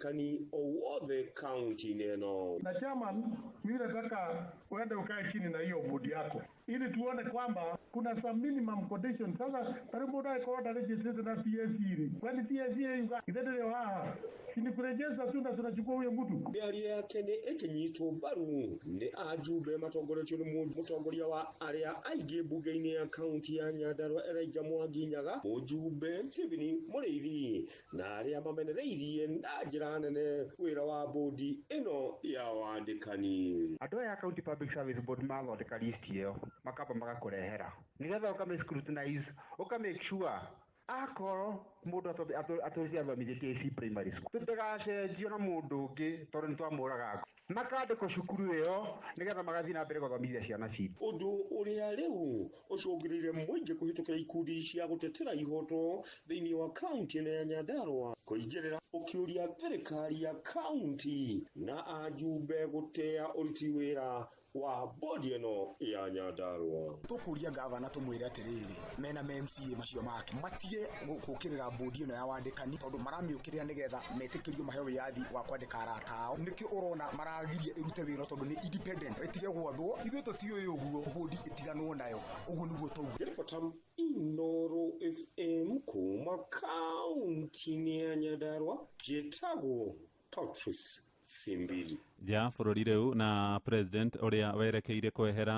Wandĩkani o wothe kaunti-inĩ ĩno. Na chairman, mimi nataka uende ukae chini na hiyo bodi yako ili tuone kwamba kuna some minimum condition. Sasa karibu mundu akorwo ndarejestete na TSC ri, kwani TSC yuga ithendere haha si ni kurejesta tu na tunachukua huyo mtu. Mĩario yake nĩ ĩkĩnyitwo mbaru nĩ ajumbe matongoretio nĩ mũtongoria wa arĩa aingĩ mbunge-inĩ ya kaunti ya Nyandarua Elijah Mwangi Nyaga, mũjumbe Stephen Mũrĩithi na arĩa mamenereirie na njĩra nene wĩra wa bodi ĩno ya wandĩkani. Andũ aya a County Public Service Board mathondeka list ĩyo makamba magakũrehera nĩgetha ũkame scrutinize, ũka make sure akorwo mũndũ atũrĩte athomithĩtie AC primary school tũtigacenjio na mũndũ ũngĩ tondũ nĩtwamũraga, makandĩkwo cukuru ĩyo nĩgetha magathiĩ na mbere gũthomithia ciana citũ. Ũndũ ũrĩa rĩu ũcũngĩrĩire mũingĩ kũhĩtũkĩra ikundi cia gũtetera ihoto thĩinĩ wa kaunti ĩno ya Nyandarua kũingĩrĩra ũkĩũria thirikari ya kaunti na ajumbe gũtĩa ũruti wĩra wa bodi ĩno ya Nyandarua. Tũkũria gavana tũmwĩre atĩrĩrĩ, mena MCA macio make matige gũkĩrĩra bodi ĩno ya wandĩkani tondũ maramĩũkĩrĩra nĩgetha metĩkĩrio maheo wĩyathi wa kwandĩka arata ao. Nĩkĩo ũrona maragiria ĩrute wĩra tondũ nĩ independent, ĩtige gwathwo. Ithuĩ tũtiũĩ ũguo, bodi ĩtiganwo nayo, ũguo nĩguo tauga. Ripota Inooro FM kuma kaunti-inĩ ya Nyandarua, njĩtagwo Patrice Simbili. Nja bũrũri rĩu na president ũrĩa werekeire kwehera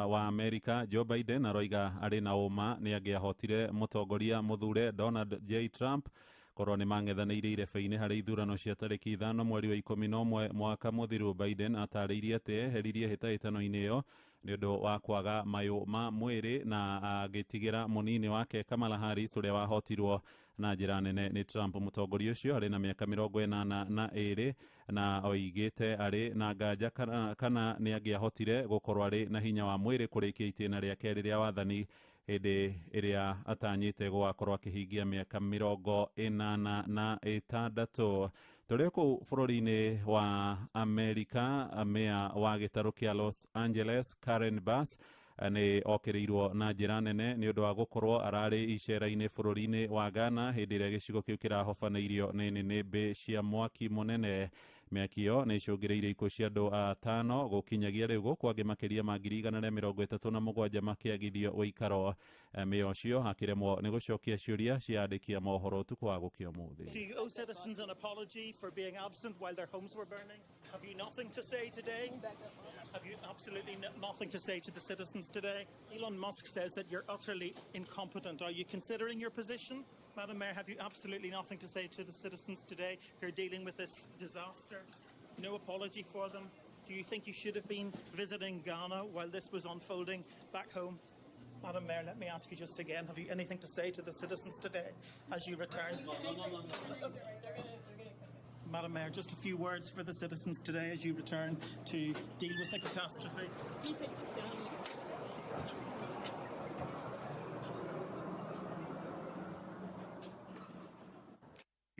wa Amerika Joe Biden aroiga arĩ na ũma nĩ angĩahotire mũtongoria mũthure Donald J Trump korwo nĩ mang'ethanĩire irebe-inĩ harĩ ithurano cia tarĩki 5 mweri wa 11 mwaka mũthiru. Biden atarĩirie atĩ eheririe hĩtahĩtano-inĩ ĩyo nĩ ũndũ wa kwaga mayũ ma mwĩrĩ na agĩtigĩra mũnini wake Kamala Harris ũrĩa wahotirwo na njĩra nene nĩ Trump. Mũtongoria ũcio arĩ na mĩaka 82 na oigĩte arĩ na nganja kana nĩ angĩahotire gũkorwo arĩ na hinya wa mwĩrĩ kũrĩkia itĩna rĩake rĩrĩa wathani hĩndĩ ĩrĩa atanyĩte gũgakorwo akĩhingia mĩaka 86. Tũrĩ kũu bũrũri-inĩ wa Amerika, meya wa gĩtarũ kĩa Los Angeles Karen Bass nĩ okĩrĩirwo na njĩra nene nĩ ũndũ wa gũkorwo ararĩ icera-inĩ bũrũri-inĩ wa Ghana hĩndĩ ĩrĩa gĩcigo kĩu kĩrahobanĩirio nĩ nĩnĩmbĩ cia mwaki mũnene. Mĩaki ĩyo nĩ ĩcũngĩrĩirie ikuũ cia andũ atano gũkinyagia rĩu gũkũ angĩ makĩria ma 137 makĩagithio ũikaro. Meya ũcio akĩremwo nĩ gũcokia ciũria cia andĩki a mohoro ũtukũ wa gũkĩa ũmũthĩ. Do you owe citizens an apology for being absent while their homes were burning? Have you nothing to say today? Have you absolutely nothing to say to the citizens today? Elon Musk says that you're utterly incompetent. Are you considering your position? Madam Mayor, have you absolutely nothing to say to the citizens today who are dealing with this disaster? No apology for them? Do you think you should have been visiting Ghana while this was unfolding back home? Madam Mayor, let me ask you just again, have you anything to say to the citizens today as you return? Madam Mayor, just a few words for the citizens today as you return to deal with the catastrophe. You take this down.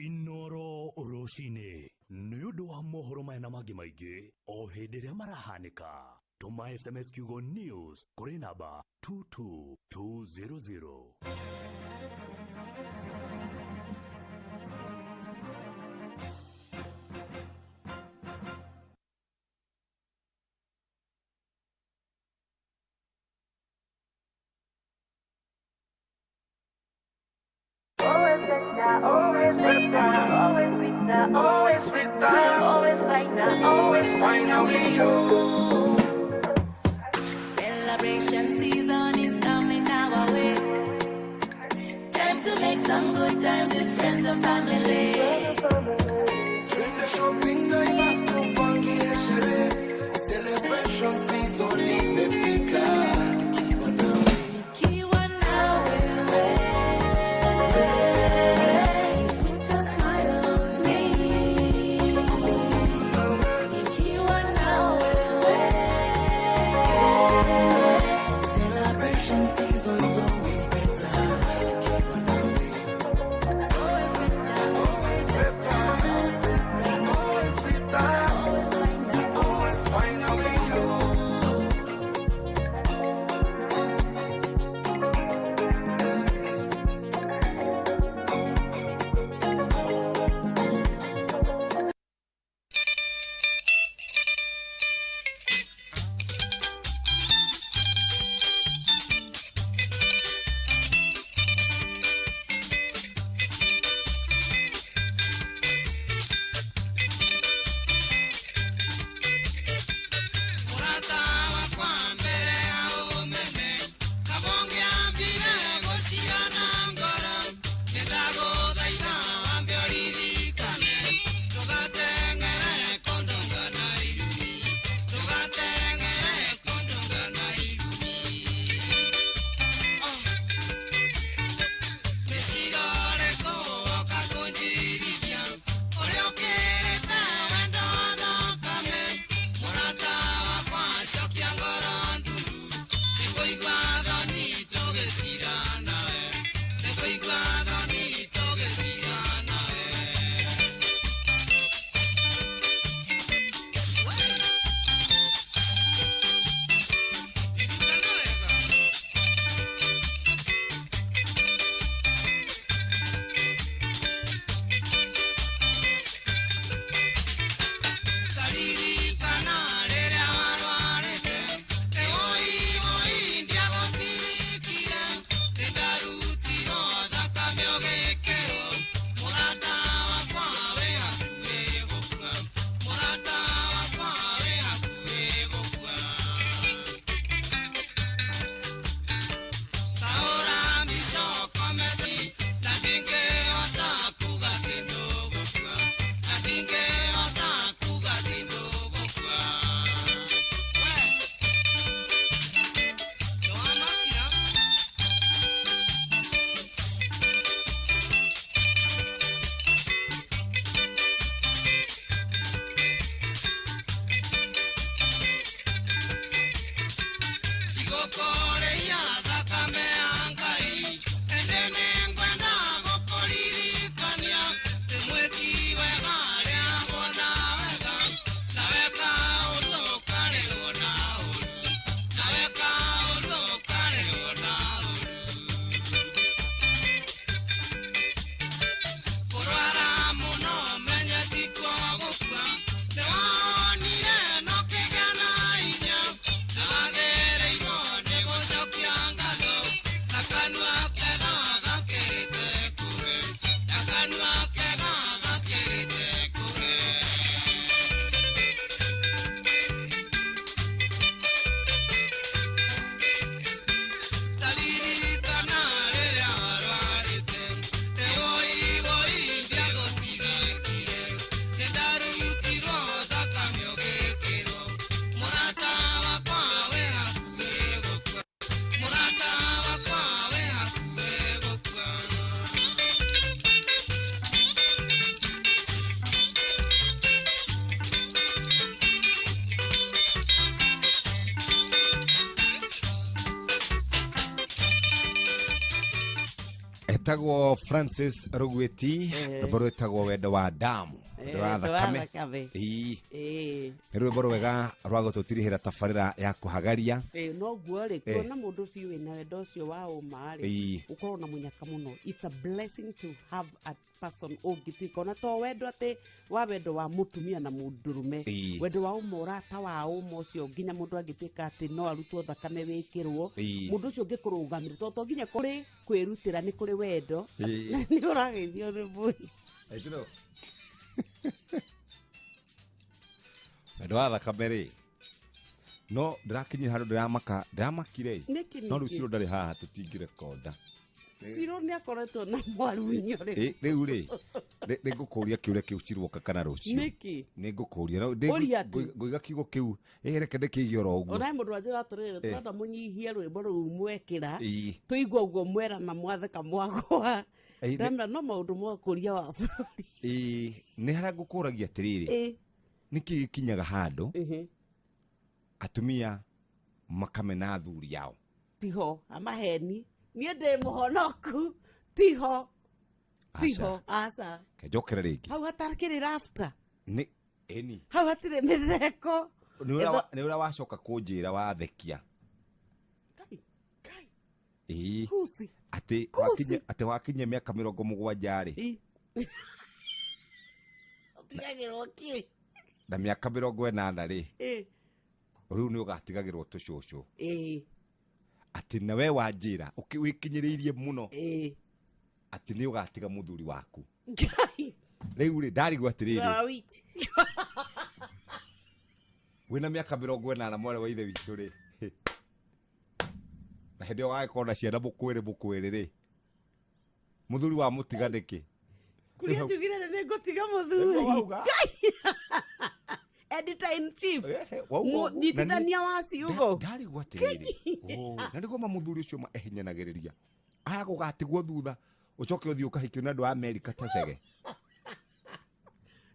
Inooro rũcinĩ nĩ ũndũ wa mohoro maya na mangĩ maingĩ o hĩndĩ ĩrĩa marahanĩka. Tũma SMS kiugo news kũrĩ namba 22200. Always with them, always with them, always with them, always find out, always find out with you. Celebration season is coming our way. Time to make some good times with friends and family. Twende shopping Naivas tupangie sherehe. Celebration season imefika. Nikiwa nawe, nikiwa nawe. Always with Etagwo Francis Rugwiti. Eh. Rwĩmbo rwĩtagwo Wendo wa Damu. Eh, Wendo wa Wendo wa Thakame. Thakame. Ĩĩ. Ĩĩ. Nĩ rwĩmbo rwega rwa gũtũtirihĩra tabarĩra ya kũhagaria. Ĩĩ, noguo rĩ Eh. kuona mũndũ biũ wĩna wendo ũcio wa ũma rĩ Ĩĩ. ũkorwo na mũnyaka mũno. It's a blessing to have a person ũngĩtuĩka ona to wendo atĩ wa wendo wa mũtumia na mũndũrũme. Ĩĩ. Wendo wa ũma, ũrata wa ũma ũcio nginya mũndũ angĩtuĩka atĩ no arutwo thakame wĩkĩrwo. Ĩĩ. Mũndũ ũcio ũngĩkũrũgamĩrĩra to nginya kũrĩ kwĩrutĩra, nĩ kũrĩ wendo. Ĩĩ. Nĩ ũrageithio nĩ mbũri. Ĩtiro. Wendo wa thakame rĩ, no ndĩrakinyire handũ ndĩramaka, ndĩramakire. Nĩkĩ? No rĩu Ningĩ? Ciro ndarĩ haha, tũtingĩrekonda. Ciro nĩ akoretwo na mwarunyo rĩ. Ĩ, rĩu rĩ, nĩ ngũkũria kĩũria kĩu ciroka kana rũciũ. Nĩkĩ? Nĩ ngũkũria. No, ndĩ- Ũria tu. Ngũiga kiugo kĩu, ĩ, reke ndĩkĩige oro ũguo. Onae mũndũ wanjĩra atĩrĩrĩ, Eh. tũrenda mũnyihie rwĩmbo rũu mwekĩra. Ĩĩ. Tũigua ũguo mwerana mwatheka mwagwa. Ĩĩ, Ndamera no maũndũ ma ũkũria wa bũrũri. Ĩĩ, nĩ harĩa ngũkũragia atĩrĩrĩ, Ĩĩ. nĩkĩ gĩkinyaga handũ Ĩhĩ. atumia makamena athuri ao? Tiho amaheni, niĩ ndĩ mũhonoku, tiho tiho, aca. Kenjokere rĩngĩ. Hau hatakĩrĩ rafta. Nĩ ĩni. Hau hatirĩ mĩtheko. Nĩ ũrĩa wacoka kũnjĩra wathekia. Ĩĩ. Kusi. Atĩ Kusi. atĩ wakinyia mĩaka 70 rĩ, Ĩ. Ũtigagĩrwo kĩ? Na mĩaka 80 rĩ, Ĩ. rĩu nĩ ũgatigagĩrwo tũcũcũ. Ĩ. Atĩ na we wanjĩra wĩkinyĩrĩirie mũno Ĩ. atĩ nĩ ũgatiga mũthuri waku. Ngai. Rĩu rĩ, ndarigwo atĩrĩrĩ, Sarawiti. Wĩna mĩaka 80, mwarĩ wa ithe witũ rĩ, na hĩndĩ ĩyo wagĩkorwo na ciana mũkwĩrĩ mũkwĩrĩ rĩ, mũthuri wa mũtiga nĩkĩ? Kuria njugire nĩ ngũtiga mũthuri. Nĩguo wauga. Ngai. Editor in chief. Wauga ũguo. Mũnyitithania wa ciugo. Ndarigwo atĩrĩrĩ, oh, na nĩguo ma mũthuri ũcio ma ehinyanagĩrĩria aya gũgatigwo thutha, ũcoke ũthiĩ ũkahikio nĩ andũ a Amerika ta cege.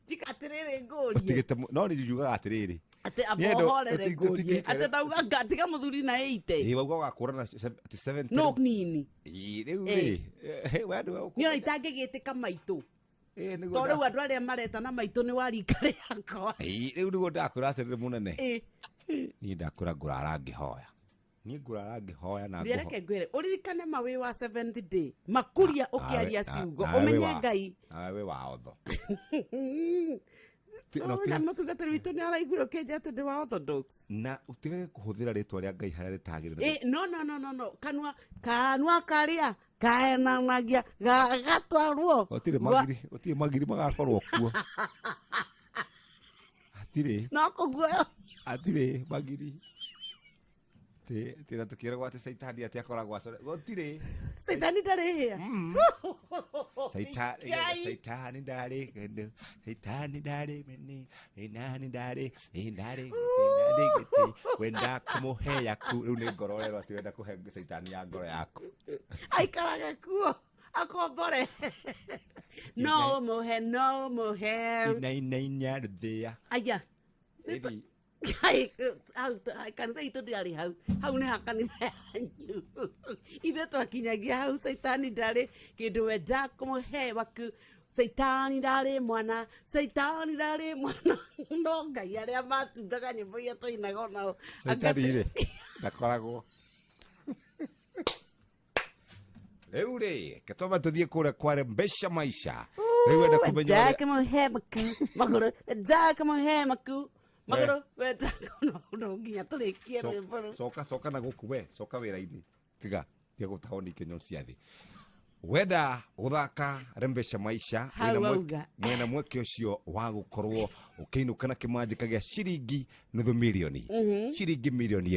Njika atĩrĩrĩ, ngũrie. Ũtigĩte no nĩ njugaga atĩrĩrĩ, Atĩ Niĩ amba ũhorere, ngũrie. ũtingĩikara- Atĩ ndauga ngatiga mũthuri na 80. Ĩĩ, wauga ũgakũra na atĩ 70. No nini. Ĩĩ, rĩu Ĩĩ. rĩ, we andũ Niĩ ona itangĩgĩtĩka maitũ. Ĩĩ, nĩguo. To rĩu andũ arĩa maretana maitũ nĩ wa rika rĩakwa. Ĩĩ, rĩu nĩguo ndakwĩra atĩrĩrĩ mũnene. Ĩĩ. Niĩ ndakwĩra ngũrara ngĩhoya, niĩ ngũrara ngĩhoya na Rĩreke ngwĩre ũririkane ma wĩ wa seventh day makuria ũkĩaria ciugo ũmenye Ngai. Nawe wĩ wa otho. Ti- na Ona mũtungatĩri witũ nĩ araiguire ũkĩnja atĩ ndĩ wa orthodox. Na ũtigage kũhũthĩra rĩtwa rĩa Ngai harĩa rĩtagĩrĩire. Eh, no no no no no, kanua kanua karia kaenanagia gatwarwo. Gũtirĩ magiri, gũtirĩ magiri magakorwo kuo, hatirĩ. No kũguoyo. Hatirĩ magiri. Tĩ na tũkĩragwo atĩ caitani atĩ akoragwo acore, gũtirĩ. Caitani ndarĩ hĩa. Ngai. Caitani ndarĩ kĩndũ, caitani ndarĩ mene, caitani ndarĩ ndarĩ ndarĩ gĩtĩ wenda kũmũhe yaku. Rĩu nĩ ngoro ũrerwo atĩ wenda kũhe caitani ya ngoro yaku. Aikaraga kuo akombore, no mũhe, no mũhe. Inainainya rũthĩa. Aya. Ĩthi. Ngai, hau kanitha itũ ndĩarĩ hau, hau nĩ ha kanitha yanyu, ithuĩ twakinyagia hau. Caitani ndarĩ kĩndũ wenda kũmũhe waku, caitani ndarĩ mwana, caitani ndarĩ mwana, no Ngai arĩa matungaga nyĩmbo iria twainaga onao. Caitani rĩ ndakoragwo. Rĩu rĩ, reke twambe tũthiĩ kũrĩa kware mbeca maisha. Rĩu wenda kũmenya Ndakĩmũhe maku magũrũ, ndakĩmũhe maku magũrũ, wenda no nginya tũrĩkie rwĩmbo rũu. Coka, coka na gũkũ we, coka wĩra-inĩ, tiga tiga gũtahwo nĩ ikenyo cia thĩ. Wenda gũthaka rembesha maisha, Hau wĩna wauga. Mwena mweke ũcio wa gũkorwo ũkĩinũka na kĩmanjĩka gĩa ciringi nuthu mirioni, ciringi 1 mirioni,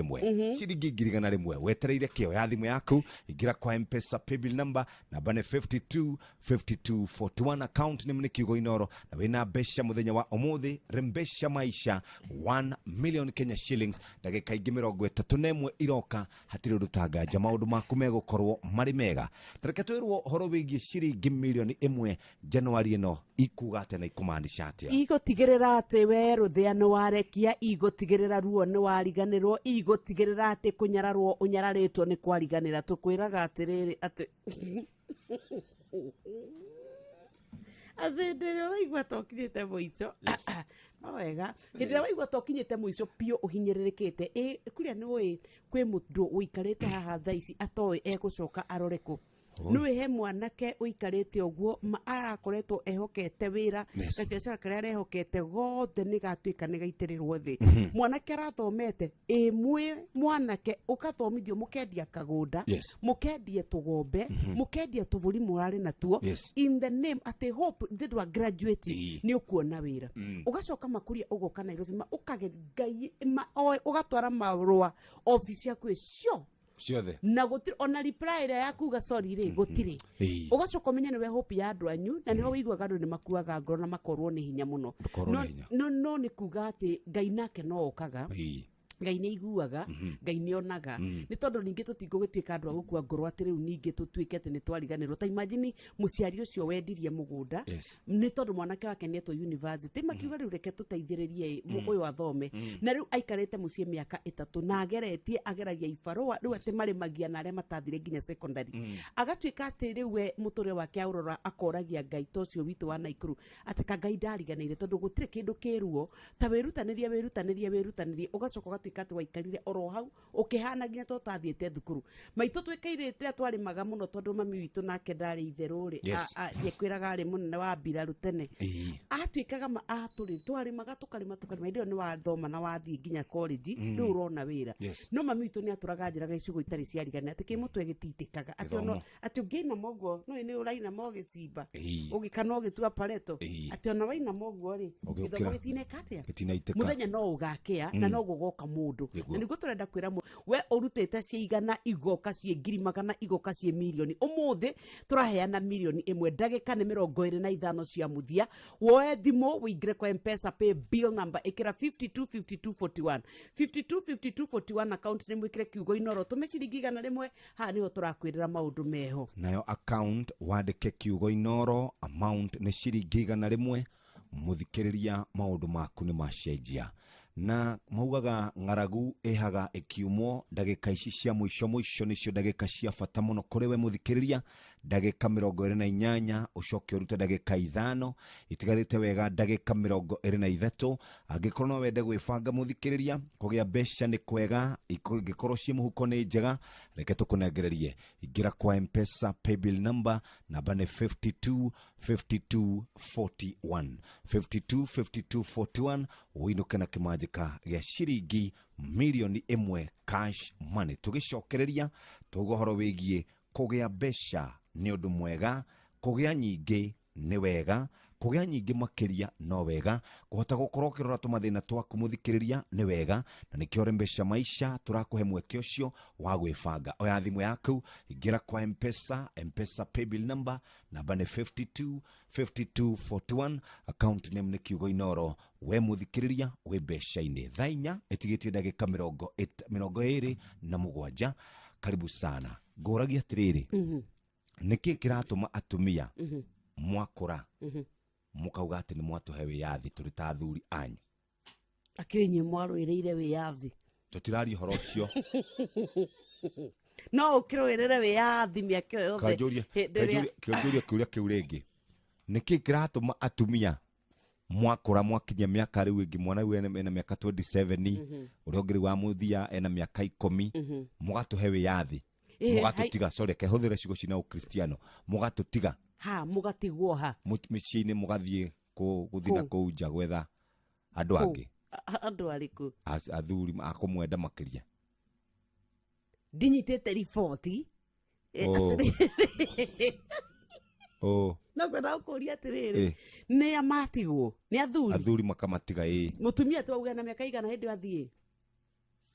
ciringi 100,000. Wetereire kĩo ya thimũ yaku, ingĩra kwa Mpesa paybill number, namba nĩ 52 52 41, account name nĩ kiugo Inoro, na wĩna mbeca mũthenya wa ũmũthĩ. Rembesha maisha, 1 million Kenya shillings, ndagĩka ingĩ 31 iroka. Hatirĩ ũndũ tanganja, maũndũ maku megũkorwo marĩ mega. Tareke twĩrwo ũhoro wĩgiĩ ciringi 1 mirioni Januari ĩno ikuga atĩa na ikũmaanisha atĩa. Igũtigĩrĩra atĩ we rũthĩa nĩ warekia, igũtigĩrĩra ruo nĩ wariganĩrwo, igũtigĩrĩra atĩ kũnyararwo ũnyararĩtwo nĩ kwariganĩra. Tũkwĩraga atĩrĩrĩ atĩ Atĩ hĩndĩ ĩrĩa ũraigua ta ũkinyĩte mũico, no wega, hĩndĩ ĩrĩa waigua ta ũkinyĩte mũico biũ ũhinyĩrĩrĩkĩte, ĩ kuria nĩ ũĩ kwĩ mũndũ ũikarĩte haha thaa ici atoĩ egũcoka arore kũ. Nĩũĩ he mwanake ũikarĩte ũguo ma arakoretwo ehokete wĩra, gabiacara karĩa arehokete gothe nĩ gatuĩka nĩ gaitĩrĩrwo thĩ. Mwanake arathomete ĩ mwĩ mwanake ũkathomithio mũkendia kagũnda, mũkendie tũgombe, mũkendia tũbũri mũrarĩ natuo, in the name atĩ hope thĩ wa graduate nĩ ũkuona wĩra. Ũgacoka makuria ũgoka Nairobi ma ũkage Ngai ma oe ũgatwara marũa obici yaku ĩcio ciothe na gũtirĩ ona reply ĩrĩa ya kuga sorry rĩ gũtirĩ. Ũgacoka ũmenye nĩwe hope ya andũ anyu, na nĩho wĩiguaga andũ nĩ makuaga ngoro na makorwo nĩ hinya mũno. Makorwo No- nĩ hinya. No nĩ kuga atĩ Ngai nake no okaga. Ngai nĩ aiguaga, Ngai nĩ onaga. Nĩ tondũ ningĩ tũtingũgĩtuĩka andũ a gũkua ngoro atĩ rĩu ningĩ tũtuĩke atĩ nĩ twariganĩrwo. Ta imagine mũciari ũcio wendirie mũgũnda nĩ tondũ mwanake wake nĩ etwo university, makiuga rĩu reke tũteithĩrĩrie ũyũ athome, na rĩu aikarĩte mũciĩ mĩaka 3 na ageretie ageragia ibarũa rĩu atĩ marĩmagia na arĩa matathire nginya secondary. Agatuĩka atĩ rĩu we mũtũrĩre wake aũrora akoragia Ngai ta ũcio witũ wa Naikuru atĩ ka Ngai ndariganĩire, tondũ gũtirĩ kĩndũ kĩruo ta wĩrutanĩrie wĩrutanĩrie wĩrutanĩrie ũgacoka ũgatuĩka atĩ waikarire oro hau ũkĩhana nginya to tathiĩte thukuru. Maitũ twĩkairĩte twarĩmaga mũno tondũ mami witũ nake ndarĩ itherũ rĩ, nĩekwĩraga arĩ mũnene wa mbirarũ tene. Atuĩkaga ma atũrĩ twarĩmaga tũkarĩma tũkarĩma, hĩndĩ ĩyo nĩ wathoma na wathiĩ nginya college, rĩu ũrona wĩra. No mami witũ nĩ atũraga njĩraga icigo itarĩ ciarigana atĩ kĩmũtwe gĩtitĩkaga, atĩ ona Gĩthomo. Atĩ ũngĩinama ũguo no nĩ ũrainama ũgĩcimba, ũgĩkana ũgĩtua pareto, atĩ ona wainama ũguo rĩ, Ũgĩũkĩra. gĩthomo gĩtineka atĩa. Gĩtinaitĩka. Mũthenya no ũgakĩa na no gũgoka mũndũ. Nĩguo. Na nĩguo tũrenda kwĩra we ũrutĩte ciĩ igana igoka ciĩ ngiri magana igoka ciĩ mirioni. Ũmũthĩ tũraheana 1 mirioni ndagĩka nĩ 25 cia mũthia. Woe thimũ ũingĩre kwa Mpesa pay bill number, ĩkĩra 525241, 525241, account nĩ mwĩkĩre kiugo Inoro, tũme ciringi 100. Haha nĩho tũrakwĩrĩra maũndũ meho. Nayo account wandĩke kiugo Inoro, amount nĩ ciringi 100. Mũthikĩrĩria, maũndũ maku nĩ macenjia, na maugaga ng'aragu ĩhaga ĩkiumwo. Ndagĩka ici cia mũico mũico nĩcio ndagĩka cia bata mũno kũrĩ we mũthikĩrĩria. Ndagĩka 28, ũcoke ũrute ndagĩka 5 itigarĩte wega, ndagĩka 23. Angĩkorwo no wende gwĩbanga mũthikĩrĩria, kũgĩa mbeca nĩ kwega, ingĩkorwo ciĩ mũhuko nĩ njega, reke tũkũnengererie. Ingĩra kwa Mpesa paybill number, namba nĩ 52 52 41, 52 52 41, ũinũke na kĩmanjĩka gĩa ciringi 1 mirioni cash money. Tũgĩcokereria tũuga ũhoro wĩgiĩ kũgĩa mbeca nĩ ũndũ mwega, kũgĩa nyingĩ nĩ wega, kũgĩa nyingĩ makĩria no wega, kũhota gũkorwo ũkĩrora tũmathĩna twaku mũthikĩrĩria nĩ wega, na nĩkĩo Rembesha Maisha tũrakũhe mweke ũcio wa gwĩbanga. Oya thimũ yaku, ingĩra kwa Mpesa, Mpesa paybill number namba nĩ 52 52 41, account name nĩ kiugo Inoro. We mũthikĩrĩria wĩ mbeca-inĩ, thaa 4 ĩtigĩtie ndagĩka 27. Karibu sana. Ngũragia atĩrĩrĩ, nĩkĩ kĩratũma atumia mwakũra mũkauga atĩ nĩ mwatũhe wĩyathi tũrĩ ta athuri anyu? Akĩrĩ inyuĩ mwarũĩrĩire wĩyathi. Tũtiraria ũhoro ũcio. No ũkĩrũĩrĩre wĩyathi mĩaka ĩyo yothe Kanjũria hĩndĩ ĩrĩa kĩnjũria kĩũria kĩu rĩngĩ, nĩkĩ kĩratũma atumia mwakũra mwakinyia mĩaka rĩu ĩngĩ, mwana rĩu ena mĩaka 27, ũrĩa ũngĩ rĩu wa mũthia ena mĩaka 10, mũgatũhe wĩyathi, mũgatũtiga, sorry, kehũthĩre ciugo cina ũkristiano, mũgatũtiga? Ha mũgatigwo ha? Mĩciĩ-inĩ, mũgathiĩ gũthiĩ na Kũ? kũu nja gwetha andũ Kũ? angĩ. Andũ arĩkũ? Athuri akũmwenda makĩria. Ndinyitĩte riboti. Oh. Atĩrĩrĩ, Oh, no ngwenda gũkũria atĩrĩrĩ, nĩ a matigwo nĩ athuri? Athuri makamatiga, ĩ. Mũtumia twauga na mĩaka igana hĩndĩ ĩyo athiĩ?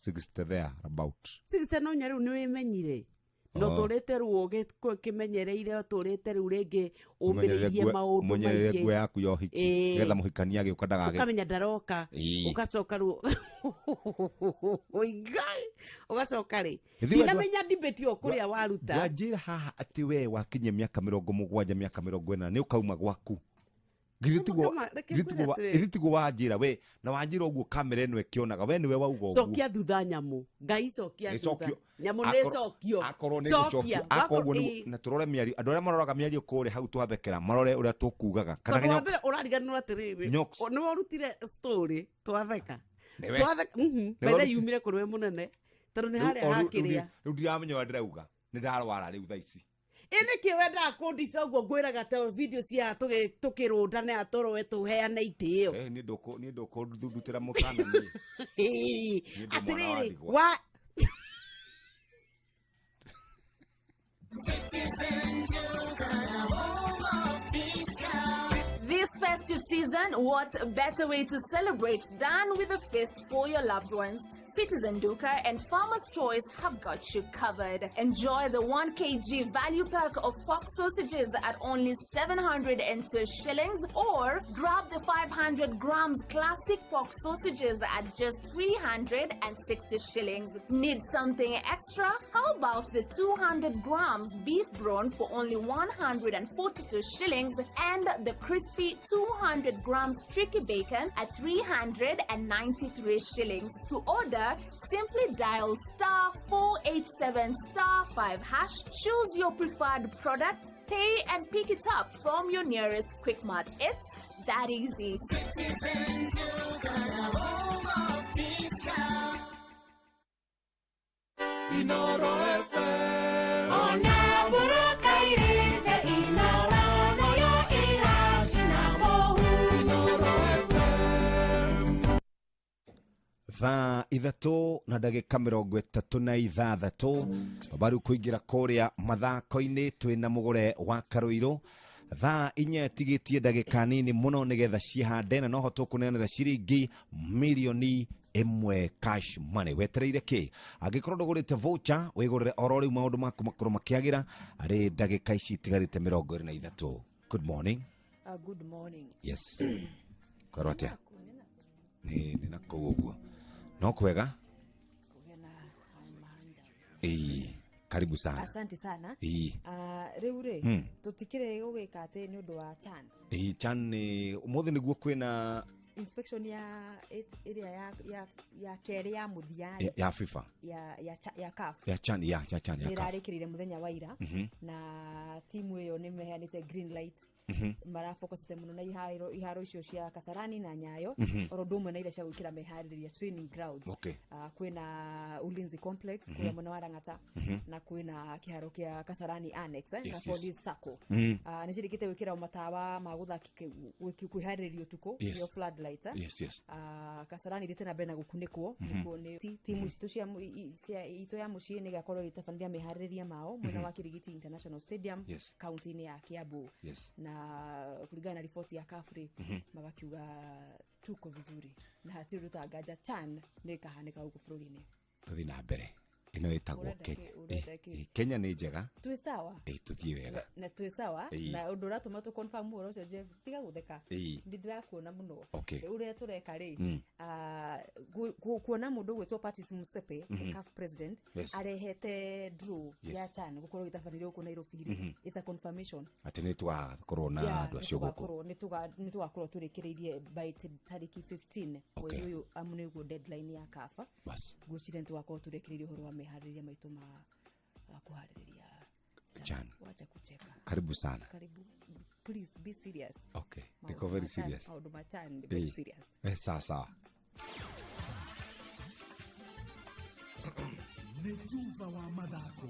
60 there about. 60, no nya rĩu nĩ wĩmenyire no Oh. tũrĩte rĩu ũkĩmenyereire, ũtũrĩte rĩu rĩngĩ ũmĩrĩirie maũndũ Mũmenyerere maingĩ. nguo yaku ya ũhiki, nĩgetha mũhikania agĩũka ndagage Ũkamenya ndaroka. Ũgacoka rĩu. Oi Ngai. Ũgacoka rĩ, Ithuĩ ndinamenya debate ĩyo kũrĩa waruta. Wanjĩra haha atĩ we wakinyia mĩaka 70, mĩaka 80, nĩ ũkauma gwaku. Reke ngwĩre atĩrĩrĩ. Githĩ tiguo wanjĩra we na wanjĩra ũguo kamera ĩno ĩkĩonaga we nĩwe wauga ũguo. Cokia thutha nyamũ ngai, cokia thutha Ĩcokio. Nyamũ nĩ cokio. Akorwo nĩ Cokia. gũcokio akorwo ũguo Ĩĩ. na tũrore mĩario andũ arĩa maroraga mĩario kũrĩa hau twathekera marore ũrĩa tũkugaga kana Tondũ wa mbere ũrariganĩrwo atĩrĩrĩ, Nyox. nĩwe ũrutire story twatheka. Nĩwe. Twatheka Nĩwe bethe ũruti- yumire kũrĩ we mũnene tondũ nĩ Rĩu- harĩa o, rĩu- hakĩrĩa. Rĩu ndiramenya ũrĩa ndĩrauga, nĩ ndarwara rĩu thaa ici. Ĩ nĩkĩ wendaga kũndica ũguo ngwĩraga ta video cia tũkĩrũnda na tũrũe tũheane itĩo? Eh, niĩ ndũkũndutĩra mũkana niĩ. Ĩĩ, Niĩ ndĩ mwana wa atĩrĩrĩ ndigwa. Wa Citizen Joker, home of discount. This festive season, what better way to celebrate than with a feast for your loved ones? Citizen Duka and Farmer's Choice have got you covered. Enjoy the 1 kg value pack of pork sausages at only 702 shillings, or grab the 500 grams classic pork sausages at just 360 shillings. Need something extra? How about the 200 grams beef brawn for only 142 shillings and the crispy 200 grams tricky bacon at 393 shillings? To order, simply dial *487*5#, choose your preferred product, pay and pick it up from your nearest Quickmart. It's that easy. Citizen Joker, home of discount. Inoro FM. Ona mũrũkairĩte Inoro nayo ĩracina mũhu. Inoro FM. Thaa 3:36 baru kũingĩra kũrĩa mathako-inĩ twĩna mũgũre wa Karũirũ thaa 4 tigĩtie ndagĩka nini mũno nĩgetha ciĩhande na noho tũkũneanĩra ciringi 1 million cash money. Wetereire kĩ? Angĩkorwo ndũgũrĩte voucher, wĩgũrĩre oro rĩu maũndũ maku makorwo makĩagĩra arĩ ndagĩka ici itigarĩte 23. Good morning. Good morning. Yes, kwerwo atĩa? Nĩ na kũu ũguo no kwega. Ĩĩ, karibu sana. Asante sana. Ĩĩ. Rĩu rĩ, tũtikĩrĩ gũgĩka atĩ nĩ ũndũ wa CHAN. Ĩĩ, CHAN nĩ ũmũthĩ nĩguo kwĩna Inspection ya ĩrĩa ya kerĩ ya mũthia ya, ya FIFA. Ya CAF. Ya CHAN, ya CHAN, ya Nĩ CAF. ĩrarĩkĩrire mũthenya wa ira na timu ĩyo nĩ meheanĩte green light. Marafocusĩte mũno na iharo icio cia Kasarani na Nyayo, oro ũndũ ũmwe na iria cia gwĩkĩra meharĩrĩria training grounds. Kwĩna Ulinzi Complex kũrĩa mwena wa Lang'ata na kwĩna kĩharo kĩa Kasarani Annex, na Police Sacco. Nĩ cirĩkĩte gwĩkĩra matawa ma gũthaki kwĩharĩrĩria ũtukũ, nĩo floodlights, eh. Yes. Kasarani thiĩte na mbere na gũkunĩkwo. Nĩkuo nĩ timu citũ cia cia itũ ya mũciĩ nĩ ĩgakorwo ĩgĩtabania meharĩrĩria mao mwena wa Kirigiti International Stadium, kaunti-inĩ ya Kiambu. Na kulingana na riboti ya CAF rĩ, magakiuga tuko vizuri na hatirĩ ũndũ tanganja CHAN nĩ ĩkahanĩka gũkũ bũrũri-inĩ. Tũthiĩ na mbere, ĩno ĩtagwo Ũrenda Kenya. kĩ? Ũrenda kĩ? Kenya nĩ njega. Twĩ sawa. Tũthiĩ wega. Na twĩ sawa. Na ũndũ ũratũma tũ confirm ũhoro ũcio, Jeff, tiga gũtheka. Ndĩ ndĩrakuona mũno. Ũrĩa tũreka rĩ, kuona mũndũ ũgwĩtwo Patrice Motsepe, CAF president, arehete draw ya CHAN gũkorwo ĩgĩtabanĩrio gũkũ Nairobi rĩ, it's a confirmation atĩ nĩ tũgakorwo na Yeah, andũ acio gũkũ. Nĩ tũgakorwo tũrĩkĩrĩirie by tarĩki 15 mweri ũyũ, amu nĩguo deadline ya CAF. Bas. Ngwĩciria nĩ tũgakorwo tũrĩkĩrĩirie ũhoro wa meharĩrĩria maitũ ma kũharĩrĩria CHAN. Wacha kucheka. Karibu sana. Karibu. Please be serious. Okay, Maũndũ niko very ma CHAN, serious. maũndũ ma CHAN ni very serious. Sawa sawa. Nĩ thutha wa mathako.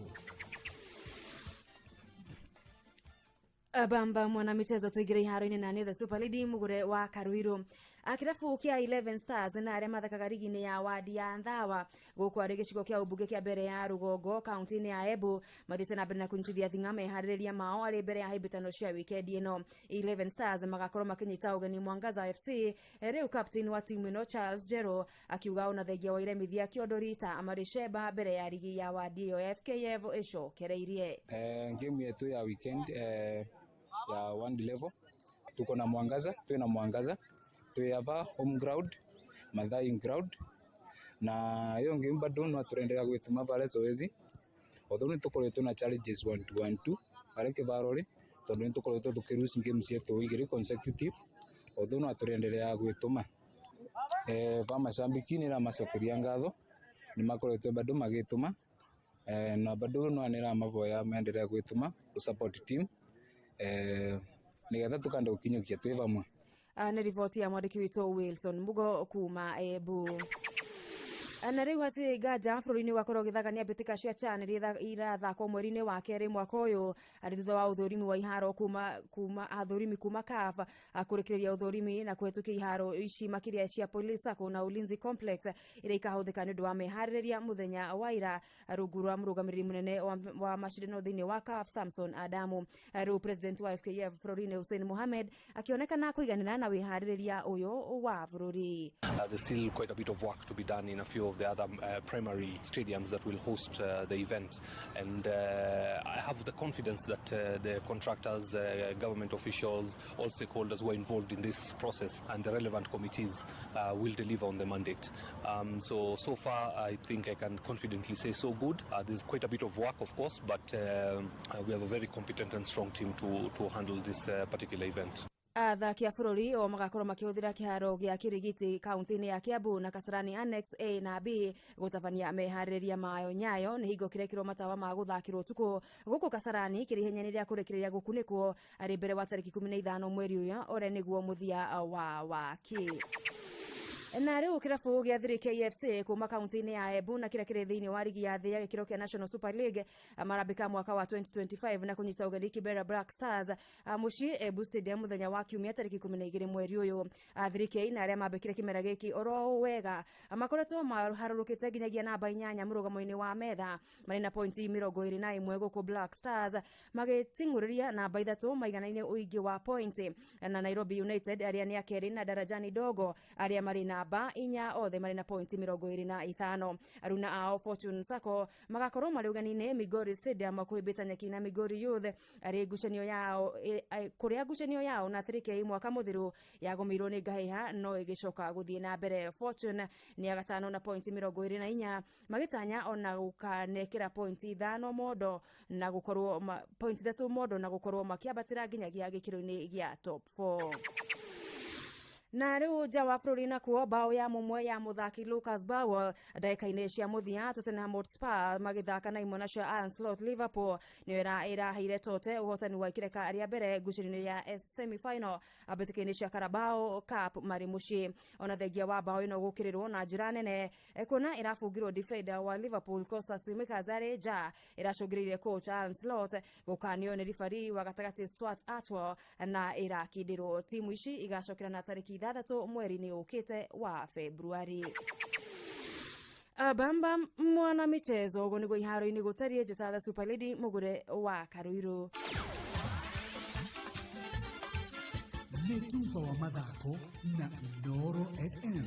Bamba mwana michezo, tuingire iharo-inĩ na nĩ the super lady mugure wa Karuiru. Kĩrabu kĩa 11 Stars na arĩa mathakaga rigi-inĩ ya wadi ya Nthawa gũkũ arĩ gĩcigo kĩa ũmbunge kĩa mbere ya rũgongo kaunti-inĩ ya Embu mathiĩte na mbere na kũnyitithia thing'a meharĩrĩria mao arĩ mbere ya hĩmbĩtano cia wikendi ĩno. 11 Stars magakorwo makĩnyita ũgeni Mwangaza FC. Rĩu captain wa timu ĩno Charles Jero akiuga ona thengia wa iremithia kĩondo rita amarĩcemba mbere ya rigi ya wadi ĩyo ya FKF ĩcokereirie. Game yetu ya weekend, ya one level, tuko na Mwangaza, tuwe na Mwangaza twiyava home ground, Mathai ground, na iyo game bado no turendelea gwituma vale zoezi, although ni tukoretwo na challenges 1-2 1-2 bare kivaro ri, tondu ni tukoretwo tukiruse game cietu igiri consecutive. Although no tũrenderea gwĩtũma va macambiki nĩramacokeria ngatho nĩmakoretwo bado magĩtũma na bado no nĩramaboya maenderea gwĩtũma gũ support team nĩgetha tũkanda gũkinyũkia twĩ vamwe. Nĩ riboti ya mwandĩki witũ Wilson Mugo kuma Embu. Na rĩu hatirĩ nganja bũrũri-inĩ ũgakorwo ũgĩthagania mbĩtĩka cia CHAN iria irathakwo mweri-inĩ wa kerĩ mwaka ũyũ arĩ thutha wa ũthũrimi wa iharo kuma athũrimi kuma CAF kũrĩkĩrĩria ũthũrimi na kũhetũkia iharo ici makĩria cia Police Sacco na Ulinzi Complex iria ikahũthĩka nĩ ũndũ wa meharĩrĩria mũthenya wa ira rungu rwa mũrũgamĩrĩri mũnene wa macindano thĩinĩ wa CAF Samson Adamu. Rĩu president wa FKF bũrũri-inĩ Hussein Mohamed akĩonekana kũiganĩra na wĩharĩrĩria ũyũ wa bũrũri. There's still quite a bit of work to be done in a few of the other primary stadiums that will host the event, and I have the confidence that the contractors, government officials, all stakeholders who are involved in this process and the relevant committees will deliver on the mandate. So far I think I can confidently say so good. There's quite a bit of work, of course, but we have a very competent and strong team to handle this particular event. Athaki a bũrũri o magakorwo makĩhũthĩra kĩharo gĩa Kĩrigiti kaunti-inĩ ya Kiambu na Kasarani Annex A na B gũtabania meharĩrĩria mayo. Nyayo nĩ hingo kĩrekĩrwo matawa ma gũthakĩrwo ũtukũ gũkũ Kasarani kĩrĩ ihenya-inĩ rĩa kũrĩkĩrĩria gũkunĩkwo arĩ mbere wa tarĩki 15 mweri ũyũ ũrĩa nĩguo mũthia wa waki. Na rĩu kĩrabu gĩa 3KFC kuma kaunti-inĩ ya Embu na kĩrĩa kĩrĩ thĩinĩ wa rigi ya thĩ ya gĩkĩro kĩa National Super League marambĩka mwaka wa 2025 na kũnyita ũgeni Kibera Black Stars mũciĩ Embu Stadium mũthenya wa kiumia tarĩki 12 mweri ũyũ. 3K na arĩa mambĩkire kĩmera gĩkĩ oro wega makoretwo maharũrũkĩte nginyagia namba 8 mũrũgamo-inĩ wa metha marĩ na pointi 21 gũkũ Black Stars magĩting'ũrĩria namba 3 maiganaine ũingĩ wa pointi na Nairobi United arĩa nĩ akerĩ na Darajani Dogo arĩa marĩ namba 4 othe marĩ na pointi 25. Aruna ao Fortune Sacco magakorwo marĩ ũgeni-inĩ Migori Stadium kũhĩmbĩta nyeki na Migori Youth arĩ ngucanio yao kũrĩa ngucanio yao na 3K mwaka mũthiru yagũmĩirwo nĩ ngahĩha no ĩgĩcoka gũthiĩ na mbere. Fortune nĩ ya gatano na pointi 24 magĩtanya ona gũkanekĩra pointi 5 mondo na gũkorwo pointi 3 mondo na gũkorwo makĩambatĩra nginyagia gĩkĩro-inĩ gĩa top 4. Na rĩu nja wa bũrũri nakuo bao ya mũmwe ya mũthaki Lucas Bauer ndagĩka-inĩ cia mũthia Tottenham Hotspur magĩthaka na imwe nacio Arne Slot Liverpool nĩyo ĩraheire Tote ũhotani wa ikĩreka rĩa mbere ngucanio-inĩ ya semi-final mbĩtĩka-inĩ cia Carabao Cup marĩ mũciĩ. Ona thengia wa bao ĩno gũkĩrĩrwo na njĩra nene kuona ĩrabungirwo defender wa Liverpool Kostas Tsimikas arĩ nja ĩracũngĩrĩirie coach Arne Slot gũkanio nĩ referee wa gatagatĩ Stuart Atwell na ĩrakindĩrwo. Timu ici igacokera na tarĩki 6 mweri-inĩ ũkĩte wa Februari. Bamba mwana michezo ũguo nĩguo iharo-inĩ gũtariĩ. Njĩta the Super Lady Mũgũre wa Karuiru. Nĩ tuba wa mathako na Inooro FM.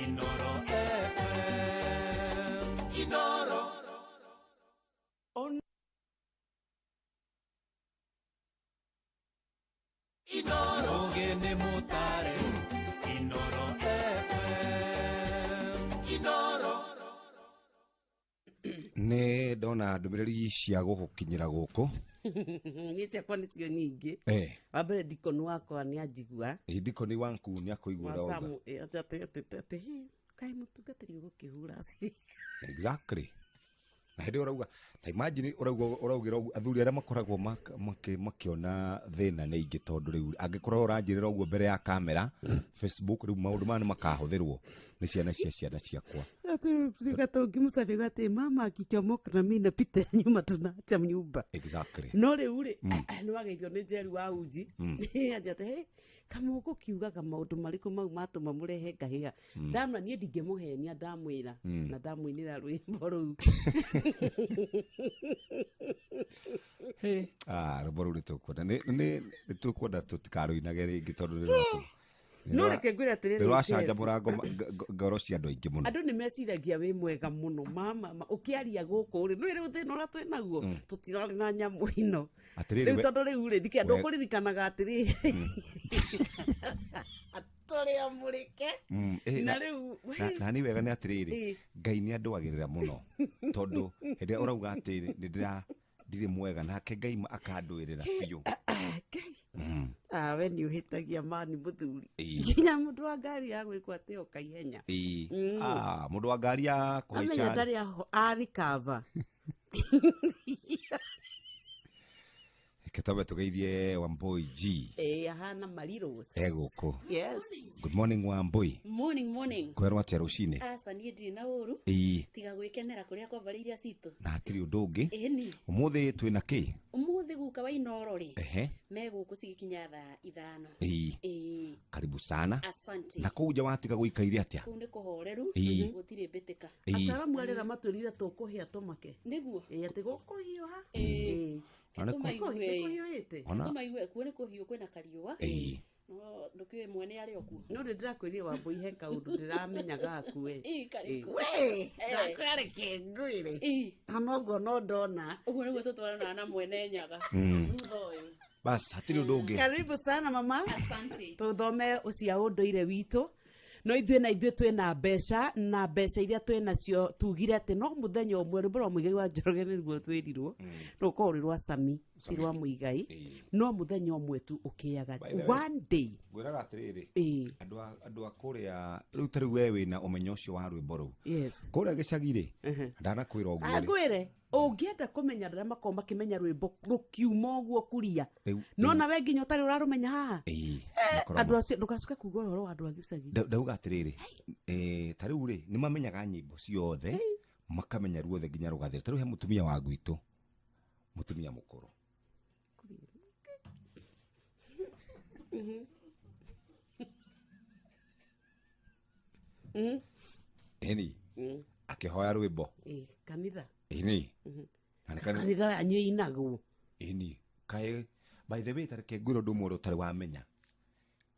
Inooro FM. Inooro. Inooro. Ogene mutare. Inooro FM. Inooro. Nĩ ndona ndũmĩrĩri cia gũgũkinyĩra gũkũ. Niĩ ciakwa nĩcio nyingĩ. Wa mbere ndikoni wakwa nĩ anjigua. Ndikoni waku nĩ akũigua Wa Samu, atĩ, "Hĩ, kaĩ mũtungatĩri ũgũkĩhura acirika." Exactly. Na hĩndĩ ĩyo ũrauga ta imagine ũrauga ũraugĩra ũguo athuri arĩa makoragwo makĩona thĩna nĩ aingĩ tondũ rĩu angĩkorwo ũranjĩrĩra ũguo mbere ya kamera Facebook rĩu maũndũ maya nĩ makahũthĩrwo nĩ ciana cia ciana ciakwa. Tuga tũngĩmũcaria atĩ mama akichomoka na mimi napita nyuma tunaacha nyumba. Exactly. No rĩu rĩ nĩ wageithio nĩ Njeri wa Uji. Anjĩra atĩ, "Hey, kamũgũ kiugaga maũndũ marĩkũ mau matũma mũrehe ngahĩha?" Ndamwĩra niĩ ndingĩmũhenia ndamwĩra na ndamũinĩra rwĩmbo rũu. Rwĩmbo rũu nĩ tũkwenda tũtikarũinage rĩngĩ tondũ No reke ngwĩre atĩrĩrĩ, nĩ rũracanjamũra ngoro cia andũ aingĩ mũno. Andũ nĩ meciragia wĩ mwega mũno mama, ũkĩaria gũkũ rĩ, nĩ rĩu thĩna ũrĩa twĩ naguo, tũtirarĩ na nyamũ ĩno. Atĩrĩrĩ, Rĩu tondũ rĩu rĩ, ndikĩ andũ kũririkanaga atĩrĩrĩ, tũrĩ amũrĩke. Na rĩu, Na nĩ wega nĩ atĩrĩrĩ, Ngai nĩ andũagĩrĩra mũno tondũ hĩndĩ ĩrĩa ũrauga atĩ nĩ Ndirĩ mwega nake Ngai akandwĩrĩra biũ. Ah, we nĩ ũhĩtagia mani mũthuri. Ĩĩ. Nginya mũndũ wa ngari ya gwĩkwo atĩ oka ihenya. Ĩĩ. Ah, mũndũ wa ngari ya Amenya kũhaica ndarĩ arikava. Reke twambe tũgeithie Wambui G. Ĩĩ, ahana mariros. E gũkũ. Yes. Good morning Wambui. Morning, morning. Kwerwo atĩa rũcinĩ? Aca niĩ ndirĩ na ũru. Ĩĩ. Tiga gwĩkenera kũrĩa kwambarĩiria citũ. Na hatirĩ ũndũ ũngĩ. Ĩni. Ũmũthĩ twĩna kĩ? Ũmũthĩ guka wa Inoro rĩ. Ehe. Me gũkũ cigĩkinya thaa 5. Ĩĩ. Ĩĩ. Karibu sana. Asante. Na kũu nja watiga gũikaire atĩa? Kũu nĩ kũhoreru. Ĩĩ. Gũtirĩ mbĩtĩka. Ĩĩ. Ataaramu arera matwĩrire tũkũhĩa tũmake. Nĩguo. Ĩĩ, atĩ gũkũhiũha. Ĩĩ. Ona nĩ kũ- Nĩkũhiũhĩte. Ona- Tũmaigue kuo nĩ kũhiũ kwĩna kariũa. Ĩĩ. No ndũkĩũĩ mwene arĩ o kuo. No nĩ ndĩrakwĩrire Wambui he kaũndũ ndĩramenya gaku we. Ĩĩ, karĩkũ? We, Eh. ndakwĩra reke ngwĩre. Ona ũguo no ndona. Ũguo nĩguo tũtwaranaga na mwene nyaga. Thutha ũyũ. Bas, hatirĩ ũndũ ũngĩ. Karibu sana mama. Asante. Tuthome ũcia ũndũire witũ. No ithuĩ na ithuĩ twĩna mbeca na mbeca iria twĩ nacio tugire atĩ no mũthenya ũmwe rwĩmbo rwa Mũigai wa Njoroge nĩruo twĩrirwo rũkorwo rwĩ rwa Sami ti rwa Mũigai, no mũthenya ũmwe tu ũkĩaga, By the way, one day. Ngwĩraga atĩrĩrĩ, Ĩĩ. andũ a kũrĩa rĩu ta rĩu we wĩna ũmenyo ũcio wa rwĩmbo rũu. Yes. Kũrĩa gĩcagi rĩ, ndanakwĩra ũguo rĩ. Ngwĩre ũngĩenda kũmenya andũ arĩa makoragwo makĩmenya rwĩmbo rũkiuma ũguo kuria, Rĩu- no nawe nginya ũtarĩ ũrarũmenya haha. Ĩĩ. Andũ acio ndũgacoke kuga ũhoro wa andũ a gĩcagi. Ndauga atĩrĩrĩ, ta rĩu rĩ nĩ mamenyaga nyĩmbo ciothe, makamenya ruothe nginya rũgathira. Ta rĩu he mũtumia wa gwitũ, mũtumia mũkũrũ. Ĩni akĩhoya rwĩmbo. Ĩĩ, kanitha. Ĩni Na nĩ Kanitha yanyu ĩinagwo. Ĩni kaĩ, by the way, tareke ngwĩre ũndũ ũmwe ũrĩa ũtarĩ wamenya.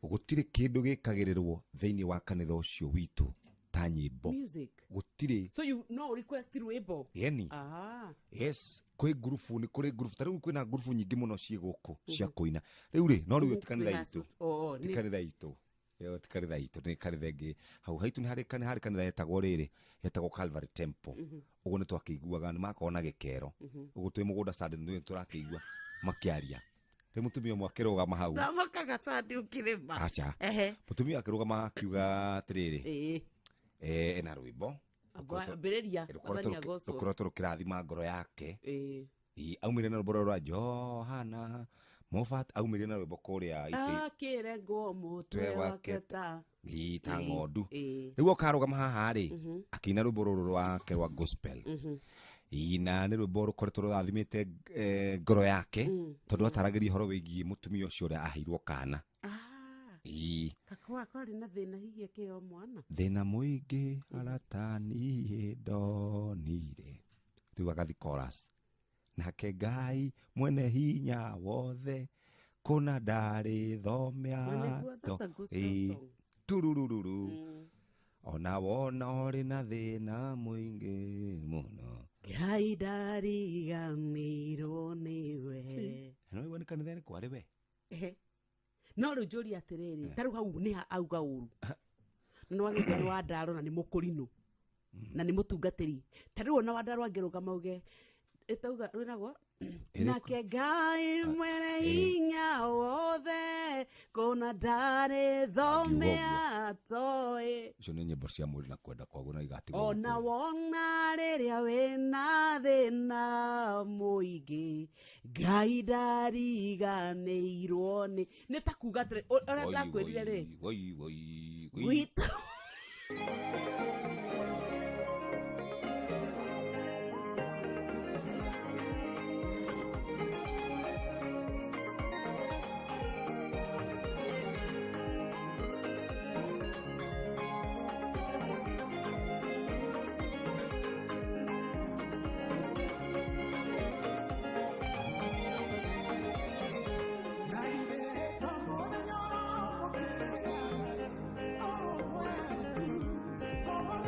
Gũtirĩ kĩndũ gĩkagĩrĩrwo thĩinĩ wa kanitha ũcio witũ ta nyĩmbo. Music. Gũtirĩ. So you no request rwĩmbo. Ĩni. Ah. Yes, kwĩ ngurubu, nĩ kũrĩ ngurubu. Ta rĩu kwĩna ngurubu nyingĩ mũno ciĩ gũkũ cia kũina. Rĩu rĩ, no rĩu ti kanitha itũ. Oh, Ti kanitha itũ. Ĩyo ti kanitha itũ, nĩ kanitha ĩngĩ. Hau haitũ nĩ harĩ nĩ harĩ kanitha yetagwo rĩrĩ, yetagwo Calvary Temple. Ũguo nĩ twakĩiguaga nĩ makoragwo na gĩkero. Ũguo twĩ mũgũnda Sunday nĩ tũrakĩigua makĩaria. Rĩu mũtumia ũmwe akĩrũgama hau. Ramakaga sandi ũkĩrĩma. Acha. Ehe. Mũtumia akĩrũgama akiuga atĩrĩrĩ. Ĩĩ. Ena rwĩmbo. Ambĩrĩria. Wathani agocwo. Rũkoretwo rũkĩrathima ngoro yake. Ĩĩ. Ĩĩ, aumire na rwĩmbo rũrũ rwa Johana Mofat, aumire na rwĩmbo kũrĩa itĩ Akĩrengwo mũtwe Twe wake wake ta. Ĩĩ, ta Ĩĩ, ng'ondu. ĩĩ. Rĩu oka arũgama haha rĩ, akĩina rwĩmbo rũrũ rwake rwa gospel. Ĩĩ, na nĩ rwĩmbo rũkoretwo rũrathimĩte ngoro yake, tondũ ataragĩria ũhoro wĩgiĩ mũtumia ũcio ũrĩa aheirwo kana. Ĩĩ. Kakwa kwarĩ na thĩna hihi akĩheo mwana. Thĩna mũingĩ arata niĩ ndonire. Rĩu agathi chorus. Nake Ngai mwene hinya wothe kũna ndarĩ thomea Na nĩguo, that's a gospel Ĩĩ. song. Tururururu. Ona wona ũrĩ na thĩna mũingĩ mũno. Ngai ndariganĩirwo nĩwe. Na no nĩ kanitha nĩ kwarĩ we. Ehe. No rĩu njũrie atĩrĩrĩ, ta rĩu hau nĩ ha auga ũru. Na nĩwagĩrwo nĩ Wandaro na nĩ mũkũrinũ na nĩ mũtungatĩri. Ta rĩu ona Wandaro angĩrũgama auge ĩtauga rwĩnagwo Ĩrĩkũ? nake Ngai mwene hinya wothe kũna ndarĩ thome atoĩ. Icio nĩ nyĩmbo cia mwĩrĩ na kwenda kwaguo na igatigwo. Ona wona rĩrĩa wĩna thĩna mũingĩ Ngai ndariganĩirwo nĩ nĩ ta kuga atĩrĩ ũrĩa ndakwĩrire rĩ Woi, woi, woi. gwitũ. Oh,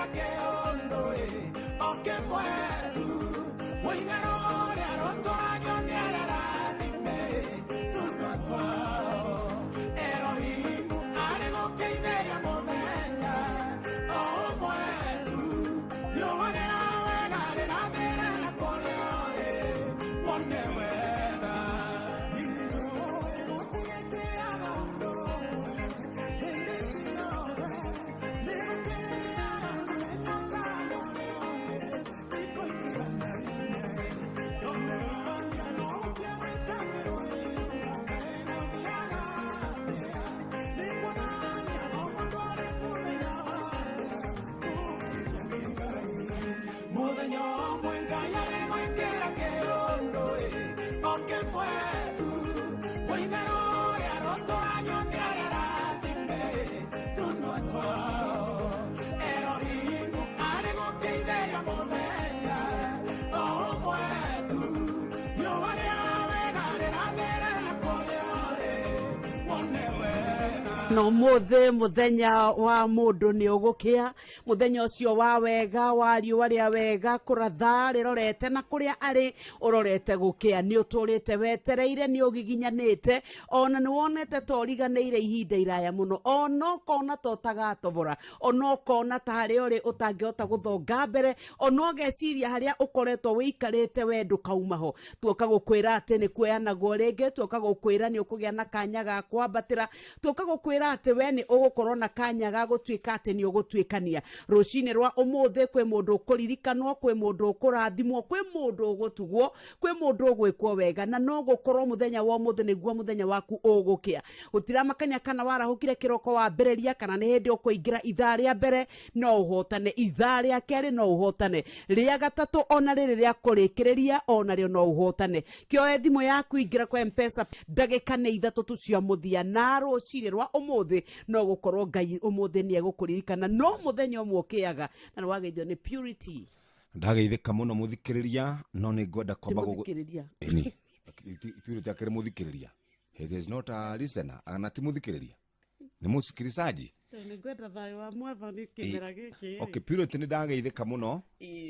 Gwĩkĩra kĩũndũ ĩ o kĩmwe tu mũinero ũrĩa rũtũragio nĩ arĩa arathime tũnua twao Elohimu arĩ gũkĩithĩria mũthenya o ũmwe tu riũa rĩa wega rĩrathĩra na kũrĩa ũrĩ wone wega. Gũtigĩtĩaga ũndũ ũmwe hĩndĩ ciothe nĩgũkĩaga mĩnyatano mĩothe thikũ itiganaine yomeoria no ũkĩagĩtanĩrwo nĩgũthiaga atĩa nĩkuonania o mũndũ arĩ mũthenya wake gũkĩria nĩ Ngai mũthenya ũmwe Ngai arĩ gwĩkĩra kĩũndũ ĩ o kĩmwe tu mũinero ũrĩa rũtũragio nĩ arĩa arathime tũnua twao Elohimu arĩ gũkĩithĩria mũthenya o ũmwe tu riũa rĩa wega rĩrathĩra na kũrĩa ũrĩ wone wega. Na ũmũthĩ mũthenya wa mũndũ nĩ ũgũkĩa, mũthenya ũcio wa wega wa riũa rĩa wega kũratha rĩrorete na kũrĩa arĩ ũrorete gũkĩa. Nĩ ũtũrĩte wetereire, nĩ ũgiginyanĩte, ona nĩ wonete ta ũriganĩire ihinda iraya mũno, ona ũkona ta ũtagatobora, ona ũkona ta harĩa ũrĩ ũtangĩhota gũthonga mbere, ona ũgeciria harĩa ũkoretwo wĩikarĩte we ndũkauma ho. Tuoka gũkwĩra atĩ nĩ kuoyanagwo rĩngĩ, tuoka gũkwĩra nĩ ũkũgĩa na kanya ga kwambatĩra, tuoka gũkwĩra atĩ we nĩ ũgũkorwo na kanya ga gũtuĩka atĩ nĩ ũgũtuĩkania. Rũcinĩ rwa ũmũthĩ kwĩ mũndũ ũkũririkanwo, kwĩ mũndũ ũkũrathimwo, kwĩ mũndũ ũgũtugwo, kwĩ mũndũ ũgwĩkwo wega, na no gũkorwo mũthenya wa ũmũthĩ nĩguo mũthenya waku ũgũkĩa. Gũtiramakania kana warahũkire kĩroko wambĩrĩria kana nĩ hĩndĩ ũkũingĩra ithaa rĩa mbere, no ũhotane, ithaa rĩa kerĩ no ũhotane, rĩa gatatũ ona rĩrĩ rĩa kũrĩkĩrĩria ona rĩo no ũhotane. Kĩoe thimũ yaku, ingĩra kwa Mpesa, ndagĩka nĩ ithatũ tu cia mũthia, na rũcinĩ rwa ũmũthĩ no gũkorwo Ngai ũmũthĩ nĩ egũkũririkana. No mũthenya ũmwe ũkĩaga na nĩ wageithio nĩ Purity. Ndageithĩka mũno mũthikĩrĩria, no nĩ ngwenda Ti kwamba mũthikĩrĩria. Ĩni. Purity akĩrĩ mũthikĩrĩria? It is not a listener, ana ti mũthikĩrĩria, nĩ mũsikilizaji. Nĩ ngwenda thayũ wa Mwathani kĩmera gĩkĩ. Okay, Purity, nĩ ndageithĩka mũno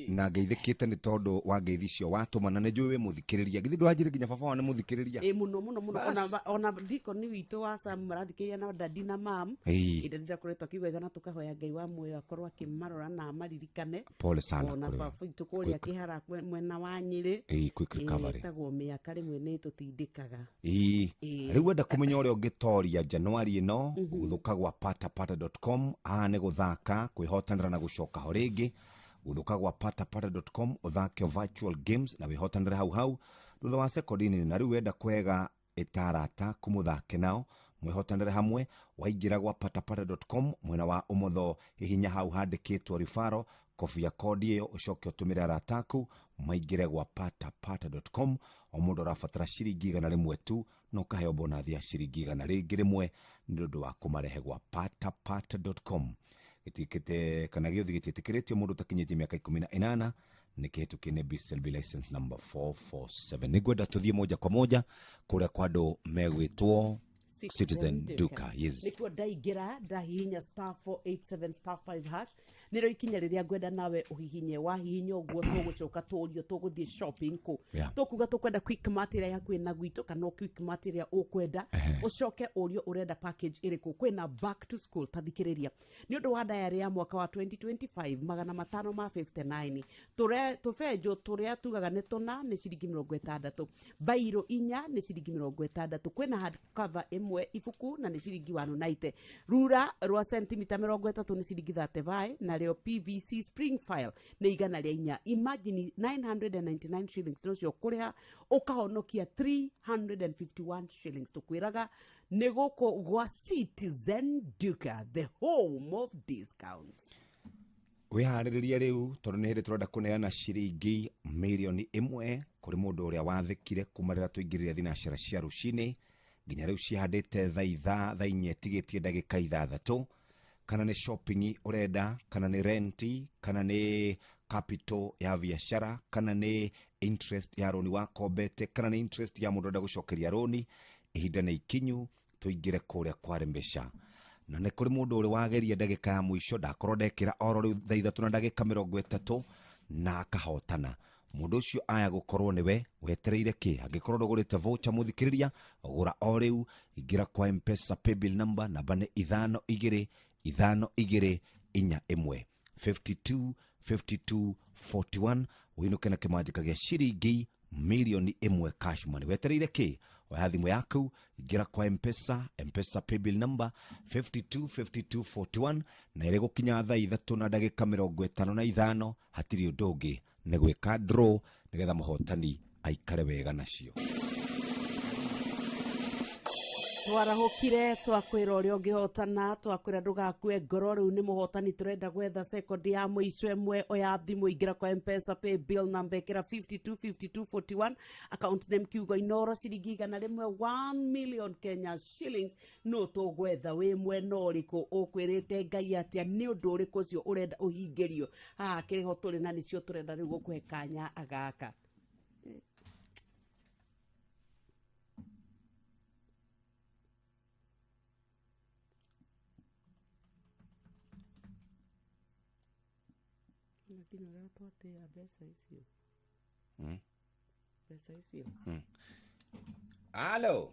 na ngeithĩkĩte nĩ tondũ wa ngeithi icio watũma, na nĩ njũĩ wĩ mũthikĩrĩria. Githĩ ndwanjĩre nginya baba wa nĩ mũthikĩrĩria? Ĩ, mũno mũno mũno. Bas. Ona dikoni witũ wa Sam marathikĩrĩria na dadi na mam. Ĩĩ. Ĩndĩ ndakoretwo akĩigua na tũkahoya Ngai wa muoyo akorwo akĩmarora na amaririkane. Pole sana ona kũrĩ we. baba witũ kũrĩa kĩhara mwena wa Nyĩrĩ. Ĩĩ, quick recovery. Ĩtagwo mĩaka rĩmwe nĩ tũtindĩkaga. Ĩĩ. Ĩĩ. Rĩu wenda kũmenya ũrĩa ũngĩtoria Januari ĩno, gũthũka gwa patapata.com. Haha nĩ gũthaka kwĩhotanĩra na gũcoka ho rĩngĩ. Gũthũka gwa patapata.com, ũthake virtual games na wĩhotanĩre hau hau thutha wa sekondi nini. Na rĩu wenda kwega ĩtarata kũmũthake nao mwĩhotanĩre hamwe, waingĩra gwa patapata.com mwena wa ũmotho, hihinya hau handĩkĩtwo rifaro, kobia kodi ĩyo, ũcoke ũtũmĩre arata aku maingĩre gwa patapata.com. O mũndũ arabatara ciringi 100 tu, na ũkaheo bonathi ya ciringi igana rĩngĩ rĩmwe nĩ ũndũ wa kũmarehe gwa patapata.com. Gĩtiĩkĩte kana gĩothe gĩtiĩtĩkĩrĩtio mũndũ ũtakinyĩtie mĩaka 18, nĩ kĩhĩtũkie nĩ BCLB license number 447. Nĩ ngwenda tũthiĩ moja kwa moja kũrĩa kwa andũ megwĩtwo Citizen Duka. Yes. Nĩkuo ndaingĩra, ndahihinya star 487 star 5 hash, nĩrĩo ikinya rĩrĩa ngwenda nawe ũhihinye. Wahihinya ũguo tũgũcoka tũrio tũgũthiĩ shopping kũ? Tũkuga tũkwenda Quickmart ĩrĩa hakuhĩ na gwitũ, kana o Quickmart ĩrĩa ũkwenda, ũcoke ũrio ũrenda package ĩrĩkũ. Kwĩna back to school, ta thikĩrĩria, nĩ ũndũ wa diary ya mwaka wa 2025 559, tũbenjũ tũrĩa tugaga nĩ tũna nĩ ciringi 60, bairo inya nĩ ciringi 60, kwĩna hard cover ĩmwe ibuku na nĩ ciringi 190, rura rwa sentimita 30 nĩ ciringi 35, narĩo PVC spring file nĩ 104. Imagine, 999 shillings nocio kũrĩha, ũkahonokia 351 shillings. Tũkwĩraga nĩ gũkũ gwa Citizen Duka, the home of discounts. Wĩharĩrĩrie rĩu, tondũ nĩ hĩndĩ tũrenda kũneana ciringi 1 mirioni kũrĩ mũndũ ũrĩa wathĩkire kuma rĩrĩa tũingĩrire thinacara cia rũcinĩ nginya rĩu cihandĩte thaa 4 ĩtigĩtie ndagĩka 6. Kana nĩ shopping ũrenda, kana nĩ renti, kana nĩ capital ya biacara, kana nĩ interest ya rũni wakombete, kana nĩ interest ya mũndũ ũrenda gũcokeria rũni, ihinda nĩ ikinyu tũingĩre kũrĩa kwarĩ mbeca. Na nĩ kũrĩ mũndũ ũrĩ wageria ndagĩka ya mũico, ndakorwo ndekĩra oro rĩu thaa 3 na ndagĩka 30 na akahotana. Mũndũ ũcio aya gũkorwo nĩwe wetereire kĩ? Angĩkorwo ndũgũrĩte voucher mũthikĩrĩria, gũra o rĩu, ingĩra kwa M-Pesa paybill number, namba nĩ 5 2 5 2 4 1 52 52 41, ũinũke na kĩmanjĩka gĩa ciringi 1,000,000 cash money. Wetereire kĩ? Oya thimũ yaku, ingĩra kwa M-Pesa, M-Pesa paybill number 52 52 41, na ĩrĩ gũkinya thaa 3 na ndagĩka 55, hatirĩ ũndũ ũngĩ nĩ gwĩka draw nĩgetha mũhotani aikare wega nacio. Twarahũkire twakwĩra ũrĩa ũngĩhotana, twakwĩra ndũgakue ngoro, rĩu nĩ mũhotani tũrenda gwetha sekondi ya mũico ĩmwe. Oya thimũ, ingĩra kwa M-Pesa pay bill number, ĩkĩra 52 52 41, account name kiugo Inoro, ciringi 100, 1 million Kenya shillings. No tũgwetha wĩ mwena ũrĩkũ, ũkwĩrĩte Ngai atĩa, nĩ ũndũ ũrĩkũ ũcio ũrenda ũhingĩrio haha kĩrĩho tũrĩ na nĩcio tũrenda rĩu gũkũhe kanya agaka. Nginya ũrĩa twatĩa mbeca icio. Mbeca icio. Halo.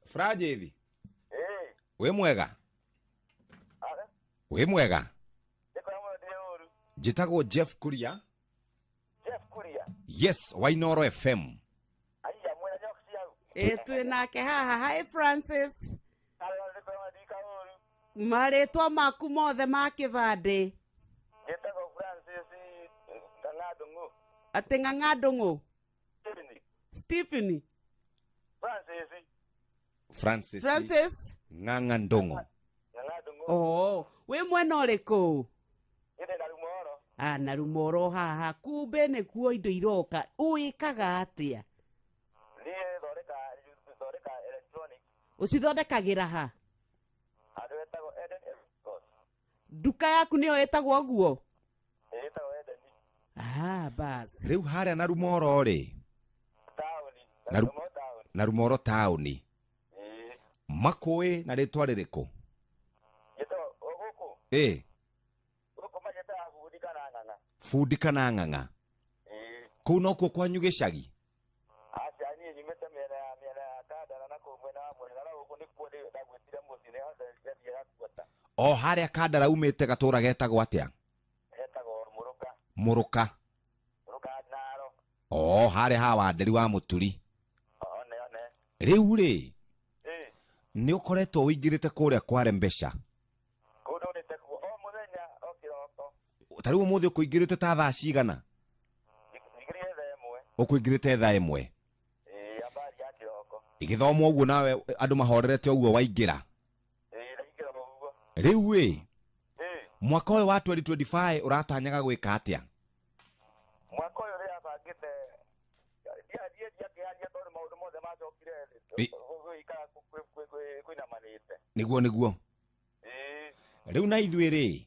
Frajethi. Wĩ mwega? Wĩ mwega? Njĩtagwo Jeff Kuria. Yes, wa Inoro FM. Ĩ twĩ nake haha. Hi Francis, marĩtwa maku mothe ma kĩbandĩ? Njĩtagwo Francis Ng'ang'a. Atĩ Ng'ang'a Ndũng'ũ Stephen? Francis. Francis. Francis Ng'ang'a Ndũng'ũ. Oh, wĩ mwena ũrĩkũ? Ĩndĩ na Rumoro. Ah, na Rumoro haha kumbe nĩkuo indo iroka. Ũĩkaga atĩa? Niĩ thondeka electronic. Ũcithondekagĩra ha? Handũ hetagwo Eden Electronics. Nduka yaku nĩyo ĩtagwo ũguo? Ĩtagwo Eden. Ah, bas. Rĩu harĩa na Rumoro rĩ? Na Rumoro taũni. Makũĩ na rĩtwa rĩrĩkũ? Njĩtagwo gũkũ. Ĩ. Gũkũ manjĩtaga bundi kana ng'ang'a. Bundi kana ng'ang'a. Kũu nokuo kwanyu gĩcagi? Aca, niĩ nyumĩte mĩena ya Kandara na kũu mwena wa Mwega, no gũkũ nĩkuo ndagwĩtire mũciĩ, nĩ ndathiaga kuota. O harĩa Kandara umĩte gatũra getagwo atĩa? Hetagwo Mũrũka. Mũrũka. Mũrũka Naro. O harĩa ha Wanderi wa Mũturi. One one. Rĩu rĩ, nĩ ũkoretwo ũingĩrĩte kũrĩa kwa Rembesha? Kũu ndũrĩte kuo o mũthenya o kĩroko. Ta rĩu ũmũthĩ ũkũingĩrĩte ta thaa cigana? Njingĩrire thaa 1. Ũkũingĩrĩte thaa 1. Ĩĩ, habari ya kĩroko. Ĩgĩthomwo ũguo nawe andũ mahorerete ũguo waingĩra? Ĩĩ, ndaingĩra ũguo. Rĩu ĩ, mwaka ũyũ wa 2025 ũratanyaga gwĩka atĩa? Mwaka ũyũ ndĩrabangĩte ndiathiĩ ndiakĩaria tondũ maũndũ mothe macokire thĩ. Gũikara kũinamanĩte. Nĩguo nĩguo. Rĩu na ithuĩ rĩ,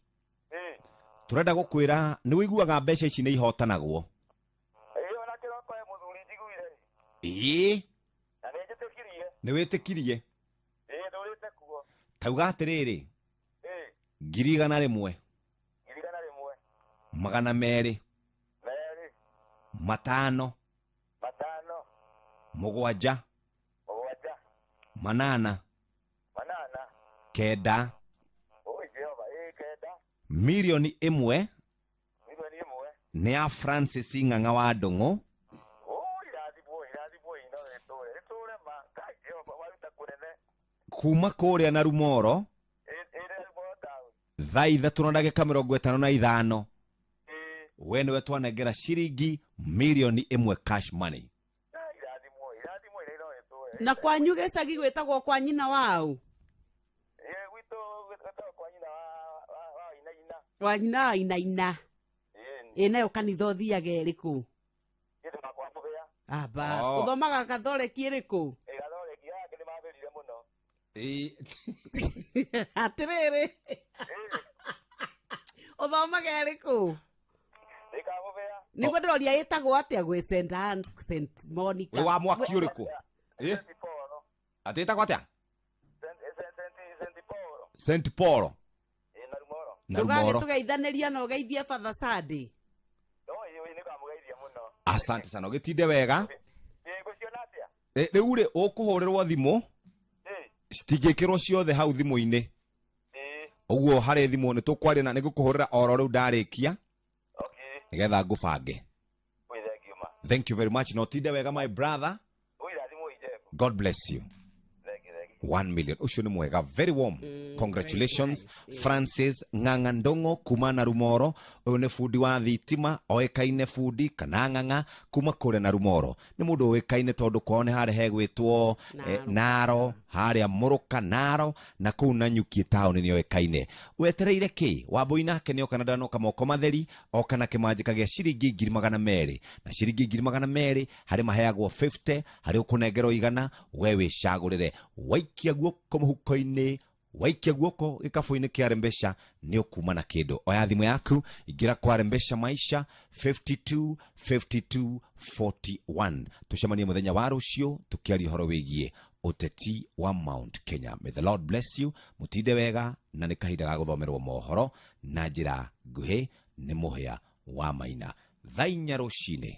tũrenda gũkwĩra nĩ ũiguaga mbeca ici nĩ ihotanagwo. Ĩĩ, ona kĩroko he mũthuri njiguire. Ĩĩ. Na nĩ njĩtĩkirie. Nĩ wĩtĩkirie? Ĩĩ, ndũrĩte kuo. Tauga atĩrĩrĩ, 100,000. 100,000. 200. 2. 5. 5. 7. 7. 8. 8. 9. Oi Jehova, ĩĩ 9. 1,000,000. 1,000,000. Nĩ ya Francis Ng'ang'a wa Ndũng'ũ. Oi irathimwo, irathimwo ino rĩtũre. Rĩtũre ma. Ngai Jehova waruta kũnene. Kuma kũrĩa na Rumoro. Ĩĩ, Rumoro town. Thaa 3 na ndagĩka 55. We nĩwe twanengera ciringi 1,000,000 cash money. Na kwanyu gĩcagi gwĩtagwo kwa nyina wau? Ĩĩ, gwitũ gwĩtagwo kwa nyina wa Wainaina. Wa nyina wa Wainaina. Ĩ nayo kanitha ũthiaga ĩrĩkũ? Njĩtagwo kwa Mũhĩa. Ah, bas. Oh. Ũthomaga Gathoreki ĩrĩkũ? Ĩ Gathoreki yake nĩ mambĩrire mũno. Ĩ. Atĩrĩrĩ. Ũthomaga ĩrĩkũ? Ndĩ Kamũhĩa. Nĩguo ndĩroria ĩtagwo atĩa gwĩ St. Anne, St. Monica. Wĩ wa mwaki ũrĩkũ? Ĩ? Atĩ ĩtagwo atĩa? St Paul na Rumoro. Ndũgagĩtũgeithanĩria na ũgeithie Father Sunday. Asante sana, ũgĩtinde wega. Rĩu rĩ ũkũhũrĩrwo thimũ, citingĩkĩrwo ciothe hau thimũ-inĩ ũguo, harĩ thimũ nĩ tũkwaria na nĩngũkũhũrĩra oro rĩu ndarĩkia nĩgetha ngũbange. Thank you very much na ũtinde wega, my brother. God bless you. 1 million ucio nĩ mwega, very warm congratulations. Francis Ng'ang'a Ndong'o kuma na Rumoro, ũyũ nĩ bundi wa thitima oĩkaine, bundi kana Ng'ang'a kuma kũrĩa na Rumoro, nĩ mũndũ ũĩkaine tondũ kwao nĩ harĩa hegwĩtwo Naro, harĩa Mũrũka Naro na kũu Nanyuki taũni nĩ oĩkaine. Wetereire kĩ? Wambui nake nĩ oka na ndanoka moko matheri, oka na kĩmanjĩka gĩa ciringi 200,000, na ciringi 200,000 harĩ maheagwo 50, harĩ ũkũnengerwo 100, we wĩcagũrĩre. Waikia guoko mũhuko-inĩ, waikia guoko gĩkabũ-inĩ kĩa Rembesha, nĩ ũkuma na kĩndũ. Oya thimũ yaku, ingĩra kwa Rembesha Maisha 52 52 41. Tũcemanie mũthenya wa rũciũ tũkĩaria ũhoro wĩgiĩ ũteti wa Mount Kenya. May the Lord bless you. Mũtinde wega, na nĩ kahinda ga gũthomerwo mohoro na njĩra nguhĩ nĩ Mũhĩa wa Maina thaa 4 rũcinĩ.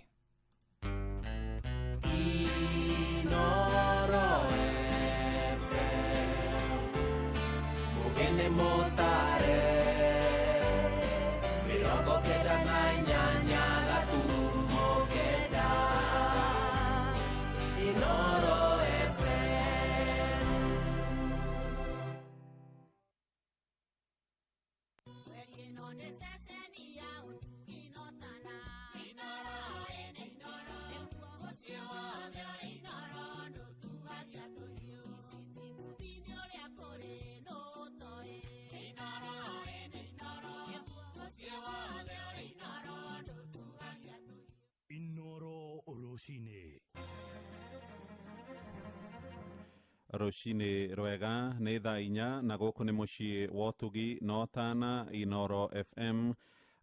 Inoro FM, mugene motare, 98.9. Inoro FM. Inoro rũcinĩ. Rũcinĩ rwega, nĩ thaa 4 na gũkũ nĩ mũciĩ wa ũtugi no tana Inoro FM.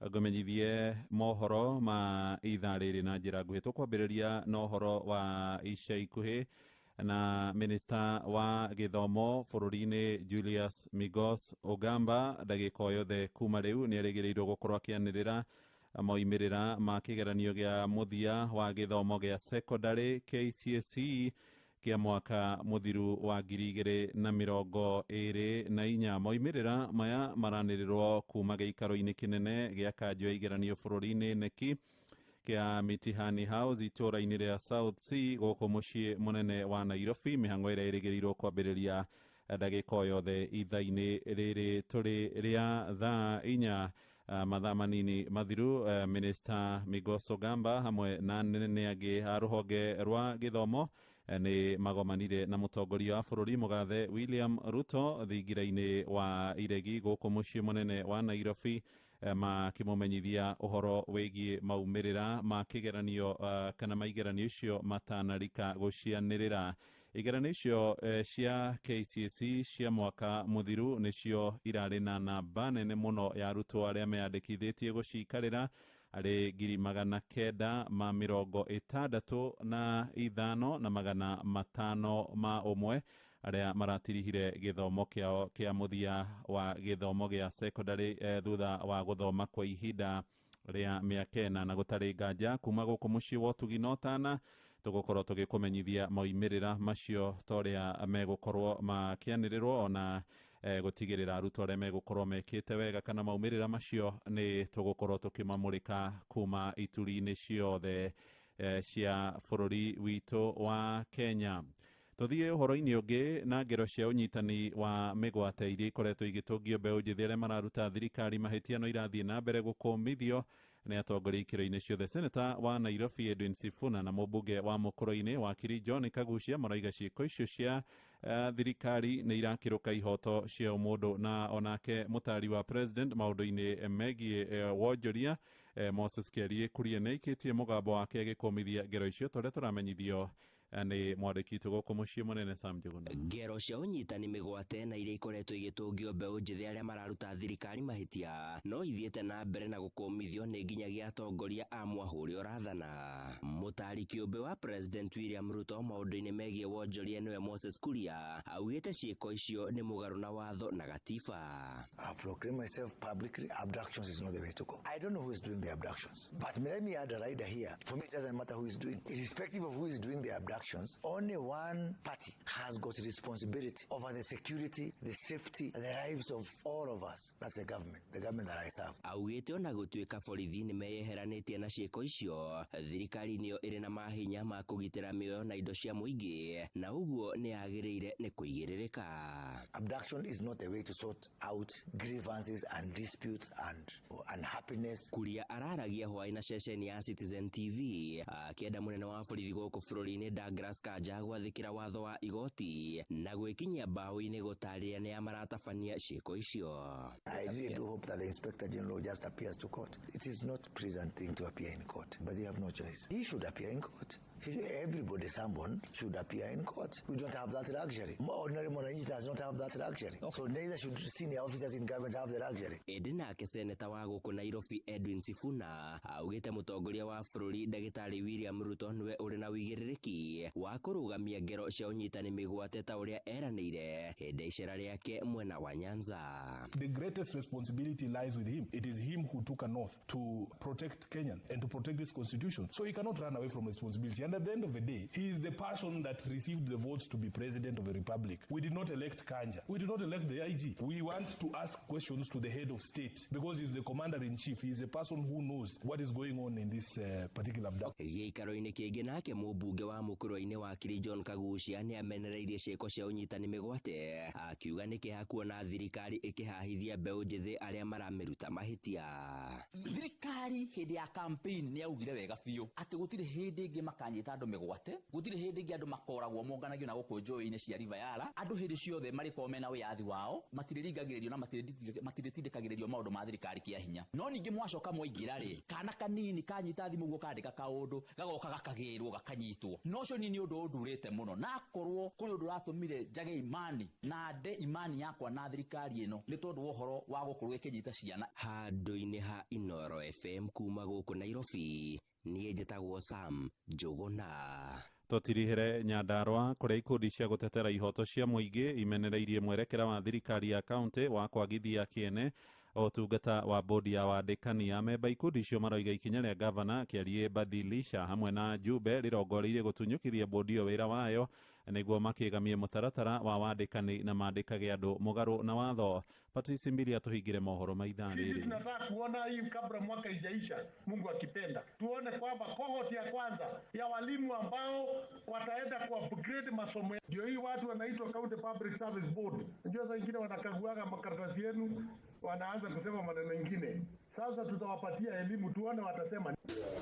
Ngũmenyithie mohoro ma ithaa rĩrĩ na njĩra nguhĩ. Tũkwambĩrĩria na ũhoro wa ica ikuhĩ na minista wa gĩthomo bũrũri-inĩ Julius Migos Ogamba, ndagĩka o yothe kuma rĩu nĩ erĩgĩrĩirwo gũkorwo akĩanĩrĩra moimĩrĩra ma kĩgeranio gĩa mũthia wa gĩthomo gĩa secondary KCSE kĩa mwaka mũthiru wa 2024. Moimĩrĩra maya maranĩrĩrwo kuma gĩikaro-inĩ kĩnene gĩa kanjũ ya igeranio bũrũri-inĩ neki kĩa Mitihani House itũũra-inĩ rĩa South C gũkũ mũciĩ mũnene wa Nairobi, mĩhang'o ĩrĩa ĩrĩgĩrĩirwo kwambĩrĩria ndagĩka o yothe ithaa-inĩ rĩrĩ tũrĩ rĩa thaa 4. Mathaa manini mathiru, Minister Migos Ogamba hamwe na anene angĩ a rũhonge rwa gĩthomo nĩ magomanire na mũtongoria wa bũrũri mũgathe William Ruto thingira-inĩ wa Iregi gũkũ mũciĩ mũnene wa Nairobi, makĩmũmenyithia ũhoro wĩgiĩ maumĩrĩra ma kĩgeranio kana maigeranio icio matanarika gũcianĩrĩra. Igeranio icio cia KCSE cia mwaka mũthiru nĩcio irarĩ na namba nene mũno ya arutwo arĩa meyandĩkithĩtie gũcikarĩra, arĩ 965,501 arĩa maratirihire gĩthomo kĩao kĩa mũthia wa gĩthomo gĩa secondary thutha wa gũthoma kwa ihinda rĩa mĩaka 4. Na gũtarĩ nganja, kuma gũkũ mũciĩ wa ũtugi no tana tũgũkorwo tũgĩkũmenyithia moimĩrĩra macio ta ũrĩa megũkorwo makĩanĩrĩrwo, ona gũtigĩrĩra arutwo arĩa megũkorwo mekĩte wega kana maumĩrĩra macio nĩ tũgũkorwo tũkĩmamũrĩka kuma ituri-inĩ ciothe cia bũrũri witũ wa Kenya. Tũthiĩ ũhoro-inĩ ũngĩ na ngero cia ũnyitani wa mĩgwate iria ikoretwo igĩtũngio mbeũ njĩthĩ arĩa mararuta thirikari mahĩtia no irathiĩ na mbere gũkũmithio nĩ atongoria ikĩro-inĩ ciothe. Seneta wa Nairobi Edwin Sifuna na mũmbunge wa Mũkũrũ-inĩ wakiri John Kagucia maraiga ciĩko icio cia thirikari nĩ irakĩrũka ihoto cia ũmũndũ. Na onake mũtari wa president maũndũ-inĩ megiĩ wonjoria Moses Kiarie Kuria nĩ aikĩtie mũgambo wake agĩkũmithia ngero icio, ta ũrĩa tũramenyithio Nĩ mwandĩki witũ gũkũ mũciĩ mũnene Sam Njuguna. Ngero cia ũnyitani mĩgwate na iria ikoretwo igĩtũngio mbeũ njĩthĩ arĩa mararuta thirikari mahĩtia no ithiĩte na mbere na gũkũmithio nĩ nginyagia atongoria a mwahũ ũrĩa ũrathana. Mũtari kĩũmbe wa President William Ruto maũndũ-inĩ megiĩ wonjoria nĩwe Moses Kuria augĩte ciĩko icio nĩ mũgarũ na watho na gatiba. I've proclaimed myself publicly, abductions is not the way to go. I don't know who is doing the abductions, but let me add a rider here. For me, it doesn't matter who is doing. Irrespective of who is doing the abductions, only one party has got responsibility over the security, the safety, and the lives of all of us. That's the government that I serve. Augĩte ona gũtuĩka borithi nĩ meyeheranĩtie na ciĩko icio, thirikari nĩyo ĩrĩ na mahinya ma kũgitĩra mĩoyo na indo cia mũingĩ, na ũguo nĩ yagĩrĩire nĩ kũigĩrĩrĩka. Abduction is not a way to sort out grievances and disputes and unhappiness. Kuria araragia hwaĩ na ceceni ya Citizen TV akĩenda mũnene wa borithi gũkũ bũrũri-inĩ Douglas Kanja gwathĩkĩra watho wa igoti na gwĩkinyia mbaũ-inĩ gũtarĩria nĩa maratabania ciĩko icio. I really do hope that the Inspector General just appears to court. It is not pleasant thing to appear in court, but you have no choice. He should appear in court. Everybody, someone should appear in court. We don't have that luxury. Ordinary mwananchi does not have that luxury. Okay. So neither should senior officers in government have the luxury. Ĩndĩ nake seneta wa gũkũ Nairobi Edwin Sifuna augĩte mũtongoria wa bũrũri ndagĩtarĩ William Ruto nĩwe ũrĩ na ũigĩrĩrĩki wa kũrũgamia ngero cia ũnyitani mĩgwate ta ũrĩa eranĩire hĩndĩ ya icera rĩake mwena wa Nyanza. The greatest responsibility lies with him. It is him who took an oath to protect Kenyan and to protect this constitution. So he cannot run away from responsibility. And at the end of the day, he is the person that received the votes to be president of the republic. We did not elect Kanja. We did not elect the IG. We want to ask questions to the head of state because he's the commander-in-chief. He is the person who knows what is going on in this particular abduction. Gĩikaro-inĩ kĩngĩ nake mũmbunge wa mũkũrũ-inĩ wa Kiri John Kagucia nĩ amenereirie ciĩko cia ũnyitani mĩgwate akiuga nĩ kĩeha kuona thirikari ĩkĩhahithia mbeũ njĩthĩ arĩa maramĩruta mahĩtia. Thirikari hĩndĩ ya campaign nĩ yaugire wega biũ atĩ gũtirĩ hĩndĩ ĩngĩ makanyita andũ mĩgwate, gũtirĩ hĩndĩ ĩngĩ andũ makoragwo monganagio na gũkũ njũĩ-inĩ cia River Yala. Andũ hĩndĩ ciothe marĩkorwo mena wĩyathi wao, matirĩringagĩrĩrio na matirĩtindĩkagĩrĩrio maũndũ ma thirikari kĩa hinya. No ningĩ mwacoka mwaingĩra rĩ, kana kanini kanyita thimũ ũguo kandĩka kaũndũ gagoka gakagĩrwo gakanyitwo. No ũcio ni ũndũ ũndurĩte mũno, na akorwo kũrĩ ũndũ ũratũmire njage imani na nde imani yakwa na thirikari ĩno nĩ tondũ wa ũhoro wa gũkorwo ĩkĩnyita ciana. Handũ-inĩ ha Inoro FM kuma gũkũ Nairobi, niĩ njĩtagwo Sam Njuguna. Tũtirihere Nyandarua kũrĩa ikundi cia gũtetera ihoto cia mũingĩ imenereirie mwerekera wa thirikari ya kaunti wa kwagithia kĩene ũtungata wa bodi ya wandĩkani. Amemba ikundi icio maroiga ikinya rĩa gavana Kĩarie Badilisha hamwe na Jube rĩrongoreirie gũtunyũkithia bodi ĩyo wĩra wayo nĩguo makĩgamie mũtaratara wa wandĩkani na mandĩkage andũ mũgarũ na watho. Patrice Mbili atũhingire mohoro ma ithaa Sisi rĩrĩ. tunataka kuona hii kabla mwaka ijaisha, Mungu akipenda, tuone kwamba cohort ya kwanza ya walimu ambao wataenda ku upgrade masomo, ndio hii watu wanaitwa County Public Service Board. Unajua saa ingine wanakaguaga makaratasi yenu, wanaanza kusema maneno mengine. Sasa tutawapatia elimu tuone watasema.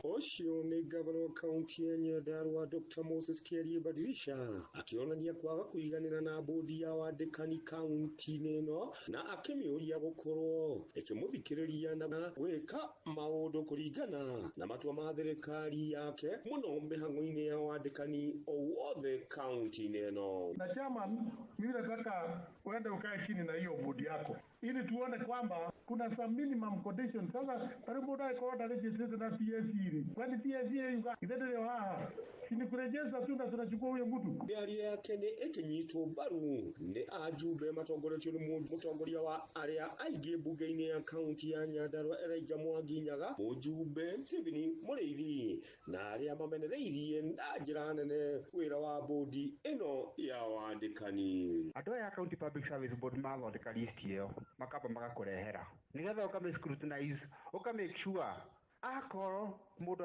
Ũcio nĩ gavana wa kaunti ya Nyandarua Dr. Moses Kĩarie Badilisha akĩonania kwaga kũiganĩra na bodi ya wandĩkani kaunti-inĩ ĩno na akĩmĩũria gũkorwo ĩkĩmũthikĩrĩria na gwĩka maũndũ kũringana na matua ma thirikari yake mũno mĩhang'o-inĩ ya wandĩkani o wothe kaunti-inĩ ĩno. Na chairman, mimi nataka uende ukae chini na hiyo bodi yako ili tuone kwamba kuna some minimum conditions. Sasa karibu mũndũ angĩkorwo ndarĩjĩstĩte na TSC rĩ, kwani TSC yuga ithe haha si ni kurejesta tu na tunachukua huyo mtu. Mĩario yake nĩ ĩkĩnyitwo mbaru nĩ ajumbe matongoretio nĩ mũtongoria wa arĩa aingĩ mbunge-inĩ ya kaunti ya Nyandarua Elijah Mwangi Nyaga, mũjumbe Stephen Mũrĩithi na arĩa mamenereirie na njĩra nene wĩra wa bodi ĩno ya wandĩkani. Andũ aya a County Public Service Board mathondeka list ĩyo makamba magakũrehera nĩgetha ũkame scrutinize, ũka make sure akorwo mũndũ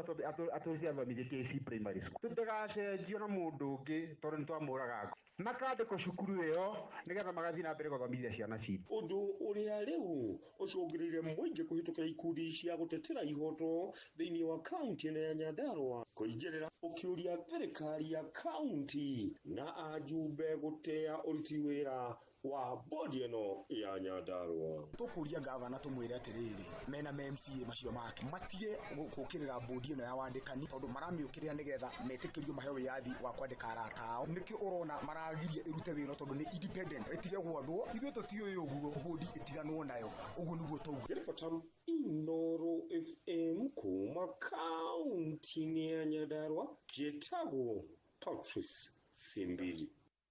atũthomithĩtie AC primary school tũtigacenjio na mũndũ ũngĩ tondũ nĩ twamũraga makandĩkwo cukuru ĩyo nĩgetha magathiĩ na mbere gũthomithia ciana citũ. Ũndũ ũrĩa rĩu ũcũngĩrĩire mũingĩ kũhĩtũkĩra ikundi cia gũtetera ihoto thĩinĩ wa kaunti ĩno ya Nyandarua kũingĩrĩra ũkĩũria thirikari ya kaunti na ajumbe gũtĩa ũruti wĩra wa bodi ĩno ya Nyandarua. Tũkũria gavana tũmwĩre atĩrĩrĩ, mena MCA macio make matige gũkĩrĩra gũkĩrĩra bodi ĩno ya wandĩkani tondũ maramĩũkĩrĩra nĩgetha metĩkĩrio maheo wĩyathi wa kwandĩka arata ao. Nĩkĩo ũrona maragiria ĩrute wĩra tondũ nĩ independent, ĩtige gwandwo. Ithuĩ tũtiũĩ ũguo, bodi ĩtiganwo nayo, ũguo nĩguo tauga. Ripota Inoro FM kuma kaunti-inĩ ya Nyandarua, njĩtagwo Patrice Simbili.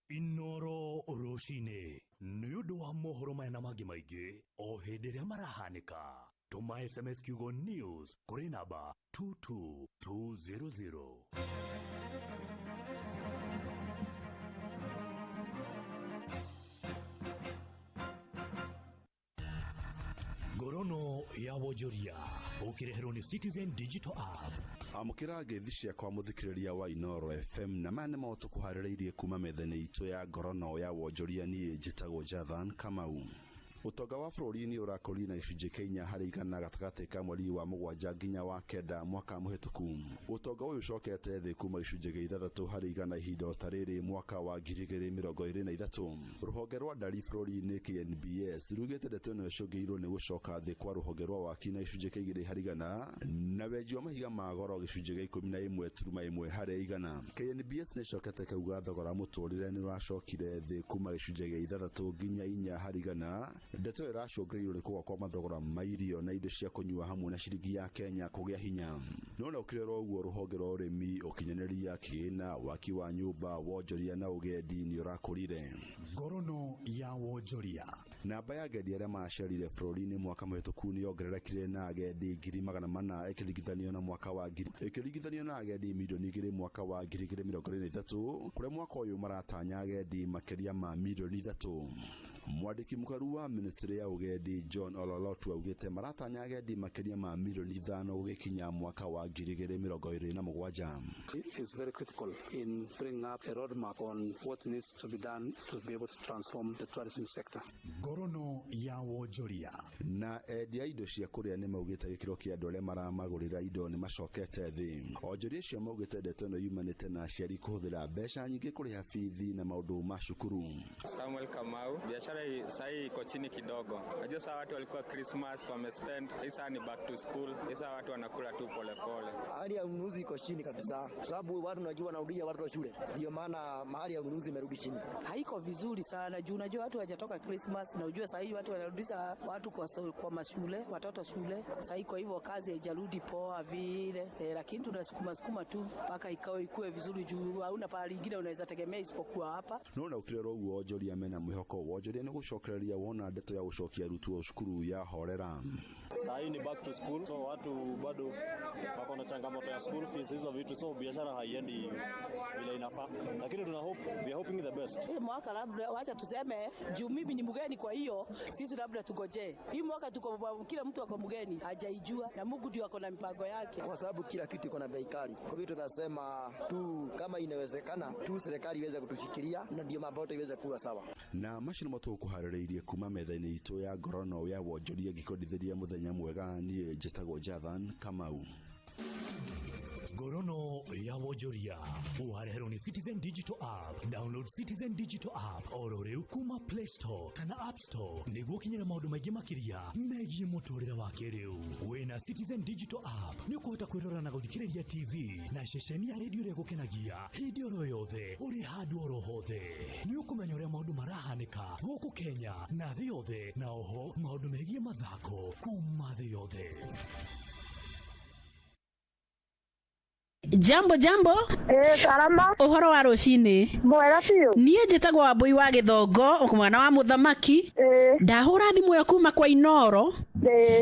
Inoro rũcinĩ nĩ ũndũ wa mohoro maya na mangĩ maingĩ o hĩndĩ ĩrĩa marahanĩka. Tũma SMS kiugo news kũrĩ namba 22200. Ngorono ya wonjoria ũkĩreherwo nĩ Citizen Digital App. Amũkĩra ngeithi ciakwa mũthikĩrĩria wa Inoro FM na maya nĩmo tũkũharĩrĩirie kuma metha-inĩ itũ ya ngorono ya wonjoria. Niĩ njĩtagwo Jathan Kamau. Ũtonga wa bũrũri nĩ ũrakũrire na gĩcunjĩ kĩa 4% gatagatĩ ka mweri wa 7 nginya wa 9 mwaka mũhĩtũku. Ũtonga ũyũ ũcokete thĩ kuma gĩcunjĩ kĩa 6% ihinda o ta rĩrĩ mwaka wa 2023. Rũhonge rwa ndari bũrũri-inĩ KNBS rugĩte ndeto ĩno ĩcũngĩrĩirio nĩ gũcoka thĩ kwa rũhonge rwa waki na gĩcunjĩ kĩa 2% na wenji wa mahiga ma goro gĩcunjĩ kĩa 11.1%. KNBS nĩ ĩcokete ĩkauga thogora mũtũrĩre nĩ ũracokire thĩ kuma gĩcunjĩ kĩa 6 nginya 4%. Ndeto ĩyo ĩracũngĩrĩirio nĩ kũgũa kwa mathogora ma irio na indo cia kũnyua hamwe na ciringi ya Kenya kũgĩa hinya. No na ũkĩrĩ oro ũguo, rũhonge rwa ũrĩmi, ũkinyanĩria, kĩgĩna, waki wa nyũmba, wonjoria na ũgendi nĩ ũrakũrire. Ngorono ya wonjoria. Namba ya agendi arĩa macerire bũrũri-inĩ mwaka mũhĩtũku nĩ yongererekire na agendi 400,000 ĩkĩringithanio na mwaka wa ngiri ĩkĩringithanio na agendi milioni 2 mwaka wa 2023, kũrĩa mwaka ũyũ maratanya agendi makĩria ma milioni 3. Mwandĩki mũkaru wa ministry ya ũgendi John Ololotu augĩte maratanya agendi makĩria ma milioni 5 gũgĩkinya mwaka wa 2027. Is very critical in bringing up a roadmap on what needs to be done to be able to transform the tourism sector. Ngorono ya wonjoria. Na endia indo cia kũrĩa nĩ maugĩte gĩkĩro kĩa andũ arĩa maramagũrĩra indo nĩ macokete thĩ. Onjoria acio maugĩte ndeto ĩno yumanĩte na aciari kũhũthĩra mbeca nyingĩ kũrĩha bithi na maũndũ ma cukuru. Samuel Kamau, biashara sahii iko chini kidogo. Najua saa watu walikuwa Christmas wamespend, hii saa ni back to school, hii saa watu wanakula tu polepole. Hali ya ununuzi iko chini kabisa, sababu watu najua wanarudia watu wa shule, ndio maana mahali ya ununuzi imerudi chini. Haiko vizuri sana juu unajua watu hawajatoka Christmas, na ujue sahii watu wanarudisha watu kwa mashule, watoto shule sahii, kwa hivyo kazi haijarudi poa vile lakini tunasukuma sukuma tu mpaka ikawe ikue vizuri juu hauna pahali ingine unaweza tegemea isipokuwa hapa. No na ũkĩrĩ oro ũguo, onjoria mena mwĩhoko wonjoria nĩ gũcokereria wona ndeto ya gũcokia arutwo cukuru ya horera. Saa hii ni back to school, so watu bado wako na changamoto ya school fees, hizo vitu, so biashara haiendi vile inafaa, lakini tuna hope, we are hoping the best. Hii mwaka labda wacha tuseme juu mimi ni mgeni, kwa hiyo sisi labda tugojee hii mwaka, tuko kila mtu ako mgeni hajaijua, na Mungu ndio ako na mipango yake, kwa sababu kila kitu iko na bei kali. Kwa hivyo tutasema tu kama inawezekana tu serikali iweze kutushikilia na ndio mambo yote iweze kuwa sawa. Na macio nĩmo tũkũharĩrĩirie kuma metha-inĩ itũ ya ngorono ya wonjoria ngĩkwendithĩria mũthenya mwega. Niĩ njĩtagwo Jathan Kamau. Ngorono ya wonjoria ũwareherwo nĩ Citizen Digital App. Download Citizen Digital App oro rĩu kuma Play Store kana App Store nĩguo ũkinyĩre maũndũ maingĩ makĩria megiĩ mũtũrĩre wa kĩrĩu. Wĩna Citizen Digital App nĩ ũkũhota kwĩrora na gũthikĩrĩria TV na ceceni ya redio ĩrĩa ĩgũkenagia hĩndĩ oro yothe ũrĩ handũ oro hothe. Nĩ ũkũmenya ũrĩa maũndũ marahanĩka gũkũ Kenya na thĩ yothe, na oho maũndũ megiĩ mathako kuma thĩ yothe. Jambo jambo. Salama. Ũhoro wa rũcinĩ. Mwega biũ. Niĩ njĩtagwo Wambũi wa Gĩthongo, mwana wa mũthamaki. Ndahũra thimũ ĩyo kuma kwa Inoro.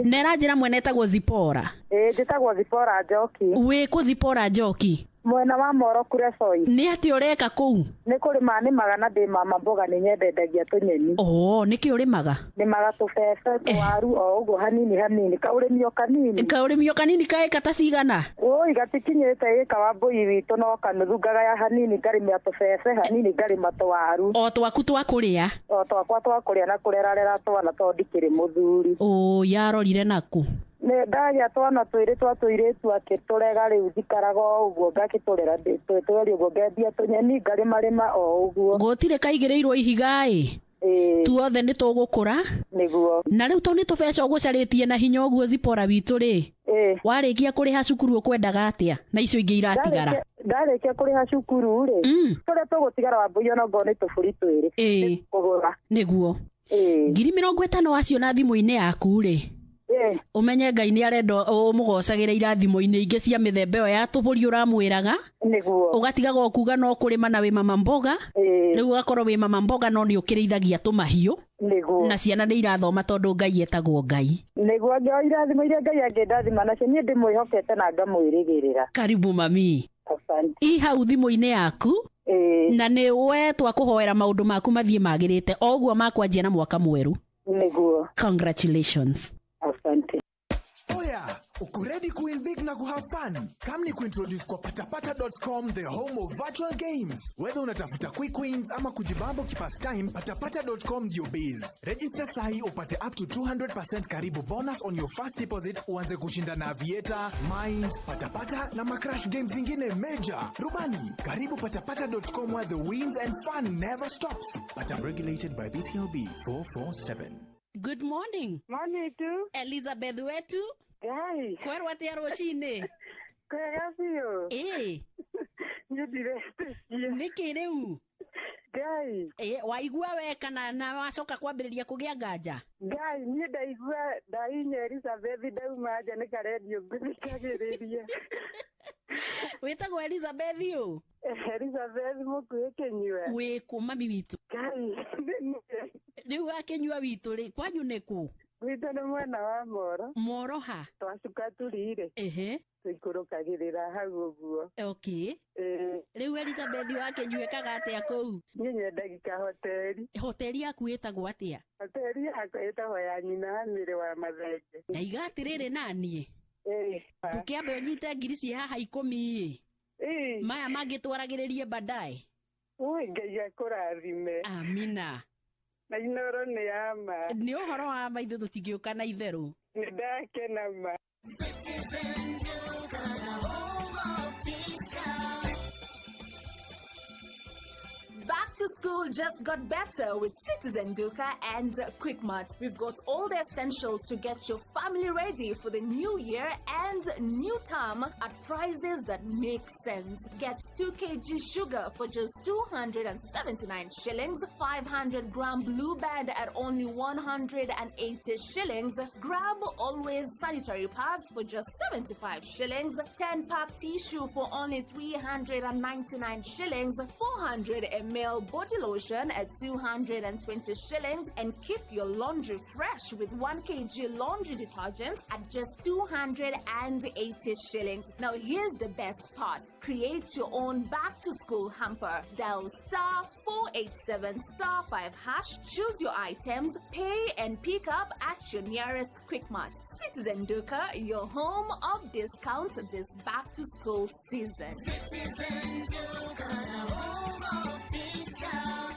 Na ĩranjĩra mwene etagwo Zipora. Njĩtagwo Zipora Njoki. Wĩ kũ Zipora Njoki? Mwena wa Moro Kuresoi. Nĩ atĩ ũreka kũu? Nĩ kũrĩma nĩmaga na ndĩ mama mboga, nĩ nyendendagia tũnyeni. Oo, nĩkĩ ũrĩmaga? Nĩmaga tũbebe, tũwaru o ũguo hanini hanini, kaũrĩmi o kanini. Kaũrĩmi o kanini ka ĩka ta cigana? Ũi gatikinyĩte ĩka wa mbũi witũ no kanuthu, ngagaya hanini ngarĩmia tũbebe hanini ngarĩma tũwaru. O twaku twa kũrĩa? O twakwa twa kũrĩa na kũrerarera twana tondũ ndikĩrĩ mũthuri. Ũ yarorire naku? Nĩ ndagĩa twana twĩrĩ twa tũirĩtu akĩtũrega rĩu njikaraga o ũguo ngakĩtũrera tweri ũguo ngendia tũnyeni ngarĩmarĩma o ũguo. Gũtirĩ kaigĩrĩirwo ihiga ĩ? Tuothe nĩ tũgũkũra. Nĩguo. Na rĩu tondũ nĩ tũbeca ũgũcarĩtie na hinya ũguo Zipora witũ rĩ, warĩkia kũrĩha cukuru ũkwendaga atĩa na icio ingĩ iratigara? Ndarĩkia kũrĩha cukuru rĩ, tũrĩa tũgũtigara Wambũi onokorwo nĩ tũbũri twĩrĩ kũgũra. Nĩguo. 50,000 waciona thimũ-inĩ yaku rĩ, ũmenye Ngai nĩ arenda ũmũgocagĩre irathimo-inĩ ingĩ cia mĩthemba ĩyo ya tũbũri ũramwĩraga. Nĩguo. Ũgatigaga o kuga no kũrĩma na wĩ mama mboga. Rĩu ũgakorwo wĩ mama mboga no nĩ ũkĩrĩithagia tũmahiũ. Nĩguo. Na ciana nĩ irathoma tondũ Ngai etagwo Ngai. Nĩguo ngĩoya irathimo iria Ngai angĩndathima nacio niĩ ndĩmwĩhokete na ngamwĩrĩgĩrĩra. Karibu mami. Asante. I hau thimũ-inĩ yaku na nĩ we twakũhoera maũndũ maku mathiĩ magĩrĩte o ũguo makwanjia na mwaka mwerũ. Nĩguo. Congratulations. Asante. Oya, uko ready kuwin big na kuhave fun? Come ni kuintroduce kwa patapata.com, the home of virtual games. Whether unatafuta quick wins ama kujibambo kipastime, patapata.com ndio base. Register sahi upate up to 200% karibu bonus on your first deposit, uanze kushinda na Aviator, Mines, Patapata na macrash games zingine major. Rubani, karibu patapata.com where the wins and fun never stops. Pata regulated by BCLB 447. Good morning. Morning tu. Elizabeth wetu. Ngai. Kwerwo atia rũcinĩ? Kwega biũ. Ĩĩ. Niĩ ndiretĩkia. Nĩkĩ rĩu? Ngai. Ĩĩ, waigua we kana na wacoka kwambĩrĩria kũgĩa nganja? Ngai, niĩ ndaigua ndainya Elizabeth ndauma nja nĩ karendio ngũthikagĩrĩria. Wĩtagwo Elizabeth ũ? Elizabeth mũkuhĩ kĩnyua. Wĩ kũ mami witũ? Ngai, nĩ niĩ. Rĩu akĩnyua witũ rĩ, kwanyu nĩ kũ? Gwitũ nĩ mwena wa Moro. Moro ha? Twacuka turi-rĩ. Ehe. Tũikũrũkagĩrĩra hau ũguo. Okay. Ĩĩ. Rĩu Elizabeth wakĩnyua ĩkaga atĩa kũu? Niĩ nyendagia kahoteri. Hoteri yaku ĩtagwo atĩa? Hoteri yakwa ĩtagwo ya nyina wa mĩrĩ wa mathenge. Ndaiga atĩrĩrĩ naniĩ. Ĩĩ. Tũkĩambe ũnyite ngiri ciĩ haha 10 ĩ. Ĩĩ. Maya mangĩ twaragĩrĩrie baadaye. Ui, Ngai akũrathime. Amina. Na Inoro nĩ ya ma. Nĩ ũhoro wa ma ithuĩ tũtingĩũka na itherũ. Nĩ ndakena ma. Citizen Duka, the home of discount. Back to school just got better with Citizen Duka and Quickmart. We've got all the essentials to get your family ready for the new year and new term at prices that make sense. Get 2 kg sugar for just 279 shillings, 500 gram blue band at only 180 shillings. Grab always sanitary pads for just 75 shillings, 10 pack tissue for only 399 shillings, 400 ml body lotion at 220 shillings, and keep your laundry fresh with 1 kg laundry detergent at just 280 shillings. Now, here's the best part: create your own back to school hamper. Dial star 487 star 5 hash, choose your items, pay, and pick up at your nearest Quickmart. Citizen Duka, your home of discounts this back to school season. Citizen Duka, the home of discount.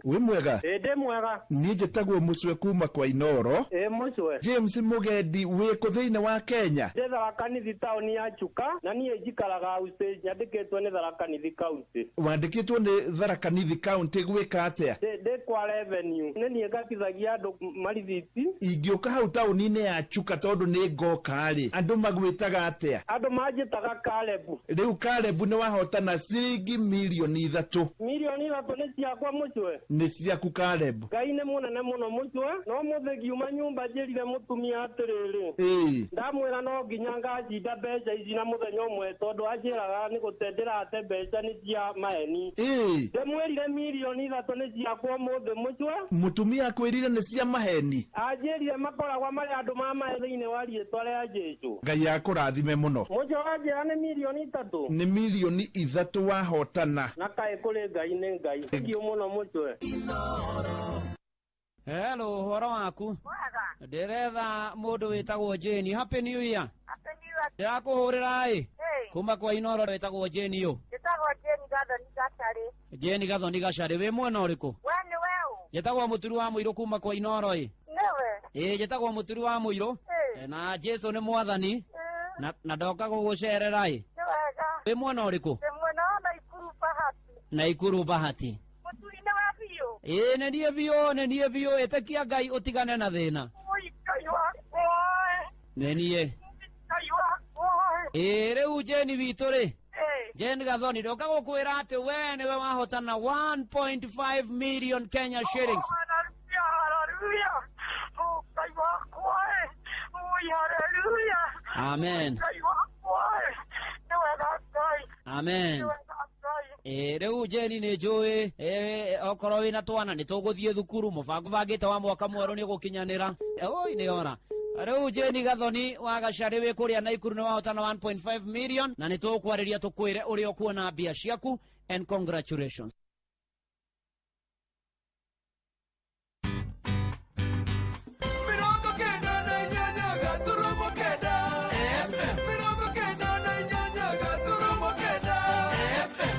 Wĩ mwega? Ĩ, ndĩ mwega. Niĩ njĩtagwo Mũcwe kuma kwa Inoro. Ĩ, Mũcwe. James Mũgendi, wĩ kũ thĩinĩ wa Kenya? Ndĩ Tharaka Nithi taũni ya Chuka na niĩ njikaraga Usage, nyandĩkĩtwo nĩ Tharaka Nithi County. Wandĩkĩtwo nĩ Tharaka Nithi County gwĩka atĩa? Ndĩ kwa revenue, nĩ niĩ ngatithagia andũ marithiti. Ingĩũka hau taũni-inĩ ya Chuka tondũ nĩ ngoka rĩ, andũ magwĩtaga atĩa? Andũ manjĩtaga Karebu. Rĩu Karebu, nĩ wahotana ciringi 3,000,000. 3,000,000 nĩ ciakwa, Mũcwe? Nĩ ciaku, Karebu. Ngai nĩ mũnene mũno, Mũcwe. No mũthĩ ngiuma nyũmba njĩrire mũtumia atĩrĩrĩ, ndamwĩra no nginya ngacinda mbeca ici na mũthenya ũmwe, tondũ anjĩraga nĩ gũte ndĩrate mbeca nĩ cia maheni. Ndĩmwĩrire 3,000,000 nĩ ciakwa ũmũthĩ, Mũcwe. Mũtumia akwĩrire nĩ cia maheni? Anjĩrire makoragwo marĩ andũ ma mahe thĩinĩ wa rĩtwa rĩa Jesũ. Ngai akũrathime mũno. Mũcwe, wanjĩra nĩ 3,000,000? Nĩ 3,000,000 wahotana. Na kaĩ kũrĩ Ngai nĩ Ngai. Thank you mũno, Mũcwe. Hello, ũhoro waku? Ndĩretha mũndũ wĩtagwo Jane. Happy New Year. Ndĩrakũhũrĩra ĩ kuma kwa Inoro, wĩtagwo Jane ũ? Njĩtagwo Jane Gathoni Gacarĩ. Jane Gathoni Gacarĩ, wĩ mwena ũrĩkũ? We nĩ we ũ? Njĩtagwo Mũturi wa Mũirũ kuma kwa Inoro ĩ. Nĩwe? Ĩ, njĩtagwo Mũturi wa Mũirũ. Na Jesu nĩ mwathani na ndoka gũgũcerera ĩ. Nĩ wega. Wĩ mwena ũrĩkũ? Ndĩ mwena wa Naikuru Bahati. Naikuru Bahati. Mũturi nĩ we biũ? Ĩĩ nĩ niĩ biũ, nĩ niĩ biũ, ĩtĩkia Ngai ũtigane na thĩna. Oi Ngai wakwa. Nĩ niĩ. Ngai wakwa. Ĩĩ rĩu Jane witũ rĩ. Jane Gathoni ndoka gũkwĩra atĩ we nĩwe wahotana 1.5 million Kenya shillings. Hallelujah, hallelujah. Oh, Ngai wakwa. Oi, hallelujah. Amen. Ngai wakwa. Nĩ wega Ngai. Amen. Nĩ wega Ngai. Ĩĩ rĩu Jane nĩ njũĩ okorwo wĩna twana nĩ tũgũthiĩ thukuru, mũbango bangĩte wa mwaka mwerũ nĩ ũgũkinyanĩra. Oi nĩ ora. Rĩu Jane Gathoni wa Gacarĩ wĩ kũrĩa Naikuru nĩ wahotana 1.5 million na nĩ tũgũkwarĩria tũkwĩre ũrĩa ũkuona mbia ciaku and congratulations. 98.9 FM 98.9 FM.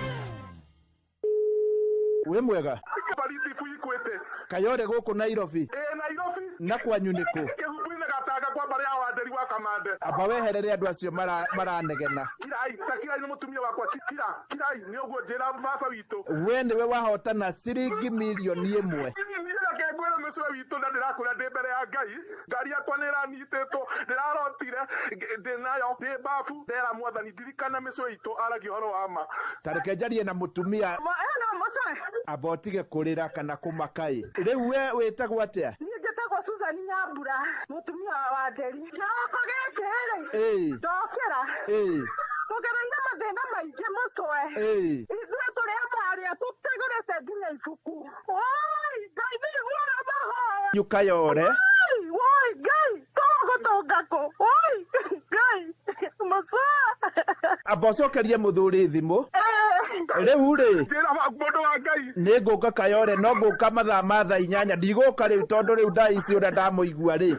Wĩ mwega? Baritibu ikwĩte. Kayore gũkũ Nairobi. Ĩ Nairobi. Na kwanyu nĩ kũ? Kĩhumbu-inĩ Gatanga kwa mbarĩ ya Wanderi wa Kamande. Amba weherere andũ acio maranegena. Kirai, ta kirai nĩ mũtumia wakwa, kira, kirai nĩ ũguo njĩra baba witũ. We nĩwe wahotana ciringi mirioni 1. Niĩ reke ngwĩre mũcũwe witũ na ndĩrakwĩra ndĩ mbere ya Ngai, ngari yakwa nĩ ĩranyitĩtwo, ndĩrarotire ndĩ nayo ndĩ babu, ndera mwathani ndirikana mĩcũwe witũ aragia ũhoro wa ma. Ta reke njarie na mũtumia. Eno mũcũwe. Amba ũtige kũrĩra kana kũmaka-ĩ. Rĩu we wĩtagwo atĩa? Niĩ njĩtagwo Susan Nyambura, mũtumia wa Wanderi. Kĩroko gĩkĩ rĩ, ndokĩra. Tũgereire mathĩna maingĩ mũcũe. Ithuĩ tũrĩ amwe arĩa tũtegũrĩte nginya ibuku. Woi, Ngai nĩ iguaga mahoya. Nyukayore. Woi, woi, Ngai, tũgũtũnga kũ? Woi, Ngai, mũcũe. Amba ũcokerie mũthuri thimũ. Rĩu rĩ, Njĩra mũndũ wa Ngai. Nĩ ngũka Kayore, no ngũka mathaa ma thaa 8. Ndigũka rĩu tondũ rĩu thaa ici ũrĩa ndamũigua rĩ,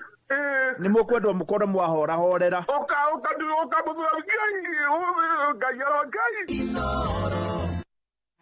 nĩ mũkwendwo mũkorwo mwahorahorera. Ũka, ũka, ũka, mũcũwe, Ngai, Ngai, oro Ngai.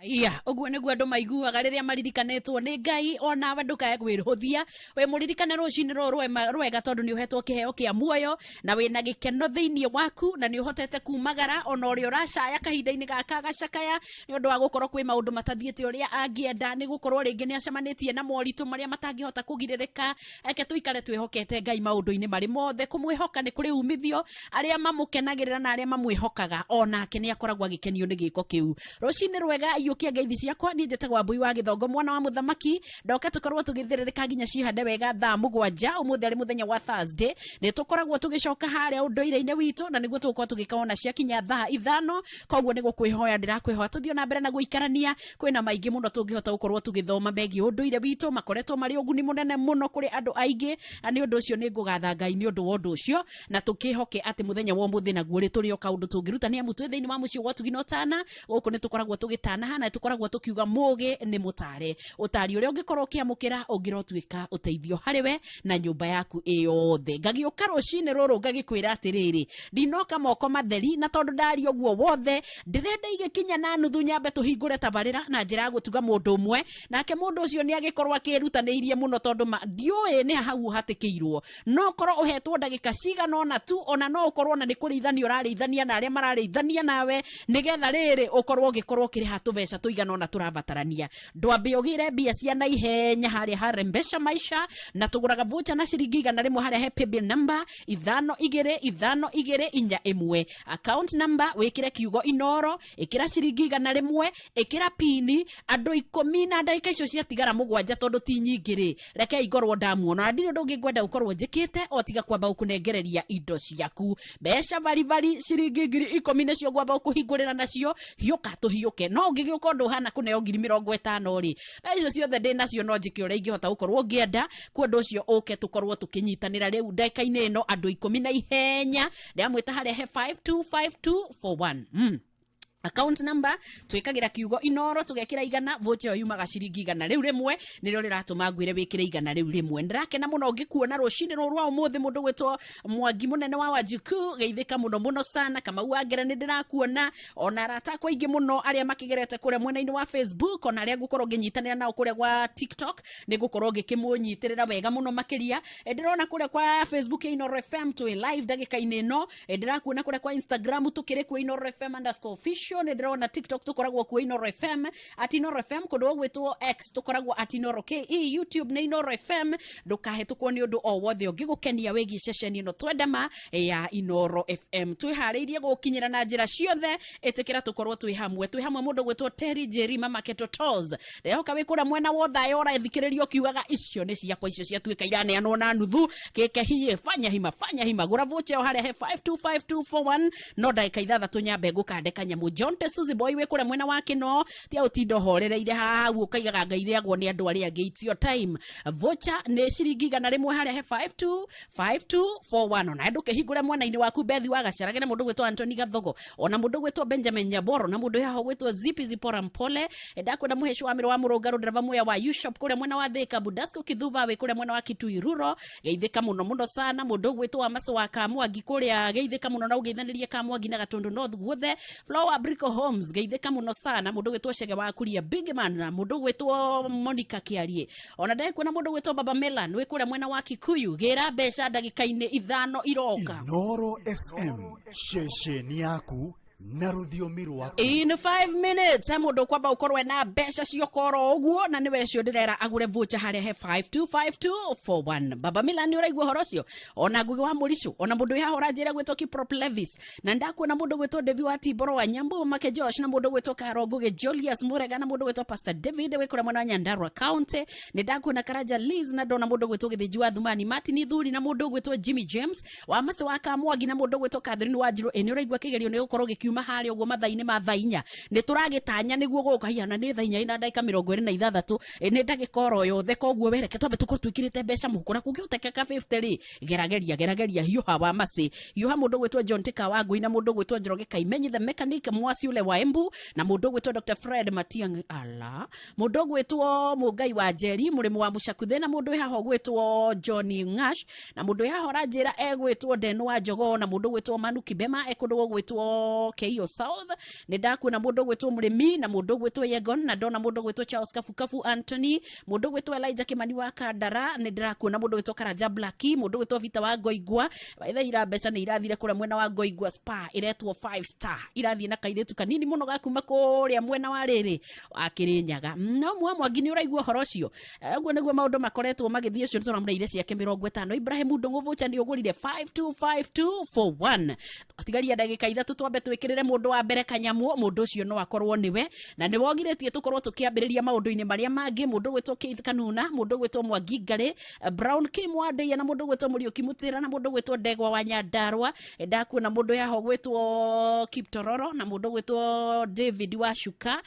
Iya, ũguo nĩguo andũ maiguaga rĩrĩa maririkanĩtwo nĩ Ngai, onawe ndũkae kwĩhũthia. Wĩ mũririkane rũcinĩ rũrũ rwega tondũ nĩ ũhetwo kĩheo kĩa muoyo na wĩna gĩkeno thĩinĩ waku na nĩ ũhotete kumagara ona ũrĩa ũracaya kahinda-inĩ gaka gacakaya nĩ ũndũ wa gũkorwo kwĩ maũndũ matathiĩte ũrĩa angĩenda, nĩ gũkorwo rĩngĩ nĩ acemanĩtie na moritũ marĩa matangĩhota kũgirĩrĩka. Reke tũikare twĩhokete Ngai maũndũ-inĩ marĩ mothe. Kũmwĩhoka nĩ kũrĩ umithio, arĩa mamũkenagĩrĩra na arĩa mamwĩhokaga onake nĩ akoragwo agĩkenio nĩ gĩko kĩu. Rũcinĩ rwega, iyũkia ngeithi ciakwa. Niĩ njĩtagwo Wambui wa Gĩthongo, mwana wa mũthamaki. Ndoka tũkorwo tũgĩthĩrĩrĩka nginya cihande wega thaa 7. Ũmũthĩ arĩ mũthenya wa Thursday, nĩ tũkoragwo tũgĩcoka harĩa ũndũire-inĩ witũ na nĩguo tũgũkorwo tũgĩka ona ciakinya thaa 5. Koguo nĩ gũkwĩhoya ndĩrakwĩhoya tũthiĩ na mbere na gũikarania. Kwĩna maingĩ mũno tũngĩhota gũkorwo tũgĩthoma megiĩ ũndũire witũ, makoretwo marĩ ũguni mũnene mũno kũrĩ andũ aingĩ, na nĩ ũndũ ũcio nĩ ngũgatha Ngai nĩ ũndũ wa ũndũ ũcio, na tũkĩhoke atĩ mũthenya wa ũmũthĩ naguo rĩ tũrĩ o kaũndũ tũngĩruta, nĩ amu twĩ thĩinĩ wa mũciĩ wa ũtugi na ũtana. Gũkũ nĩ tũkoragwo tũgĩtanaha na tũkoragwo tũkiuga mũgĩ nĩ mũtare, ũtari ũrĩa ũngĩkorwo ũkĩamũkĩra ũngĩrotuĩka ũteithio harĩ we na nyũmba yaku ĩyothe. Ngagĩũka rũcinĩ rũrũ ngagĩkwĩra atĩrĩrĩ, ndinoka moko matheri, na tondũ ndaria ũguo wothe ndĩrenda igĩkinya na nuthu nyambe tũhingũre tabarĩra na njĩra ya gũtuga mũndũ ũmwe, nake mũndũ ũcio nĩ agĩkorwo akĩrutanĩirie mũno tondũ ndiũĩ nĩ hau hatĩkĩirwo. No korwo ũhetwo ndagĩka cigana ũna tu, ona no ũkorwo ona nĩ kũrĩithania ũrarĩithania na arĩa mararĩithania nawe, nĩgetha rĩrĩ ũkorwo ũgĩkorwo ũkĩrĩha tũbeca tũigana ũna tũrabatarania. Ndwambe ũgĩre mbia cia naihenya harĩa ha Rembesha Maisha, na tũgũraga voucher na ciringi 100 harĩa he paybill number 5 2 5 2 4 1, account number wĩkĩre kiugo Inoro, ĩkĩra ciringi 100, ĩkĩra pini. Andũ 10 na ndagĩka icio ciatigara 7 tondũ ti nyingĩ rĩ, reke ngorwo ndamuona. Na ndirĩ ũndũ ũngĩ ngwenda gũkorwo njĩkĩte o tiga kwamba gũkũnengereria indo ciaku. Mbeca baribari ciringi 10,000 nĩcio ngwamba gũkũhingũrĩra nacio, hiũka tũhiũke. No ũngĩgĩũka ũndũ ũhana kũneo 50,000 rĩ, mbeca icio ciothe ndĩ nacio no njĩke ũrĩa ingĩhota gũkorwo ngĩenda. Kwa ũndũ ũcio ũke tũkorwo tũkĩnyitanĩra rĩu ndagĩka-inĩ ĩno andũ 10 na ihenya. Ndĩramwĩta harĩa he 525241. Account number twĩkagĩra kiugo Inoro, tũgekĩra 100, voucher ĩyo yumaga ciringi 100 rĩu rĩmwe, nĩrĩo rĩratũma ngwĩre wĩkĩre 100 rĩu rĩmwe. Ndĩrakena mũno ngĩkuona rũcinĩ rũrũ rwa ũmũthĩ, mũndũ gwĩtwo Mwangi mũnene wa Wanjikũ, geithĩka mũno mũno sana. Kamau wa Ngere nĩ ndĩrakuona, ona arata akwa aingĩ mũno arĩa makĩgerete kũrĩa mwena-inĩ wa Facebook, ona arĩa ngũkorwo ngĩnyitanĩra nao kũrĩa gwa TikTok, nĩ ngũkorwo ngĩkĩmũnyitĩrĩra wega mũno makĩria. Ndĩrona kũrĩa kwa Facebook ya Inoro FM twĩ live ndagĩka-inĩ ĩno. Ndĩrakuona kũrĩa kwa Instagram tũkĩrĩ kuo Inoro FM underscore official. Show. Nĩ ndĩrona TikTok tũkoragwo kuo Inoro FM, at Inoro FM, kũndũ gũgwĩtwo X tũkoragwo at Inoro KE, YouTube nĩ Inoro FM. Ndũkahĩtũkwo nĩ ũndũ o wothe ũngĩgũkenia wĩgiĩ ceceni ĩno twendama ya Inoro FM. Twĩharĩirie gũkinyĩra na njĩra ciothe, ĩtĩkĩra tũkorwo twĩ hamwe, twĩ hamwe. Mũndũ gwĩtwo Terry Njeri, Mama Ketotos, ndehoka wĩ kũrĩa mwena wa Othaya ũrathikĩrĩria ũkiugaga icio nĩ ciakwa, icio ciatuĩka iraneanwo na nuthu. Kĩke hiĩ, fanya hima, fanya hima, gũra voucher o harĩa he 525241. No ndagĩka 6 nyambe ngũkande kanyamũ. John Tesuzi Boy wĩ kũrĩa mwena wa Kĩno, tia ũtinda ũhorereire hau ũkaigaga ngai rĩagwo nĩ andũ arĩa angĩ. It's your time. Voucher nĩ ciringi 100 harĩa he 525241. Ona ndũkĩhingũre mwena-inĩ waku Bethi wa Gacarage na mũndũ gwĩtwo Anthony Gathogo, ona mũndũ gwĩtwo Benjamin Nyaboro, na mũndũ haha gwĩtwo Zipi Zipora Mpole. Ndakwenda mũheci wa mĩro wa mũrũngarũ, ndereba muya wa U-Shop kũrĩa mwena wa Thika, Budasco Kithuva wĩ kũrĩa mwena wa Kitui Ruro, geithĩka mũno mũno sana. Mũndũ gwĩtwo wa Maco wa Kamwangi kũrĩa, geithĩka mũno na ũgeithanĩrie Kamwangi na Gatundu North guothe. Flower Brico Homes, geithĩka mũno sana. Mũndũ gwĩtwo Chege wa Kuria Big Man, na mũndũ gwĩtwo Monica Kĩarie, ona ndekuona mũndũ gwĩtwo Baba Melan wĩ kũrĩa mwena wa Kikuyu. Gĩra mbeca ndagĩka-inĩ 5 iroka. Inoro FM, ceceni yaku na rũthiomi rwaku. In 5 minutes he mũndũ kwamba ũkorwo ena mbeca ciokoro ũguo, na nĩwe cio ndĩrera agũre voucher harĩa he 525241. Baba Milan, nĩ ũraigua ũhoro ũcio, ona Ngugi wa Mũricũ, ona mũndũ wĩ haha ũranjĩra gwĩtwo Kiprop Levis, na ndakuona mũndũ gwĩtwo Devi wa Tiboro wa Nyambu, Make Josh, na mũndũ gwĩtwo Karo Ngugi Julius Murega, na mũndũ gwĩtwo Pastor David wĩ kũrĩa mwena wa Nyandarua County. Nĩ ndakuona Karanja Liz, na ndona mũndũ gwĩtwo Gĩthĩnji wa Thumani Martin Thuri, na mũndũ gwĩtwo Jimmy James wa Mace wa Kamwangi, na mũndũ gwĩtwo Catherine wa Njirũ. Ĩ nĩ ũraigua kĩgerio nĩ gũkorwo gĩkiuma harĩa ũguo mathaa-inĩ ma thaa 4, nĩ tũragĩtanya nĩguo gũka hiana nĩ thaa 4 ina ndagĩka 26. Ĩ nĩ ndagĩka oro yothe, koguo wereke twambe tũkorwo twĩkĩrĩte mbeca mũhuko, na kũngĩhotekeka 50 rĩ, gerageria, gerageria, hiũha wa Mace, hiũha. Mũndũ gwĩtwo John Tika wa Ngui, na mũndũ gwĩtwo Njoroge Kaimenyi the mechanic mwasi ule wa Embu, na mũndũ gwĩtwo Dr Fred Matiang'i, ala mũndũ gwĩtwo Mũngai wa Njeri, mũrĩmi wa Mũcakuthe, na mũndũ wĩ haha gwĩtwo Johnny Ngash, na mũndũ wĩ haha ũranjĩra egwĩtwo Ndeno wa Njogoo, na mũndũ gwĩtwo Manu Kibema ekũndũ gũgwĩtwo Keio South. Nĩ ndakuona mũndũ gwĩtwo Mũrĩmi, na mũndũ gwĩtwo Yegon, na ndona mũndũ gwĩtwo Charles Kabukabu Anthony, mũndũ gwĩtwo Elijah Kimani wa Kandara. Nĩ ndĩrakuona mũndũ gwĩtwo Karanja Blacki, mũndũ gwĩtwo Vita wa Ngoingwa. Ira mbeca nĩ irathire kũrĩa mwena wa Ngoingwa Spa, ĩretwo 5 star, irathiĩ na kairĩtu kanini mũno gakuma kũrĩa mwena wa rĩrĩ wa Kĩrĩnyaga. No mwa Mwangi, nĩ ũraigua ũhoro ũcio? Ũguo nĩguo maũndũ makoretwo magĩthiĩ. Ũcio tũramũreire ciake 50. Ibrahim Ndũng'ũ, voucher nĩ ũgũrire 525241. Tigaria ndagĩka 3 twambe twĩkĩrĩre mũndũ wa mbere kanyamũ. Mũndũ ũcio no akorwo nĩwe na nĩ wogirĩtie tũkorwo tũkĩambĩrĩria maũndũ-inĩ marĩa mangĩ. Mũndũ gwĩtwo Keith Kanuna, mũndũ gwĩtwo Mwangi Ngarĩ, Brown Kim Wandeia, na mũndũ gwĩtwo Mũriũki Mũtĩra, na mũndũ gwĩtwo Ndegwa wa Nyandarua. Ndakuona mũndũ yaho gwĩtwo Kiptororo, na mũndũ gwĩtwo David wa Shuka,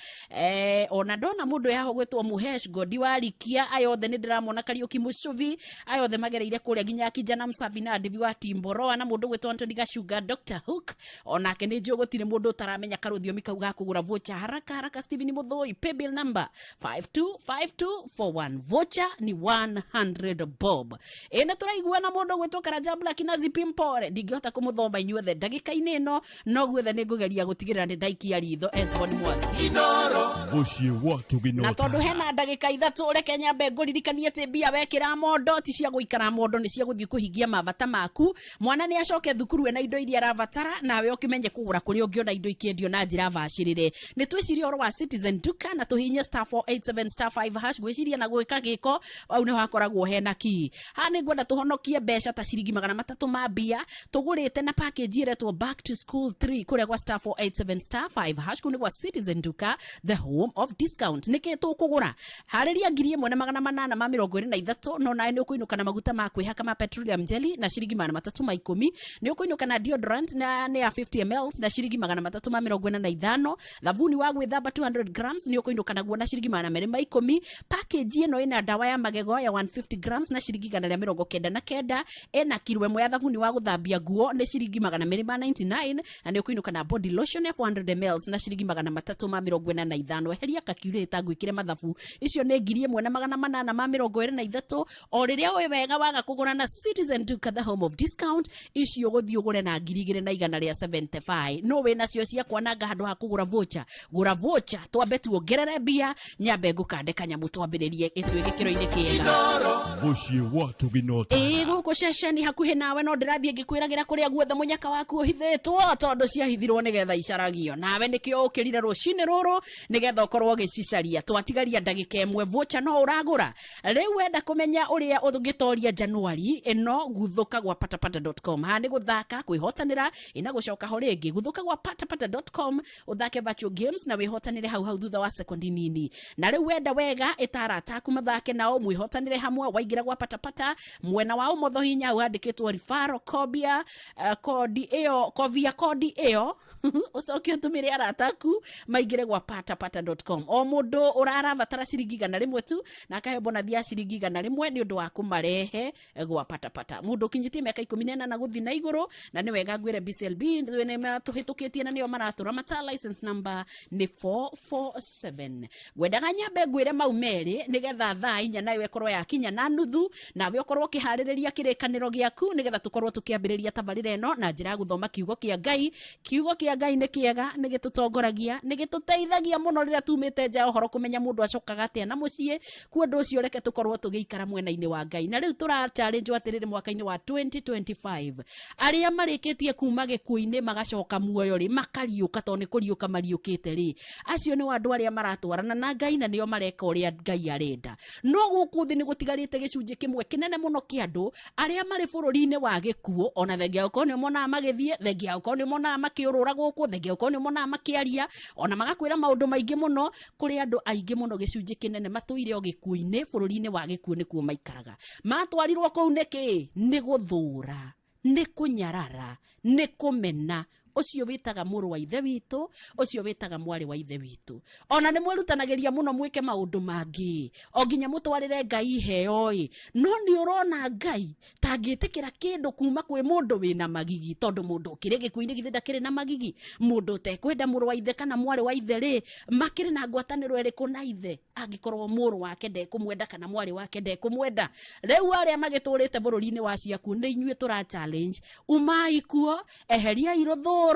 ona ndona mũndũ yaho gwĩtwo Muhesh Godi wa Rikia. Aya othe nĩ ndĩramona, Kariũki Mũcuvi, aya othe magereire kũrĩa nginya Kijana Msafi na Devi wa Timboroa, na mũndũ gwĩtwo Anthony Gacunga Dr Hook, onake nĩ njũĩ gũtirĩ mũndũ ũtaramenya karũthiomi kau ga kũgũra voucher haraka haraka. Stephen Mũthũi, paybill number 525241, voucher ni 100 bob. Ĩ nĩ tũraiguana. Mũndũ gwĩtwo Karanja Black na Zipi Mpore, ndingĩhota kũmũthoma inyuothe ndagĩka-inĩ ĩno, no guothe nĩ ngũgeria gũtigĩrĩra nĩ ndaikia ritho. Esbon Mwangi. Mũciĩ wa Na Tũgĩnota. Tondũ hena ndagĩka 3, reke nyambe ngũririkanie atĩ mbia wekĩra mondo ti cia gũikara mondo, nĩ cia gũthiĩ kũhingia mabata maku. Mwana nĩ acoke thukuru ena indo iria arabatara, nawe ũkĩmenye kũgũra kũrĩa ũngĩona indo ikĩendio na njĩra bacĩrĩre. Nĩ twĩcirie ũhoro wa Citizen Duka na tũhinye star 487 star 5 hash. Gwĩciria na gwĩka gĩko au nĩho hakoragwo hena key. Haha nĩ ngwenda tũhonokie mbeca ta ciringi 300 ma mbia tũgũrĩte na package ĩretwo back to school 3 kũrĩa gwa star 487 star 5 hash. Kũu nĩ gwa Citizen Duka, the home of discount. Nĩkĩ tũkũgũra? Harĩria 1823, no nawe nĩ ũkũinũka na maguta ma kwĩhaka ma petroleum jelly na ciringi 310. Nĩ ũkũinũka na deodorant na nĩ ya 50 ml na ciringi 345. Thabuni wa gwĩthamba 200 grams nĩ ũkũinũka naguo na ciringi 210. Package ĩno ĩna ndawa ya magego ya 150 grams na ciringi 199. Ĩna kiro 1 ya thabuni wa gũthambia nguo nĩ ciringi 299, na nĩ ũkũinũka na body lotion ya 400 ml na ciringi 345. Eheria calculator ngwĩkĩre mathabu. Icio nĩ 1823. O rĩrĩa ũĩ wega waga kũgũra na Citizen Duka, the home of discount, icio ũgũthiĩ ũgũre na 2175. Nũ No wĩna cio cia kwananga handũ ha kũgũra voucher. Gũra voucher twambe tuongerere mbia, nyambe ngũkande kanyamũ twambĩrĩrie ĩtue gĩkĩro-inĩ kĩega. Mũciĩ wa Tuginota. Ĩĩ gũkũ ceceni hakuhĩ nawe no ndĩrathiĩ ngĩkwĩragĩra kũrĩa guothe mũnyaka waku ũhithĩtwo, tondũ ciahithirwo nĩgetha icaragio. Nawe nĩkĩo ũkĩrire rũcinĩ rũrũ nĩgetha ũkorwo ũgĩcicaria. Twatigaria ndagĩka ĩmwe, voucher no ũragũra. Rĩu wenda kũmenya ũrĩa ũngĩtoria Januari ĩno, guthũka gwa patapata.com. Haha nĩ gũthaka, kwĩhotanĩra, ĩna gũcoka ho rĩngĩ. Guthũka gwa patapata.com, ũthake virtual games na wĩhotanĩre hau hau thutha wa sekondi nini. Na rĩu wenda wega ĩta arata aku mathake nao, mwĩhotanĩre hamwe. Waingĩra gwa patapata, mwena wa ũmotho hinya hau handĩkĩtwo referral kobia, kodi ĩyo, kovia kodi ĩyo ũcoke ũtũmĩre arata aku maingĩre gwa patapata.com. O mũndũ ũrarabatara ciringi 100 tu na akaheo bonathi ya ciringi 100 nĩ ũndũ wa kũmarehe gwa patapata. Mũndũ ũkinyĩtie mĩaka 18 gũthiĩ na igũrũ, na nĩ wega ngwĩre BCLB nĩ matũhĩtũkĩtie na nĩo maratũramata. License number nĩ 447. Ngwendaga nyambe ngwĩre mau merĩ nĩgetha thaa 4 nayo ĩkorwo yakinya na nuthu, nawe ũkorwo ũkĩharĩrĩria kĩrĩkanĩro gĩaku nĩgetha tũkorwo tũkĩambĩrĩria tabarĩra ĩno na njĩra ya gũthoma kiugo kĩa Ngai. Kiugo kĩa Ngai nĩ kĩega, nĩ gĩtũtongoragia, nĩ gĩtũteithagia mũno rĩrĩa tumĩte nja ya ũhoro kũmenya mũndũ acokaga atĩa na mũciĩ. Kuo ũndũ ũcio reke tũkorwo tũgĩikara mwena-inĩ wa Ngai. Na rĩu tũra challenge atĩrĩrĩ, mwaka-inĩ wa 2025 arĩa marĩkĩtie kuma gĩkuũ-inĩ magacoka muoyo rĩ, makariũka, tondũ nĩ kũriũka mariũkĩte rĩ, acio nĩ andũ arĩa maratwarana na Ngai na nĩo mareka ũrĩa Ngai arenda. No gũkũ thĩ nĩ gũtigarĩte gĩcunjĩ kĩmwe kĩnene mũno kĩa andũ arĩa marĩ bũrũri-inĩ wa gĩkuũ, ona thengia gũkorwo nĩ monaga magĩthiĩ, thengia gũkorwo nĩ monaga makĩũrũra gũkũ, thengia gũkorwo nĩ monaga makĩaria, ona magakwĩra maũndũ maingĩ mũno. Kũrĩ andũ aingĩ mũno, gĩcunjĩ kĩnene matũire o gĩkuũ-inĩ, bũrũri-inĩ wa gĩkuũ nĩkuo maikaraga. Matwarirwo kũu nĩkĩ? Nĩ gũthũra, nĩ kũnyarara, nĩ kũmena ũcio wĩtaga mũrũ wa ithe witũ, ũcio wĩtaga mwarĩ wa ithe witũ. Ona nĩ mwĩrutanagĩria mũno mwĩke maũndũ mangĩ, o nginya mũtwarĩre Ngai iheo ĩ, no nĩ ũrona Ngai tangĩtĩkĩra kĩndũ kuma kwĩ mũndũ wĩna magigi, tondũ mũndũ ũkĩrĩ gĩkuũ-inĩ githĩ ndakĩrĩ na magigi? Mũndũ ũtekwenda mũrũ wa ithe kana mwarĩ wa ithe rĩ, makĩrĩ na ngwatanĩro ĩrĩkũ na ithe angĩkorwo mũrũ wake ndekũmwenda kana mwarĩ wake ndekũmwenda? Rĩu arĩa magĩtũrĩte bũrũri-inĩ wa ciaku nĩ inyuĩ tũra challenge, umai kuo, eheriai rũthũro,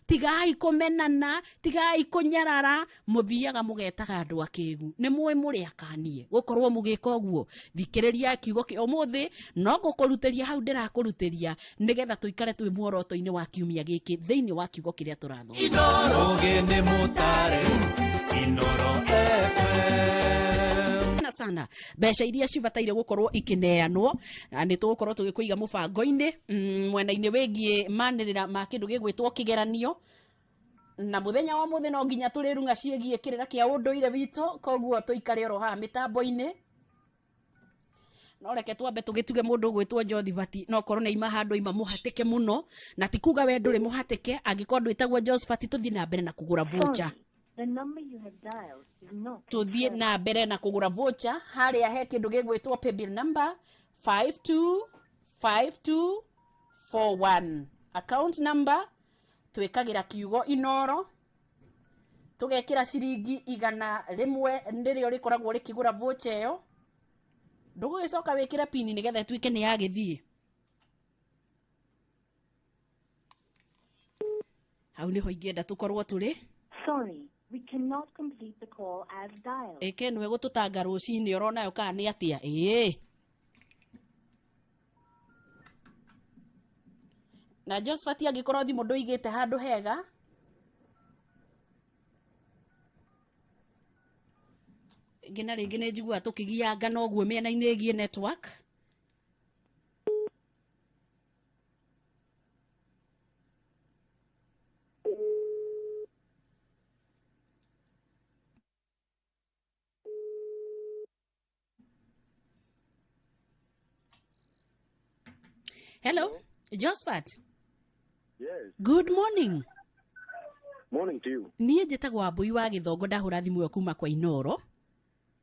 tigai kũmenana, tigai kũnyarara. Mũthiaga mũgetaga andũ akĩgu, nĩ mũĩ mũrĩ akanie gũkorwo mũgĩka ũguo. Thikĩrĩria kiugo kĩa ũmũthĩ, no ngũkũrutĩria hau ndĩrakũrutĩria nĩgetha tũikare twĩ muoroto-inĩ wa kiumia gĩkĩ thĩinĩ wa kiugo kĩrĩa tũrathoma. Ũgĩ nĩ mũtare Inoro FM. Sana sana mbeca iria cibataire gũkorwo ikĩneanwo, na nĩ tũgũkorwo tũgĩkũiga mũbango-inĩ, mwena-inĩ wĩgiĩ manĩrĩra ma kĩndũ gĩgwĩtwo kĩgeranio. Na mũthenya wa mũthĩ no nginya tũrĩrung'a ciĩgiĩ kĩrĩra kĩa ũndũire witũ, koguo tũikare oro haha mĩtambo-inĩ. No reke twambe tũgĩtuge mũndũ ũgwĩtwo Jothibati, no korwo nĩ aima handũ aima mũhatĩke mũno, na ti kuga we ndũrĩ mũhatĩke. Angĩkorwo ndwĩtagwo Josphat, tũthiĩ na mbere na kũgũra voucher. The number you have dialed is not in Tũthiĩ service. na mbere na kũgũra voucher. Harĩa he kĩndũ gĩgwĩtwo paybill number 525241, account number twĩkagĩra kiugo Inoro, tũgekĩra ciringi 100 nĩrĩo rĩkoragwo rĩkĩgũra voucher ĩyo. Ndũgũgĩcoka wĩkĩre pini nĩgetha ĩtuĩke nĩ yagĩthiĩ. Hau nĩho ingĩenda tũkorwo tũrĩ. Sorry, we cannot complete the call as dialed. Ĩke nĩwe gũtũtanga rũcinĩ oronayo kana nĩ atĩa? Ĩĩ. Na Josphat, angĩkorwo thimũ ndũigĩte handũ hega, rĩngĩ na rĩngĩ nĩ njiguaga tũkĩgianga noguo mĩena-inĩ ĩgiĩ network. Hello, Josphat. Yes. Good morning. Morning to you. Niĩ njĩtagwo Wambui wa Gĩthongo, ndahũra thimũ ĩyo kuma kwa Inoro.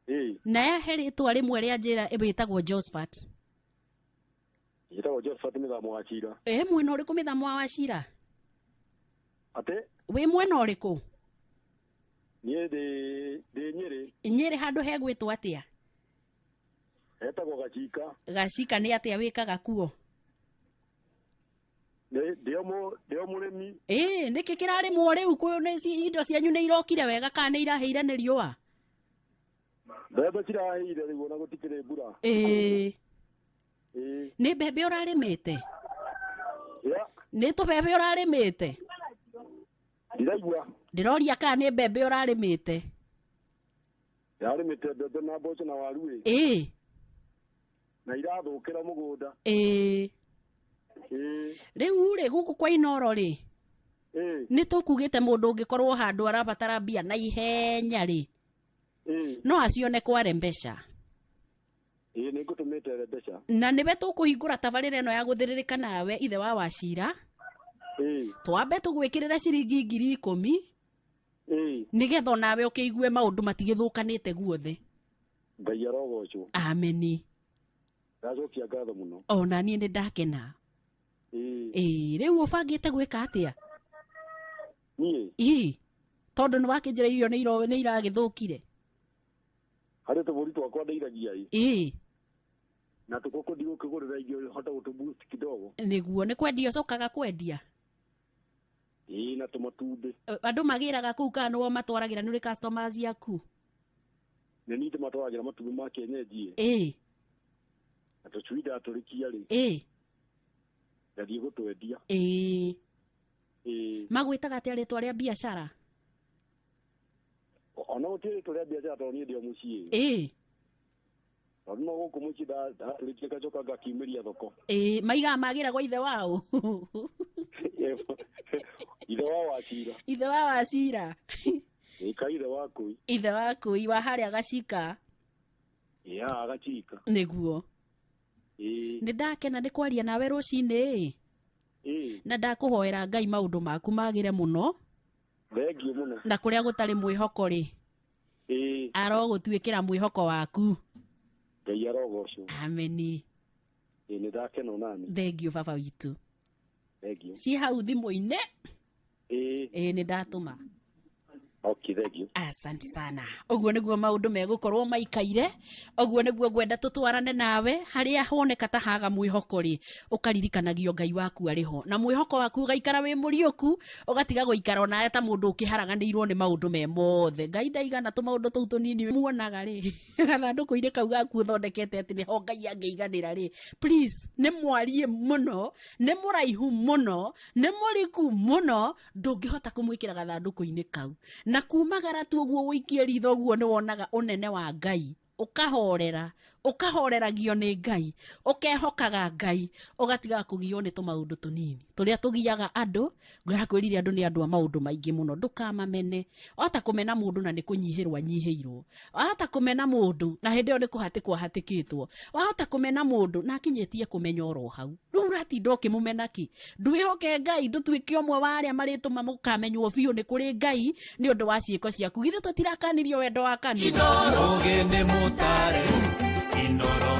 Ĩĩ. Na yahe rĩtwa rĩmwe rĩa njĩra wĩtagwo Josphat. Njĩtagwo Josphat Mĩthamo wa Cira. Ĩ mwena ũrĩkũ Mĩthamo wa Wachira? Atĩ? Wĩ mwena ũrĩkũ? Niĩ ndĩ Nyĩrĩ. Nyĩrĩ handũ hegwĩtwo atĩa? Hetagwo Gacika. Gacika nĩ atĩa wĩkaga kuo? Ndĩo mũrĩmi. Ĩĩ, nĩkĩ kĩrarĩmwo rĩu kwĩ nĩ indo cianyu nĩ irokire wega kana nĩ irahĩire nĩ riũa? Mbembe cirahĩire rĩu ona gũtikĩrĩ mbura. Ĩĩ. Ĩĩ. Nĩ mbembe ũrarĩmĩte? Ya. Nĩ tũbebe ũrarĩmĩte? Ndiraigua. Ndĩroria kana nĩ mbembe ũrarĩmĩte? Yarĩmĩte mbembe na mboco na waru ĩ. Ĩĩ. Na irathũkĩra mũgũnda. Ĩĩ. Ĩĩ. Rĩu rĩ gũkũ kwa Inoro rĩ Ĩĩ. nĩ tũkugĩte mũndũ ũngĩkorwo handũ arabatara mbia na ihenya rĩ Ĩĩ. no acione kware mbeca. Ĩĩ nĩ ngũtũmĩte mbeca. Na nĩwe tũkũhingũra tabarĩra ĩno ya gũthĩrĩrĩka nawe ithe wa Wacira. Ĩĩ. Twambe tũgwĩkĩrĩre ciringi 10,000 Ĩĩ. nĩgetha onawe ũkĩigue maũndũ matigĩthũkanĩte guothe. Ngai arogocwo. Ameni. Ndacokia ngatho mũno. Ona niĩ nĩ ndakena. Ĩĩ. Ĩĩ, rĩu ũbangĩte gwĩka atĩa? Niĩ Ĩ, tondũ nĩ wakĩnjĩra irio nĩ iragĩthũkire. harĩ tũbũri twakwa ndeithagia ĩ. Ĩ, Na tũkũkũ ndigũkĩgũrĩra irio hote gũtũ kidogo. nĩguo nĩ kwendia ũcokaga kwendia. Ĩĩ na tũmatumbĩ. Andũ magĩraga kũu kana nĩo matwaragĩra nĩ ũrĩ customers aku? Nĩ niĩ ndĩmatwaragĩra matumbĩ ma kienyeji ĩ. Ĩ, Na tũcui ndatũrĩkia rĩ. ĩ, Ngathiĩ gũtwendia. ĩ. Ĩĩ. Magwĩtaga atĩa rĩtwa rĩa biacara? Ona gũtirĩ rĩtwa rĩa biacara tondũ niĩ ndĩ o mũciĩ. Ĩ, Tondũ no gũkũ mũciĩ ndatũrĩkia ngacoka ngakiumĩria thoko. ĩ, maigaga magĩra gwa ithe wao. Ithe wa Wacira. Ithe wa Wacira. Ĩ ka ithe wa Kũi. Ithe wa Kũi wa harĩa Gacika. Ĩ haha Gacika. Nĩguo. Ĩĩ. Nĩ ndakena nĩ kwaria nawe rũcinĩ. Ĩĩ. Na ndakũhoera Ngai maũndũ maku magĩre mũno. Thengiũ mũno. Na kũrĩa gũtarĩ mwĩhoko rĩ. Ĩĩ. Arogũtuĩkĩra mwĩhoko waku. Ngai arogocwo. Ameni. Ĩĩ nĩ ndakena onani. Thengiũ baba witũ. Thengiũ. Ciĩ hau thimũ-inĩ. Ĩĩ. Ĩĩ nĩ ndatũma. Okay, thengiũ. Asante sana. Ũguo nĩguo maũndũ megũkorwo maikaire. Ũguo nĩguo ngwenda tũtwarane nawe harĩa honeka ta haga mwĩhoko rĩ, ũkaririkanagio Ngai waku arĩ ho. Na mwĩhoko waku ũgaikara wĩ mũriũku, ũgatiga gũikara onawe ta mũndũ ũkĩharaganĩirwo nĩ maũndũ me mothe. Ngai ndaigana tũmaũndũ tũu tũnini muonaga rĩ, gathandũkũ-inĩ kau gaku ũthondekete atĩ nĩho Ngai angĩiganĩra rĩ. Please, nĩ mwarie mũno, nĩ mũraihu mũno, nĩ mũriku mũno, ndũngĩhota kũmwĩkĩra gathandũkũ-inĩ kau. Na kumagara tu ũguo ũikie ritho ũguo nĩ wonaga ũnene wa Ngai, ũkahorera, ũkahoreragio nĩ Ngai, ũkehokaga Ngai, ũgatiga kũgiywo nĩ tũmaũndũ tũnini tũrĩa tũgiaga andũ. Ngũrakwĩrire andũ nĩ andũ a maũndũ maingĩ mũno, ndũkamamene. Wahota kũmena mũndũ na nĩ kũnyihĩrwo anyihĩirwo, wahota kũmena mũndũ na hĩndĩ ĩyo nĩ kũhatĩkwo ahatĩkĩtwo, wahota kũmena mũndũ na akinyĩtie kũmenya oro hau. Rĩu ũratinda ũkĩmũmena kĩ? Ndwĩhoke Ngai, ndũtuĩke ũmwe wa arĩa marĩtũma mũkamenywo biũ nĩ kũrĩ Ngai nĩ ũndũ wa ciĩko ciaku. Githĩ tũtirakanirio wendo wa kanitha? Ũgĩ nĩ mũtare Inoro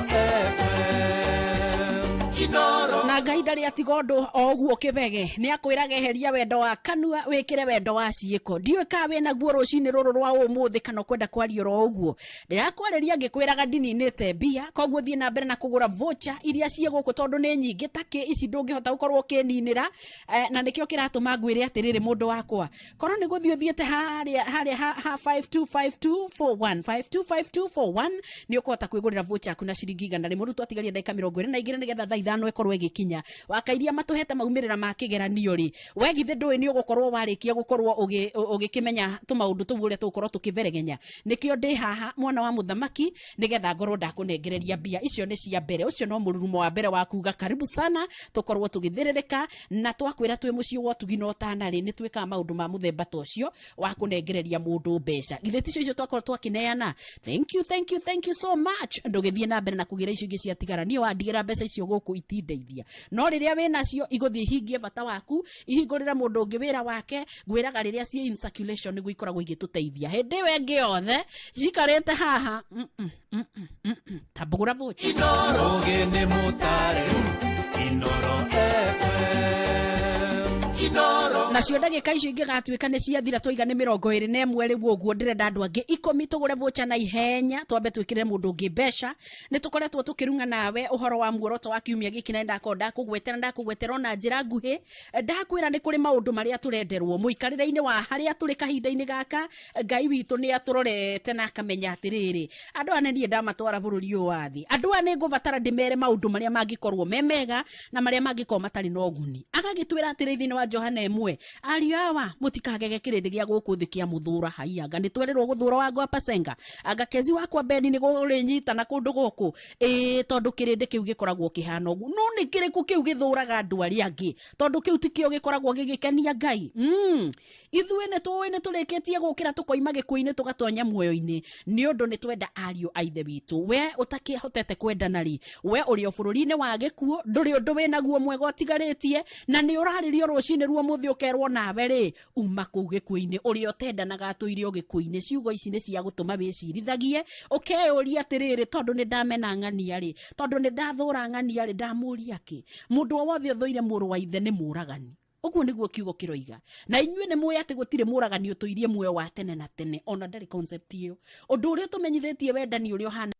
FM. Inoro. Na Ngai ndarĩ atiga ũndũ o ũguo kĩbege, nĩ akwĩraga eheria wendo wa kanua wĩkĩre wendo wa ciĩko. Ndiũĩ kana wĩnaguo rũcinĩ rũrũ rwa ũmũthĩ kana ũkwenda kwaria oro ũguo. Ndĩrakwarĩria ngĩkwĩraga ndininĩte mbia, koguo thiĩ na mbere na kũgũra voucher iria ciĩ gũkũ tondũ nĩ nyingĩ takĩ ici ndũngĩhota gũkorwo ũkĩninĩra. Na nĩkĩo kĩratũma ngwĩre atĩrĩrĩ mũndũ wakwa, korwo nĩ gũthiĩ ũthiĩte harĩa harĩa ha 525241 525241 nĩ ũkũhota kwĩgũrĩra voucher yaku na ciringi 100. Rĩu twatigaria ndagĩka 22 nĩgetha thaa 5 ĩkorwo ĩgĩkinya. Wakairia matũhete maumĩrĩra ma kĩgeranio rĩ, we githĩ ndũĩ nĩ ũgũkorwo warĩkia gũkorwo ũgĩkĩmenya tũmaũndũ tũu ũrĩa tũgũkorwo tũkĩberegenya. Nĩkĩo ndĩ haha mwana wa mũthamaki nĩgetha ngorwo ndakũnengereria mbia icio. Nĩ cia mbere, ũcio no mũrurumo wa mbere wa kuga karibu sana, tũkorwo tũgĩthĩrĩrĩka na twakwĩra twĩ mũciĩ wa ũtugi na ũtana rĩ, nĩ twĩkaga maũndũ ma mũthemba ta ũcio wa kũnengereria mũndũ mbeca. Githĩ ticio icio twakorwo twakĩneana? Thank you, thank you, thank you so much. Ndũgĩthiĩ na mbere na kũgĩra icio ingĩ ciatigara. Niĩ wandigĩra mbeca icio gũkũ itindeithia, no rĩrĩa wĩ nacio igũthiĩ ihingie bata waku, ihingũrĩre mũndũ ũngĩ wĩra wake. Ngwĩraga rĩrĩa ciĩ in circulation nĩguo ikoragwo igĩtũteithia. Hĩndĩ ĩyo ĩngĩ yothe cikarĩte haha, tambũgũra voucher. Ũgĩ nĩ mũtare Inoro FM. Inoro. Nacio ndagĩka icio ingĩgatuĩka nĩ ciathira, twaiga nĩ 21 rĩu ũguo. Ndĩrenda andũ angĩ 10 tũgũre voucher na ihenya, twambe twĩkĩrĩre mũndũ ũngĩ mbeca. Nĩ tũkoretwo tũkĩrung'a nawe ũhoro wa muoroto wa kiumia gĩkĩ, na ndakorwo ndakũgwetera, ndakũgwetera ona njĩra nguhĩ, ndakwĩra nĩ kũrĩ maũndũ marĩa tũrenderwo mũikarĩre-inĩ wa harĩa tũrĩ kahinda-inĩ gaka. Ngai witũ nĩ atũrorete na akamenya atĩrĩrĩ, andũ aya nĩ niĩ ndamatwara bũrũri ũyũ wa thĩ, andũ aya nĩ ngũbatara ndĩmere maũndũ marĩa mangĩkorwo me mega na marĩa mangĩkorwo matarĩ na ũguni. Agagĩtwĩra atĩrĩ thĩinĩ wa Johana 1, ariũ awa, mũtikagege kĩrĩndĩ gĩa gũkũ thĩ kĩa mũthũra. Haianga nĩ twerĩrwo gũthũra wangu apacenga anga kezi wakwa beni nĩ gũrĩnyitana kũndũ gũkũ, ĩĩ, tondũ kĩrĩndĩ kĩu gĩkoragwo kĩhana ũguo. No nĩ kĩrĩkũ kĩu gĩthũraga andũ arĩa angĩ? Tondũ kĩu tikĩo gĩkoragwo gĩgĩkenia Ngai. Ithuĩ nĩ tũĩ nĩ tũrĩkĩtie gũkĩra tũkoima gĩkuũ-inĩ tũgatonya muoyo-inĩ, nĩ ũndũ nĩ twenda ariũ a ithe witũ. We ũtakĩhotete kwendana rĩ, we ũrĩ o bũrũri-inĩ wa gĩkuũ, ndũrĩ ũndũ wĩ naguo mwega ũtigarĩtie, na nĩ ũrarĩrio rũcinĩ ruo mũthĩ ũkerwo nawe rĩ, uma kũu gĩkuũ-inĩ. Ũrĩa ũtendanaga atũire o gĩkuũ-inĩ. Ciugo ici nĩ cia gũtũma wĩcirithagie, ũkeyũria atĩrĩrĩ, tondũ nĩ ndamena ng'ania rĩ, tondũ nĩ ndathũra ng'ania rĩ, ndamũria kĩ? Mũndũ o wothe ũthũire mũrũ wa ithe nĩ mũragani. Ũguo nĩguo kiugo kĩroiga. Na inyuĩ nĩ mũĩ atĩ gũtirĩ mũragani ũtũirie muoyo wa tene na tene, ona ndarĩ concept ĩyo. Ũndũ ũrĩa ũtũmenyithĩtie wendani ũrĩa ũhana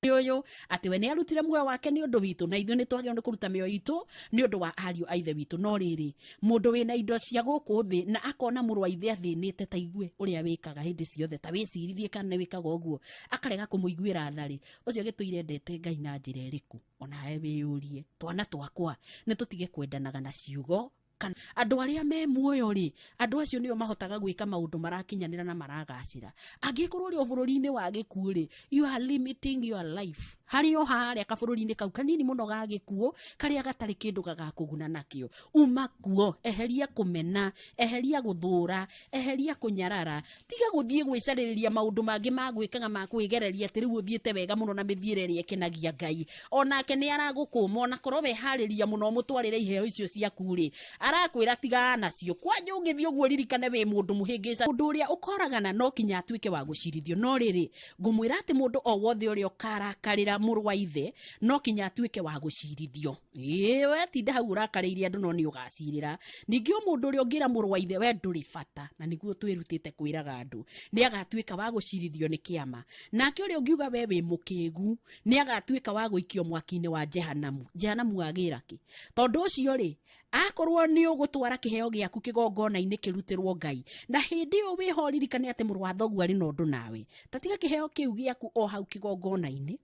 nĩ ũyũ, atĩ we nĩ arutire muoyo wake nĩ ũndũ witũ, na ithuĩ nĩ twagĩrĩirwo nĩ kũruta mĩoyo itũ nĩ ũndũ wa ariũ a ithe witũ. No rĩrĩ, mũndũ wĩna indo cia gũkũ thĩ na akona mũrũ wa ithe athĩnĩte, ta igue ũrĩa wĩkaga hĩndĩ ciothe, ta wĩcirithie kana nĩ wĩkaga ũguo, akarega kũmũiguĩra tha rĩ, ũcio gĩtũire endete Ngai na njĩra ĩrĩkũ? Onawe wĩyũrie. Twana twakwa, nĩ tũtige kwendanaga na ciugo kana andũ arĩa me muoyo rĩ, andũ acio nĩo mahotaga gwĩka maũndũ marakinyanĩra na maragacĩra. Angĩkorwo ũrĩ o bũrũri-inĩ wa gĩkuũ rĩ, you are limiting your life harĩ o harĩa kabũrũri-inĩ kau kanini mũno ga gĩkuũ, karĩa gatarĩ kĩndũ gagakũguna nakĩo. Uma kuo, eheria kũmena, eheria gũthũra, eheria kũnyarara, tiga gũthiĩ gwĩcarĩrĩria maũndũ mangĩ ma gwĩkaga ma kwĩgereria atĩ rĩu ũthiĩte wega mũno na mĩthiĩre ĩrĩa ĩkenagia Ngai. Onake nĩ aragũkũma, onakorwo weharĩria mũno ũmũtwarĩre iheo icio ciaku rĩ, arakwĩra tigana nacio. Kwanja ũngĩthiĩ ũguo ririkane wĩ mũndũ mũhĩngĩca. Mũndũ ũrĩa ũkoragana no kinya atuĩke wa gũcirithio. No rĩrĩ, ngũmwĩra atĩ mũndũ o wothe ũrĩa ũkarakarĩra mũrũ wa ithe no kinya atuĩke wa gũcirithio. Ĩĩ, we tinda hau ũrakarĩire andũ, no nĩ ũgacirĩra. Ningĩ o mũndũ ũrĩa ũngĩra mũrũ wa ithe we ndũrĩ bata, na nĩguo twĩrutĩte kwĩraga andũ, nĩ agatuĩka wa gũcirithio nĩ kĩama. Nake ũrĩa ũngiuga we wĩ mũkĩgu nĩ agatuĩka wa gũikio mwaki-inĩ wa Jehanamu. Jehanamu wagĩra kĩ? Tondũ ũcio rĩ, akorwo nĩ ũgũtwara kĩheo gĩaku kĩgongona-inĩ kĩrutĩrwo Ngai, na hĩndĩ ĩyo wĩho ririkane atĩ mũrũ wa thoguo arĩ na ũndũ nawe, ta tiga kĩheo kĩu gĩaku o hau kĩgongona-inĩ,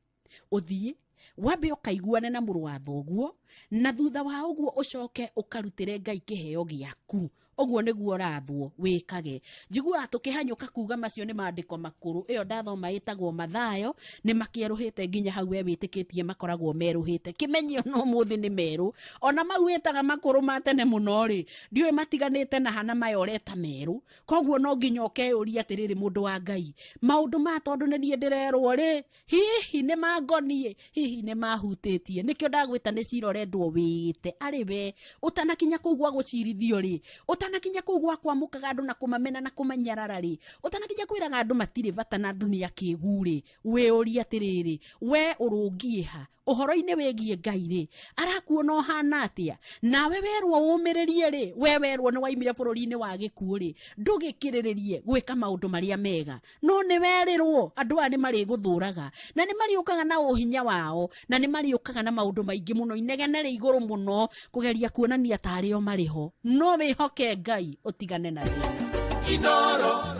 ũthiĩ wambe ũkaiguane na mũrũ wa thoguo, na thutha wa ũguo ũcoke ũkarutĩre Ngai kĩheo gĩaku. Ũguo nĩguo ũrathwo wĩkage. Njiguaga tũkĩhanyũka kuga macio nĩ maandĩko makũrũ. Ĩyo ndathoma ĩtagwo Mathayo, nĩ makĩerũhĩte nginya hau we wĩtĩkĩtie makoragwo merũhĩte. Kĩmenyio no ũmũthĩ nĩ merũ. Ona mau wĩtaga makũrũ ma tene mũno rĩ, ndiũĩ matiganĩte na hana maya ũreta merũ. Koguo no nginya ũkeyũria atĩrĩrĩ, mũndũ wa Ngai, maũndũ maya tondũ nĩ niĩ ndĩrerwo rĩ, hihi nĩ mangoniĩ, hihi nĩ mahutĩtie? Nĩkĩo ndagwĩta nĩ cira ũrendwo wĩte arĩ we ũtanakinya kũu gwa gũcirithio rĩ, ũtanakinya kũu gwa kwamũkaga andũ na kũmamena na kũmanyarara rĩ, ũtanakinya kwĩraga andũ matirĩ bata na andũ nĩ akĩgu rĩ, wĩũrie atĩrĩrĩ, we ũrũngiĩ ha ũhoro-inĩ wĩgiĩ Ngai rĩ, arakuona ũhana atĩa? Nawe werwo ũmĩrĩrie rĩ, we werwo nĩ waimire bũrũri-inĩ wa gĩkuũ rĩ, ndũgĩkĩrĩrĩrie gwĩka maũndũ marĩa mega. No nĩ werĩrwo andũ aya nĩ marĩgũthũraga, na nĩ marĩũkaga na ũhinya wao, na nĩ marĩũkaga na maũndũ maingĩ mũno, inegene rĩ igũrũ mũno, kũgeria kuonania tarĩ o marĩ ho. No wĩhoke Ngai, ũtigane na thĩna.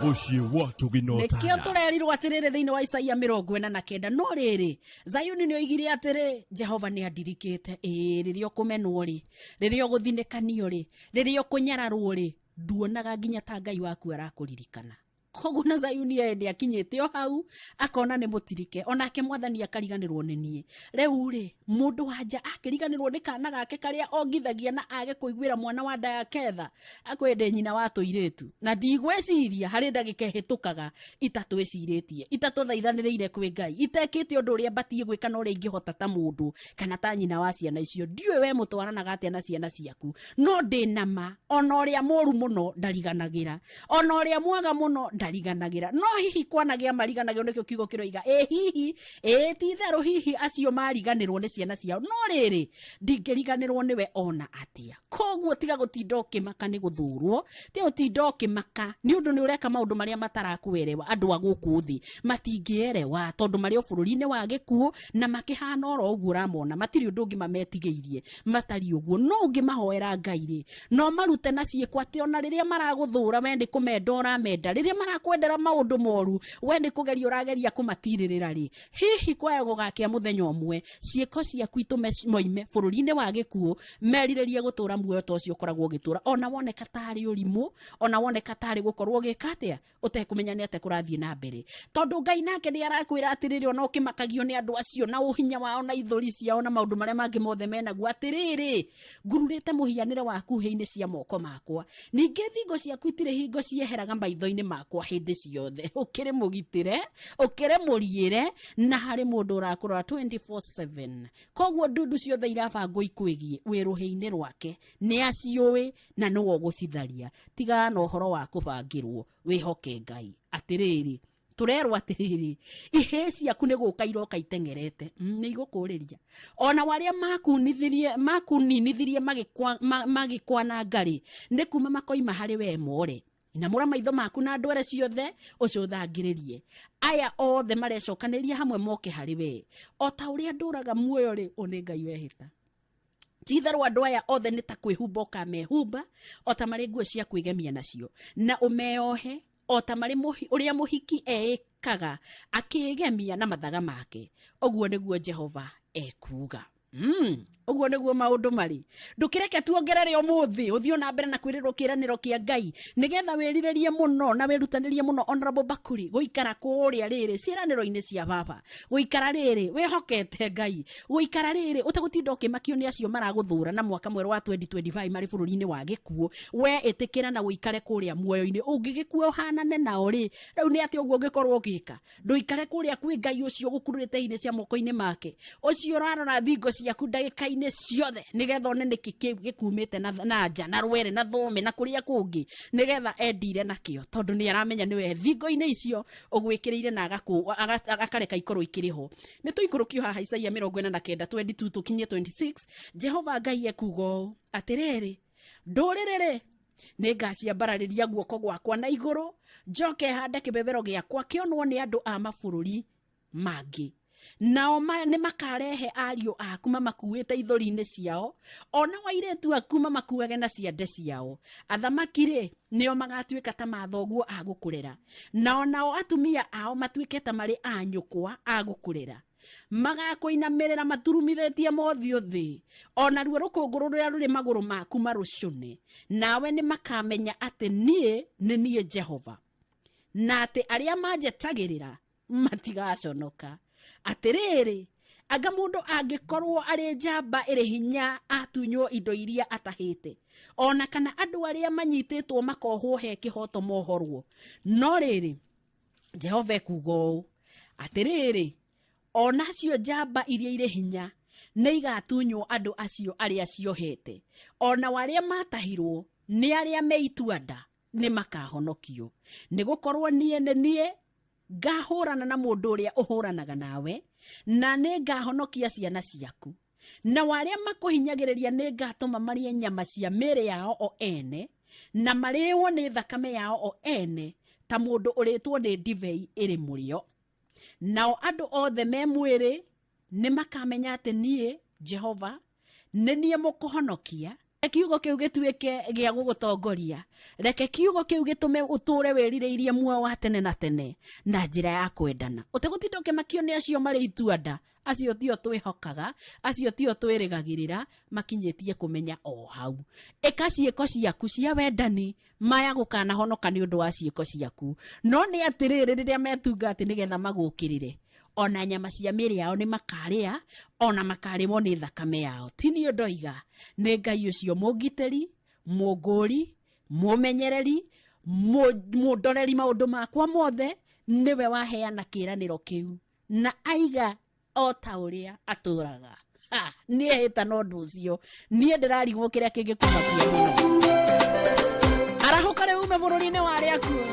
Mũciĩ wa Nĩkĩo tũginotana. tũrerirwo atĩrĩrĩ thĩinĩ wa Isaia 49, no rĩrĩ, Zayuni nĩ oigire atĩrĩ, Jehova nĩ andirikĩte. Ĩĩ, rĩrĩa ũkũmenwo rĩ, rĩrĩa ũgũthinĩkanio rĩ, rĩrĩa ũkũnyararwo rĩ, nduonaga nginya ta Ngai waku arakũririkana. Koguo na Zayuni ĩ nĩ akinyĩte o hau akona nĩ mũtirike, onake mwathani akariganĩrwo nĩ niĩ. Rĩu rĩ, mũndũ wa nja akĩriganĩrwo nĩ kana gake karĩa ongithagia na age kũiguĩra mwana wa nda yake tha, akwende nyina wa tũirĩtu. Na ndigwĩciria harĩ ndagĩka ĩhĩtũkaga itatwĩcirĩtie, itatũthaithanĩrĩire kwĩ Ngai, itekĩte ũndũ ũrĩa mbatiĩ gwĩka na ũrĩa ingĩhota ta mũndũ kana ta nyina wa ciana icio. Ndiũĩ we mũtwaranaga atĩa na ciana ciaku, no ndĩ na ma ona ũrĩa mũru mũno ndariganagĩra, ona ũrĩa mwega mũno ndariganagĩra. Ndariganagĩra. No hihi kwanagĩa mariganagĩrwo nĩkĩo kiugo kĩroiga ĩ hihi ĩ ti itherũ hihi acio mariganĩrwo nĩ ciana ciao, no rĩrĩ ndingĩriganĩrwo nĩwe ona atĩa. Koguo tiga gũtinda ũkĩmaka nĩ gũthũrwo, tiga gũtinda ũkĩmaka nĩ ũndũ nĩ ũreka maũndũ marĩa matarakuerewa. Andũ a gũkũ thĩ matingĩerewa tondũ marĩ o bũrũri-inĩ wa gĩkuũ na makĩhana oro ũguo ũramona, matirĩ ũndũ ũngĩ mametigĩirie matariĩ ũguo. No ũngĩmahoera Ngai rĩ, no marute na ciĩko atĩ ona rĩrĩa maragũthũra we nĩ kũmenda ũramenda, rĩrĩa marakwendera maũndũ moru we nĩ kũgeria ũrageria kũmatirĩrĩra rĩ, hihi kwaya gũgakĩa mũthenya ũmwe ciĩko ciaku itũme moime bũrũri-inĩ wa gĩkuũ merirĩrie gũtũra muoyo ta ũcio ũkoragwo ũgĩtũra, ona woneka tarĩ ũrimũ, ona woneka tarĩ gũkorwo ũgĩka atĩa ũtekũmenya nĩ atĩa kũrathiĩ na mbere, tondũ Ngai nake nĩ arakwĩra atĩrĩrĩ, ona ũkĩmakagio nĩ andũ acio na ũhinya wao na ithũri ciao na maũndũ marĩa mangĩ mothe menaguo, atĩrĩrĩ, ngururĩte mũhianĩre waku hĩ-inĩ cia moko makwa, ningĩ thingo ciaku itirĩ hingo cieheraga maitho-inĩ makwa hĩndĩ ciothe. Ũkĩrĩ mũgitĩre, ũkĩrĩ mũriĩre, na harĩ mũndũ ũrakũrora 24/7. Koguo ndundu ciothe irabangwo ikwĩgiĩ wĩ rũhĩ-inĩ rwake nĩ aciũĩ na nĩwe ũgũcitharia. Tigana na ũhoro wa kũbangĩrwo, wĩhoke Ngai. Atĩrĩrĩ, tũrerwo atĩrĩrĩ, ihĩĩ ciaku nĩ gũka iroka iteng'erete, nĩ igũkũrĩria. Ona arĩa makuninithirie magĩkwananga rĩ, nĩ kuma makoima harĩ we more. Inamũra maitho maku na ndwere ciothe ũcũthangĩrĩrie. Aya othe marecokanĩria hamwe moke harĩ we. O ta ũrĩa ndũraga muoyo rĩ, ũyũ nĩ Ngai wehĩta. Ti itherũ andũ aya othe nĩ ta kwĩhumba ũkamehumba, o ta marĩ nguo cia kwĩgemia nacio, na ũmeohe o ta marĩ ũrĩa mũhiki eĩkaga akĩĩgemia na mathaga make. Ũguo nĩguo Jehova ekuuga. Ũguo nĩguo maũndũ marĩ. Ndũkĩreke tuongerere ũmũthĩ, ũthiĩ na mbere na kwĩrĩrwo kĩĩranĩro kĩa Ngai, nĩgetha wĩrirĩrie mũno na wĩrutanĩrie mũno, Honorable Bakuri, gũikara kũrĩa rĩrĩ ciĩranĩro-inĩ cia baba, gũikara rĩrĩ wĩhokete Ngai, gũikara rĩrĩ ũtegũtinda ũkĩmakio nĩ acio maragũthũra na mwaka mwerũ wa 2025 marĩ bũrũri-inĩ wa gĩkuũ. We ĩtĩkĩra na ũikare kũrĩa muoyo-inĩ, ũngĩgĩkua ũhanane nao rĩ, rĩu nĩ atĩa ũguo ũngĩkorwo ũgĩka? Ndũikare kũrĩa kwĩ Ngai ũcio ũgũkururĩte inĩ cia moko-inĩ make, ũcio ũrarora thingo ciaku ndagĩka-inĩ ciothe nĩgetha one nĩkĩ kĩu gĩkumĩte na nja na rwere na thome na kũrĩa kũngĩ, nĩgetha endire nakĩo, tondũ nĩ aramenya nĩwe thingo-inĩ icio ũgwĩkĩrĩire na akareka ikorwo ikĩrĩ ho. Nĩ tũikũrũkio haha Isaia 49 22 tũkinye 26. Jehova Ngai ekuuga ũũ, atĩrĩrĩ, ndũrĩrĩ rĩ, nĩ ngaciambararĩria guoko gwakwa na igũrũ, njoke hande kĩbebero gĩakwa kĩonwo nĩ andũ a mabũrũri mangĩ, nao nĩ makarehe ariũ aku mamakuĩte ithũri-inĩ ciao, ona airĩtu aku mamakuage na ciande ciao. Athamaki rĩ, nĩo magatuĩka ta mathoguo a gũkũrera, nao nao atumia ao matuĩke ta marĩ a nyũkwa a gũkũrera. Magakũinamĩrĩra maturumithĩtie mothiũ thĩ, o naruo rũkũngũ rũrĩa rũrĩ magũrũ maku marũcũne, nawe nĩ makamenya atĩ niĩ nĩ niĩ Jehova, na atĩ arĩa manjetagĩrĩra matigaconoka. Atĩrĩrĩ, anga mũndũ angĩkorwo arĩ njamba ĩrĩ hinya atunywo indo iria atahĩte, ona kana andũ arĩa manyitĩtwo makohwo he kĩhoto mohorwo. No rĩrĩ, Jehova ekuuga ũũ, atĩrĩrĩ, ona acio njamba iria irĩ hinya nĩ igatunywo andũ acio arĩa ciohete, ona arĩa matahirwo nĩ arĩa me itua-nda nĩ makahonokio. Nĩ gũkorwo niĩ nĩ niĩ ngahũrana na mũndũ ũrĩa ũhũranaga nawe, na nĩ ngahonokia ciana ciaku. Na arĩa makũhinyagĩrĩria nĩ ngatũma marĩe nyama cia mĩĩrĩ yao o ene, na marĩĩo nĩ thakame yao o ene, ta mũndũ ũrĩtwo nĩ ndibei ĩrĩ mũrĩo. Nao andũ othe me mwĩrĩ nĩ makamenya atĩ niĩ, Jehova, nĩ niĩ mũkũhonokia. Reke kiugo kĩu gĩtuĩke gĩa gũgũtongoria. Reke kiugo kĩu gĩtũme ũtũũre wĩrirĩirie muoyo wa tene na tene na njĩra ya kwendana, ũtegũtinda ũkĩmakio nĩ acio marĩ itua-nda. Acio tio twĩhokaga, acio tio twĩrĩgagĩrĩra, makinyĩtie kũmenya o hau. Ĩka ciĩko ciaku cia wendani, maya gũkanahonoka nĩ ũndũ wa ciĩko ciaku. No nĩ atĩrĩrĩ, rĩrĩa metunga atĩ nĩgetha magũũkĩrĩre, ona nyama cia mĩĩrĩ yao nĩ makarĩa, ona makarĩmwo nĩ thakame yao. Ti niĩ ndoiga, nĩ Ngai ũcio mũngitĩri, mũngũri, mũmenyereri, mũndoreri maũndũ makwa mothe, nĩwe waheana kĩĩranĩro kĩu na aiga o ta ũrĩa atũraga. Ha, nĩ ehĩta na ũndũ ũcio. Niĩ ndĩrarigwo kĩrĩa kĩngĩkũmakia mũno. Arahũka rĩu ume bũrũri-inĩ wa arĩa akuũ.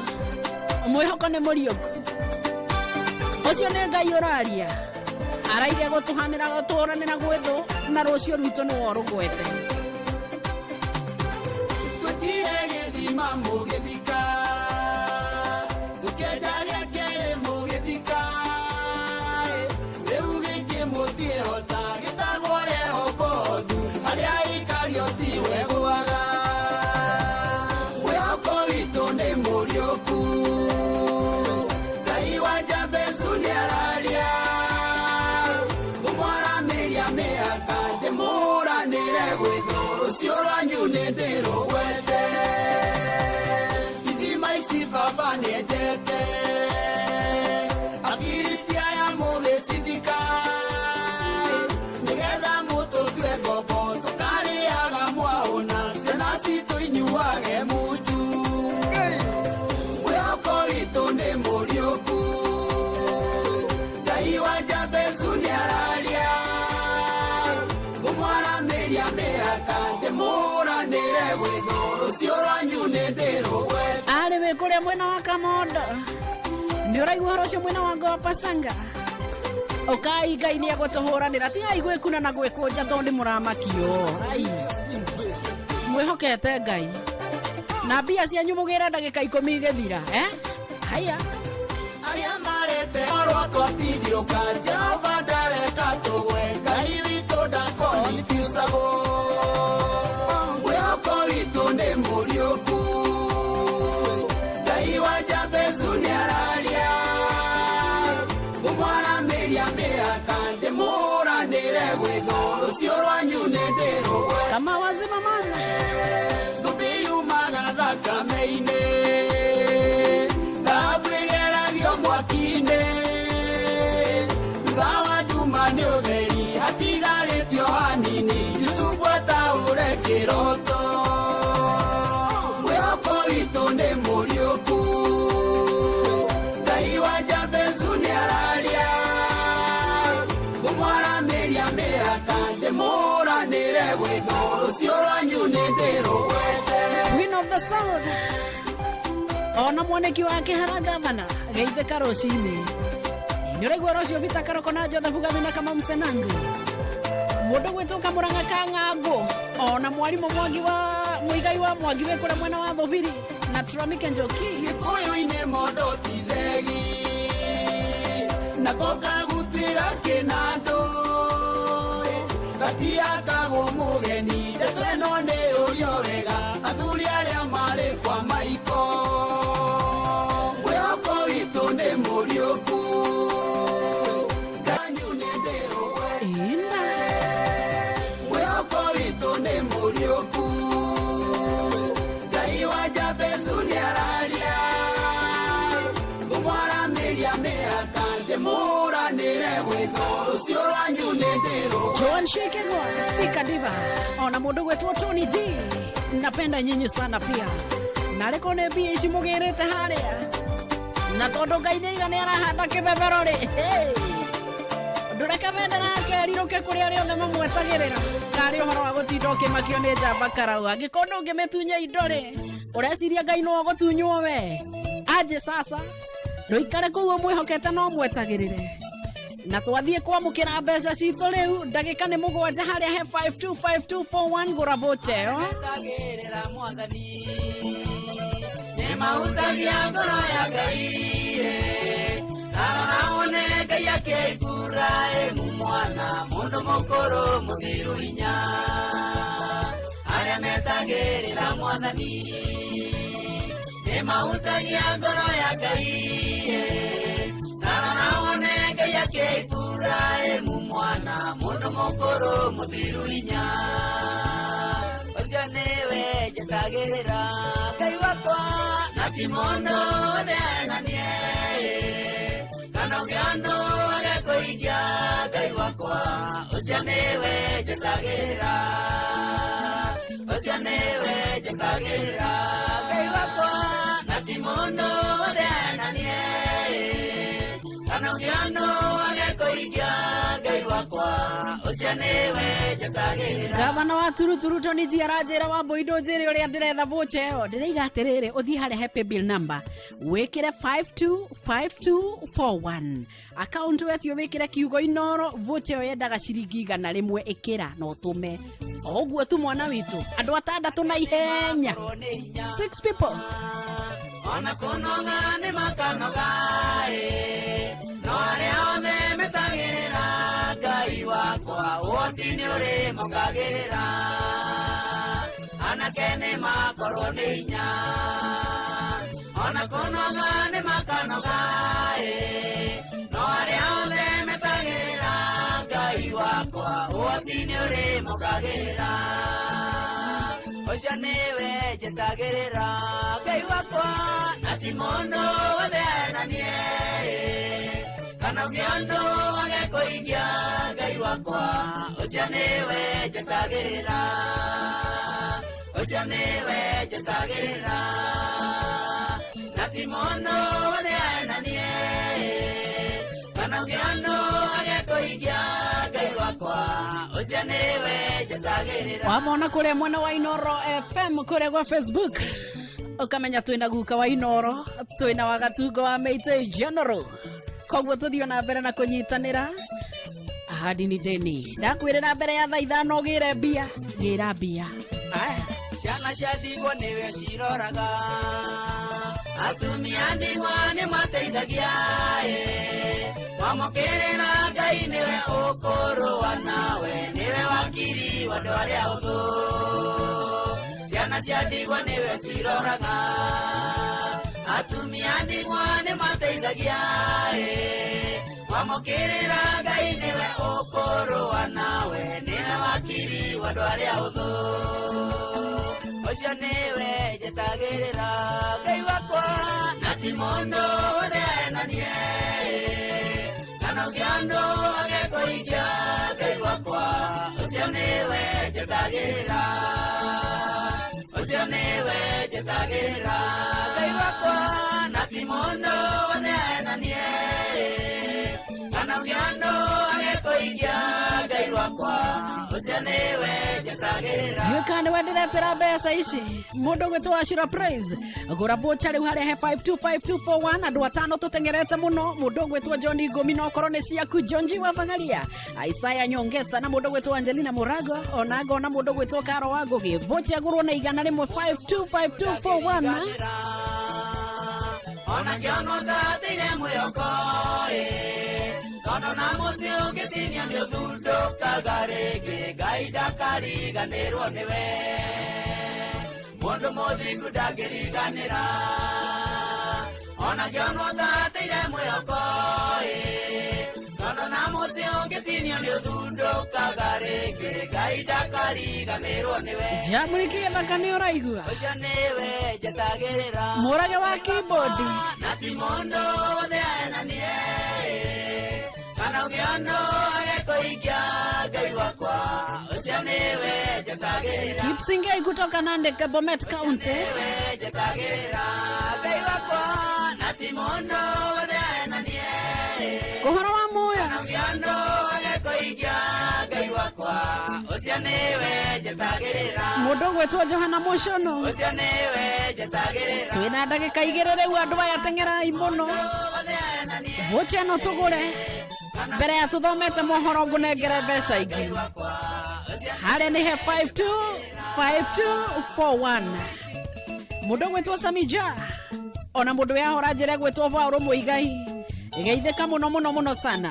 Mwĩhoko nĩ mũriũku. Ũcio nĩ Ngai ũraria. Araige gũtũhanĩra gũtũranĩra gwĩthũ na rũciũ rwitũ nĩ worũgwete. Twetire gĩthima mũgĩthika, tũkĩenja gĩa kerĩ mũgĩthika, rĩu gĩkĩ mũtiĩhota gĩtagwo Rehobothu, harĩa ikario tiwe gwaga. Mwĩhoko witũ nĩ mũriũku, Ngai wa Jabezu nĩararia, ngũmwaramĩria mĩhaka ndĩmũranĩre gwĩthũ, rũciũ rwanyu nĩndĩrũgwete. Ithima ici baba nĩenjete, Afilisti aya mũgĩcithika, nĩgetha mũtũtue ngombo tũkarĩaga mwaũna, ciana citũ inyuage munju. Mwĩhoko witũ nĩ mũriũku, Ngai wa Jabezu nĩararia, ngũmwaramĩria mĩhaka ndĩmũranĩre gwĩthũ, rũciũ rwanyu nĩndĩrũgwete. Arĩ wĩ kũrĩa mwena wa Kamondo. Nĩ ũraigua ũhoro ũcio mwena wa Ngoa Pasanga. Ũkai Ngai nĩ egũtũhũranĩra. Tigai gwĩkuna na gwĩkũnja tondũ nĩ mũramakio. Ai. Mwĩhokete Ngai. Na mbia cianyu mũgĩre ndagĩka 10 igĩthira. Eh? Haya. Arĩa marete orwo twatindirũka, Jehova ndareka tũgwe, Ngai witũ ndakonifusagwo. Mwĩhoko witũ nĩ mũriũku, Ngai wa Jabezu nĩararia, ngũmwaramĩria mĩhaka ndĩmũranĩre gwĩthũ, rũciũ rwanyu nĩndĩrũgwe. Kama wazima mana. Thũmbĩ yumaga thakame-inĩ, thahabu ĩgeragio mwaki-inĩ, thutha wa nduma nĩ ũtheri, hatigarĩtio hanini, Jusufu ataũre kĩroto. Mwĩhoko witũ nĩ mũriũku, Ngai wa Jabezu nĩararia, ngũmwaramĩria mĩhaka ndĩmũranĩre gwĩthũ, rũciũ rwanyu nĩndĩrũgwete. Queen of the South. Ona mwaneki wa Kĩhara gavana geithĩka rũcinĩ. Nĩ ũraigua rũcio Vita Karoko na Joseph Gathina kama msenangu. Mũndũ gwĩtwo Kamũrang'a ka Ng'angũ ona mwarimũ Mwangi wa Mũigai wa Mwangi wĩ kũrĩa mwena wa Thũbiri na Tramike Njoki. Gĩkũyũ-inĩ mondo ti thegi, nako kagutuĩra kĩnandũ, gatiakagwo mũgeni, ndeto ĩno nĩ ũrio wega, athuri arĩa marĩ kwa maiko. Mwĩhoko witũ nĩ mũriũku, Nganyu nĩndĩrũgwete. Mwĩhoko witũ nĩ mũriũku, Ngai wa Jabezu nĩararia, ngũmwaramĩria mĩhaka ndĩmũranĩre gwĩthũ, rũciũ rwanyu nĩndĩrũgwete. Joan Shekegwa, Thika Diva, ona mũndũ gwĩtwo Tony G. Napenda nyinyi sana pia. Narĩ ko nĩ mbia ici mũgĩrĩte harĩa. Na tondũ Ngai nĩaiga nĩ arahanda kĩbebero rĩ. Hey! Ndũreke bendera yake ĩrirũke kũrĩ arĩa othe mamwetagĩrĩra. Karĩ ũhoro wa gũtinda ũkĩmakio nĩ njamba karau. Angĩkorwo ndũngĩmĩtunya indo rĩ, ũreciria Ngai no agũtunywo we. Aje sasa. Ndũikare kũu ũmwĩhokete no mwetagĩrĩre. Na twathiĩ kwamũkĩra mbeca citũ rĩu ndagĩka nĩ 7 harĩa he 525241 gũra voucher ĩyo. Metagĩrĩra mwathani, nĩmahutagia ngoro ya Ngai, tarora wone Ngai akĩigura ĩmu mwana, mũndũ mũkũrũ mũthiru hinya, arĩa metagĩrĩra mwathani, nĩmahutagia ngoro ya Ngai, tarora wone Ngai akĩigura ĩmu mwana, mũndũ mũkũrũ mũthiru hinya. Ũcio nĩwe njetagĩrĩra Ngai wakwa, na ti mũndũ wothe ananie, kana ũngĩ andũ agekũigia Ngai wakwa, ũcio nĩwe njetagĩrĩra, ũcio nĩwe njetagĩrĩra Ngai wakwa, na ti mũndũ wothe ananie, kana ũngĩ andũ agekũigia Ngai wakwa, Ũcio nĩwe njetagĩrĩra. Gavana wa turuturu Tony G aranjĩra wa mbũi ndũnjĩre ũrĩa ndĩretha voucher ĩyo. Ndĩraiga atĩrĩrĩ, ũthiĩ harĩa he paybill number wĩkĩre 525241 account wetio wĩkĩre kiugo Inoro. Voucher ĩyo yendaga ciringi 100, ĩkĩra na ũtũme o ũguo tu mwana witũ. Andũ atandatũ na ihenya, six people. Ona kũnoga nĩ makanoga ĩ, no arĩa othe metagĩrĩra Ngai wakwa ũhoti nĩ ũrĩmokagĩrĩra. Anake nĩ makorwo nĩ hinya, ona kũnoga nĩ makanoga ĩ, no arĩa othe metagĩrĩra Ngai wakwa ũhoti nĩ ũrĩmokagĩrĩra. Ũcio nĩwe njetagĩrĩra Ngai wakwa, na ti mũndũ wothe enanie kana ũngĩ ũndũ wage kũhingia. Ngai wakwa, ũcio nĩwe njetagĩrĩra, ũcio nĩwe njetagĩrĩra, na ti mũndũ wothe enanie kana ũngĩ ũndũ wage kũhingia. Ngai wakwa, ũcio nĩwe njetagĩrĩra. Wamona kuria mwena wa Inoro FM kuria gwa Facebook, ukamenya twina guka wa Inoro, twina wa Gatungo wa Meite General. Koguo tuthio na mbere na kunyitanira ahadi ni deni. Ndakwirira mbere ya thaa 5 ugire mbia, gira mbia. Aya. Ciana cia ndigwa nĩwe ciroraga, atumia ndigwa nĩ mateithagia ĩ, wamũkĩrĩra Ngai nĩwe ũkũrũa nawe, nĩwe wakiri wa andũ arĩa ahũthũ. Ciana cia ndigwa nĩwe ciroraga, atumia ndigwa nĩ mateithagia ĩ, wamũkĩrĩra Ngai nĩwe ũkũrũa nawe, nĩwe wakiri wa andũ arĩa ahũthũ. Ũcio nĩwe njetagĩrĩra Ngai wakwa, na ti mũndũ wothe enanie kana ũngĩ ũndũ wage kũhingia. Ngai wakwa, ũcio nĩwe njetagĩrĩra, ũcio nĩwe njetagĩrĩra Ngai wakwa, na ti mũndũ wothe enanie kana ũngĩ ũndũ wage kũhingia. Ngai wakwa, ũcio nĩwe njetagĩrĩra. Ndiũĩ kana nĩ wenderetera mbeca ici. Mũndũ ũgwĩtwo Ashira Praise, gũra voucher rĩu harĩa he 525241. Andũ atano tũteng'erete mũno. Mũndũ ũgwĩtwo John Ngũmi, no okorwo nĩ ciaku. John G wa Bangaria, Isaiah Nyongesa na mũndũ ũgwĩtwo Angelina Mũrago, ona ngona mũndũ ũgwĩtwo Karo wa Ngũgĩ. Voucher gũrwo na 100, 525241. Ona ngĩonwo ndateire mwĩhoko ĩ, tondũ na mũtĩ ũngĩtinio nĩ ũthundũkaga rĩngĩ. Ngai ndakariganĩrwo nĩwe, mũndũ mũthingu ndangĩriganĩra. Ona ngĩonwo ndateire mwĩhoko ĩ, tondũ na mũtĩ ũngĩtinio nĩ ũthundũkaga rĩngĩ. Ngai ndakariganĩrwo nĩwe. Jamũriki gĩthaka nĩ ũraigua. Ũcio nĩwe njetagĩrĩra. Mũrage wa keyboard. Na ti mũndũ wothe enanie kana ũngĩ ũndũ age kũhingia. Ngai wakwa, ũcio nĩwe njetagĩrĩra. Kipsingei kutoka Nandi, Bomet County. Nĩwe njetagĩrĩra Ngai wakwa, na ti mũndũ wothe enanie Ũhoro wa muoyo. kana ũngĩ ũndũ age kũhingia. Ngai wakwa, ũcio nĩwe njetagĩrĩra. Mũndũ ũgwĩtwo Johana Mũcono. Ũcio nĩwe njetagĩrĩra. Twĩna ndagĩka 2 rĩu, andũ aya teng'erai mũno. Voucher ĩno tũgũre mbere ya tũthomete mohoro, ngũnengere mbeca ingĩ. Harĩa nĩ he 525241. Mũndũ ũgwĩtwo Samija, ona mũndũ yahora njĩra ĩgwĩtwo Paũlũ Mũigai, geithĩka mũno mũno mũno sana.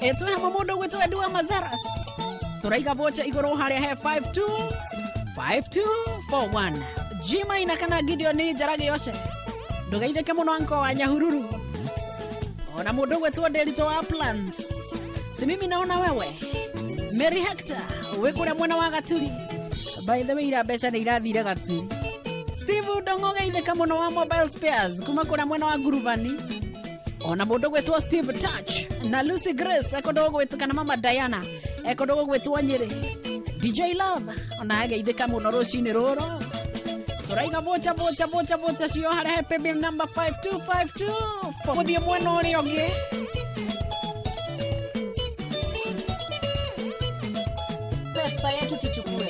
Ĩtwĩ hamwe mũndũ ũgwĩtwo Edua Mazaras, tũraiga voucher igũrũ harĩa he 525241. Jimaina kana Gideon Njaragia ũce, ndũgeithĩke mũno anko wa Nyahururu. Ona mũndũ ũgwĩtwo Nderitũ wa Plans, si mimi naona wewe. Mary Hector wĩ kũrĩa mwena wa Gaturi, by the way ira mbeca nĩ irathire Gaturi. Steve Ndong'o geithĩka mũno wa Mobile Spares kuma kũrĩa mwena wa Ngurubani. Ona mũndũ ũgwĩtwo Steve Touch na Lucy Grace ekũndũ gũgwĩtwo, kana Mama Diana ekũndũ gũgwĩtwo Nyĩrĩ. DJ Love ona ageithĩka mũno rũcinĩ rũrũ. Ũraiga voucher voucher voucher voucher cio harĩa he paybill number 5252 gũthiĩ mwena ũrĩa ũngĩ. Pesa yetu tuchukue.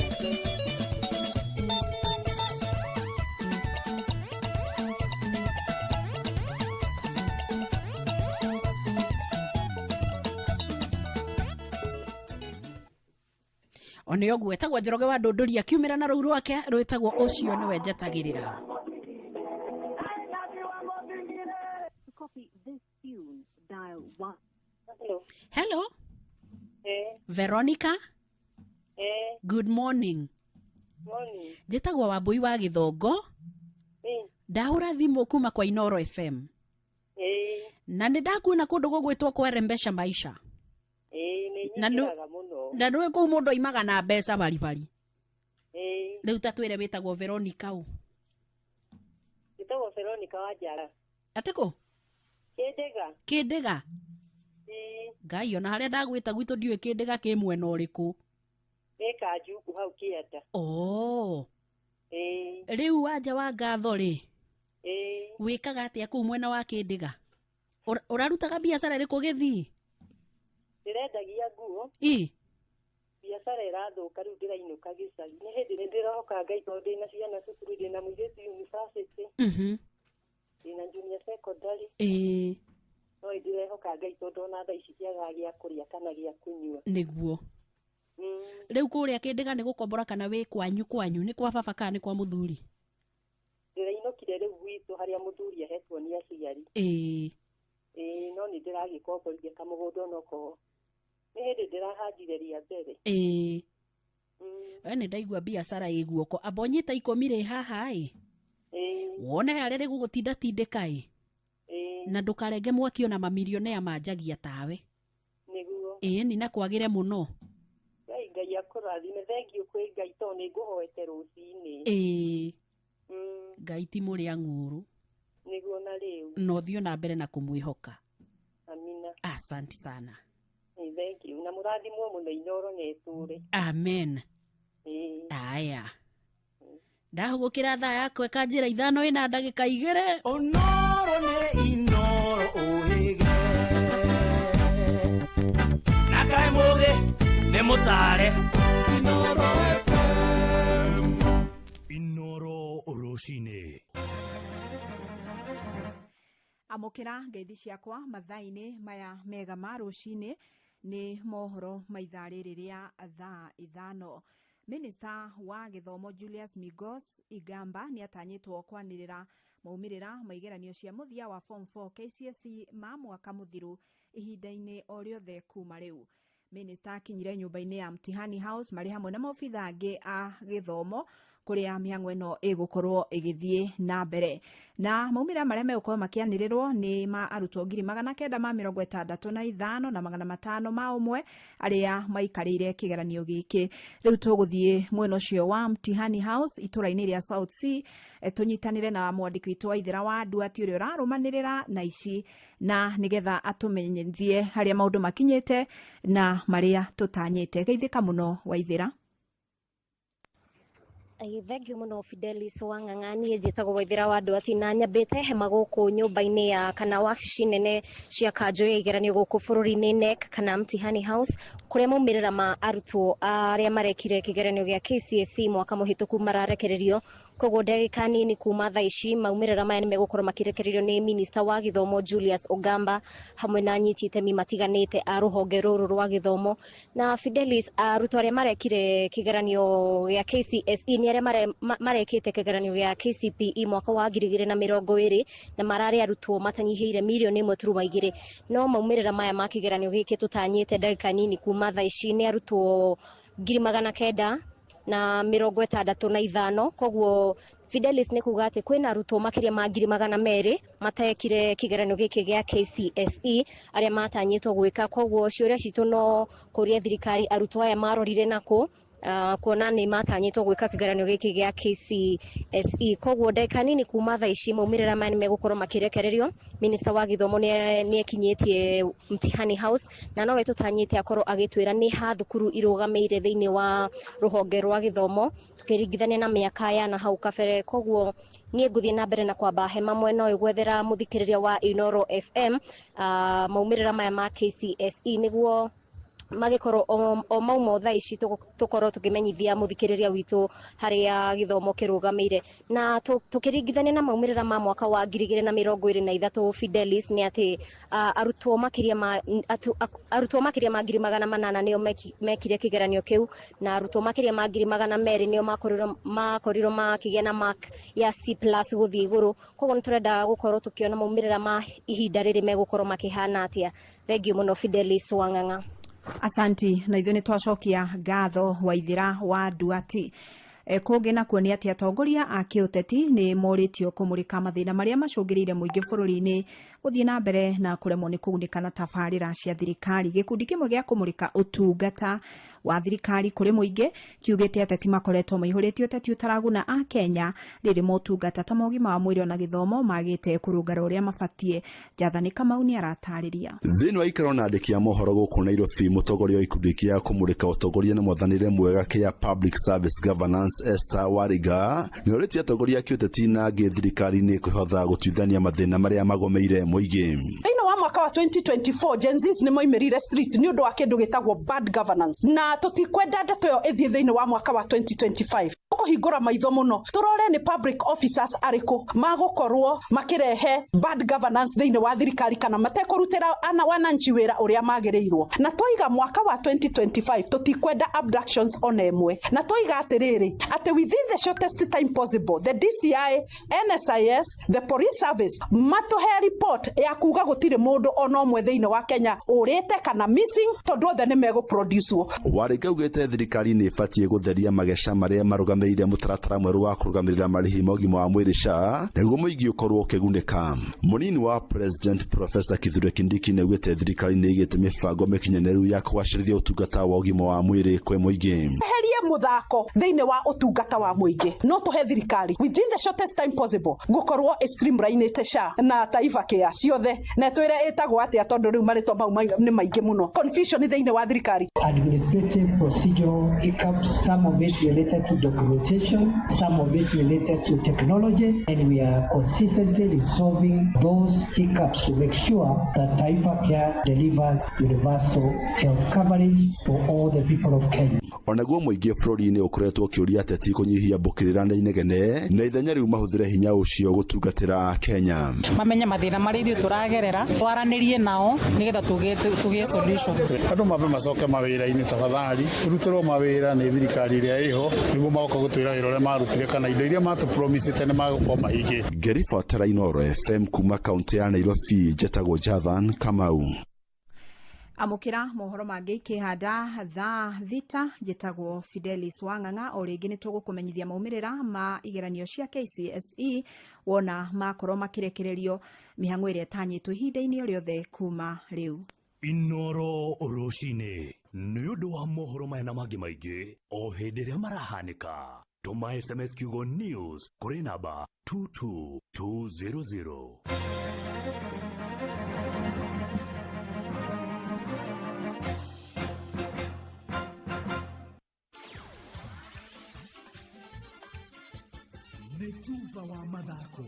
One ũguo etagwo Njoroge wa Ndũndũri akiumĩra na rũu rwake rwĩtagwo ũcio nĩwe njetagĩrĩra. To copy this tune, dial 1. Hello. Eh, Veronica. eh, Good morning. Morning. Njĩtagwo Wambui wa Gĩthongo. Eh, Ndahũra thimũ kuma kwa Inoro FM. Eh, na nĩ ndakuona kũndũ gũgwĩtwo kwerembesha maisha. Eh, nĩ Na nũ- nyingĩraga mũno. Na nĩ kũu mũndũ aimaga na mbeca baribari. Eh, Rĩu ta twĩre wĩtagwo Veronica ũ? Njĩtagwo Veronica Wanjara. Atĩ kũ? Kĩndĩga. Kĩndĩga? Eh, Ngai ona harĩa ndagwĩta gwitũ ndiũĩ kĩndĩga kĩ mwena ũrĩkũ. Nĩ Kanjuku hau kĩanda. Oh. Eh, Rĩu wanja wa ngatho rĩ, eh, wĩkaga atĩa kũu mwena wa Kĩndĩga? Ũrarutaga biacara ĩrĩkũ Gĩthii? Ndĩrendagia nguo. Ĩ. Biacara ĩrathũka rĩu ndĩrainũka gĩcagi. Nĩ hĩndĩ ndĩrohoka Ngai tondũ ndĩna ciana cukuru, ndĩna mũirĩtu university, ndĩna junior secondary. Ĩĩ. No ndĩrehoka Ngai tondũ ona thaa ici ndiagaga gĩa kũrĩa kana gĩa kũnyua. Nĩguo. Rĩu kũrĩa Kĩndĩga nĩ gũkombora kana wĩ kwanyu kwanyu? Nĩ kwa baba kana nĩ kwa mũthuri? Ndĩrainũkire rĩu gwitũ harĩa mũthuri ahetwo nĩ aciari. Ĩĩ. Ĩĩ, no nĩ ndĩragĩkomborithia kamũgũnda onokorwo nĩ hĩndĩ ndĩrahandire rĩa mbere. Ĩĩ. We nĩ ndaigua biacara ĩ guoko. Amba ũnyite 10 rĩ haha ĩ. Ĩĩ. Wone harĩa rĩgũgũtindatindĩka ĩ. Ĩĩ. Na ndũkarenge mwaki ona mamilionea manjagia tawe. Nĩguo. Ĩĩ ni na kwagĩre mũno. Ngai Ngai akũrathime. Thengiũ kwĩ Ngai tondũ nĩ ngũhoete rũcinĩ. Ĩĩ. Ngai ti mũrĩa ng'ũrũ. Nĩguo na rĩu. Na ũthiĩ na mbere na kũmwĩhoka. Amina. Asante sana. Ĩĩ, thengiũ na mũrathimwo mũno Inoro na ĩtũre. Amen. Ĩĩ. Aya. Ndahũgũkĩra thaa yakwa ĩkanjĩra 5 ĩna ndagĩka 2. Onoro nĩ Inoro ũhĩge. Na kaĩ mũgĩ nĩ mũtare. Inoro FM. Inoro rũcinĩ. Amũkĩra ngeithi ciakwa mathaa-inĩ maya mega ma rũcinĩ nĩ mohoro ma ithaa rĩrĩ rĩa thaa 5. Minista wa gĩthomo Julius Migos Igamba nĩ atanyĩtwo kwanĩrĩra maumĩrĩra ma igeranio cia mũthia wa form 4 KCSE ma mwaka mũthiru ihinda-inĩ o rĩothe kuma rĩu. Minista akinyire nyũmba-inĩ ya Mtihani House marĩ hamwe na maobitha angĩ a gĩthomo kũrĩa mĩhang'o ĩno ĩgũkorwo ĩgĩthiĩ na mbere. Na maumĩrĩra marĩa megũkorwo makĩanĩrĩrwo nĩ ma arutwo 965 na 501 arĩa maikarĩire kĩgeranio gĩkĩ. Rĩu tũgũthiĩ mwena ũcio wa Mtihani House itũra-inĩ rĩa South C, tũnyitanĩre na mwandĩki witũ wa Ithĩra wa Nduati ũrĩa ũrarũmanĩrĩra na ici na nĩgetha atũmenyithie harĩa maũndũ makinyĩte na marĩa tũtanyĩte. Geithĩka mũno Waithĩra. Thengiũ mũno Fidelis wa Ng'ang'a. Niĩ njĩtagwo Waithĩra wa Nduati na nyambĩte hema gũkũ nyũmba-inĩ ya kana wabici nene cia kanjũ ya igeranio gũkũ bũrũri-inĩ NEC kana Mtihani House kũrĩa maumĩrĩra ma arutwo arĩa marekire kĩgeranio gĩa KCSE mwaka mũhĩtũku mararekererio. Koguo ndagĩka nini kuma thaa ici maumĩrĩra maya nĩmegũkorwo makĩrekererio nĩ minista wa gĩthomo Julius Ogamba hamwe na anyiti itemi matiganĩte a rũhonge rũrũ rwa gĩthomo. Na Fidelis, arutwo arĩa marekire kĩgeranio gĩa KCSE nĩ arĩa marekĩte kĩgeranio gĩa KCPE mwaka wa 2020 na mararĩ arutwo matanyihĩire mirioni ĩmwe turuma igĩrĩ. No maumĩrĩra maya ma kĩgeranio gĩkĩ tũtanyĩte ndagĩka nini kuma thaa ici nĩ arutwo 965. Koguo Fidelis nĩ kuga atĩ kwĩna arutwo makĩria ma 200,000 matekire kĩgeranio gĩkĩ gĩa KCSE arĩa matanyĩtwo gwĩka. Koguo ciũria citũ no kũria thirikari arutwo aya marorire nakũ Kuona nĩ matanyĩtwo gwĩka kĩgeranio gĩkĩ gĩa KCSE. Koguo ndagĩka nini kuma thaa ici maumĩrĩra maya nĩ megũkorwo makĩrekererio. Minista wa gĩthomo nĩ ekinyĩtie Mtihani House na nowe tũtanyĩte akorwo agĩtwĩra nĩ ha thukuru irũgamĩire thĩinĩ wa rũhonge rwa gĩthomo tũkĩringithania na mĩaka ya na hau kabere. Koguo niĩ ngũthiĩ na mbere na kwamba hema mwena ũyũ gwethera mũthikĩrĩria wa Inoro FM maumĩrĩra maya ma KCSE nĩguo magĩkorwo o mauma thaa ici tũkorwo tũkĩmenyithia mũthikĩrĩria witũ harĩa gĩthomo kĩrũgamĩire. Na tũkĩringithania na maumĩrĩra ma mwaka wa 2023, Fidelis, nĩ atĩ arutwo makĩria ma 800,000 nĩo mekire kĩgeranio kĩu, na arutwo makĩria ma 200,000 nĩo makorirwo makĩgĩa na mark ya C plus gũthiĩ igũrũ. Koguo nĩ tũrenda gũkorwo tũkĩona maumĩrĩra ma ihinda rĩrĩ megũkorwo makĩhana atĩa. Thengiũ mũno, Fidelis Wang'ang'a. Asanti. Na ithuĩ nĩ twacokia ngatho, Waithĩra wa Nduati. Kũngĩ nakuo nĩ atĩ atongoria a kĩũteti nĩ morĩtio kũmũrĩka mathĩna marĩa macũngĩrĩire mũingĩ bũrũri-inĩ gũthiĩ na mbere na kũremwo nĩ kũgunĩka na tabarĩra cia thirikari. Gĩkundi kĩmwe gĩa kũmũrĩka ũtungata wa thirikari kũrĩ mũingĩ kiugĩte ateti makoretwo maihũrĩtie ũteti ũtaraguna a Kenya rĩrĩ motungata ta ma ũgima wa mwĩrĩ ona gĩthomo magĩte kũrũngara ũrĩa mabatiĩ. Jathani Kamau nĩ aratarĩria. Thĩinĩ wa ikaro na andĩki a mohoro gũkũ Nairobi, mũtongoria wa ikundi kĩa kũmũrĩka ũtongoria na mwathanĩre mwega kĩa Public Service Governance, Esther Wariga, nĩ orĩtie atongoria a kĩũteti na angĩ thirikari-inĩ kwĩhotha gũtuithania mathĩna marĩa magomeire mũingĩ. Thĩinĩ wa mwaka wa 2024, Gen Zs nĩ moimĩrire street nĩ ũndũ wa kĩndũ gĩtagwo bad governance, na tũtikwenda ndeto ĩyo ĩthiĩ thĩinĩ wa mwaka wa 2025. Tũkũhingũra maitho mũno tũrore nĩ public officers arĩkũ magũkorwo makĩrehe bad governance thĩinĩ wa thirikari kana matekũrutĩra ana wananchi wĩra ũrĩa magĩrĩirwo. Na twaiga mwaka wa 2025 tũtikwenda abductions ona ĩmwe, na twaiga atĩrĩrĩ, atĩ within the shortest time possible the DCI, NSIS, the police service matũhe report ya kuga gũtirĩ mũndũ ona ũmwe thĩinĩ wa Kenya ũrĩte kana missing, tondũ othe nĩ megũproducewo. Warĩnga augĩte thirikari nĩ ĩbatiĩ gũtheria mageca marĩa marũgamĩrĩire mũtaratara mwerũ wa kũrũgamĩrĩra marĩhi ma ũgima wa mwĩrĩ SHA nĩguo mũingĩ ũkorwo ũkĩgunĩka. Mũnini wa President Professor Kithure Kindiki nĩ augĩte thirikari nĩ ĩigĩte mĩbango mĩkinyanĩru ya kũgacĩrithia ũtungata wa ũgima wa mwĩrĩ kwĩ mũingĩ. Eherie mũthako thĩinĩ wa ũtungata wa mũingĩ, no tũhe thirikari within the shortest time possible gũkorwo ĩ-streamlinĩte SHA na Taifa Care ciothe na ĩtwĩre ĩtagwo atĩa, tondũ rĩu marĩtwa mau nĩ maingĩ mũno, confusion thĩinĩ wa thirikari. Administrative procedural hiccups, some of it related to documentation, some of it related to technology, and we are consistently resolving those hiccups to make sure that Taifa Care delivers universal health coverage for all the people of Kenya. Onaguo mũingĩ bũrũri-inĩ ũkoretwo ũkĩũria ateti kũnyihia mbũkĩrĩra na inegene na ithenya rĩu mahũthĩre hinya ũcio gũtungatĩra Kenya. Mamenye mathĩna marĩa ithuĩ tũragerera, twaranĩrie nao nĩgetha tũgĩe solution. Andũ mambe macoke mawĩra-inĩ, tafadhali, rutĩrwo mawĩra nĩ thirikari ĩrĩa ĩho nĩguo magoka gũtwĩra wĩra ũrĩa marutire kana indo iria matũpromisĩte nĩ magũkorwo mahingĩte. Ngĩribotera Inooro FM kuma kaunti ya Nairobi, njetagwo Jathan Kamau. Amũkĩra mohoro mangĩ ikĩhanda thaa 6. Njĩtagwo Fidelis Wang'ang'a. O rĩngĩ nĩ tũgũkũmenyithia maumĩrĩra ma igeranio cia KCSE wona makorwo makĩrekererio, mĩhang'o ĩrĩa ĩtanyĩtwo ihinda-inĩ o rĩothe kuma rĩu. Inoro rũcinĩ nĩ ũndũ wa mohoro maya na mangĩ maingĩ o hĩndĩ ĩrĩa marahanĩka, tũma SMS kiugo news kũrĩ namba 22200. Nĩ tuba wa mathako.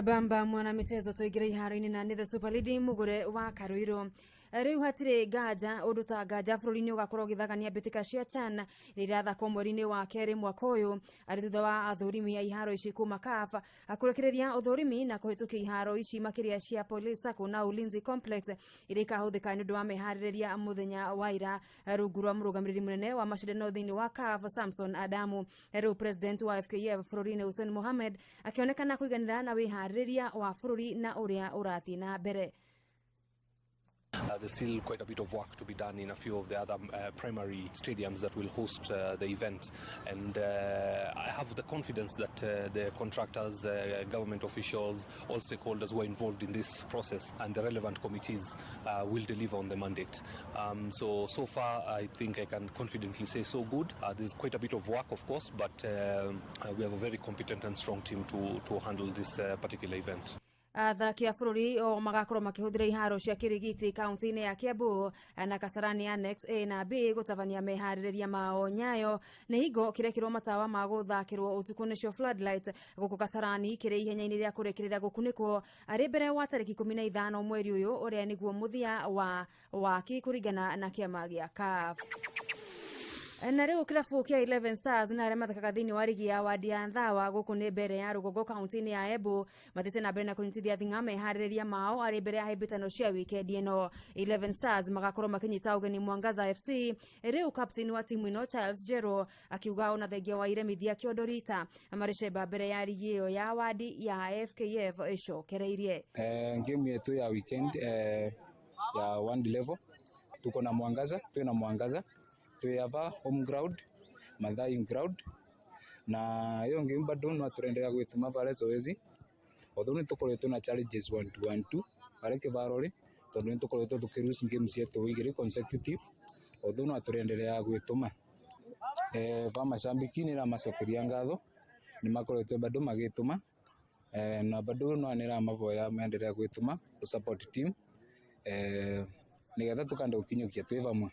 Bamba mwana michezo, tuingire iharo-inĩ na nĩ the super lady Mugure wa Karuiru. Rĩu hatirĩ nganja ũndũ ta nganja bũrũri-inĩ ũgakorwo ũgĩthakania mbĩtĩka cia CHAN rĩrĩa irathakwo mweri-inĩ wa kerĩ mwaka ũyũ, arĩ thutha wa athũrimi a iharo ici kuma CAF kũrekereria ũthũrimi na kũhĩtũkia iharo ici makĩria cia Police Sacco na Ulinzi Complex iria ikahũthĩka nĩ ũndũ wa meharĩrĩria mũthenya wa ira, rungu rwa mũrũgamĩrĩri mũnene wa macindano thĩinĩ wa CAF Samson Adamu. Rĩu president wa FKF bũrũri-inĩ Hussein Mohamed akĩonekana kũiganĩra na wĩharĩrĩria wa bũrũri na ũrĩa ũrathiĩ na mbere. There's still quite a bit of work to be done in a few of the other primary stadiums that will host the event. And I have the confidence that the contractors, government officials, all stakeholders who are involved in this process and the relevant committees will deliver on the mandate. So far, I think I can confidently say so good. There's quite a bit of work, of course, but we have a very competent and strong team to handle this particular event. Athaki a bũrũri o magakorwo makĩhũthĩra iharo cia Kĩrigiti kaunti-inĩ ya Kiambu na Kasarani Annex A na B gũtabania meharĩrĩria mao. Nyayo nĩ hingo kĩrekĩrwo matawa ma gũthakĩrwo ũtukũ, nĩcio floodlight, gũkũ Kasarani kĩrĩ ihenya-inĩ rĩa kũrĩkĩrĩra gũkunĩkwo arĩ mbere wa tarĩki 15 mweri ũyũ, ũrĩa nĩguo mũthia wa waki kũringana na kĩama gĩa CAF. Na rĩu kĩrabu kĩa 11 Stars na arĩa mathakaga thĩinĩ wa rigi ya wadi ya Nthawa, gũkũ nĩ mbere ya rũgongo kaunti-inĩ ya Embu, mathiĩte na mbere na kũnyitithia thing'a meharĩrĩria mao arĩ mbere ya hĩmbĩtano cia wikendi ĩno. 11 Stars magakorwo makĩnyita ũgeni Mwangaza FC. Rĩu captain wa timu ĩno Charles Jero akiuga ona thengia wa iremithia kĩondo rita marĩ cemba mbere ya rigi ĩyo ya wadi ya FKF ĩcokereirie. Game yetu ya weekend ya one level tuko na Mwangaza, tuwe na Mwangaza twĩ home ground, Mathai ground, na iyo game bado no turendelea gwituma vale zoezi, although ni tukoretwo na challenges 1-2 1-2 bare kivaro ri, tondu ni tukoretwo tukilose game cietu igiri consecutive, although no turendelea gwituma. Va mashabiki ni ramacokeria ngatho, ni makoretwo bado magituma, na bado no ni ramaboya maendelea gwituma to support team, nigetha tukanda gukinyukia twi vamwe.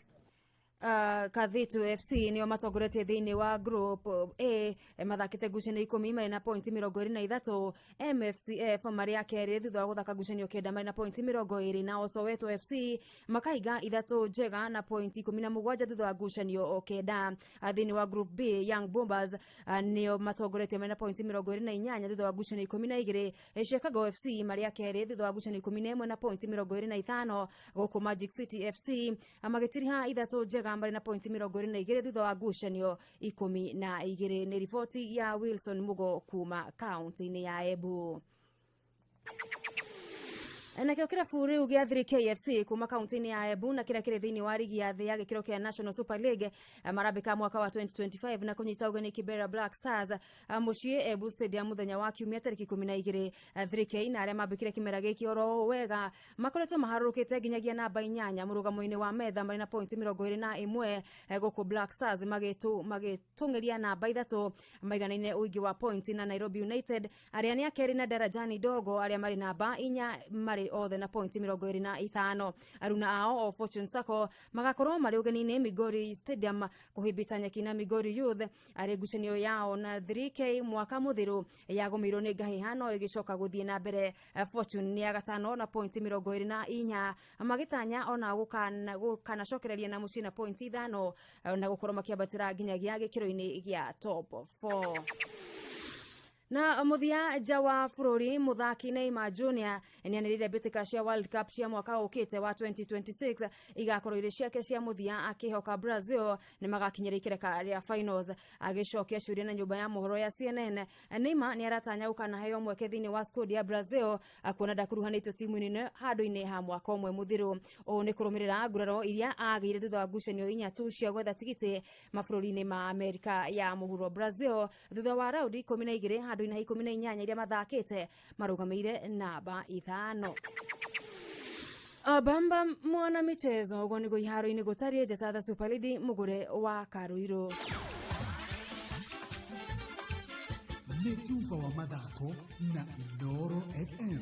Kathitu FC nĩo matongoretie thĩinĩ wa group A, mathakĩte ngucanio 10 marĩ na pointi 23. MFCF marĩ a kerĩ thutha wa gũthaka ngucanio 9 marĩ na pointi 20, nao Soweto FC makaiga ithatũ njega na pointi 17 thutha wa ngucanio 9. Thĩinĩ wa group B, Young Bombers nĩo matongoretie marĩ na pointi 28 thutha wa ngucanio 12. Chicago FC marĩ a kerĩ thutha wa ngucanio 11 na pointi 25, gũkũ Magic City FC magĩtiriha ithatũ njega marĩ na pointi 22 thutha wa ngucanio 12. Nĩ riboti ya Wilson Mugo kuma kaunti-inĩ ya Embu. Nakĩo kĩrabu rĩu gĩa 3KFC kuma kaunti-inĩ ya Embu na kĩrĩa kĩrĩ thĩinĩ wa rigi ya thĩ ya gĩkĩro kĩa National Super League marambĩka mwaka wa 2025 na kũnyita ũgeni Kibera Black Stars mũciĩ Embu Stadium mũthenya wa kiumia tarĩki 12. 3K na arĩa mambĩkire kĩmera gĩkĩ oro wega makoretwo maharũrũkĩte nginyagia namba 8 mũrũgamo-inĩ wa metha marĩ na pointi 21, gũkũ Black Stars magĩtũng'eria namba 3 maiganaine ũingĩ wa pointi na Nairobi United arĩa nĩ a kerĩ na Darajani Dogo arĩa marĩ namba 4, marĩ othe na pointi 25. Aruna ao o Fortune Sacco magakorwo marĩ ũgeni-inĩ Migori Stadium kũhĩmbĩta nyeki na Migori Youth, arĩ ngucanio yao na 3K mwaka mũthiru yagũmĩirwo nĩ ngahĩha no ĩgĩcoka gũthiĩ na mbere. Fortune nĩ ya gatano na pointi 24, magĩtanya ona gũkanacokereria na mũciĩ na pointi 5 na gũkorwo makĩambatĩra nginyagia gĩkĩro-inĩ gĩa top 4. Na mũthia nja wa bũrũri, mũthaki Neymar Junior nĩanĩrĩire mbĩtĩka cia World Cup cia mwaka ũkĩte wa 2026 igakorwo irĩ ciake cia mũthia, akĩhoka Brazil nĩ magakinyĩra ikereka rĩa finals. Agĩcokia ciũria na nyũmba ya mohoro ya CNN, Neymar nĩ aratanya gũkanaheo mweke thĩinĩ wa squad ya Brazil, kuona ndakuruhanĩtio timu-inĩ handũ-inĩ ha mwaka ũmwe mũthiru. Ũũ nĩ kũrũmĩrĩra nguraro iria agĩire thutha wa ngucanio 4 tu cia gwetha tigiti mabũrũri-inĩ ma Amerika ya mũhuro. Brazil thutha wa raundi 12 handũ-inĩ ha 18 iria mathakĩte marũgamĩire namba 5. Bamba mwana michezo, ũguo nĩguo iharo-inĩ gũtariĩ. Njata the Super Lady mũgũre wa Karuirũ. Nĩ tuba wa mathako na Inooro FM.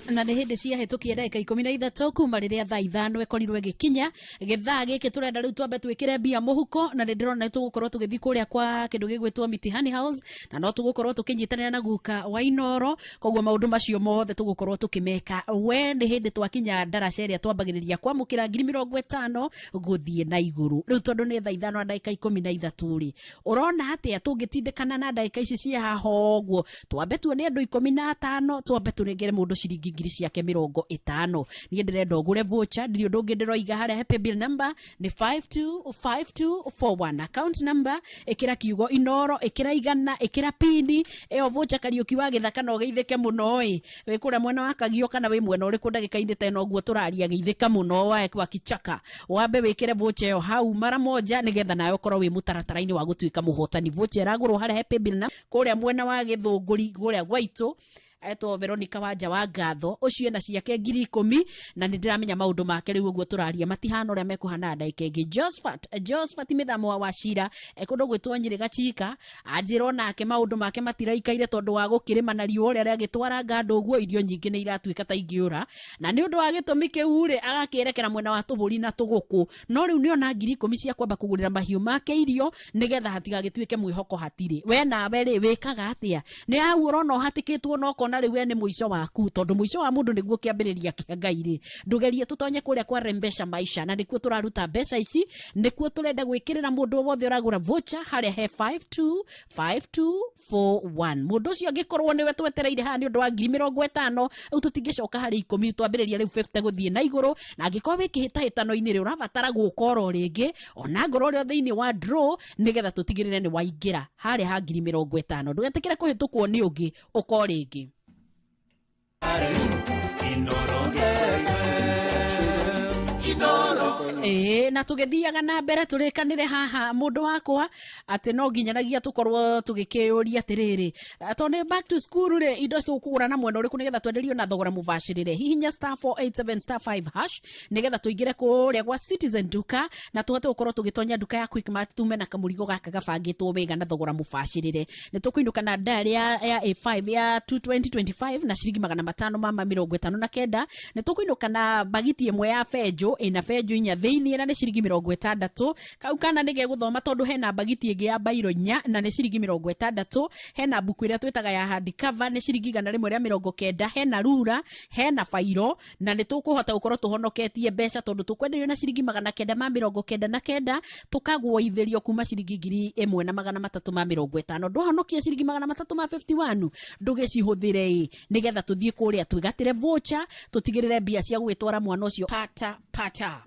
Na nĩ hĩndĩ ciahĩtũkia ndagĩka 13 kuma rĩrĩa thaa 5 ĩkorirwo ĩgĩkinya. Gĩthaa gĩkĩ tũrenda rĩu twambe twĩkĩre mbia mũhuko, na nĩ ndĩrona nĩ tũgũkorwo tũgĩthiĩ kũrĩa kwa kĩndũ gĩgwĩtwo Mitihani House, na no tũgũkorwo tũkĩnyitanĩra na guka wa Inoro. Koguo maũndũ macio mothe tũgũkorwo tũkĩmeka. We nĩ hĩndĩ twakinya ndaraca ĩrĩa twambagĩrĩria kwamũkĩra 50,000 gũthiĩ na igũrũ. Rĩu tondũ nĩ thaa 5 na ndagĩka 13 rĩ, ũrona atĩa tũngĩtindĩkana na ndagĩka ici cia haha ũguo, twambe tuone andũ 15, twambe tũnengere mũndũ ciringi ciringi ngiri ciake 50. Niĩ ndĩrenda ũgũre voucher, ndirĩ ũndũ ũngĩ ndĩroiga harĩa he paybill number nĩ 525241, account number ĩkĩra kiugo Inoro, ĩkĩra igana, ĩkĩra pini ĩyo voucher. Kariũki wa Gĩthaka, no ũgeithĩke mũno ĩ wĩ kũrĩa mwena wa Kagio kana wĩ mwena ũrĩkũ ndagĩka-inĩ ta ĩno ũguo tũraria, geithĩka mũno wa kichaka, wambe wĩkĩre voucher ĩyo hau mara moja nĩgetha nawe ũkorwo wĩ mũtaratara-inĩ wa gũtuĩka mũhotani. Voucher ĩragũrwo harĩa he paybill na kũrĩa mwena wa Gĩthũngũri kũrĩa gwaitũ etwo Veronica Wanja wa Ngatho, ũcio ena ciake 10,000 na nĩ ndĩramenya maũndũ make rĩu ũguo tũraria matihana ũrĩa mekũhana ndagĩka ĩngĩ. Josephat Mĩthamo wa Wacira kũndũ gwĩtwo Nyĩrĩ Gachika anjĩra onake maũndũ make matiraikaire tondũ wa gũkĩrĩma na riũa ũrĩa rĩagĩtwaranga andũ ũguo, irio nyingĩ nĩ iratuĩka ta ingĩũra, na nĩ ũndũ wa gĩtũmi kĩu rĩ agakĩerekera mwena wa tũbũri na tũgũkũ, no rĩu nĩona 10,000 cia kwamba kũgũrĩra mahiũ make irio nĩgetha hatigagĩtuĩke mwĩhoko hatirĩ. We nawe rĩ wĩkaga atĩa? Nĩ hau ũrona ũhatĩkĩtwo na ũkona rĩu we nĩ mũico waku, tondũ mũico wa mũndũ nĩguo kĩambĩrĩria kĩa Ngai rĩ, ndũgerie tũtonye kũrĩa kwa Rembesha Maisha, na nĩkuo tũraruta mbeca ici, nĩkuo tũrenda gwĩkĩrĩra mũndũ wothe ũragũra voucher harĩa he 525241. Mũndũ ũcio angĩkorwo nĩwe twetereire haha nĩ ũndũ wa 50,000, rĩu tũtingĩcoka harĩ 10, twambĩrĩria rĩu 50 gũthiĩ na igũrũ. Na angĩkorwo wĩ kĩhĩtahĩtano-inĩ rĩ, ũrabatara gũka oro rĩngĩ ona ngorwo ũrĩ o thĩinĩ wa draw nĩgetha tũtigĩrĩre nĩ waingĩra harĩa ha 50,000. Ndũgetĩkĩre kũhĩtũkwo nĩ ũngĩ, ũka o rĩngĩ. Ĩĩ, na tũgĩthiaga na mbere tũrĩkanĩre haha mũndũ wakwa atĩ no nginyanagia tũkorwo tũgĩkĩyũria atĩrĩrĩ, tondũ nĩ back to school rĩ, indo tũkũgũra na mwena ũrĩkũ nĩgetha twenderio na thogora mũbacĩrĩre? Hihinya star 487 star 5 hash nĩgetha tũingĩre kũrĩa gwa Citizen Duka na tũhote gũkorwo tũgĩtonya nduka ya Quickmart, tume na kamũrigo gaka gabangĩtwo wega na thogora mũbacĩrĩre. Nĩ tũkũinũka na diary ya A5 ya 2025 na ciringi 559. Nĩ tũkũinũka na bagiti ĩmwe ya benjũ ĩna benjũ inya thĩiniĩ na nĩ ciringi 60. Kau kana nĩ gegũthoma tondũ hena bagiti ĩngĩ ya bairo inya na nĩ ciringi 60. Hena mbuku ĩrĩa twĩtaga ya hardcover nĩ ciringi 190. Hena rura, hena bairo, na nĩ tũkũhota gũkorwo tũhonoketie mbeca tondũ tũkwenderio na ciringi 999, tũkagwoithĩrio kuma ciringi 1,350. Ndwahonokia ciringi 351, ndũgĩcihũthĩre ĩ nĩgetha tũthiĩ kũrĩa twĩgatĩre voucher, tũtigĩrĩre mbia cia gũgĩtwara mwana ũcio pata pata.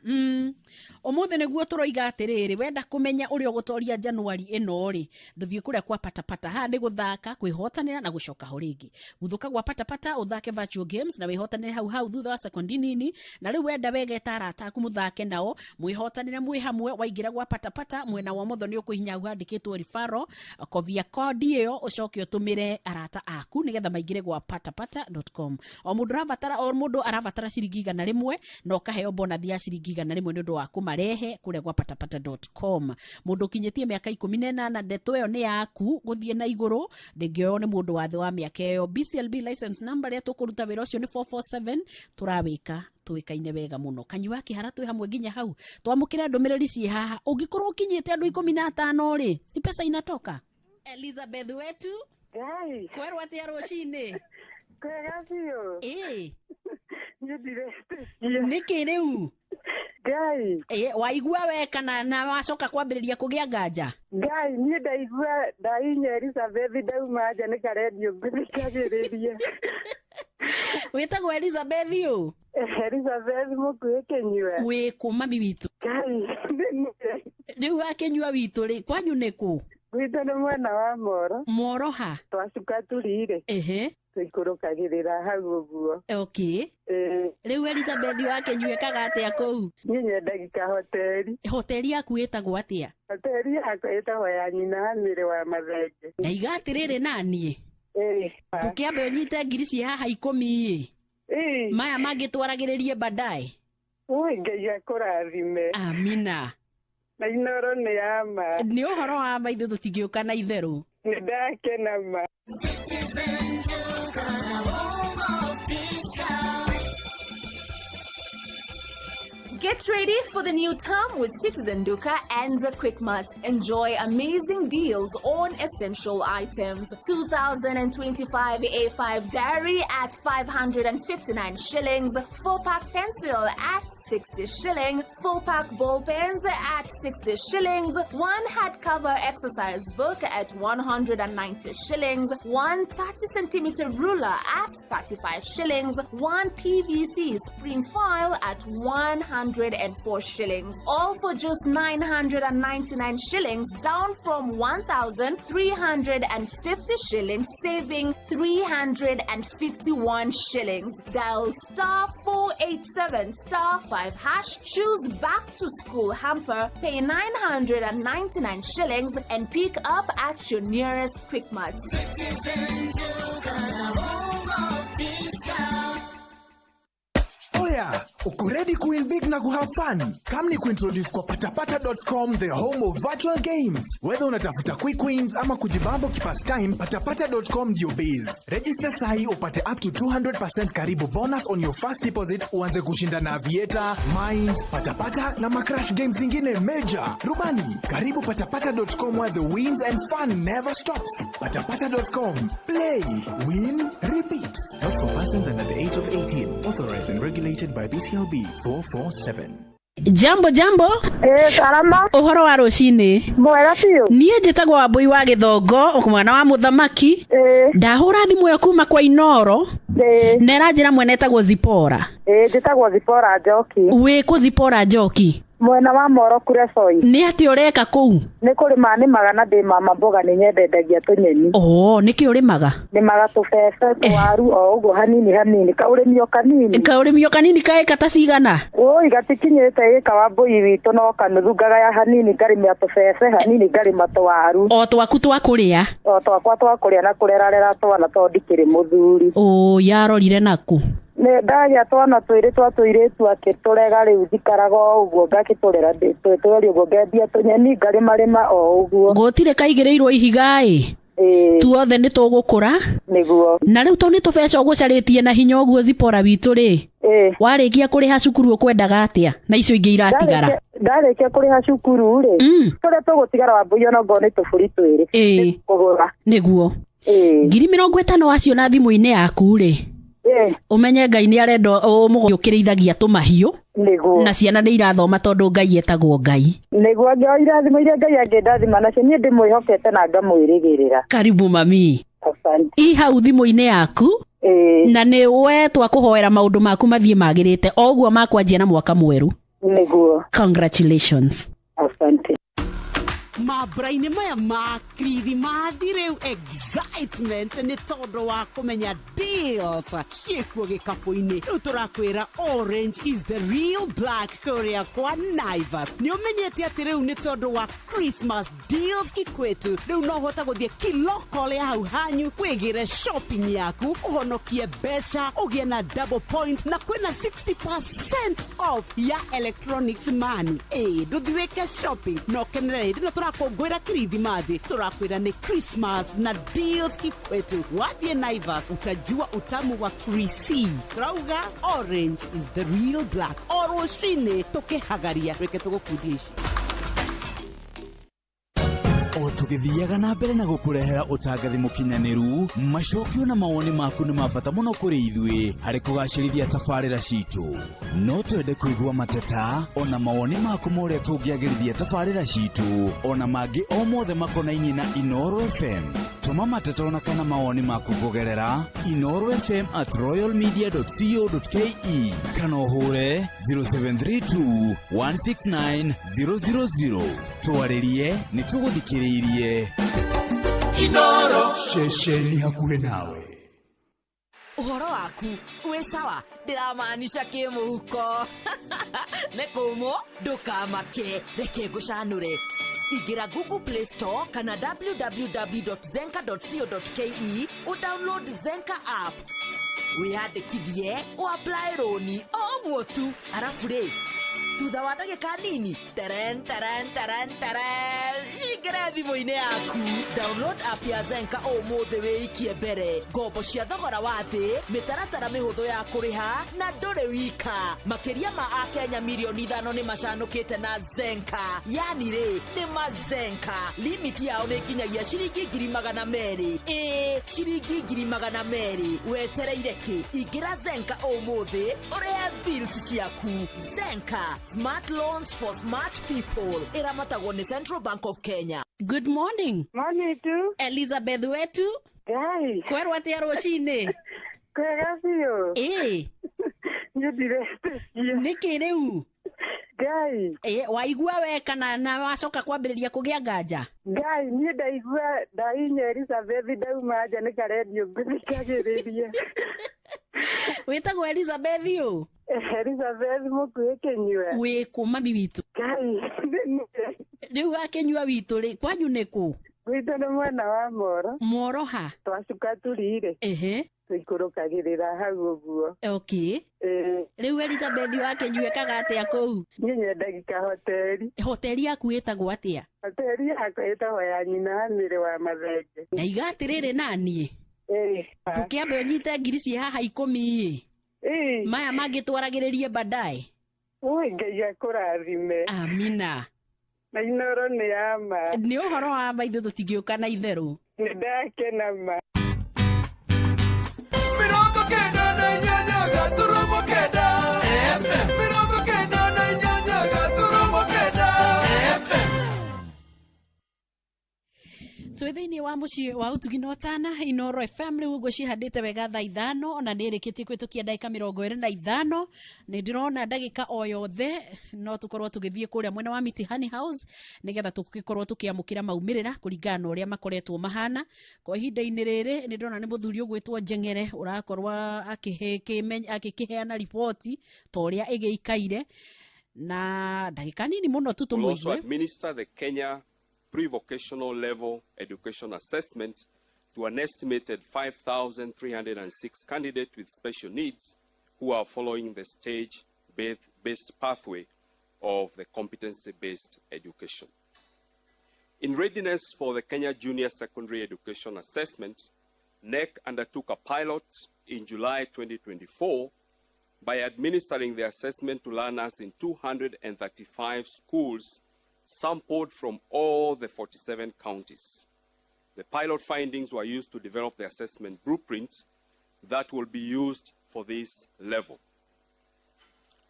Ũmũthĩ nĩguo tũroiga atĩrĩrĩ, wenda kũmenya ũrĩa ũgũtoria Januari ĩno rĩ, ndũthiĩ kũrĩa kwa patapata. Haha nĩ gũthaka, kwĩhotanĩra na gũcoka ho rĩngĩ. Guthũka gwa patapata ũthake virtual games na wĩhotanĩre hau hau thutha wa sekondi nini. Na rĩu wenda wegeta arata aku mũthake nao mwĩhotanĩre mwĩ hamwe. Waingĩra gwa patapata mwena wa ũmotho nĩ ũkũhinya hau handĩkĩtwo referral, kobia kodi ĩyo ũcoke ũtũmĩre arata aku nĩgetha maingĩre gwa patapata.com. O mũndũ arabatara, o mũndũ arabatara ciringi 100 na ũkaheo bonathi ya ciringi 100 nĩ ũndũ wa kũmarehe kũrĩa gwa patapata.com. Mũndũ ũkinyĩtie mĩaka 18, ndeto ĩyo nĩ yaku gũthiĩ na igũrũ, ndĩngĩoywo nĩ mũndũ wa thĩ wa mĩaka ĩyo. BCLB license number ĩrĩa tũkũruta wĩra ũcio nĩ 447. Tũrawĩka tũĩkaine wega mũno. Kanyua Kĩhara twĩ hamwe nginya hau. Twamũkĩre ndũmĩrĩri ciĩ haha. Ũngĩkorwo ũkinyĩte andũ 15 rĩ, si pesa inatoka? Elizabeth wetu. Ngai. Kwerwo atĩa rũcinĩ? Kwega biũ. Ĩĩ. Niĩ ndiretĩkia. Nĩkĩ rĩu? Ngai. Ĩĩ, waigua we kana na wacoka kwambĩrĩria kũgĩa nganja? Ngai, niĩ ndaigua ndainya Elizabeth ndauma nja nĩ karendio ngũthikagĩrĩria. Wĩtagwo Elizabeth ũ? Elizabeth Mũkuhĩ Kĩnyua. Wĩ kũ mami witũ? Ngai, rĩu akĩnyua witũ rĩ, kwanyu nĩ kũ? Gwitũ nĩ mwena wa Moro. Moro ha? Twacuka turi-rĩ. Ehe. Tũikũrũkagĩrĩra hau ũguo. Okay. Rĩu Elizabeth wakĩnyua ĩkaga atĩa kũu? Niĩ nyendagia kahoteri. Hoteri yaku ĩtagwo atĩa? Hoteri yakwa ĩtagwo ya nyina wa mĩrĩ wa Mathenge. Ndaiga atĩrĩrĩ, naniĩ tũkĩambe ũnyite ngiri ciĩ haha 10 ĩ, maya mangĩ twaragĩrĩrie baadaye. Ui, Ngai akũrathime. Amina. Na Inoro nĩ ya ma. Nĩ ũhoro wa ma, ithuĩ tũtingĩũka na itherũ. Nĩ ndakena ma. Citizen Duka, the home of discount. Get ready for the new term with Citizen Duka and Quickmart. Enjoy amazing deals on essential items. 2025 A5 diary at 559 shillings, 4-pack pencil at 60 shilling, 4-pack ball pens at 60 shillings, 1 hardcover exercise book at 190 shillings, 1 30 centimeter ruler at 35 shillings, 1 PVC spring file at 104 shillings. All for just 999 shillings, down from 1,350 shillings, saving 351 shillings. Dial star 487 star 5 hash, choose back to school hamper, pay 999 shillings and pick up at your nearest Quickmart. Citizen Duka, the home of discount. Oya, uko ready kuwin big na kuhave fun? Come ni kuintroduce kwa patapata.com, the home of virtual games. Whether unatafuta quick wins ama kujibamba ukipastime, patapata.com ndio base. Register sahi upate up to 200% karibu bonus on your first deposit, uanze kushinda na Aviator, Mines, Patapata na macrash games zingine major. Rubani, karibu patapata.com where the wins and fun never stops. Patapata.com. Play, win, repeat. Not for persons under the age of 18. Authorized and regulated by BCLB 447. Jambo jambo. Salama. Ũhoro wa rũcinĩ. Mwega biũ. Niĩ njĩtagwo Wambũi wa Gĩthongo, mwana wa mũthamaki. Ndahũra thimũ ĩyo kuma kwa Inoro. Na ĩranjĩra mwene etagwo Zipora. Njĩtagwo Zipora Njoki. Wĩ kũ Zipora Njoki? Mwena wa Moro Kuresoi. Nĩ atĩ ũreka kũu? Nĩ kũrĩma nĩmaga na ndĩ mama mboga nĩ nyendendagia tũnyeni. Oo, nĩkĩ ũrĩmaga? Nĩmaga tũbebe, tũwaru o ũguo hanini hanini, kaũrĩmi o kanini. Kaũrĩmi o kanini ka ĩka ta cigana? Ũi gatikinyĩte ĩka wa mbũi witũ no kanuthu ngagaya hanini ngarĩmia tũbebe hanini ngarĩma tũwaru. O twaku twa kũrĩa? O twakwa twa kũrĩa na kũrerarera twana tondũ ndikĩrĩ mũthuri. Ũ yarorire naku? Nĩ ndagĩa twana twĩrĩ twa tũirĩtu akĩtũrega rĩu njikaraga o ũguo ngakĩtũrera twĩrĩ ũguo ngendia tũnyeni ngarĩmarĩma o ũguo. Gũtirĩ kaigĩrĩirwo ihiga ĩ? Tuothe nĩ tũgũkũra. Nĩguo. Na rĩu tondũ nĩ tũbeca ũgũcarĩtie na hinya ũguo Zipora witũ rĩ, warĩkia kũrĩha cukuru ũkwendaga atĩa na icio ingĩ iratigara? Ndarĩkia kũrĩha cukuru rĩ, tũrĩa tũgũtigara Wambũi ona ngorwo nĩ tũbũri twĩrĩ. Kũgũra. Nĩguo. 50,000 wacio na thimũ-inĩ yaku rĩ, umenye Ngai nĩ arenda ũmũgũrĩ ũkĩrĩithagia tũmahiũ. Nĩguo. Na ciana nĩ irathoma tondũ Ngai etagwo Ngai. Nĩguo irathimo iria Ngai angĩndathima nacio niĩ ndĩmwĩhokete na ngamwĩrĩgĩrĩra. Karibu mami. Asante. I hau thimũ-inĩ yaku. Na nĩ we twakũhoera maũndũ maku mathiĩ magĩrĩte o ũguo makwanjia na mwaka mwerũ. Nĩguo. Congratulations. Asante. Mambura-inĩ maya ma kirithimathi rĩu excitement nĩ tondũ wa kũmenya deals ciĩkuo gĩkabũ-inĩ. Rĩu tũrakwĩra orange is the real black kũrĩa kwa Naivas. Nĩ ũmenyete atĩ rĩu nĩ tondũ wa Christmas deals kikwetu, rĩu no ũhote gũthiĩ kiloko ya hau hanyu wĩgĩre shopping yaku ũhonokie mbeca ũgĩe na double point na kwĩna 60% off ya electronics mani. Ndũthiĩ wĩke shopping na ũkenere hĩndĩ ĩno tũrakũngũĩra kirithimathi. Tũrakwĩra nĩ Christmas na deals kikwetu. Wathiĩ Naivas utajua utamu wa krisi. Tũrauga orange is the real black. O rũcinĩ tũkĩhagaria reke tũgũkundia ici. O tũgĩthiaga na mbere na gũkũrehera ũtangathi mũkinyanĩru, macokio na mawoni maku nĩ ma bata mũno kũrĩ ithuĩ harĩ kũgacĩrithia tabarĩra citũ. No twende kũigua mateta ona mawoni maku ma ũrĩa tũngĩagĩrithia tabarĩra citũ ona mangĩ o mothe makonainie na Inooro FM. Tũma mateta ona kana mawoni maku kũgerera inoorofm@royalmedia.co.ke kana ũhũre 0732 169 000. Twarĩrie nĩ tũgũthikĩrĩirie. Inoro ceceni hakuhĩ nawe. Ũhoro waku wĩ sawa? Ndĩramaanisha kĩmũhuko. Nĩ kũmũ ndũkamake, reke ngũcanũre. Ingĩra Google Play Store kana www.zenka.co.ke ũdownload Zenka app, wĩyandĩkithie ũapply rũni o ũguo tu. Arabu rĩ, thutha wa ndagĩka nini teren teren teren teren cingĩra. Ĩingĩre thimũ-inĩ yaku. Download app ya Zenka ũmũthĩ wĩikie mbere. Ngombo cia thogora wa thĩ, mĩtaratara mĩhũthũ ya kũrĩha na ndũrĩ wika. Makĩria ma akenya mirioni 5 nĩ macanũkĩte na Zenka. Yani rĩ, nĩ mazenka. Limit yao nĩ nginyagia ciringi 200,000. Ĩĩ, ciringi 200,000. Wetereire kĩ? Ingĩra Zenka ũmũthĩ ũrĩhe bills ciaku. Zenka, smart loans for smart people. Ĩramatagwo nĩ Central Bank of Kenya. Good morning. Morning tu. Elizabeth wetu. Ngai. Kwerwo atia rũcinĩ? Kwega biũ. Ĩĩ. Niĩ ndiretĩkia. Nĩkĩ rĩu? Ngai. Ĩĩ, waigua we kana na wacoka kwambĩrĩria kũgĩa nganja? Ngai, niĩ ndaigua ndainya Elizabeth ndauma nja nĩ karendio ngũthikagĩrĩria. Wĩtagwo Elizabeth ũ? Elizabeth mũkuĩ kĩnyua. Wĩ kũ mami witũ? Ngai. Rĩu akĩnyua witũ rĩ, kwanyu nĩ kũ? Gwitũ nĩ mwena wa Moro. Moro ha? Twacuka turi-rĩ. Ehe. Tũikũrũkagĩrĩra hau ũguo. Okay. Rĩu Elizabeth wakĩnyua ĩkaga atĩa kũu? Niĩ nyendagia kahoteri. Hoteri yaku ĩtagwo atĩa? Hoteri yakwa ĩtagwo ya nyina wa mĩrĩ wa mathenge. Na iga atĩrĩrĩ naniĩ. Tũkĩambe ũnyite ngiri ciĩ haha 10 ĩ. Maya mangĩ twaragĩrĩrie baadaye. Ui, Ngai akũrathime. Amina. Na Inoro nĩ ya ma. Nĩ ũhoro wa ma ithuĩ tũtingĩũka na itherũ. Nĩ ndakena ma. 98.9 FM 98.9 FM. Twĩ thĩinĩ wa mũciĩ wa ũtugi na ũtana Inoro FM rĩu ũguo cihandĩte wega thaa 5 na nĩ ĩrĩkĩtie kũhĩtũkia ndagĩka 25. Nĩ ndĩrona ndagĩka o yothe no tũkorwo tũgĩthiĩ kũrĩa mwena wa Mitihani House nĩgetha tũgĩkorwo tũkĩamũkĩra maumĩrĩra kũringana na ũrĩa makoretwo mahana. Kwa ihinda-inĩ rĩrĩ nĩ ndĩrona nĩ mũthuri ũgwĩtwo Njeng'ere ũrakorwo akĩkĩheana riboti ta ũrĩa ĩgĩikaire na ndagĩka nini mũno tu Will also tũmũigue. administer the Kenya pre-vocational level education assessment to an estimated 5,306 candidates with special needs who are following the stage-based pathway of the competency-based education. In readiness for the Kenya Junior Secondary Education Assessment, KNEC undertook a pilot in July 2024 by administering the assessment to learners in 235 schools sampled from all the 47 counties. The pilot findings were used to develop the assessment blueprint that will be used for this level.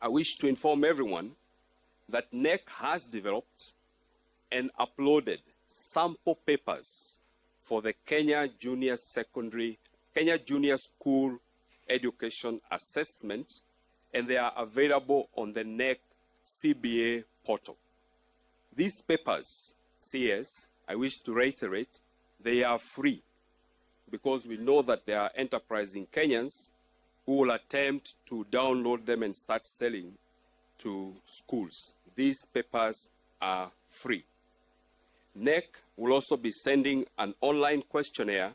I wish to inform everyone that KNEC has developed and uploaded sample papers for the Kenya Junior Secondary, Kenya Junior School Education Assessment, and they are available on the KNEC CBA portal. These papers, CS, I wish to reiterate, they are free because we know that there are enterprising Kenyans who will attempt to download them and start selling to schools. These papers are free. KNEC will also be sending an online questionnaire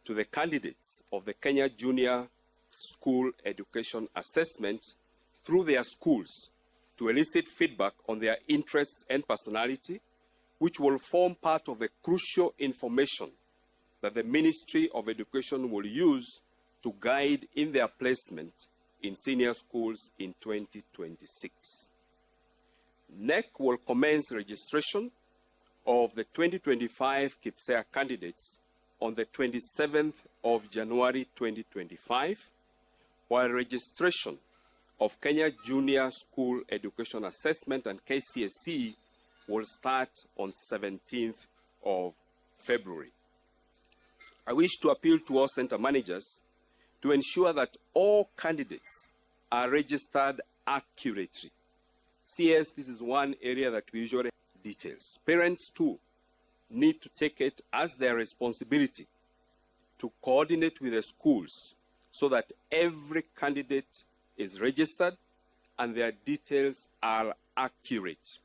to the candidates of the Kenya Junior School Education Assessment through their schools to elicit feedback on their interests and personality, which will form part of the crucial information that the Ministry of Education will use to guide in their placement in senior schools in 2026. KNEC will commence registration of the 2025 KPSEA candidates on the 27th of January 2025, while registration of Kenya Junior School Education Assessment and KCSE will start on 17th of February. I wish to appeal to all center managers to ensure that all candidates are registered accurately. CS, this is one area that we usually details. Parents, too, need to take it as their responsibility to coordinate with the schools so that every candidate is registered and their details are accurate,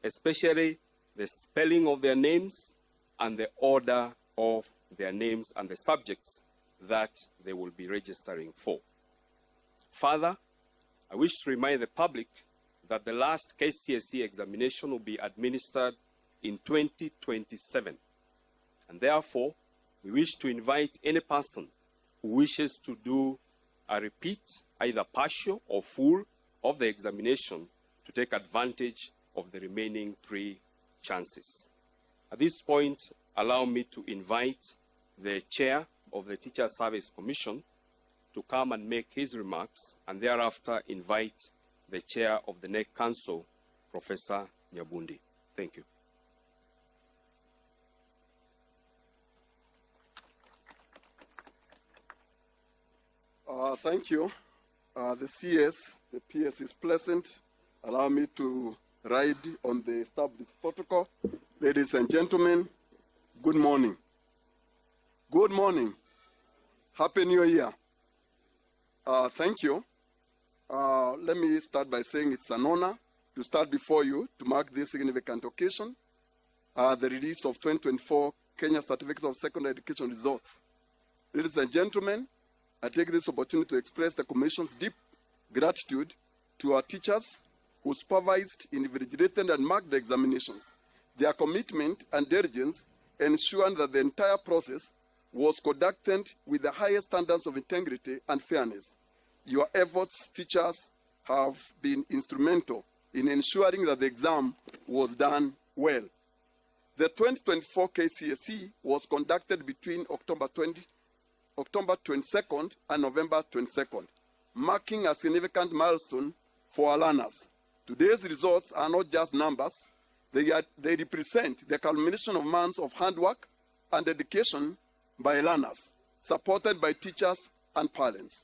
especially the spelling of their names and the order of their names and the subjects that they will be registering for. Further, I wish to remind the public that the last KCSE examination will be administered in 2027. And therefore, we wish to invite any person who wishes to do a repeat, either partial or full, of the examination to take advantage of the remaining 3 chances. At this point, allow me to invite the chair of the Teacher Service Commission to come and make his remarks, and thereafter invite the chair of the KNEC Council, Professor Nyabundi. Thank you. Thank you. The CS, the PS is pleasant. Allow me to ride on the established protocol. Ladies and gentlemen, good morning. Good morning. Happy New Year. Thank you. Let me start by saying it's an honor to start before you to mark this significant occasion, the release of 2024 Kenya Certificate of Secondary Education results. Ladies and gentlemen, I take this opportunity to express the Commission's deep gratitude to our teachers who supervised, invigilated, and marked the examinations. Their commitment and diligence ensured that the entire process was conducted with the highest standards of integrity and fairness. Your efforts, teachers, have been instrumental in ensuring that the exam was done well. The 2024 KCSE was conducted between October 22nd and November 22nd, marking a significant milestone for our learners. Today's results are not just numbers. They represent the culmination of months of hard work and dedication by learners, supported by teachers and parents.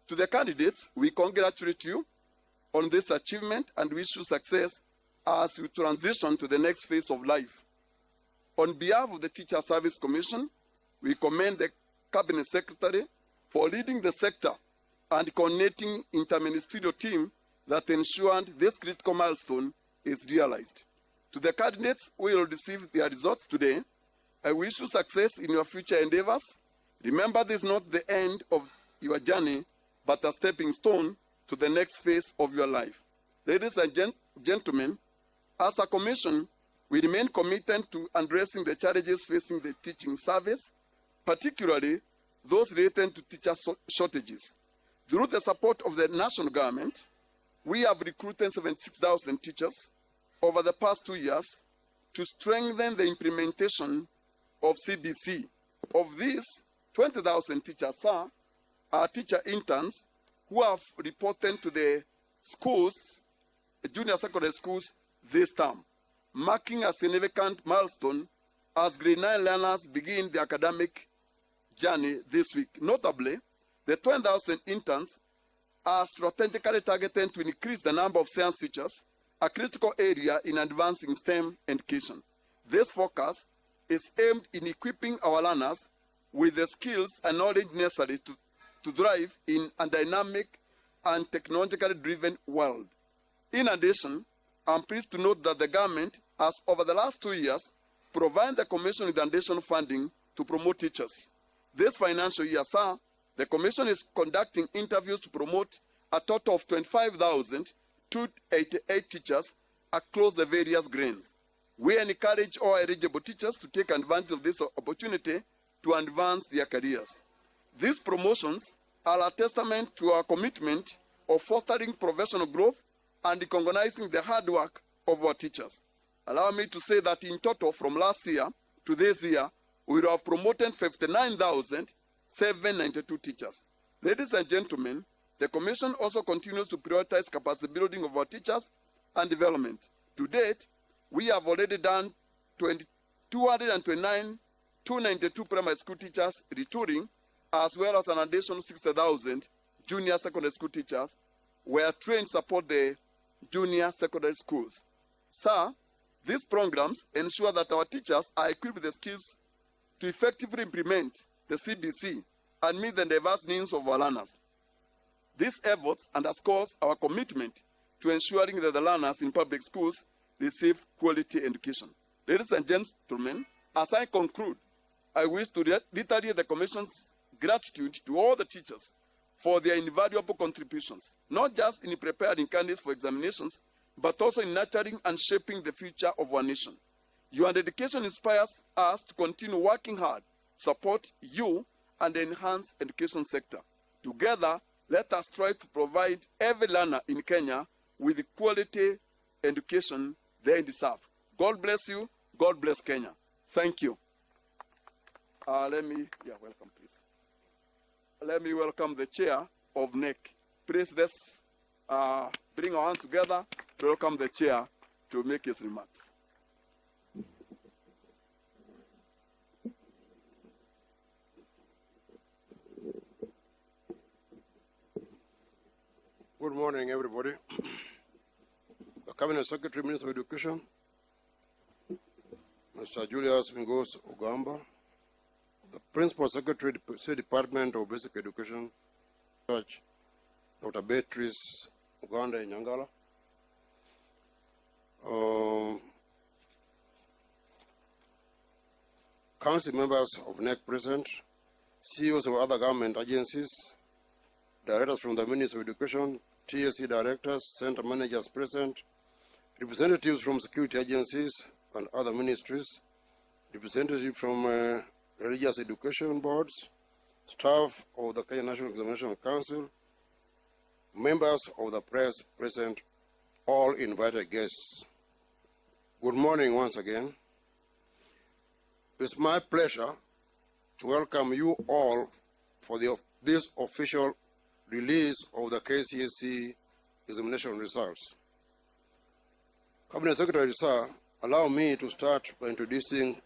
To the candidates, we congratulate you on this achievement and wish you success as you transition to the next phase of life. On behalf of the Teacher Service Commission, we commend the Cabinet Secretary for leading the sector and coordinating interministerial team that ensured this critical milestone is realized. To the candidates who will receive their results today, I wish you success in your future endeavors. Remember, this is not the end of your journey, but a stepping stone to the next phase of your life. Ladies and gentlemen, as a commission, we remain committed to addressing the challenges facing the teaching service, particularly those related to teacher shortages. Through the support of the national government, we have recruited 76,000 teachers over the past 2 years to strengthen the implementation of CBC. Of these, 20,000 teachers are teacher interns who have reported to the schools, junior secondary schools, this term, marking a significant milestone as grade 9 learners begin the academic journey this week. Notably, the 20,000 interns are strategically targeted to increase the number of science teachers, a critical area in advancing STEM education. This focus is aimed in equipping our learners with the skills and knowledge necessary to thrive in a dynamic and technologically driven world. In addition, I'm pleased to note that the government has, over the last 2 years, provided the Commission with additional funding to promote teachers. This financial year, sir, the Commission is conducting interviews to promote a total of 25,288 teachers across the various grades. We encourage all eligible teachers to take advantage of this opportunity to advance their careers. These promotions are a testament to our commitment of fostering professional growth and recognizing the hard work of our teachers. Allow me to say that in total, from last year to this year, we have promoted 59,792 teachers. Ladies and gentlemen, the Commission also continues to prioritize capacity building of our teachers and development. To date, we have already done 229,292 primary school teachers retouring, as well as an additional 60,000 junior secondary school teachers were trained to support the junior secondary schools. Sir, these programs ensure that our teachers are equipped with the skills to effectively implement the CBC and meet the diverse needs of our learners. These efforts underscores our commitment to ensuring that the learners in public schools receive quality education. Ladies and gentlemen, as I conclude, I wish to reiterate the Commission's gratitude to all the teachers for their invaluable contributions, not just in preparing candidates for examinations, but also in nurturing and shaping the future of our nation. Your dedication inspires us to continue working hard, support you, and enhance education sector. Together, let us strive to provide every learner in Kenya with the quality education they deserve. God bless you. God bless Kenya. Thank you. Welcome, please. Let me welcome the chair of KNEC. Please, let's bring our hands together to welcome the chair to make his remarks. Good morning, everybody. The Cabinet Secretary, Minister of Education, Mr. Julius Migos Ogamba, the Principal Secretary, State Department of Basic Education, Dr. Beatrice Uganda Inyangala, Council members of KNEC present, CEOs of other government agencies, directors from the Ministry of Education, TSC directors, center managers present, representatives from security agencies and other ministries, representatives from religious education boards, staff of the Kenya National Examination Council, members of the press present, all invited guests. Good morning once again. It's my pleasure to welcome you all for this official release of the KCSE examination results. Cabinet Secretary, sir, allow me to start by introducing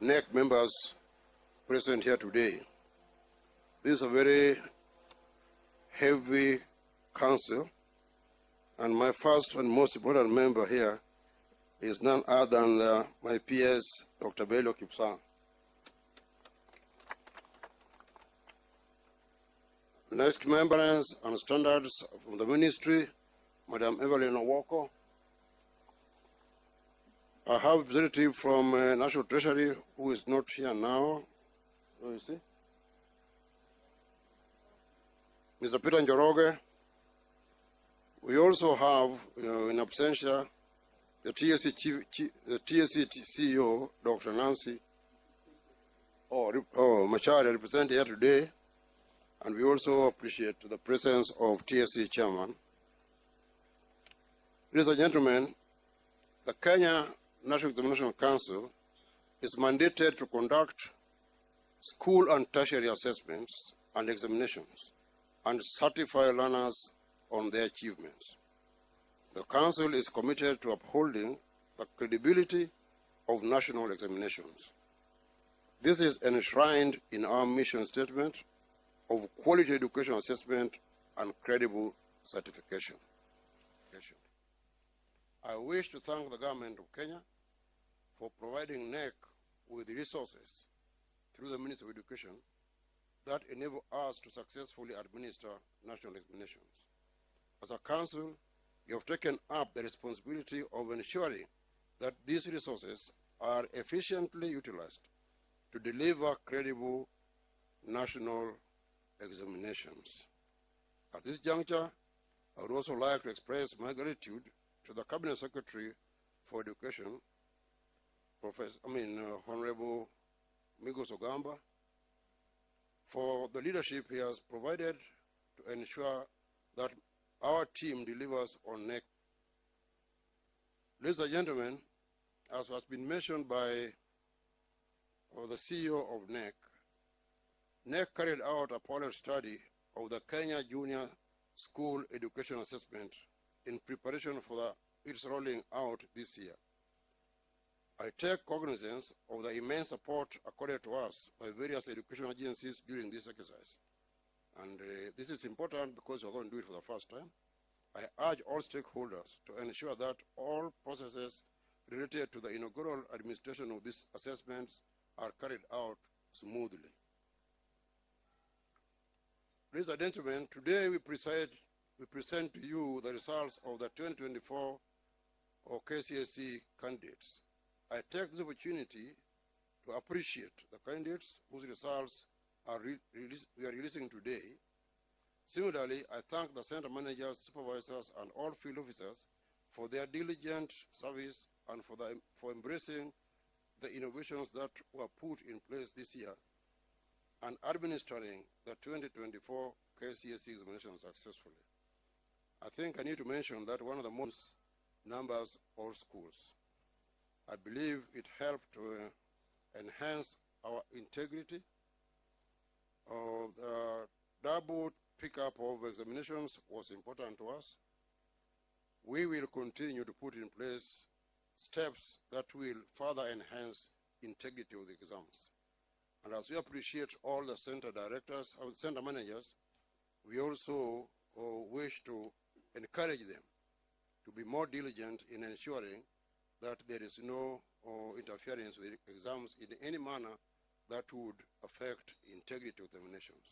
KNEC members present here today. This is a very heavy council, and my first and most important member here is none other than my PS, Dr. Belio Kipsang. Next members and standards from the ministry, Madam Evelyn Owoko. I have a representative from National Treasury who is not here now. Where is he? Mr. Peter Njoroge. We also have, in absentia, the TSC CEO, Dr. Nancy Macharia, represented here today. And we also appreciate the presence of TSC chairman. Ladies and gentlemen, the Kenya National Examination Council is mandated to conduct school and tertiary assessments and examinations and certify learners on their achievements. The Council is committed to upholding the credibility of national examinations. This is enshrined in our mission statement of quality education assessment and credible certification. I wish to thank the government of Kenya for providing KNEC with resources through the Ministry of Education that enable us to successfully administer national examinations. As a council, we have taken up the responsibility of ensuring that these resources are efficiently utilized to deliver credible national examinations. At this juncture, I would also like to express my gratitude to the Cabinet Secretary for Education, Honorable Migos Ogamba, for the leadership he has provided to ensure that our team delivers on KNEC. Ladies and gentlemen, as has been mentioned by the CEO of KNEC, KNEC carried out a pilot study of the Kenya Junior School Education Assessment in preparation for its rolling out this year. I take cognizance of the immense support accorded to us by various education agencies during this exercise. And this is important because we're going to do it for the first time. I urge all stakeholders to ensure that all processes related to the inaugural administration of these assessments are carried out smoothly. Ladies and gentlemen, today we present to you the results of the 2024 KCSE candidates. I take this opportunity to appreciate the candidates whose results we are releasing today. Similarly, I thank the center managers, supervisors, and all field officers for their diligent service and for embracing the innovations that were put in place this year and administering the 2024 KCSE examination successfully. I think I need to mention that one of the most numbers all schools. I believe it helped to enhance our integrity of the double pickup of examinations was important to us. We will continue to put in place steps that will further enhance integrity of the exams. And as we appreciate all the center directors, center managers, we also wish to encourage them to be more diligent in ensuring that there is no interference with exams in any manner that would affect integrity of the examinations.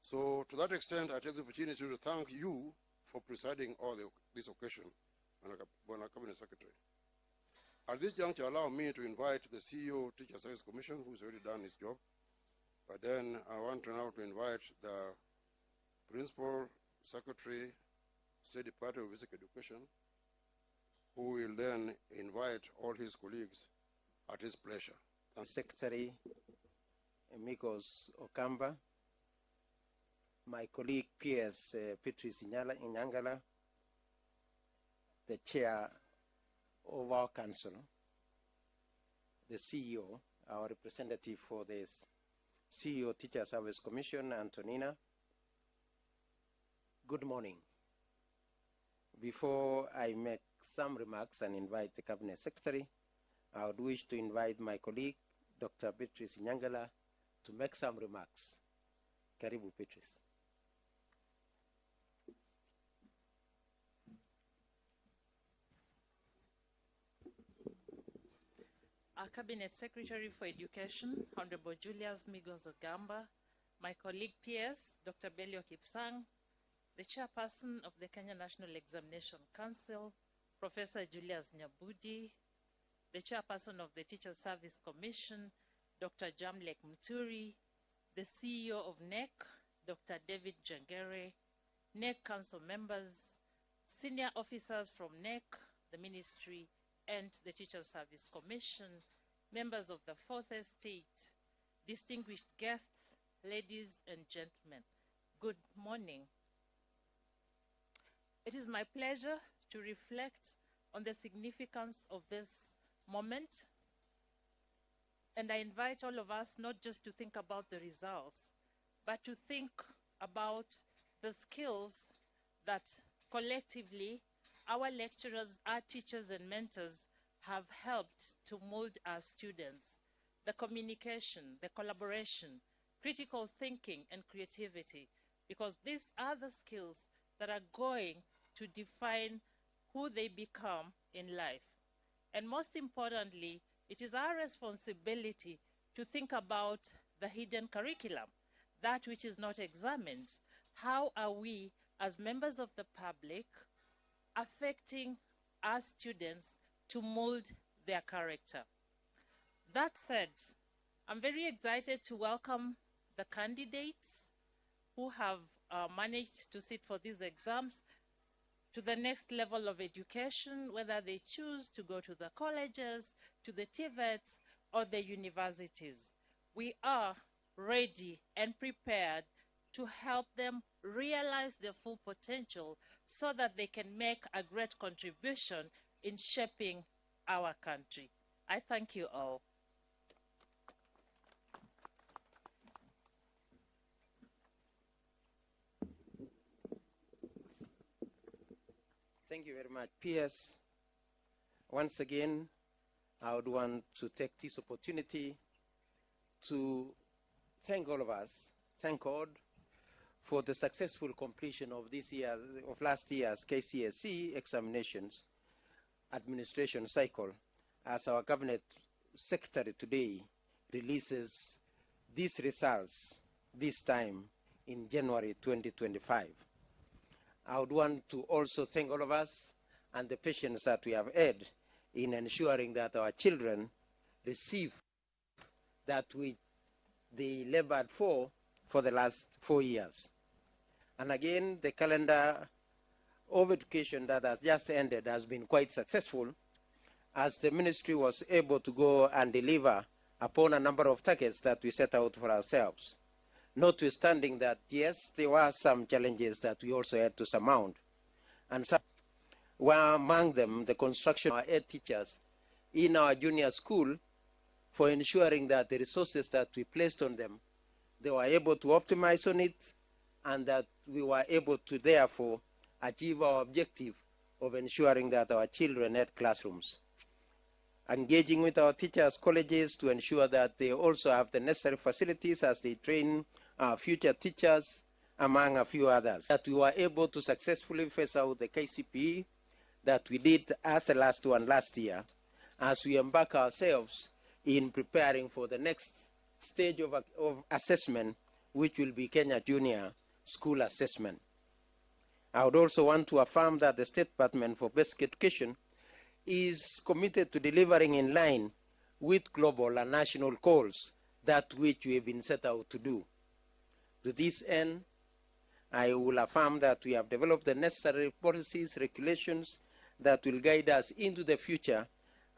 So to that extent, I take the opportunity to thank you for presiding over this occasion, Bwana Cabinet Secretary. At this juncture, allow me to invite the CEO of Teacher Service Commission, who's already done his job. But then I want to now to invite the Principal Secretary, State Department of Basic Education, who will then invite all his colleagues at his pleasure. Secretary Migos Ogamba, my colleague PS Beatrice Inyangala, the chair of our council, the CEO, our representative for this CEO Teacher Service Commission, Antonina. Good morning. Before I make some remarks and invite the Cabinet Secretary, I would wish to invite my colleague, Dr. Beatrice Inyangala, to make some remarks. Karibu, Beatrice. Our Cabinet Secretary for Education, Honorable Julius Migos Ogamba, my colleague PS, Dr. Belio Kipsang, the Chairperson of the Kenya National Examination Council, Professor Julius Nyabudi, the Chairperson of the Teacher Service Commission, Dr. Jamlek Muturi, the CEO of KNEC, Dr. David Jangere, KNEC Council members, senior officers from KNEC, the Ministry, and the Teacher Service Commission, members of the Fourth Estate, distinguished guests, ladies and gentlemen, good morning. It is my pleasure to reflect on the significance of this moment, and I invite all of us not just to think about the results, but to think about the skills that collectively our lecturers, our teachers and mentors have helped to mold our students. The communication, the collaboration, critical thinking and creativity, because these are the skills that are going to define who they become in life. And most importantly, it is our responsibility to think about the hidden curriculum, that which is not examined. How are we, as members of the public, affecting our students to mold their character? That said, I'm very excited to welcome the candidates who have managed to sit for these exams to the next level of education, whether they choose to go to the colleges, to the TVETs, or the universities. We are ready and prepared to help them realize their full potential so that they can make a great contribution in shaping our country. I thank you all. Thank you very much, PS. Once again, I would want to take this opportunity to thank all of us, thank God, for the successful completion of this year, of last year's KCSE examinations administration cycle, as our Cabinet Secretary today releases these results this time in January 2025. I would want to also thank all of us and the patience that we have had in ensuring that our children receive that which they labored for the last 4 years. And again, the calendar of education that has just ended has been quite successful, as the ministry was able to go and deliver upon a number of targets that we set out for ourselves. Notwithstanding that, yes, there were some challenges that we also had to surmount. And some were among them the construction of our head teachers in our junior school for ensuring that the resources that we placed on them, they were able to optimize on it, and that we were able to therefore achieve our objective of ensuring that our children had classrooms. Engaging with our teachers' colleges to ensure that they also have the necessary facilities as they train our future teachers, among a few others. That we were able to successfully phase out the KCPE that we did as the last one last year, as we embark ourselves in preparing for the next stage of assessment, which will be Kenya Junior School Assessment. I would also want to affirm that the State Department for Basic Education is committed to delivering in line with global and national goals that which we have been set out to do. To this end, I will affirm that we have developed the necessary policies, regulations that will guide us into the future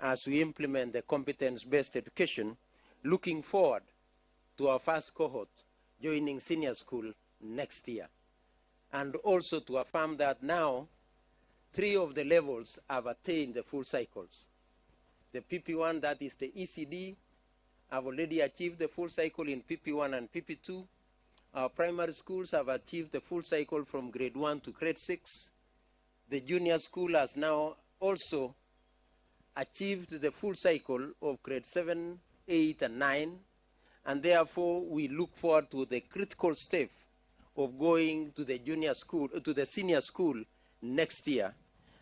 as we implement the competence-based education, looking forward to our first cohort joining senior school next year. And also to affirm that now 3 of the levels have attained the full cycles. The PP1, that is the ECD, have already achieved the full cycle in PP1 and PP2. Our primary schools have achieved the full cycle from grade 1 to grade 6. The junior school has now also achieved the full cycle of grade 7, 8, and 9, and therefore we look forward to the critical step of going to the junior school, to the senior school next year.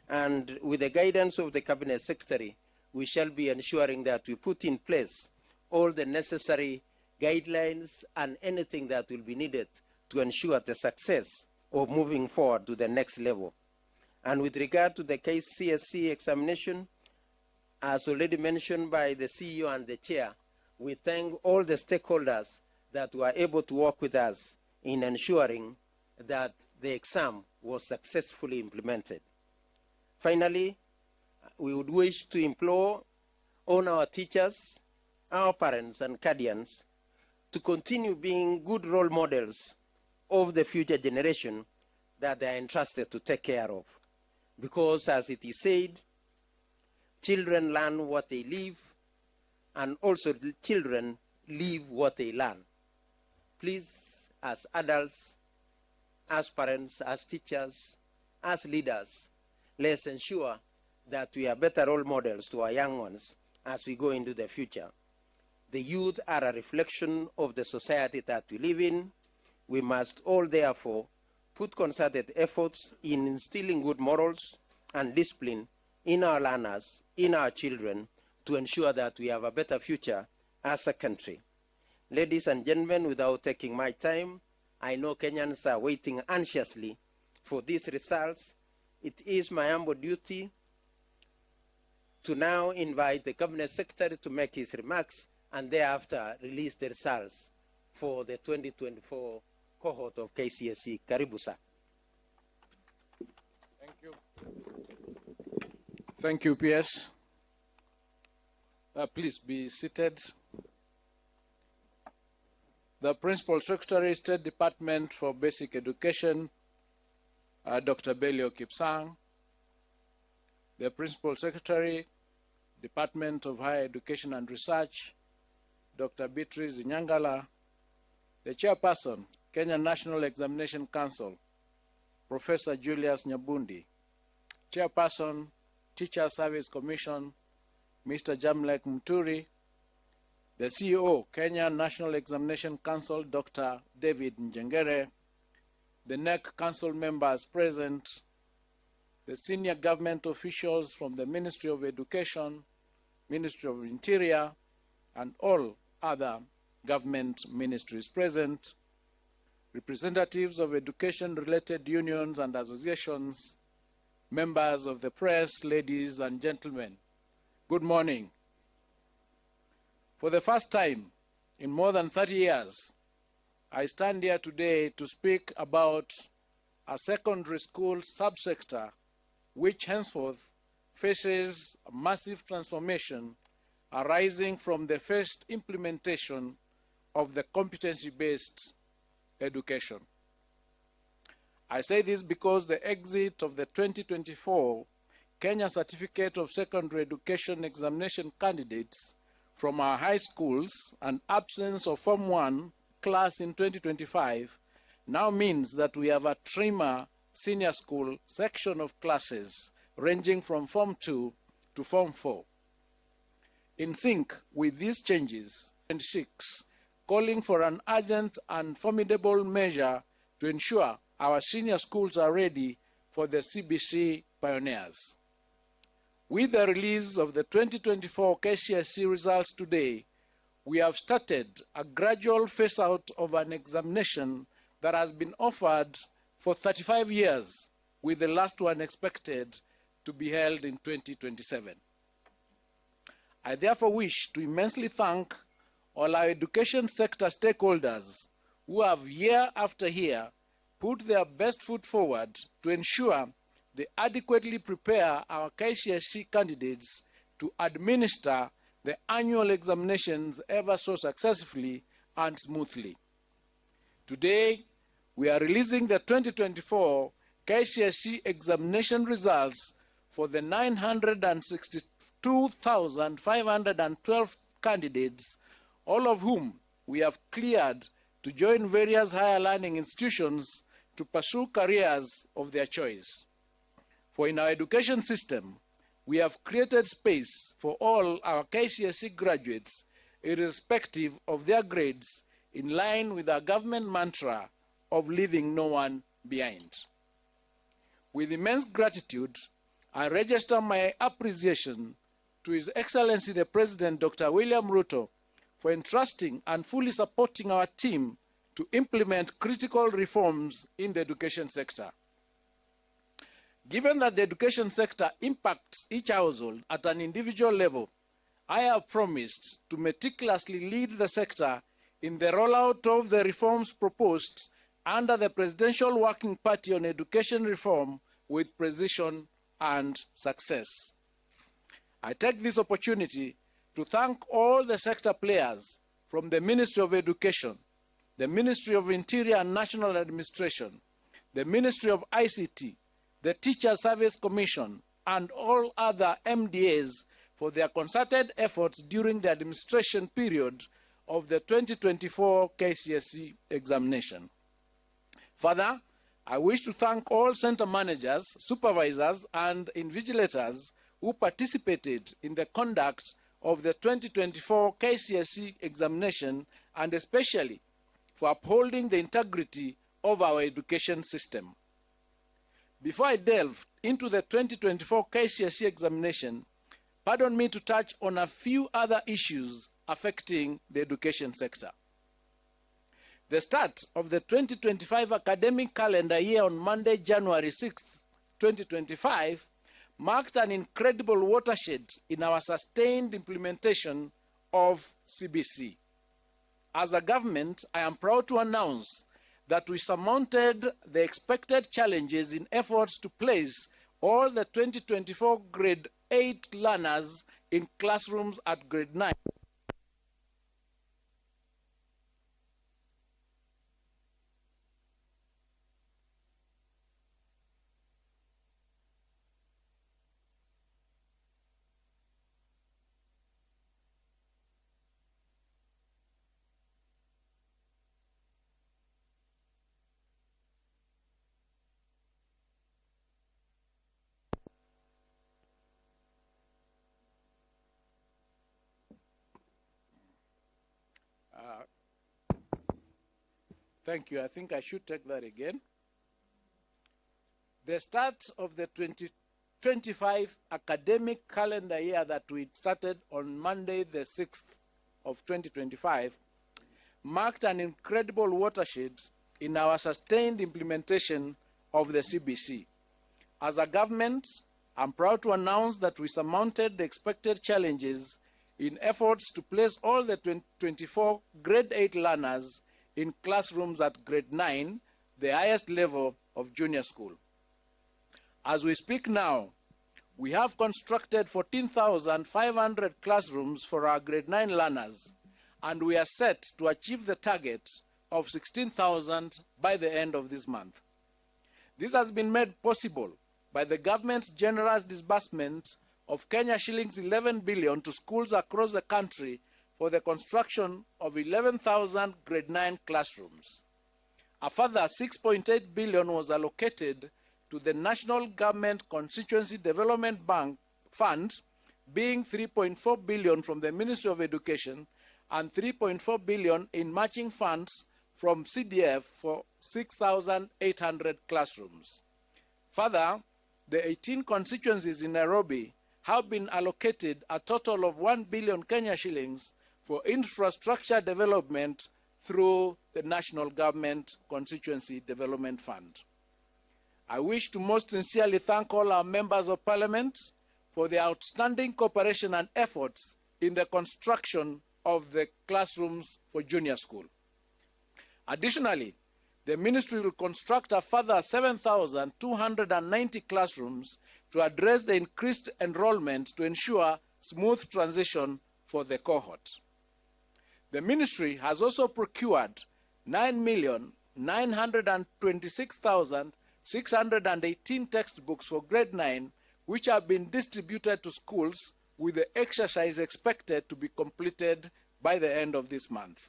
And with the guidance of the Cabinet Secretary, we shall be ensuring that we put in place all the necessary guidelines and anything that will be needed to ensure the success of moving forward to the next level. And with regard to the KCSE examination, as already mentioned by the CEO and the chair, we thank all the stakeholders that were able to work with us in ensuring that the exam was successfully implemented. Finally, we would wish to implore on our teachers, our parents and guardians to continue being good role models of the future generation that they are entrusted to take care of. Because as it is said, children learn what they live, and also children live what they learn. Please, as adults, as parents, as teachers, as leaders, let's ensure that we are better role models to our young ones as we go into the future. The youth are a reflection of the society that we live in. We must all therefore put concerted efforts in instilling good morals and discipline in our learners, in our children, to ensure that we have a better future as a country. Ladies and gentlemen, without taking my time, I know Kenyans are waiting anxiously for these results. It is my humble duty to now invite the Cabinet Secretary to make his remarks and thereafter release the results for the 2024 cohort of KCSE. Karibu sir. Thank you. Thank you, PS. Please be seated. The Principal Secretary, State Department for Basic Education, Dr. Belio Kipsang. The Principal Secretary, Department of Higher Education and Research, Dr. Beatrice Inyangala. The Chairperson, Kenya National Examination Council, Professor Julius Nyabundi. Chairperson, Teacher Service Commission, Mr. Jamlek Muturi. The CEO, Kenya National Examination Council, Dr. David Njengere. The NEC Council members present, the senior government officials from the Ministry of Education, Ministry of Interior, and all other government ministries present, representatives of education-related unions and associations, members of the press, ladies and gentlemen, good morning. For the first time in more than 30 years, I stand here today to speak about a secondary school subsector which henceforth faces a massive transformation arising from the first implementation of the competency-based education. I say this because the exit of the 2024 Kenya Certificate of Secondary Education examination candidates from our high schools and absence of Form 1 class in 2025 now means that we have a trimmer senior school section of classes ranging from Form 2 to Form 4. In sync with these changes, and 6, calling for an urgent and formidable measure to ensure our senior schools are ready for the CBC pioneers. With the release of the 2024 KCSE results today, we have started a gradual phase out of an examination that has been offered for 35 years, with the last one expected to be held in 2027. I therefore wish to immensely thank all our education sector stakeholders who have year after year put their best foot forward to ensure they adequately prepare our KCSE candidates to administer the annual examinations ever so successfully and smoothly. Today, we are releasing the 2024 KCSE examination results for the 962,512 candidates, all of whom we have cleared to join various higher learning institutions to pursue careers of their choice. For in our education system, we have created space for all our KCSE graduates, irrespective of their grades, in line with our government mantra of leaving no one behind. With immense gratitude, I register my appreciation to His Excellency the President, Dr. William Ruto, for entrusting and fully supporting our team to implement critical reforms in the education sector. Given that the education sector impacts each household at an individual level, I have promised to meticulously lead the sector in the rollout of the reforms proposed under the Presidential Working Party on Education Reform with precision and success. I take this opportunity to thank all the sector players from the Ministry of Education, the Ministry of Interior and National Administration, the Ministry of ICT, the Teacher Service Commission, and all other MDAs for their concerted efforts during the administration period of the 2024 KCSE examination. Further, I wish to thank all center managers, supervisors, and invigilators who participated in the conduct of the 2024 KCSE examination, and especially for upholding the integrity of our education system. Before I delve into the 2024 KCSE examination, pardon me to touch on a few other issues affecting the education sector. The start of the 2025 academic calendar year on Monday, January 6, 2025, marked an incredible watershed in our sustained implementation of CBC. As a government, I am proud to announce that we surmounted the expected challenges in efforts to place all the 2024 grade 8 learners in classrooms at grade 9. Thank you. I think I should take that again. The start of the 2025 academic calendar year that we started on Monday, the 6th of 2025, marked an incredible watershed in our sustained implementation of the CBC. As a government, I'm proud to announce that we surmounted the expected challenges in efforts to place all the 24 grade 8 learners in classrooms at grade 9, the highest level of junior school. As we speak now, We have constructed 14,500 classrooms for our grade 9 learners, and we are set to achieve the target of 16,000 by the end of this month. This has been made possible by the government's generous disbursement of Kenya shillings 11 billion to schools across the country for the construction of 11,000 grade 9 classrooms. A further 6.8 billion was allocated to the National Government Constituency Development Bank Fund, being 3.4 billion from the Ministry of Education and 3.4 billion in matching funds from CDF for 6,800 classrooms. Further, the 18 constituencies in Nairobi have been allocated a total of 1 billion Kenya shillings for infrastructure development through the National Government Constituency Development Fund. I wish to most sincerely thank all our members of Parliament for their outstanding cooperation and efforts in the construction of the classrooms for junior school. Additionally, the ministry will construct a further 7,290 classrooms to address the increased enrollment to ensure smooth transition for the cohort. The ministry has also procured 9,926,618 textbooks for grade 9, which have been distributed to schools, with the exercise expected to be completed by the end of this month.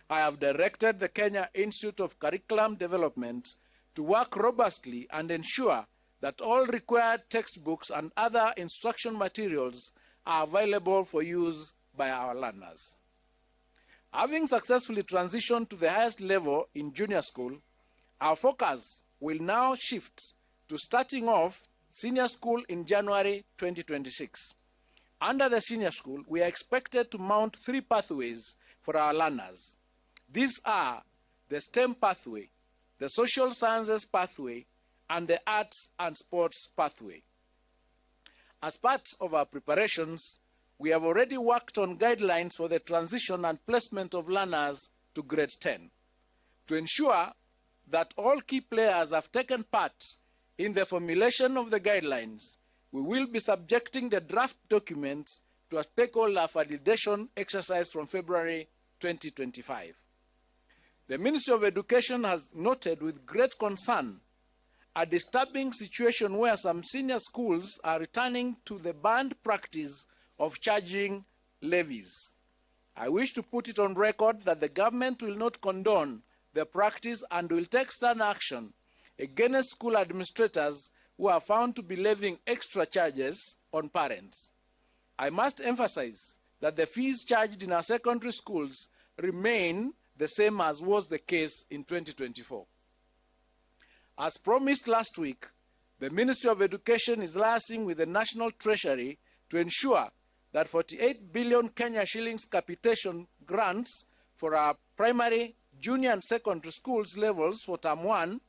I have directed the Kenya Institute of Curriculum Development to work robustly and ensure that all required textbooks and other instruction materials are available for use by our learners. Having successfully transitioned to the highest level in junior school, our focus will now shift to starting off senior school in January 2026. Under the senior school, we are expected to mount 3 pathways for our learners. These are the STEM pathway, the social sciences pathway, and the arts and sports pathway. As part of our preparations, we have already worked on guidelines for the transition and placement of learners to grade 10. To ensure that all key players have taken part in the formulation of the guidelines, we will be subjecting the draft document to a stakeholder validation exercise from February 2025. The Ministry of Education has noted with great concern a disturbing situation where some senior schools are returning to the banned practice of charging levies. I wish to put it on record that the government will not condone the practice and will take stern action against school administrators who are found to be levying extra charges on parents. I must emphasize that the fees charged in our secondary schools remain the same as was the case in 2024. As promised last week, the Ministry of Education is liaising with the National Treasury to ensure that 48 billion Kenya shillings capitation grants for our primary, junior and secondary schools levels for Term 1,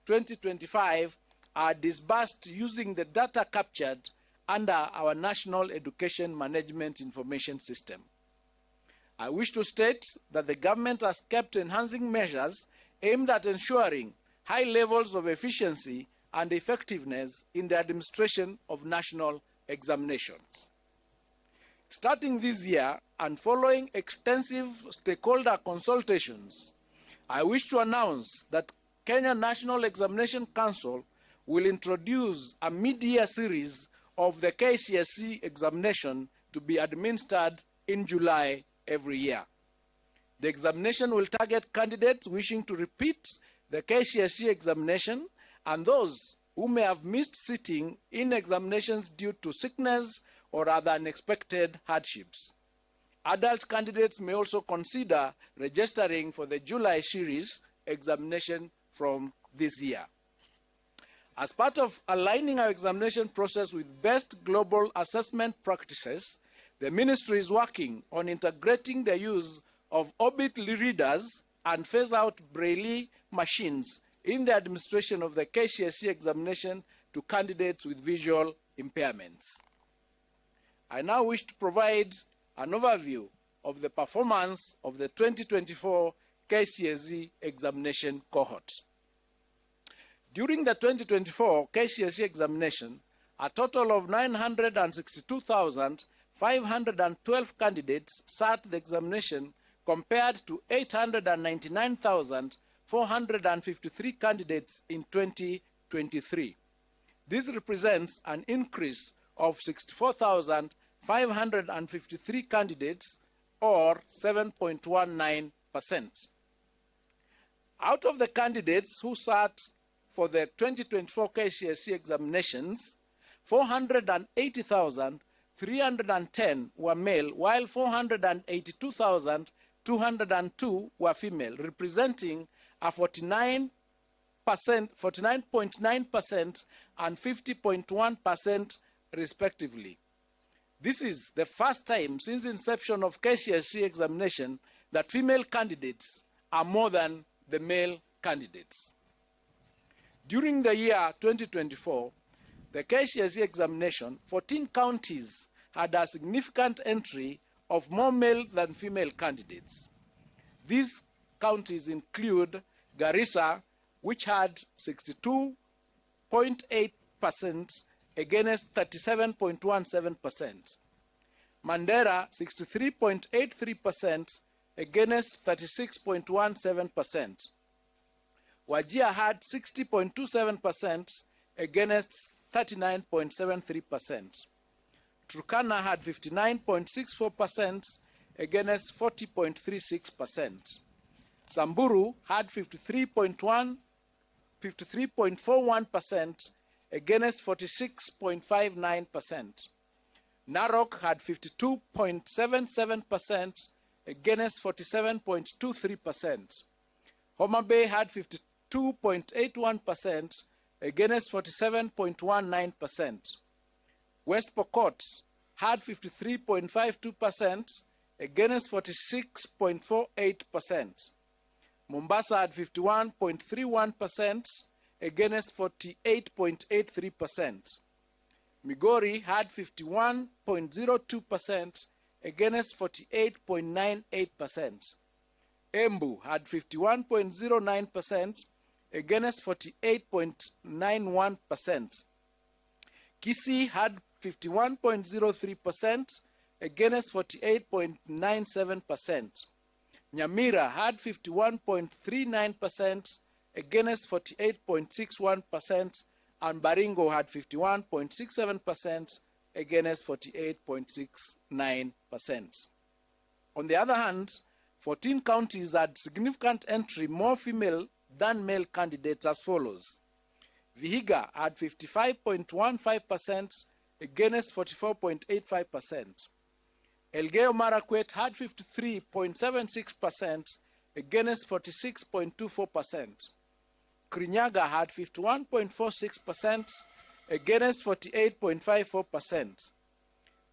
2025 are disbursed using the data captured under our National Education Management Information System. I wish to state that the government has kept enhancing measures aimed at ensuring high levels of efficiency and effectiveness in the administration of national examinations. Starting this year and following extensive stakeholder consultations, I wish to announce that Kenya National Examination Council will introduce a mid-year series of the KCSE examination to be administered in July every year. The examination will target candidates wishing to repeat the KCSE examination and those who may have missed sitting in examinations due to sickness or other unexpected hardships. Adult candidates may also consider registering for the July series examination from this year. As part of aligning our examination process with best global assessment practices, the ministry is working on integrating the use of Orbit readers and phase out Braille machines in the administration of the KCSE examination to candidates with visual impairments. I now wish to provide an overview of the performance of the 2024 KCSE examination cohort. During the 2024 KCSE examination, A total of 962,512 candidates sat the examination compared to 899,453 candidates in 2023. This represents an increase of 64,553 candidates or 7.19%. Out of the candidates who sat for the 2024 KCSE examinations, 480,310 were male, while 482,202 were female, representing a 49.9% and 50.1% respectively. This is the first time since inception of KCSE examination that female candidates are more than the male candidates. During the year 2024, the KCSE examination, 14 counties had a significant entry of more male than female candidates. These counties include Garissa, which had 62.8% against 37.17%, Mandera 63.83% against 36.17%, Wajir had 60.27% against 39.73%. Turkana had 59.64% against 40.36%. Samburu had 53.41% against 46.59%. Narok had 52.77% against 47.23%. Homa Bay had 52.81% against 47.19%. West Pokot had 53.52% against 46.48%. Mombasa had 51.31% against 48.83%. Migori had 51.02% against 48.98%. Embu had 51.09% against 48.91%. Kisii had 51.03% against 48.97%. Nyamira had 51.39% against 48.61%, and Baringo had 51.67% against 48.69%. On the other hand, 14 counties had significant entry more female than male candidates as follows. Vihiga had 55.15% against 44.85%. Elgeyo Marakwet had 53.76% against 46.24%. Kirinyaga had 51.46% against 48.54%.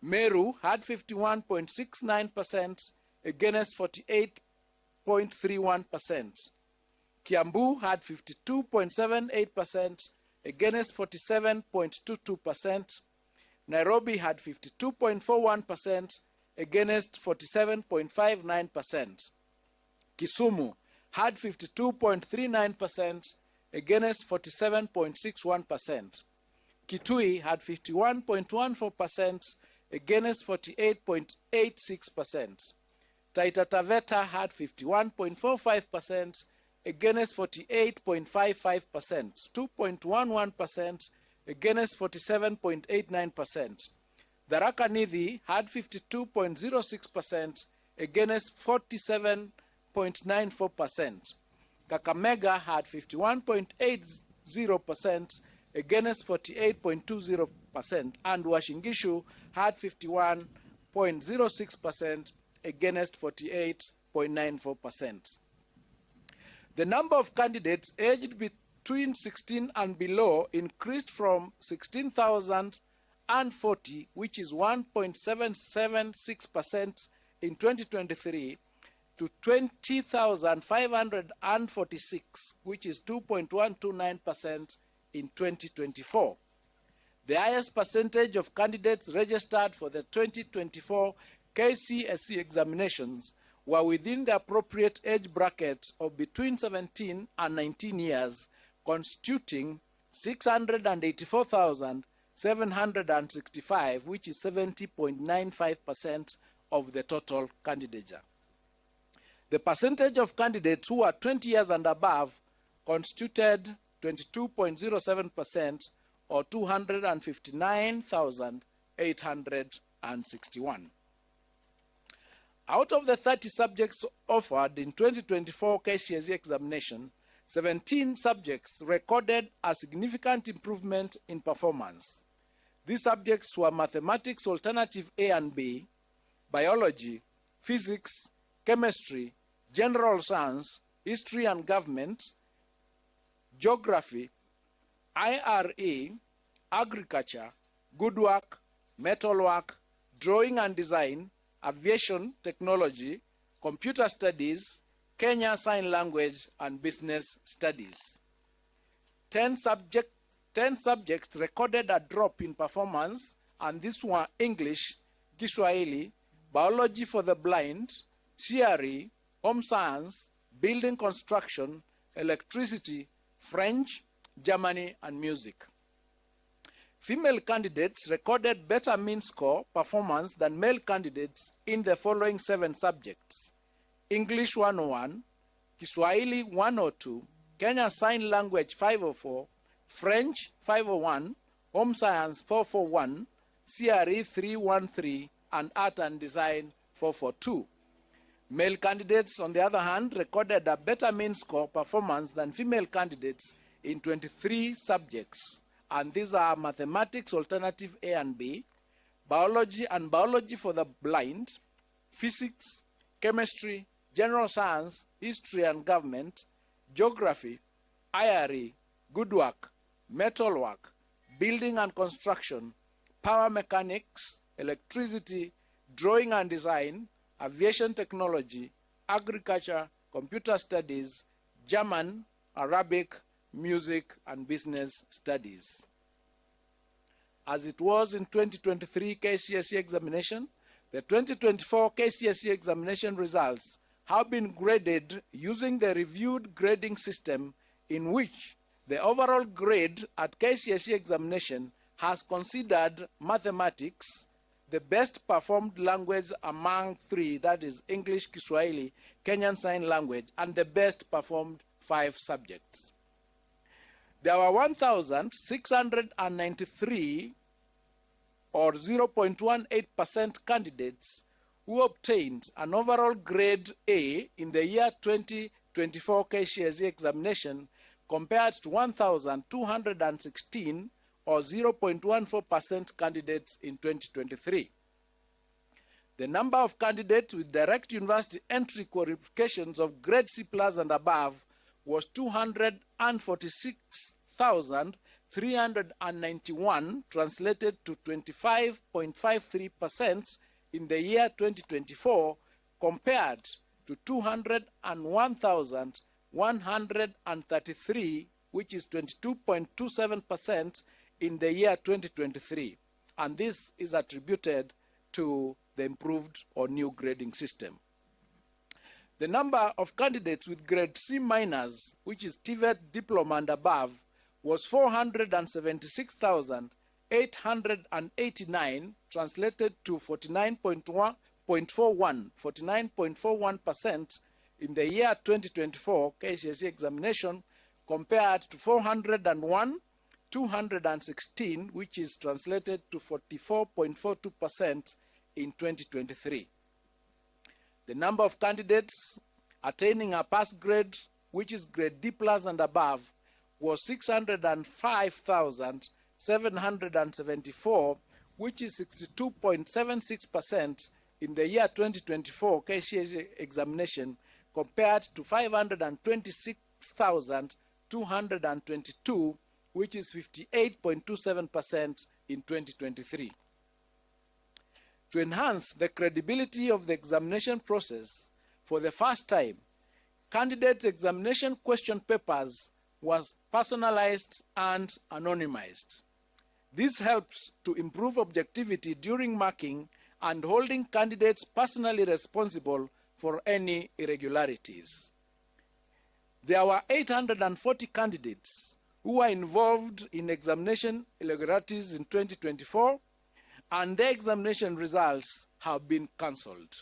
Meru had 51.69% against 48.31%. Kiambu had 52.78% against 47.22%. Nairobi had 52.41% against 47.59%. Kisumu had 52.39% against 47.61%. Kitui had 51.14% against 48.86%. Taita Taveta had 51.45% against 48.55%, 2.11% against 47.89%. Tharaka Nithi had 52.06% against 47.94%. Kakamega had 51.80% against 48.20%, and Uasin Gishu had 51.06% against 48.94%. The number of candidates aged between 16 and below increased from 16,040, which is 1.776% in 2023, to 20,546, which is 2.129% in 2024. The highest percentage of candidates registered for the 2024 KCSE examinations were within the appropriate age bracket of between 17 and 19 years, constituting 684,000 765, which is 70.95% of the total candidature. The percentage of candidates who are 20 years and above constituted 22.07% or 259,861. Out of the 30 subjects offered in 2024 KCSE examination, 17 subjects recorded a significant improvement in performance. These subjects were mathematics alternative A and B, biology, physics, chemistry, general science, history and government, geography, IRE, agriculture, good work, metalwork, drawing and design, aviation technology, computer studies, Kenya Sign Language, and business studies. 10 subjects recorded a drop in performance, and these were English, Kiswahili, biology for the blind, CRE, home science, building construction, electricity, French, Germany, and music. Female candidates recorded better mean score performance than male candidates in the following 7 subjects: English 101, Kiswahili 102, Kenya Sign Language 504, French 501, Home Science 441, CRE 313, and Art and Design 442. Male candidates, on the other hand, recorded a better mean score performance than female candidates in 23 subjects, and these are mathematics alternative A and B, biology and biology for the blind, physics, chemistry, general science, history and government, geography, IRE, good work, metalwork, building and construction, power mechanics, electricity, drawing and design, aviation technology, agriculture, computer studies, German, Arabic, music, and business studies. As it was in 2023 KCSE examination, the 2024 KCSE examination results have been graded using the reviewed grading system, in which the overall grade at KCSE examination has considered mathematics the best performed language among 3, that is English, Kiswahili, Kenyan Sign Language, and the best performed 5 subjects. There were 1,693 or 0.18% candidates who obtained an overall grade A in the year 2024 KCSE examination, compared to 1,216 or 0.14% candidates in 2023. The number of candidates with direct university entry qualifications of grade C plus and above was 246,391, translated to 25.53% in the year 2024, compared to 201,133, which is 22.27% in the year 2023. And this is attributed to the improved or new grading system. The number of candidates with grade C minus, which is TVET diploma and above, was 476,889, translated to 49.41% in the year 2024 KCSE examination, compared to 401,216, which is translated to 44.42% in 2023. The number of candidates attaining a pass grade, which is grade D plus and above, was 605,774, which is 62.76% in the year 2024 KCSE examination, compared to 526,222, which is 58.27% in 2023. To enhance the credibility of the examination process, for the first time, candidates' examination question papers was personalized and anonymized. This helps to improve objectivity during marking and holding candidates personally responsible for any irregularities. There were 840 candidates who were involved in examination irregularities in 2024 and their examination results have been cancelled.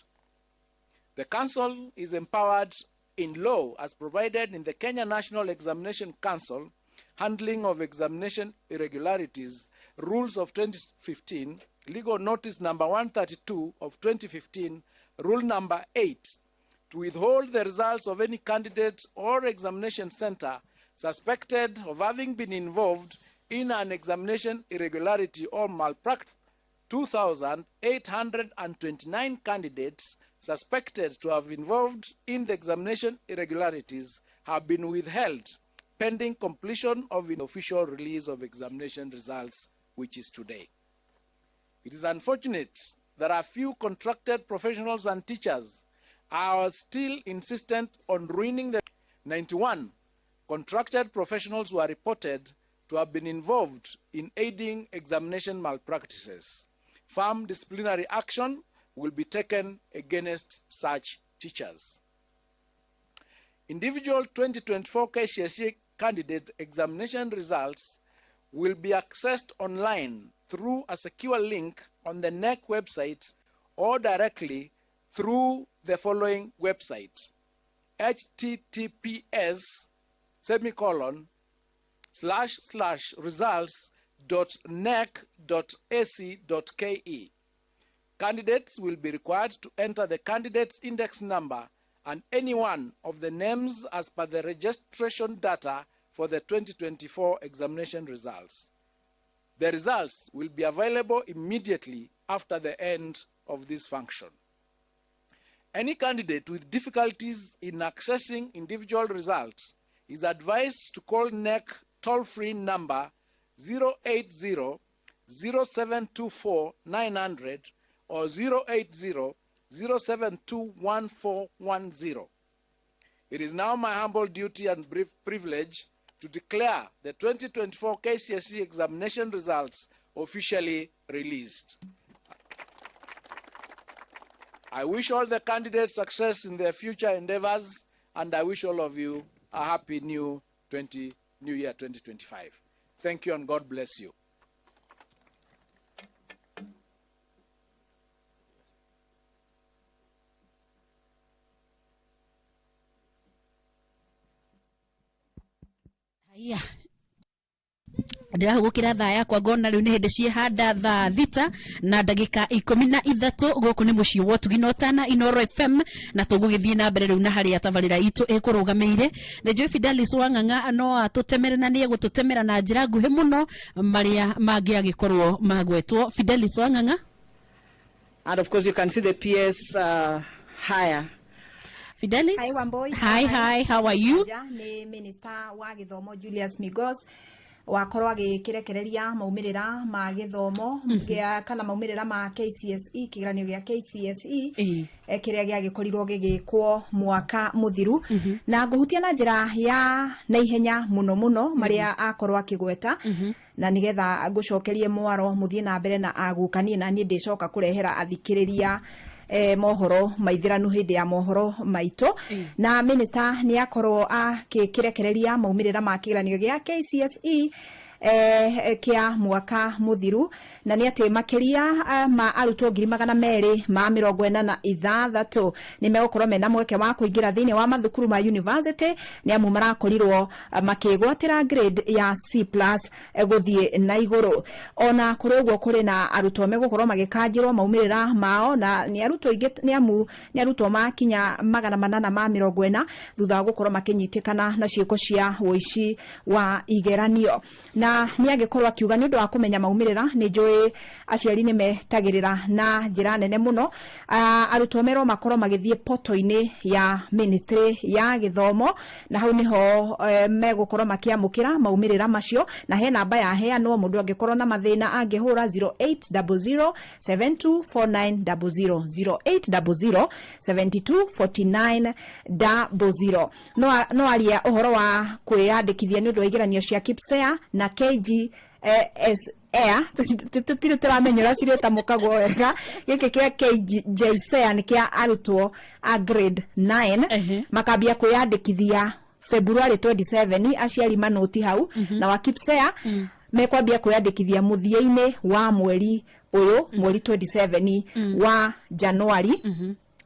The Council is empowered in law as provided in the Kenya National Examination Council Handling of Examination Irregularities Rules of 2015, Legal Notice Number 132 of 2015, Rule Number 8, to withhold the results of any candidate or examination center suspected of having been involved in an examination irregularity or malpractice. 2,829 candidates suspected to have involved in the examination irregularities have been withheld pending completion of the official release of examination results, which is today. It is unfortunate that a few contracted professionals and teachers are still insistent on ruining the 91 contracted professionals were reported to have been involved in aiding examination malpractices. Firm disciplinary action will be taken against such teachers. Individual 2024 KCSE candidate examination results will be accessed online through a secure link on the KNEC website or directly through the following website: https semicolon slash slash results dot nec dot ac dot ke. Candidates will be required to enter the candidate's index number and any one of the names as per the registration data for the 2024 examination results. The results will be available immediately after the end of this function. Any candidate with difficulties in accessing individual results is advised to call KNEC toll-free number 080 0724 900 or 080 0721410. It is now my humble duty and brief privilege to declare the 2024 KCSE examination results officially released. I wish all the candidates success in their future endeavors, and I wish all of you a happy new year 2025. Thank you and God bless you. Haya, ndĩrahũgũkĩra thaa yakwa ngona rĩu nĩ hĩndĩ ciĩhanda thaa 6 na ndagĩka 13. Gũkũ nĩ mũciĩ wa ũtugi na ũtana, Inoro FM, na tũgũgĩthiĩ na mbere rĩu na harĩa tabarĩra itũ ĩkũrũgamĩire. Nĩ njũĩ Fidelis Wang'ang'a no atũtemere na nĩ egũtũtemera na njĩra nguhĩ mũno marĩa mangĩ agĩkorwo magwetwo. Fidelis Wang'ang'a. And of course you can see the PS higher. Fidelis. Hi, Wamboi. Hi, hi, how are you? Nĩ Minister wa gĩthomo Julius Migos wakorwo agĩkĩrekereria maumĩrĩra ma gĩthomo gĩa kana maumĩrĩra ma KCSE, kĩgeranio gĩa KCSE kĩrĩa gĩagĩkorirwo gĩgĩkwo mwaka mũthiru, na ngũhutia na njĩra ya naihenya mũno mũno marĩa akorwo akĩgweta, na nigetha ngũcokerie mwaro mũthiĩ na mbere na agũkanie, na niĩ ndĩcoka kũrehera athikĩrĩria mohoro maithiranu hĩndĩ ya mohoro maitũ. Na minister nĩ akorwo akĩrekereria maumĩrĩra ma kĩgeranio gĩa KCSE kĩa mwaka mũthiru, na nĩ atĩ makĩria ma arutwo 246,000 nĩ megũkorwo mena mweke wa kũingĩra thĩinĩ wa mathukuru ma university, nĩ amu marakorirwo makĩgwatĩra grade ya C plus gũthiĩ na igũrũ. Ona kũrĩ ũguo, kũrĩ na arutwo megũkorwo magĩkanjĩrwo maumĩrĩra mao, na nĩ arutwo aingĩ, nĩ amu nĩ arutwo makinya 840 thutha wa gũkorwo makĩnyitĩkana na ciĩko cia ũici wa igeranio. Na nĩ agĩkorwo akiuga nĩ ũndũ wa kũmenya maumĩrĩra, nĩ njũĩ aciari nĩ metagĩrĩra na njĩra nene mũno, arutwo merwo makorwo magĩthiĩ poto-inĩ ya ministry ya gĩthomo, na hau nĩho megũkorwo makĩamũkĩra maumĩrĩra macio. Na he namba yaheanwo, mũndũ angĩkorwo na mathĩna angĩhũra 0800 724900, 0800 724900. No aria ũhoro wa kwĩyandĩkithia nĩ ũndũ wa igeranio cia KPSEA na KG S Air, tũtirĩ tũramenya ũrĩa cirĩtamũkagwo wega. Gĩkĩ kĩa KJSEA nĩ kĩa arutwo a grade 9, makambia kwĩyandĩkithia February 27 aciari manoti hau na wa KPSEA mekwambia kwĩyandĩkithia mũthia-inĩ wa mweri ũyũ, mweri 27 wa Januari,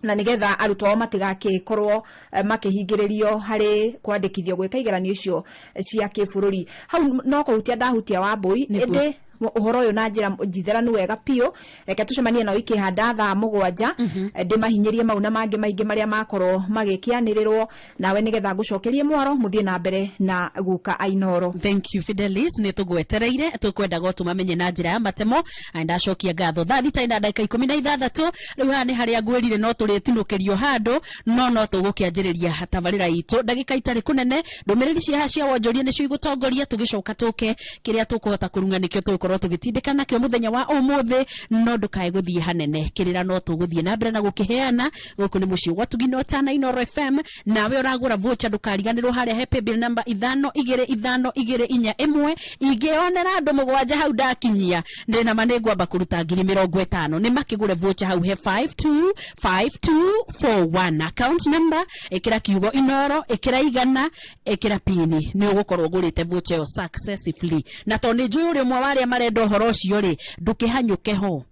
na nigetha arutwo ao matigakikorwo makihingĩrĩrio harĩ kwandĩkithio gwĩka igeranio icio cia kĩbũrũri. Hau no kũhutia ndahutia Wambũi. Nĩguo. Ĩndĩ ũhoro ũyũ na njĩra njitheranu wega biũ, reke tũcemanie nao ikĩhanda thaa 7, ndĩmahinyĩrie mau na mangĩ maingĩ marĩa makorwo magĩkĩanĩrĩrwo nawe, nĩgetha ngũcokerie mwaro mũthiĩ na mbere na guka Ainoro. Thank you, Fidelis. Nä tå gwetereire, tå kwendaga o tå na njĩra ya matemo. Na ndacokia ngatho. Thaa 6 na ndagĩka 16 rĩu. Haha nĩ harĩa ngwĩrire no tå rä tinå kä rio handå, no tå gå kä anjä rä ria tabarä itå ndagĩka itarĩ kũnene. Ndũmĩrĩri cia haha cia wonjoria nĩcio igũtongoria, tũgĩcoka tũke kĩrĩa tũkũhota kũrung'a nĩkĩo tũgũkorwo tũgĩtindĩka nakĩo mũthenya wa ũmũthĩ. No ndũkae gũthiĩ hanene, kĩrĩra no tũgũthiĩ na mbere na gũkĩheana. Gũkũ nĩ mũciĩ gwa Tugino Tana Inoro FM. Nawe ũragũra voucher, ndũkariganĩrwo harĩa he paybill number 525241. Ingĩonera andũ mũgwanja hau ndakinyia, ndĩna ma nĩ ngwamba kũruta 50,000. Nĩ makĩgũre voucher hau he 525241 account number, ĩkĩra kiugo Inoro, ĩkĩra 100, ĩkĩra pini, nĩ ũgũkorwo ũgũrĩte voucher ĩyo successfully. Na tondũ nĩ njũĩ ũrĩ ũmwe wa arĩa marenda ũhoro ũcio rĩ, ndũkĩhanyũke ho.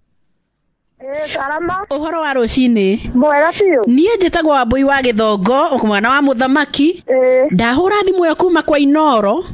Salama. Ũhoro wa rũcinĩ? Mwega biũ. Niĩ njĩtagwo Wambũi wa Gĩthongo, mwana wa mũthamaki. Ndahũra thimũ ĩyo kuma kwa Inoro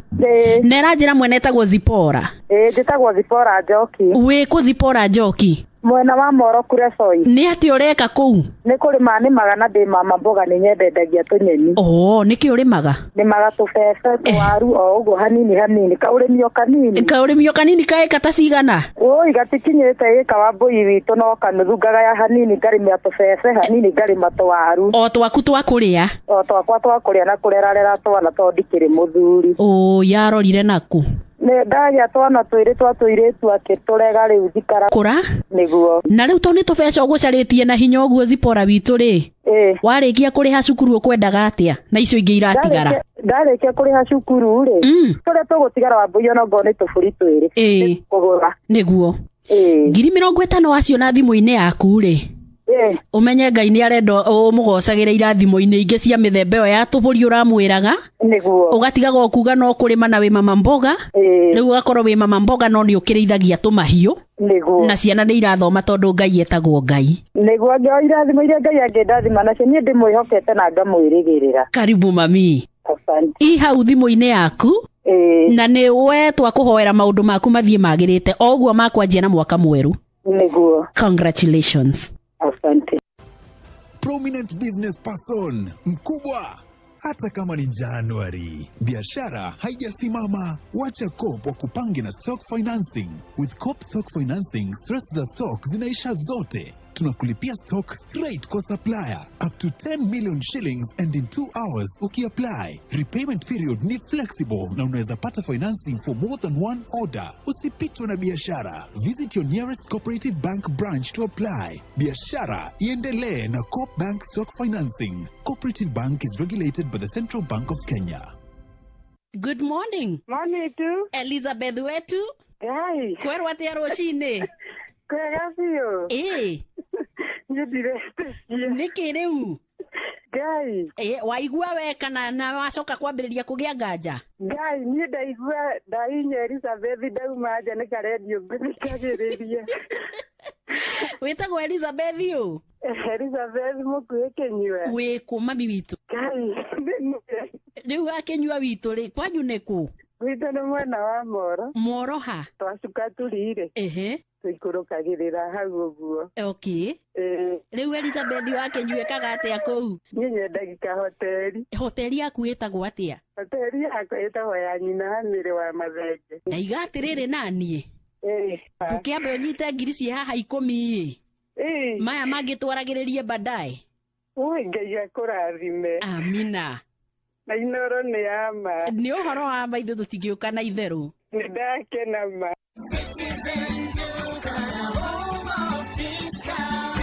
na ĩranjĩra mwene etagwo Zipora. Ĩĩ, njĩtagwo Zipora Njoki. Wĩ kũ, Zipora Njoki? Mwena wa Moro Kuresoi. Nĩ atĩ ũreka kũu? Nĩ kũrĩma nĩmaga na ndĩ mama mboga, nĩ nyendendagia tũnyeni. Oo, nĩkĩ ũrĩmaga? Nĩmaga tũbebe, tũwaru, o ũguo hanini hanini, kaũrĩmi o kanini. Kaũrĩmi o kanini kaĩka ta cigana? Ũi, gatikinyĩte ĩka wa mbũi witũ, no kanuthu ngagaya hanini, ngarĩmĩa tũbebe hanini, ngarĩma tũwaru. O twaku twa kũrĩa? O twakwa twa kũrĩa na kũrerarera twana tondũ ndikĩrĩ mũthuri. Ũ yarorire naku? Nĩ ndagĩa twana twĩrĩ twa tũirĩtu akĩtũrega, rĩu thikara. Kũra. Nĩguo. Na rĩu tondũ nĩ tũbeca ũgũcarĩtie na hinya ũguo, Zipora witũ rĩ, warĩkia kũrĩha cukuru ũkwendaga atĩa na icio ingĩ iratigara? Ndarĩkia kũrĩha cukuru rĩ, tũrĩa tũgũtigara wa mbũi ona ngorwo nĩ tũbũri twĩrĩ kũgũra. Nĩguo 50,000 waciona thimũ-inĩ yaku rĩ, ũmenye Ngai nĩ arenda ũmũgocagĩre irathimo-inĩ ingĩ cia mĩthemba ĩyo ya tũbũri ũramwĩraga. Nĩguo. Ũgatigaga o kuga no kũrĩma na wĩ mama mboga. Rĩu ũgakorwo wĩ mama mboga no nĩ ũkĩrĩithagia tũmahiũ. Nĩguo. Na ciana nĩ irathoma tondũ Ngai etagwo Ngai. Nĩguo, ngĩoya irathimo iria Ngai angĩndathima nacio, niĩ ndĩmwĩhokete na ngamwĩrĩgĩrĩra. Karibu mami. Asante. I hau thimũ-inĩ yaku, na nĩ we twakũhoera maũndũ maku mathiĩ magĩrĩte o ũguo makwanjia na mwaka mwerũ. Nĩguo. Congratulations. Asante. Prominent business person mkubwa, hata kama ni Januari, biashara haijasimama. Wacha Coop wakupange na stock financing. With Coop Stock Financing, stress za stock zinaisha zote. Tunakulipia stock straight kwa supplier up to 10 million shillings and in 2 hours ukiapply. Repayment period ni flexible na unaweza pata financing for more than one order. Usipitwe na biashara. Visit your nearest Cooperative Bank branch to apply. Biashara iendelee na Coop Bank Stock Financing. Cooperative Bank is regulated by the Central Bank of Kenya. Good morning. Morning tu. Elizabeth wetu. Ngai. Kwerwo atĩa rũcinĩ? Kwega biũ. Ĩĩ. Niĩ ndiretĩkia. Nĩkĩ rĩu? Ngai. Ĩ, waigua we kana na wacoka kwambĩrĩria kũgĩa nganja? Ngai, niĩ ndaigua ndainya Elizabeth, ndauma nja nĩ karendio ngũthikagĩrĩria. Wĩtagwo Elizabeth ũ? Elizabeth mũkuĩ kĩnyua. Wĩ kũ, mami witũ? Ngai, nĩ Rĩu akĩnyua witũ rĩ, kwanyu nĩ kũ? Gwitũ nĩ mwena wa Moro. Moro ha? Twacuka tũri-rĩ. Ehe. Tũikũrũkagĩrĩra hau ũguo. Okay. Rĩu Elizabeth wa kĩnyua ĩkaga atĩa kũu? Niĩ nyendagia kahoteri. Hoteri yaku ĩtagwo atĩa? Hoteri yakwa ĩtagwo ya nyina Hamĩrĩ wa Mathenge. Na iga atĩrĩrĩ, naniĩ ndũkĩambe ũnyite ngiri ciĩ haha 10 ĩ, maya mangĩ twaragĩrĩrie baadaye. Ui, Ngai akũrathime. Amina. Na Inoro nĩ ya ma. Nĩ ũhoro wa ma, ithuĩ tũtingĩũka na itherũ. Nĩ ndakena ma. Citizen Duka, the home of discount.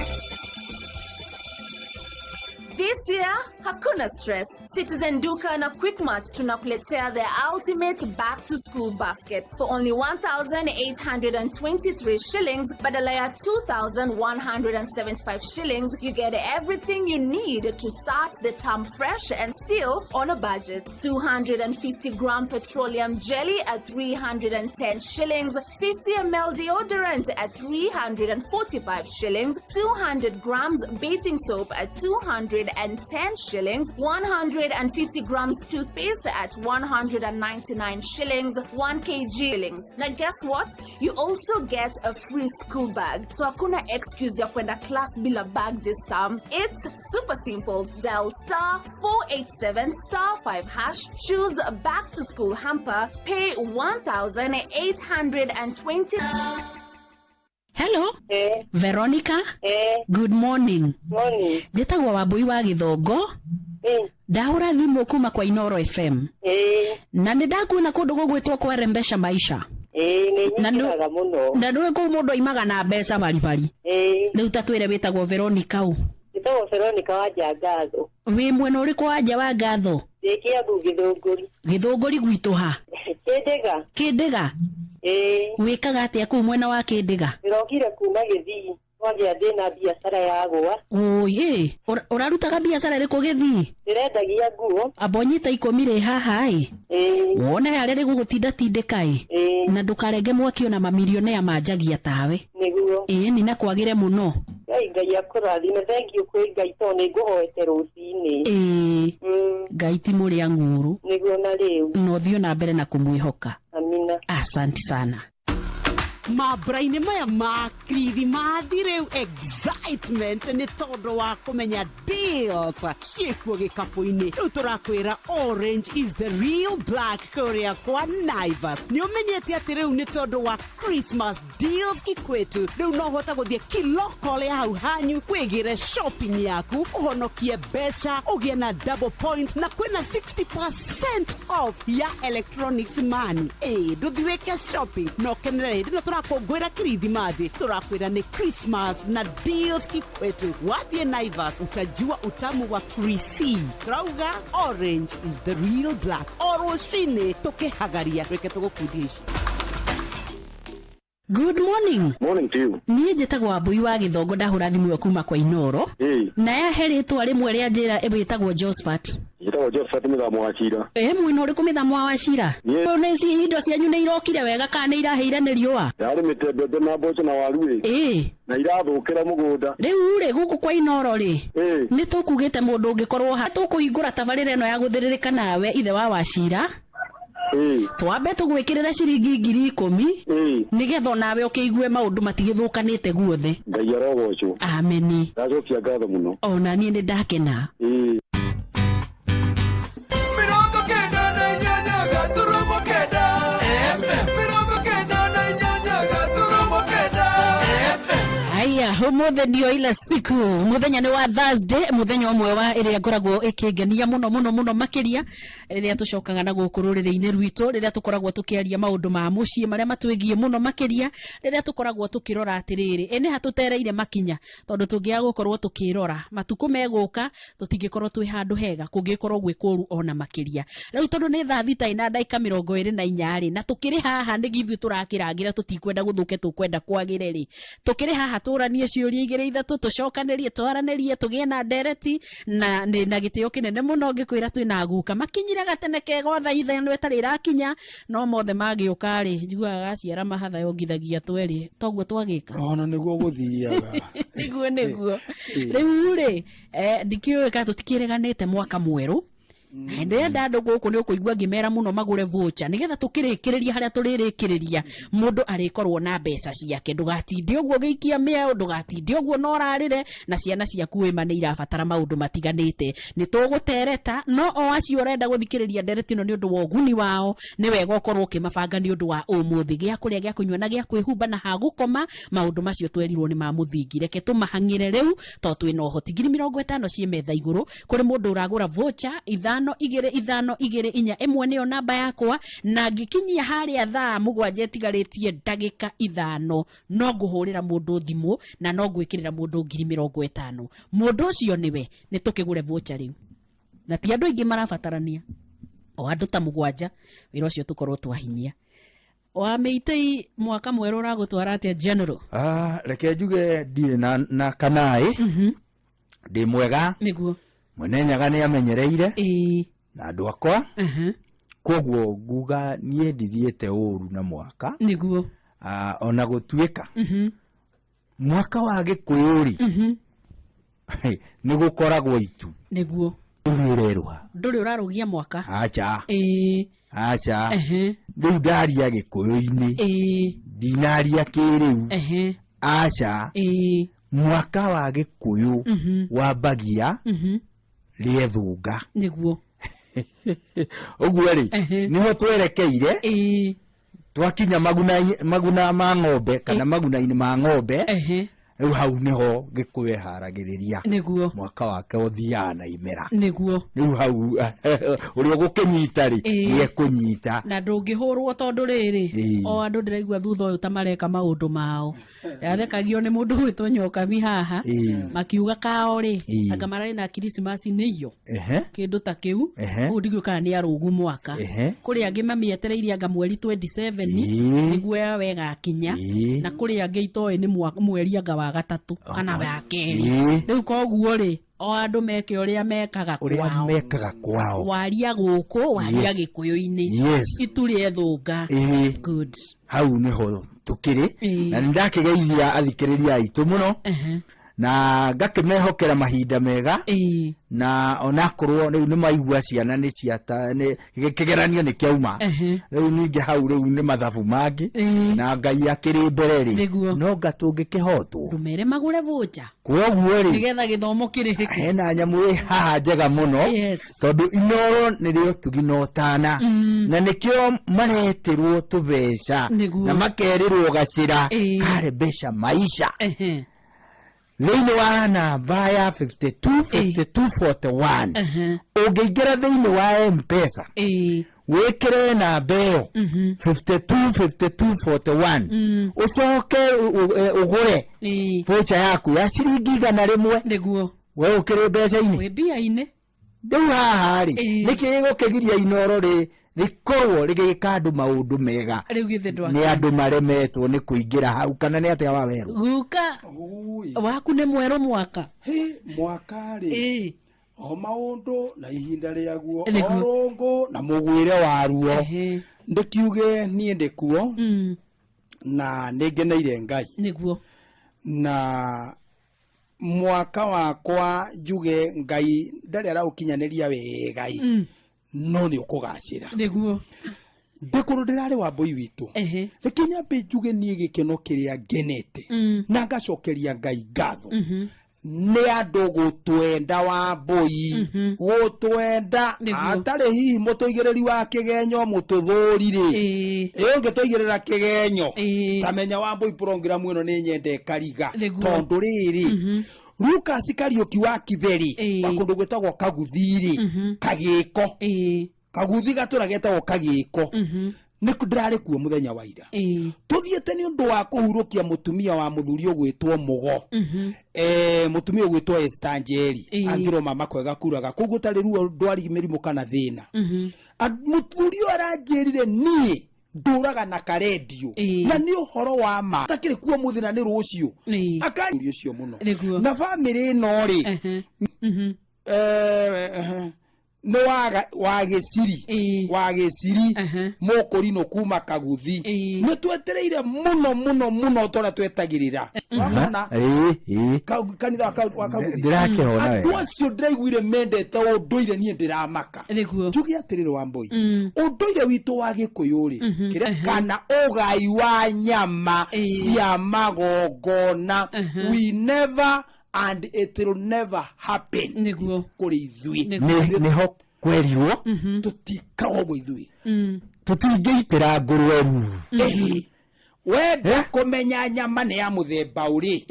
This This year hakuna stress. Citizen Duka na Quickmart tunakuletea the ultimate back to school basket for only 1823 shillings badala ya 2175 shillings. You get everything you need to start the term fresh and still on a budget. 250 gram petroleum jelly at 310 shillings, 50 ml deodorant at 345 shillings, 200 grams bathing soap at 210 shillings, 150 grams toothpaste at 199 shillings, 1 kg shillings. Now guess what? You also get a free school bag. So hakuna excuse ya kwenda class bila bag this term. It's super simple. Dial star 487 star 5 hash, choose back to school hamper, pay 1820. Hello. Veronica. Good morning. Morning. Njĩtagwo Wambui wa Gĩthongo. Ndahũra thimũ kuma kwa Inoro FM. Na nĩ ndakuona kũndũ gũgwĩtwo kwa Rembesha Maisha. Ĩĩ, nĩ Na nĩ- nyingĩraga mũno. Na nĩũĩ kũu mũndũ aimaga na mbeca baribari. Rĩu ta twĩre wĩtagwo Veronica ũ. Njĩtagwo Veronica wa Njangatho. Wĩ mwena ũrĩkũ wa nja wa ngatho? Ndĩ Kĩambu Gĩthũngũri. Gĩthũngũri gwitũ ha? Kĩndĩga. Kĩndĩga? Ĩĩ. Wĩkaga atĩa kũu mwena wa Kĩndĩga? Ndĩrokire kuma Gĩthii. Twagĩa thĩna biacara yagũa. Ũi, ĩ, ũrarutaga biacara ĩrĩkũ Gĩthii? Ndĩrendagia nguo. Amba ũnyite ikũmi rĩ haha ĩ. Ĩĩ. Wone harĩa rĩgũgũtindatindĩka ĩ. Ĩĩ. Na ndũkarenge mwaki ona mamilionea manjagia tawe. Nĩguo. Ĩĩ ni na kwagĩre mũno. Ngai Ngai akũrathime. Thengiũ kwĩ Ngai tondũ nĩ ngũhoete rũcinĩ. Ĩĩ. Ngai ti mũrĩa ng'ũrũ. Nĩguo na rĩu. Na ũthiĩ na mbere na kũmwĩhoka. Amina. Asante sana. Mambura-inĩ maya ma kirithimathi rĩu excitement nĩ tondũ wa kũmenya deals ciĩkuo gĩkabũ-inĩ. Rĩu tũrakwĩra orange is the real black kũrĩa kwa Naivas. Nĩ ũmenyete atĩ rĩu nĩ tondũ wa Christmas deals kikwetu, rĩu no ũhote gũthiĩ kiloko ya hau hanyu wĩgĩre shopping yaku, ũhonokie mbeca, ũgĩe na double point, na kwĩna 60% off ya electronics mani. Ĩ ndũthi wĩke shopping na ũkenere hĩndĩ ĩno tũrakũngũĩra kirithimathi. Tũrakwĩra nĩ Christmas na deals kikwetu. Wathiĩ Naivas utajua utamu wa krisi. Tũrauga orange is the real black. O rũcinĩ tũkĩhagaria, reke tũgũkundia ici. Good morning. Morning to you. Niĩ njĩtagwo Wambui wa Gĩthongo, ndahũra thimũ ĩyo kuma kwa Inoro. Na yahe rĩtwa rĩmwe rĩa njĩra ĩtagwo Josphat. Njĩtagwo Josephat Mĩthamo wa Cira. Ĩ mwena ũrĩkũ Mĩthamo wa Wachira? Niĩ- Nĩ indo cianyu nĩ irokire wega kana nĩ irahĩire nĩ riũa? Ndarĩmĩte mbembe na mboco na waru ĩ. Ĩ. Na irathũkĩra mũgũnda. Rĩu rĩ, gũkũ kwa Inoro rĩ, nĩ tũkugĩte mũndũ ũngĩkorwo ha tũkũhingũra tabarĩra ĩno ya gũthĩrĩrĩka nawe ithe wa Wachira. Twambe tũgwĩkĩrĩre ciringi 10,000 nĩgetha onawe ũkĩigue maũndũ matigĩthũkanĩte guothe. Ngai arogocwo. Ameni. Ndacokia ngatho mũno. Ona niĩ nĩ ndakena. 98.9 FM, 98.9 FM. Aya, ũmũthĩ ndio ile siku, mũthenya nĩ wa Thursday, mũthenya ũmwe wa ĩrĩa ngoragwo ĩkĩngenia mũno mũno mũno makĩria rĩrĩa tũcokaga na gũkũ rũrĩrĩ-inĩ rwitũ, rĩrĩa tũkoragwo tũkĩaria maũndũ ma mũciĩ marĩa matwĩgiĩ mũno makĩria, rĩrĩa tũkoragwo tũkĩrora atĩrĩrĩ, ĩ nĩ ha tũtereire makinya, tondũ tũngĩaga gũkorwo tũkĩrora matukũ megũka tũtingĩkorwo twĩ handũ hega, kũngĩkorwo gwĩ kũru ona makĩria. Rĩu tondũ nĩ thaa thita ina ndagĩka 24 rĩ, na tũkĩrĩ haha nĩ ithuĩ tũrakĩrangĩra, tũtikwenda gũthũke, tũkwenda kwagĩre rĩ, tũkĩrĩ haha tũranie ciũria igĩrĩ ithatũ, tũcokanĩrie, twaranĩrie, tũgĩe na ndereti na nĩ na gĩtĩo kĩnene mũno ngĩkwĩra twĩna guka makinyire gatene kega thaa ithano ĩtarĩ ĩrakinya, no mothe magĩũka rĩ, njiguaga gaciara mahatha yongithagia twerĩ, toguo twagĩka. Ona nĩguo gũthiaga. Nĩguo nĩguo. Rĩu rĩ, ndikĩũĩ kana tũtikĩreganĩte mwaka mwerũ, na ndĩrenda andũ gũkũ nĩ ũkũigua ngĩmera mũno magũre voucher nĩgetha tũkĩrĩkĩrĩria harĩa tũrĩrĩkĩrĩria mũndũ arĩkorwo na mbeca ciake. Ndũgatinde ũguo ũgĩikia mĩaũ, ndũgatinde ũguo na ũrarĩre na ciana ciaku wĩma nĩ irabatara maũndũ matiganĩte. Nĩ tũgũtereta no o acio ũrenda gũthikĩrĩria ndereti ĩno nĩ ũndũ wa ũguni wao, nĩ wega ũkorwo ũkĩmabanga nĩ ũndũ wa ũmũthĩ, gĩa kũrĩa, gĩa kũnyua na gĩa kwĩhumba na ha gũkoma. Maũndũ macio twerirwo nĩ ma mũthingi, reke tũmahang'ĩre rĩu tondũ twĩna ũhoti. 50,000 ciĩ metha igũrũ kũrĩ mũndũ ũragũra voucher 5 ithano igĩrĩ ithano igĩrĩ inya ĩmwe nĩyo namba yakwa na ngĩkinyia harĩa thaa mũgwanja ĩtigarĩtie ndagĩka ithano no ngũhũrĩra mũndũ thimũ na no ngwĩkĩrĩra mũndũ 50,000 mũndũ ũcio nĩwe nĩ tũkĩgũre voucher rĩu na ti andũ aingĩ marabatarania o andũ ta mũgwanja wĩra ũcio tũkorwo twahinyia wa mĩitĩi mwaka mwerũ ũragũtwara atĩa general Ah, reke njuge ndirĩ na, na kanaĩ ndĩ mwega nĩguo mwene nyaga nĩ amenyereire na andũ akwa Mhm. koguo nguga niĩ ndithiĩte ũru na mwaka nĩguo Ah, ona gũtuĩka Mhm. mwaka wa gĩkũyũ rĩ Mhm. nĩ gũkoragwo itu nĩguo ndũrĩ ũrerũha ndũrĩ ũrarũgia mwaka acha ĩĩ acha Ehe. rĩu ndaria gĩkũyũ-inĩ ĩĩ ndinaria kĩrĩu Ehe. aca ĩĩ mwaka wa gĩkũyũ Mhm. wambagia Mhm. rĩethũnga nĩguo ũguo rĩ Ehe. nĩho twerekeire ĩĩ twakinya maguna, maguna ma ng'ombe kana maguna-inĩ ma ng'ombe Ehe. rĩu hau nĩho gĩkũyũ eharagĩrĩria nĩguo mwaka wake ũthiaga na imera nĩguo rĩu hau ũrĩa ũgũkĩnyita rĩ Ĩĩ. nĩekũnyita na ndũngĩhũrwo tondũ rĩrĩ Ĩĩ. o andũ ndĩraigua thutha ũyũ ta mareka maũndũ mao yathekagio nĩ mũndũ gwĩtwo nyokami haha Ĩĩ. makiuga kao rĩ Ĩĩ. anga mararĩ na kirisimasi nĩ iyo Ehe. kĩndũ ta kĩu Ehe. ũguo ndigiũĩ kana nĩ arũgu mwaka Ehe. kũrĩ angĩ mamĩetereire anga mweri 27 Ĩĩ. nĩguo yawe ĩgakinya Ĩĩ. na kũrĩ angĩ itoĩ nĩ mweri anga wa gatatũ kana wa kerĩ Ĩĩ. rĩu koguo rĩ o andũ meke ũrĩa mekaga ũrĩa kwao mekaga kwao waria gũkũ waria Yes. gĩkũyũ-inĩ Yes. itu rĩethũnga Ĩĩ. Good. hau nĩho tũkĩrĩ Ĩĩ. na nĩndakĩgeithia athikĩrĩria aitũ mũno Ehe. na ngakĩmehokera mahinda mega Ĩĩ. na onakorwo rĩu nĩ maigua ciana nĩ ciata nĩ kĩgeranio nĩ kĩauma Ehe. rĩu ningĩ hau rĩu nĩ mathabu mangĩ Ĩĩ. na ngai akĩrĩ mbere rĩ Nĩguo. no nga tũngĩkĩhotwo ndũmere magũre vũnja kwoguo rĩ nĩgetha gĩthomo kĩrĩhĩke hena nyamũ ĩ haha njega mũno Yes. tondũ inoro nĩrĩo tugi na ũtana Mm. na nĩkĩo maretĩrwo tũbeca Nĩguo. na makerĩrwo gacĩra Ĩĩ. kare mbeca maisha Ehe. thĩinĩ wa namba ya 52 52 41 Ehe. ũngĩingĩra thĩinĩ wa mpesa Ĩĩ. wĩkĩre namba ĩyo 52 52 41 Mm. ũcoke ũgũre Ĩĩ. voucher yaku ya ciringi 100 nĩguo we ũkĩrĩ mbeca-inĩ wĩ mbia-inĩ rĩu haha rĩ Ĩĩ. nĩkĩ gĩgũkĩgiria inoro rĩ rĩkorwo rĩgĩka andũ maũndũ mega rĩu githĩ ndwa nĩ andũ maremetwo nĩ kũingĩra hau kana nĩ atĩa wawerũ guka waku nĩ mwerũ mwaka Hĩ, mwaka rĩ Ĩĩ. o maũndũ na ihinda rĩaguo o Nĩguo. rũngũ na mũgwĩre waruo Ehe. ndĩkiuge niĩ ndĩkuo Mm. na nĩ ngeneire ngai nĩguo na mwaka wakwa njuge ngai ndarĩ araũkinyanĩria wega ĩ Mm. no nĩ ũkũgacĩra nĩguo ndĩkũrũ ndĩrarĩ wa mbũi witũ Ehe. reke nyambe njuge niĩ gĩkeno kĩrĩa ngenete Mm. na ngacokeria ngai ngatho Mhm. nĩ andũ gũtwenda wa mbũi gũtwenda Nĩguo. atarĩ hihi mũtũigĩrĩri wa kĩgenyo mũtũthũri rĩ Ĩĩ. ĩ ũngĩtũigĩrĩra kĩgenyo Ĩĩ. tamenya wa mbũi programu ĩno nĩ nyende kariga Nĩguo. tondũ rĩrĩ Lucas Kariũki wa Kiberi Ĩĩ. wa kũndũ gwĩtagwo Kaguthi-rĩ Mhm. Kagĩko Ĩĩ. Kaguthi gatũra getagwo Kagĩko Mhm. nĩ ndĩrarĩ kuo mũthenya wa ira Ĩĩ. tũthiĩte nĩ ũndũ wa kũhurũkia mũtumia wa mũthuri ũgwĩtwo Mũgo Mhm. mũtumia ũgwĩtwo Esther Njeri Ĩĩ. angĩrwo mama kwega kuraga koguo tarĩ ruo ndwari mĩrimũ kana thĩna Mhm. Mũthuri ũyũ aranjĩrire niĩ ndũraga na karendio Ĩĩ. na nĩ ũhoro wa ma takĩrĩ kuo mũthĩ na nĩ rũciũ Ĩĩ. akanjũria ũcio mũno Nĩguo. na bamĩrĩ ĩno rĩ Ehe. Mhm. nĩ wa gĩciri Ĩĩ. wa gĩciri Ehe. mũkũrinũ kuma kaguthi Ĩĩ. nĩ twetereire mũno mũno mũno tũrĩa twetagĩrĩra wamona ĩĩ ĩĩ kanitha wa kaguthi Ndĩrakĩhona andũ wega. acio ndĩraiguire mendete ũndũire niĩ ndĩramaka Nĩguo. njuge atĩrĩrĩ wa mbũi Mm. ũndũire witũ wa gĩkũyũ rĩ Mhm. kĩrĩa Ehe. kana ũgai wa nyama Ĩĩ. cia magongona Ehe. we never and it will never happen Nĩguo. kũrĩ ithuĩ Nĩ- nĩho kwerirwo tũtikaga ũguo ithuĩ Mm. tũtingĩitĩra ngũrwe ruru Ĩhĩ. Wenda kũmenya nyama nĩ ya mũthemba ũrĩ,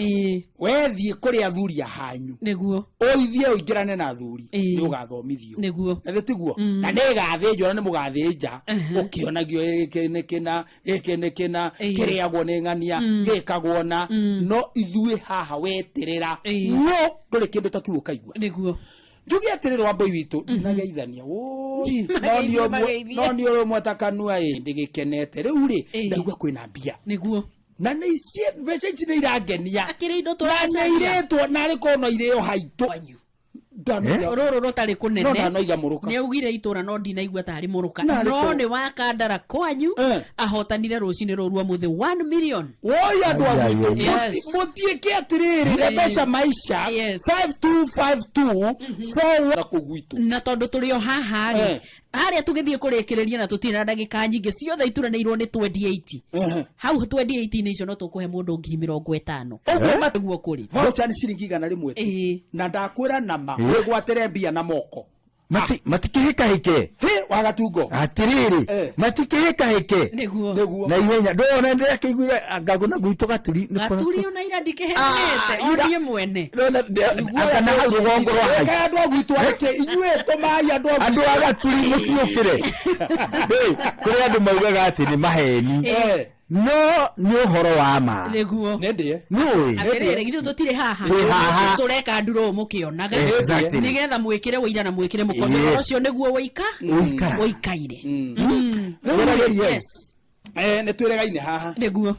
wethiĩ kũrĩ athuri a hanyu, Nĩguo. Ũithiĩ ũingĩrane na athuri, nĩ ũgathomithio. Nĩguo. Na thĩ tiguo? Na nĩ ĩgathĩnjwo na nĩ mũgathĩnja ũkĩonagio gĩkĩ nĩ kĩna, gĩkĩ nĩ kĩna, kĩrĩagwo nĩ ng'ania, gĩkagwo na no ithuĩ haha weterera no ndũrĩ kĩndũ ta kĩu ũkaigua. Nĩguo. Njuge atĩrĩrĩ, wambũi witũ, ndinageithania woi, no nĩ Mageithie, mageithie. No nĩ ũrĩ ũmwe ta kanua ĩ ndĩgĩkenete rĩu rĩ, ndaigua kwĩna mbia. Nĩguo. Na nĩ ici mbeca ici nĩ irangenia. Akĩrĩ indo Na nĩ tũracaria. irĩtwo narĩ korwo no irĩo haitũ. Rũrũ rũtarĩ kũnene. No ndanoiga mũrũka. Nĩ augire itũra no ndinaigua tarĩ mũrũka. Narĩ No korwo. nĩ wa kandara kwanyu ahotanire rũcinĩ rũrũ rwa mũthĩ 1 million. Woi andũ a gwitũ. Yes. Mũtiĩke atĩrĩrĩ, rembesha maisha 5252 4 na kũu gwitũ. Na tondũ tũrĩ o haha rĩ, harĩa tũgĩthiĩ kũrĩkĩrĩria na tũtirĩ na ndagĩka nyingĩ, ciothe ituranĩirwo nĩ 28. Hau 28-inĩ icio no tũkũhe mũndũ 50,000. Ũguo Ũguo kũrĩ. Voucher nĩ ciringi 100 tu. Na ndakwĩra nama wĩgwatĩre mbia na moko. Matikĩhĩkahĩke. Hĩ wagatungo. Atĩrĩrĩ, matikĩhĩkahĩke. Nĩguo. Na ihenya ndona ndĩrakĩiguire ngagũna gwitũ gaturi nĩ kũra- Gaturi ona ira ndikĩheanĩte Ah, o niĩ mwene. Ndĩrona anga na hau rũgongo rwa Reke hai. andũ a gwitũ areke inyuĩ tũmai andũ a Andũ a gaturi mũciũkĩre. Rĩ, kũrĩ andũ maugaga atĩ nĩ maheni, no nĩ ũhoro wa ma. Nĩguo. Nĩndĩe. Nĩũĩ. Atĩrĩrĩ, githĩ tũtirĩ haha? Twĩ haha. Tũreka nduro mũkĩonaga. Exactly. Nĩgetha mwĩkĩre ũira na mwĩkĩre mũkonde. Yes. Ũhoro ũcio nĩguo wĩika Ũikara. ũikaire. Rĩu Yes. Nĩ twĩregaine haha. Nĩguo.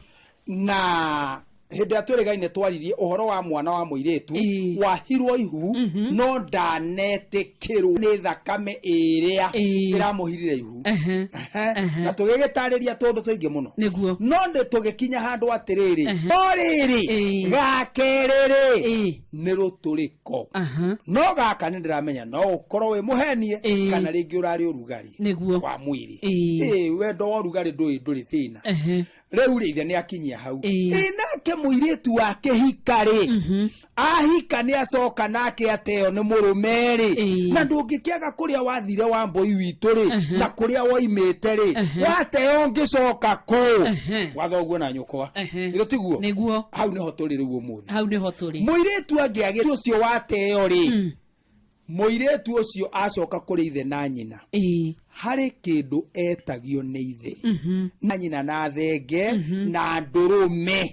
Na hĩndĩ ĩrĩa twĩrĩgaine twaririe ũhoro wa mwana wa mũirĩtu wahirwo ihu no ndanetĩkĩrwo nĩ thakame ĩrĩa ĩramũhirire ihu. Ehe. Na tũgĩgĩtarĩria tũndũ tũingĩ mũno. Nĩguo. No nĩ tũgĩkinya handũ atĩrĩrĩ, no rĩrĩ gakerĩ rĩ nĩ rũtũrĩko, no gaka nĩ ndĩramenya no ũkorwo wĩ mũhenie kana rĩngĩ ũrarĩ ũrugarĩ Nĩguo. wa mwĩrĩ. Ĩ, wendo wa ũrugarĩ ndũrĩ thĩna. Rĩu rĩ, ithe nĩ akinyia hau. Ĩ nake mũirĩtu wa kĩhika rĩ, ahika nĩ acoka nake ateo nĩ mũrũme rĩ, na ndũngĩkĩaga kũrĩa wathire wa mbũi witũ rĩ, na kũrĩa woimĩte rĩ, wateo ngĩcoka kũ wathoguo na nyũkwa, ĩgo tiguo? Nĩguo. Hau nĩho tũrĩ rĩu ũmũthĩ. Hau nĩho tũrĩ. Mũirĩtu angĩagĩ ũcio wateo rĩ, mũirĩtu ũcio acoka kũrĩ ithe na nyina, harĩ kĩndũ etagio nĩ ithe na nyina na thenge na ndũrũme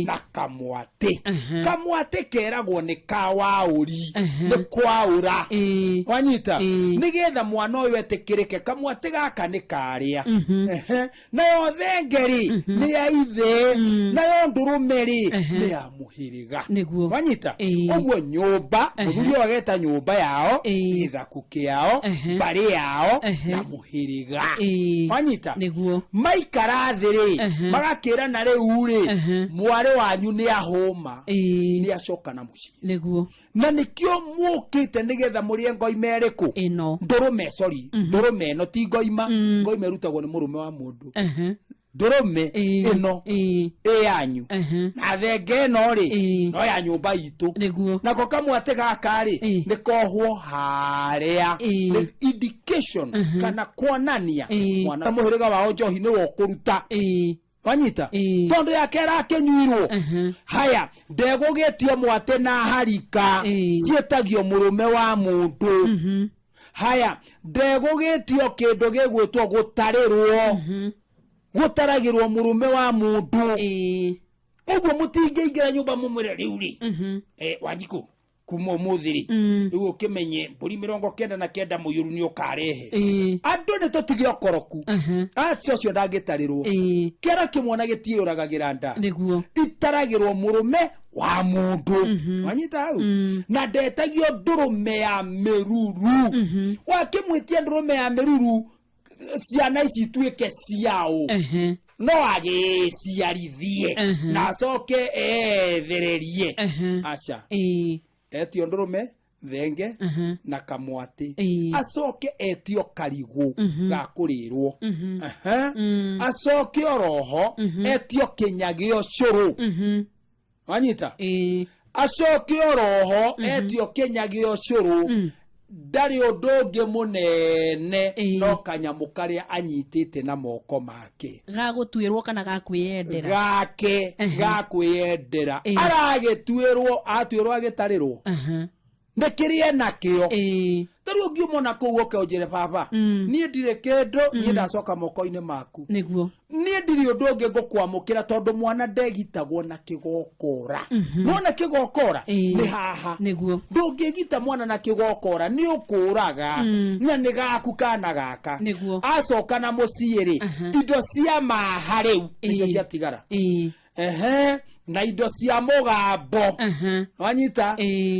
na kamwatĩ. Kamwatĩ keragwo nĩ ka waũri, nĩ kwaũra wanyita, nĩgetha mwana ũyũ etĩkĩrĩke kamwatĩ gaka nĩ karĩa. Ehe. Nayo thenge rĩ nĩ ya ithe, nayo ndũrũme rĩ nĩ ya mũhĩrĩga. Nĩguo. Wanyita ũguo nyũmba mũthuri ũyũ ageta nyũmba yao, gĩthaku kĩao, mbarĩ yao na mũhĩrĩga. Wanyita? Nĩguo. Maikara thĩ rĩ, magakĩrana rĩu rĩ, mwarĩ wanyu nĩ ahũma, nĩ acoka na mũciĩ. Nĩguo. Na nĩkĩo mũkĩte nĩgetha mũrĩe ngoima ĩrĩkũ? Ĩno. Ndũrũme, sorry, ndũrũme ĩno ti ngoima. Ngoima ĩrutagwo nĩ mũrũme wa mũndũ. Ndũrũme ĩno ĩ yanyu, na thenge ĩno rĩ no ya nyũmba itũ. Nĩguo. Nako kamwatĩ gaka rĩ nĩ kohwo harĩa, nĩ indication kana kuonania mwana mũhĩrĩga wao njohi nĩwe ũkũruta. Wanyita? Tondũ yake ĩrakĩnyuirwo haya, ndegũgĩtio mwatĩ na harika ciĩtagio mũrũme wa mũndũ. Haya, ndegũgĩtio kĩndũ gĩgwĩtwo gũtarĩrwo, gũtaragĩrwo mũrũme wa mũndũ. Ũguo mũtingĩingĩra nyũmba mũmwĩre rĩu rĩ, Wanjikũ, kuma ũmũthĩ rĩ, rĩu ũkĩmenye mbũri 99 mũiyũru nĩ ũkarehe. Andũ nĩ tũtige ũkoroku. Acio ũcio ndangĩtarĩrwo, kĩara kĩmwe na gĩtiĩyũragagĩra nda. Nĩguo. Itaragĩrwo mũrũme wa mũndũ. Wanyita hau? Na ndetagio ndũrũme ya mĩruru. Wakĩmwĩtia ndũrũme ya mĩruru, ciana ici ituĩke ciao, no agĩciarithie na acoke ethererie. Aca, etio ndũrũme, thenge na kamwatĩ, acoke etio karigũ ga kũrĩrwo. Aha. Acoke oroho etio kĩnyagĩo cũrũ. Wanyita? Acoke oroho etio kĩnyagĩo cũrũ. Ndarĩ ũndũ ũngĩ mũnene no kanyamũ karĩa anyitĩte na moko make. Gagũtuĩrwo kana gakwĩyendera? Gake gakwĩyendera. Aragĩtuĩrwo, atuĩrwo agĩtarĩrwo nĩ kĩrĩa enakĩo. Ta rĩu ũngiuma ona kũu ũke ũnjĩre, "Baba, niĩ ndirĩ kĩndũ, niĩ ndacoka moko-inĩ maku." Nĩguo. Niĩ ndirĩ ũndũ ũngĩ ngũkwamũkĩra, tondũ mwana ndegitagwo na kĩgokora. Nona kĩgokora nĩ haha. Nĩguo. Ndũngĩgita mwana na kĩgokora, nĩ ũkũraga. Na nĩ gaku kana gaka. Nĩguo. Acoka na mũciĩ rĩ, indo cia maha rĩu nĩcio ciatigara. Ehe, na indo cia mũgambo wanyita,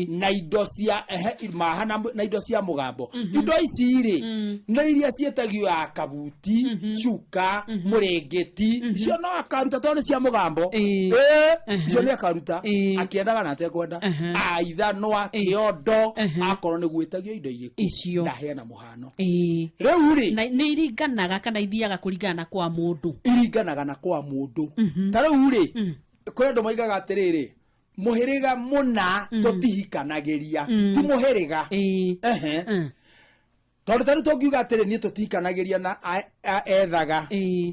na indo cia, ehe, maha na indo cia mũgambo. Indo ici rĩ, nĩ iria ciĩtagio ya kabuti, cuka, mũrĩngĩti. Icio no akaruta tondũ nĩ cia mũgambo. Icio nĩ akaruta akĩendaga na atekwenda, aithanwa, kĩondo, akorwo nĩ gwĩtagio indo irĩkũ. Icio. Ndaheana mũhano. Rĩu rĩ, Na nĩ iringanaga kana ithiaga kũringana na kwa mũndũ? Iringanaga na kwa mũndũ. Ta rĩu rĩ, kũrĩ andũ moigaga atĩrĩrĩ, mũhĩrĩga mũna tũtihikanagĩria. Ti mũhĩrĩga. Ehe. Tondũ ta rĩu tũngiuga atĩrĩ, niĩ tũtihikanagĩria na ethaga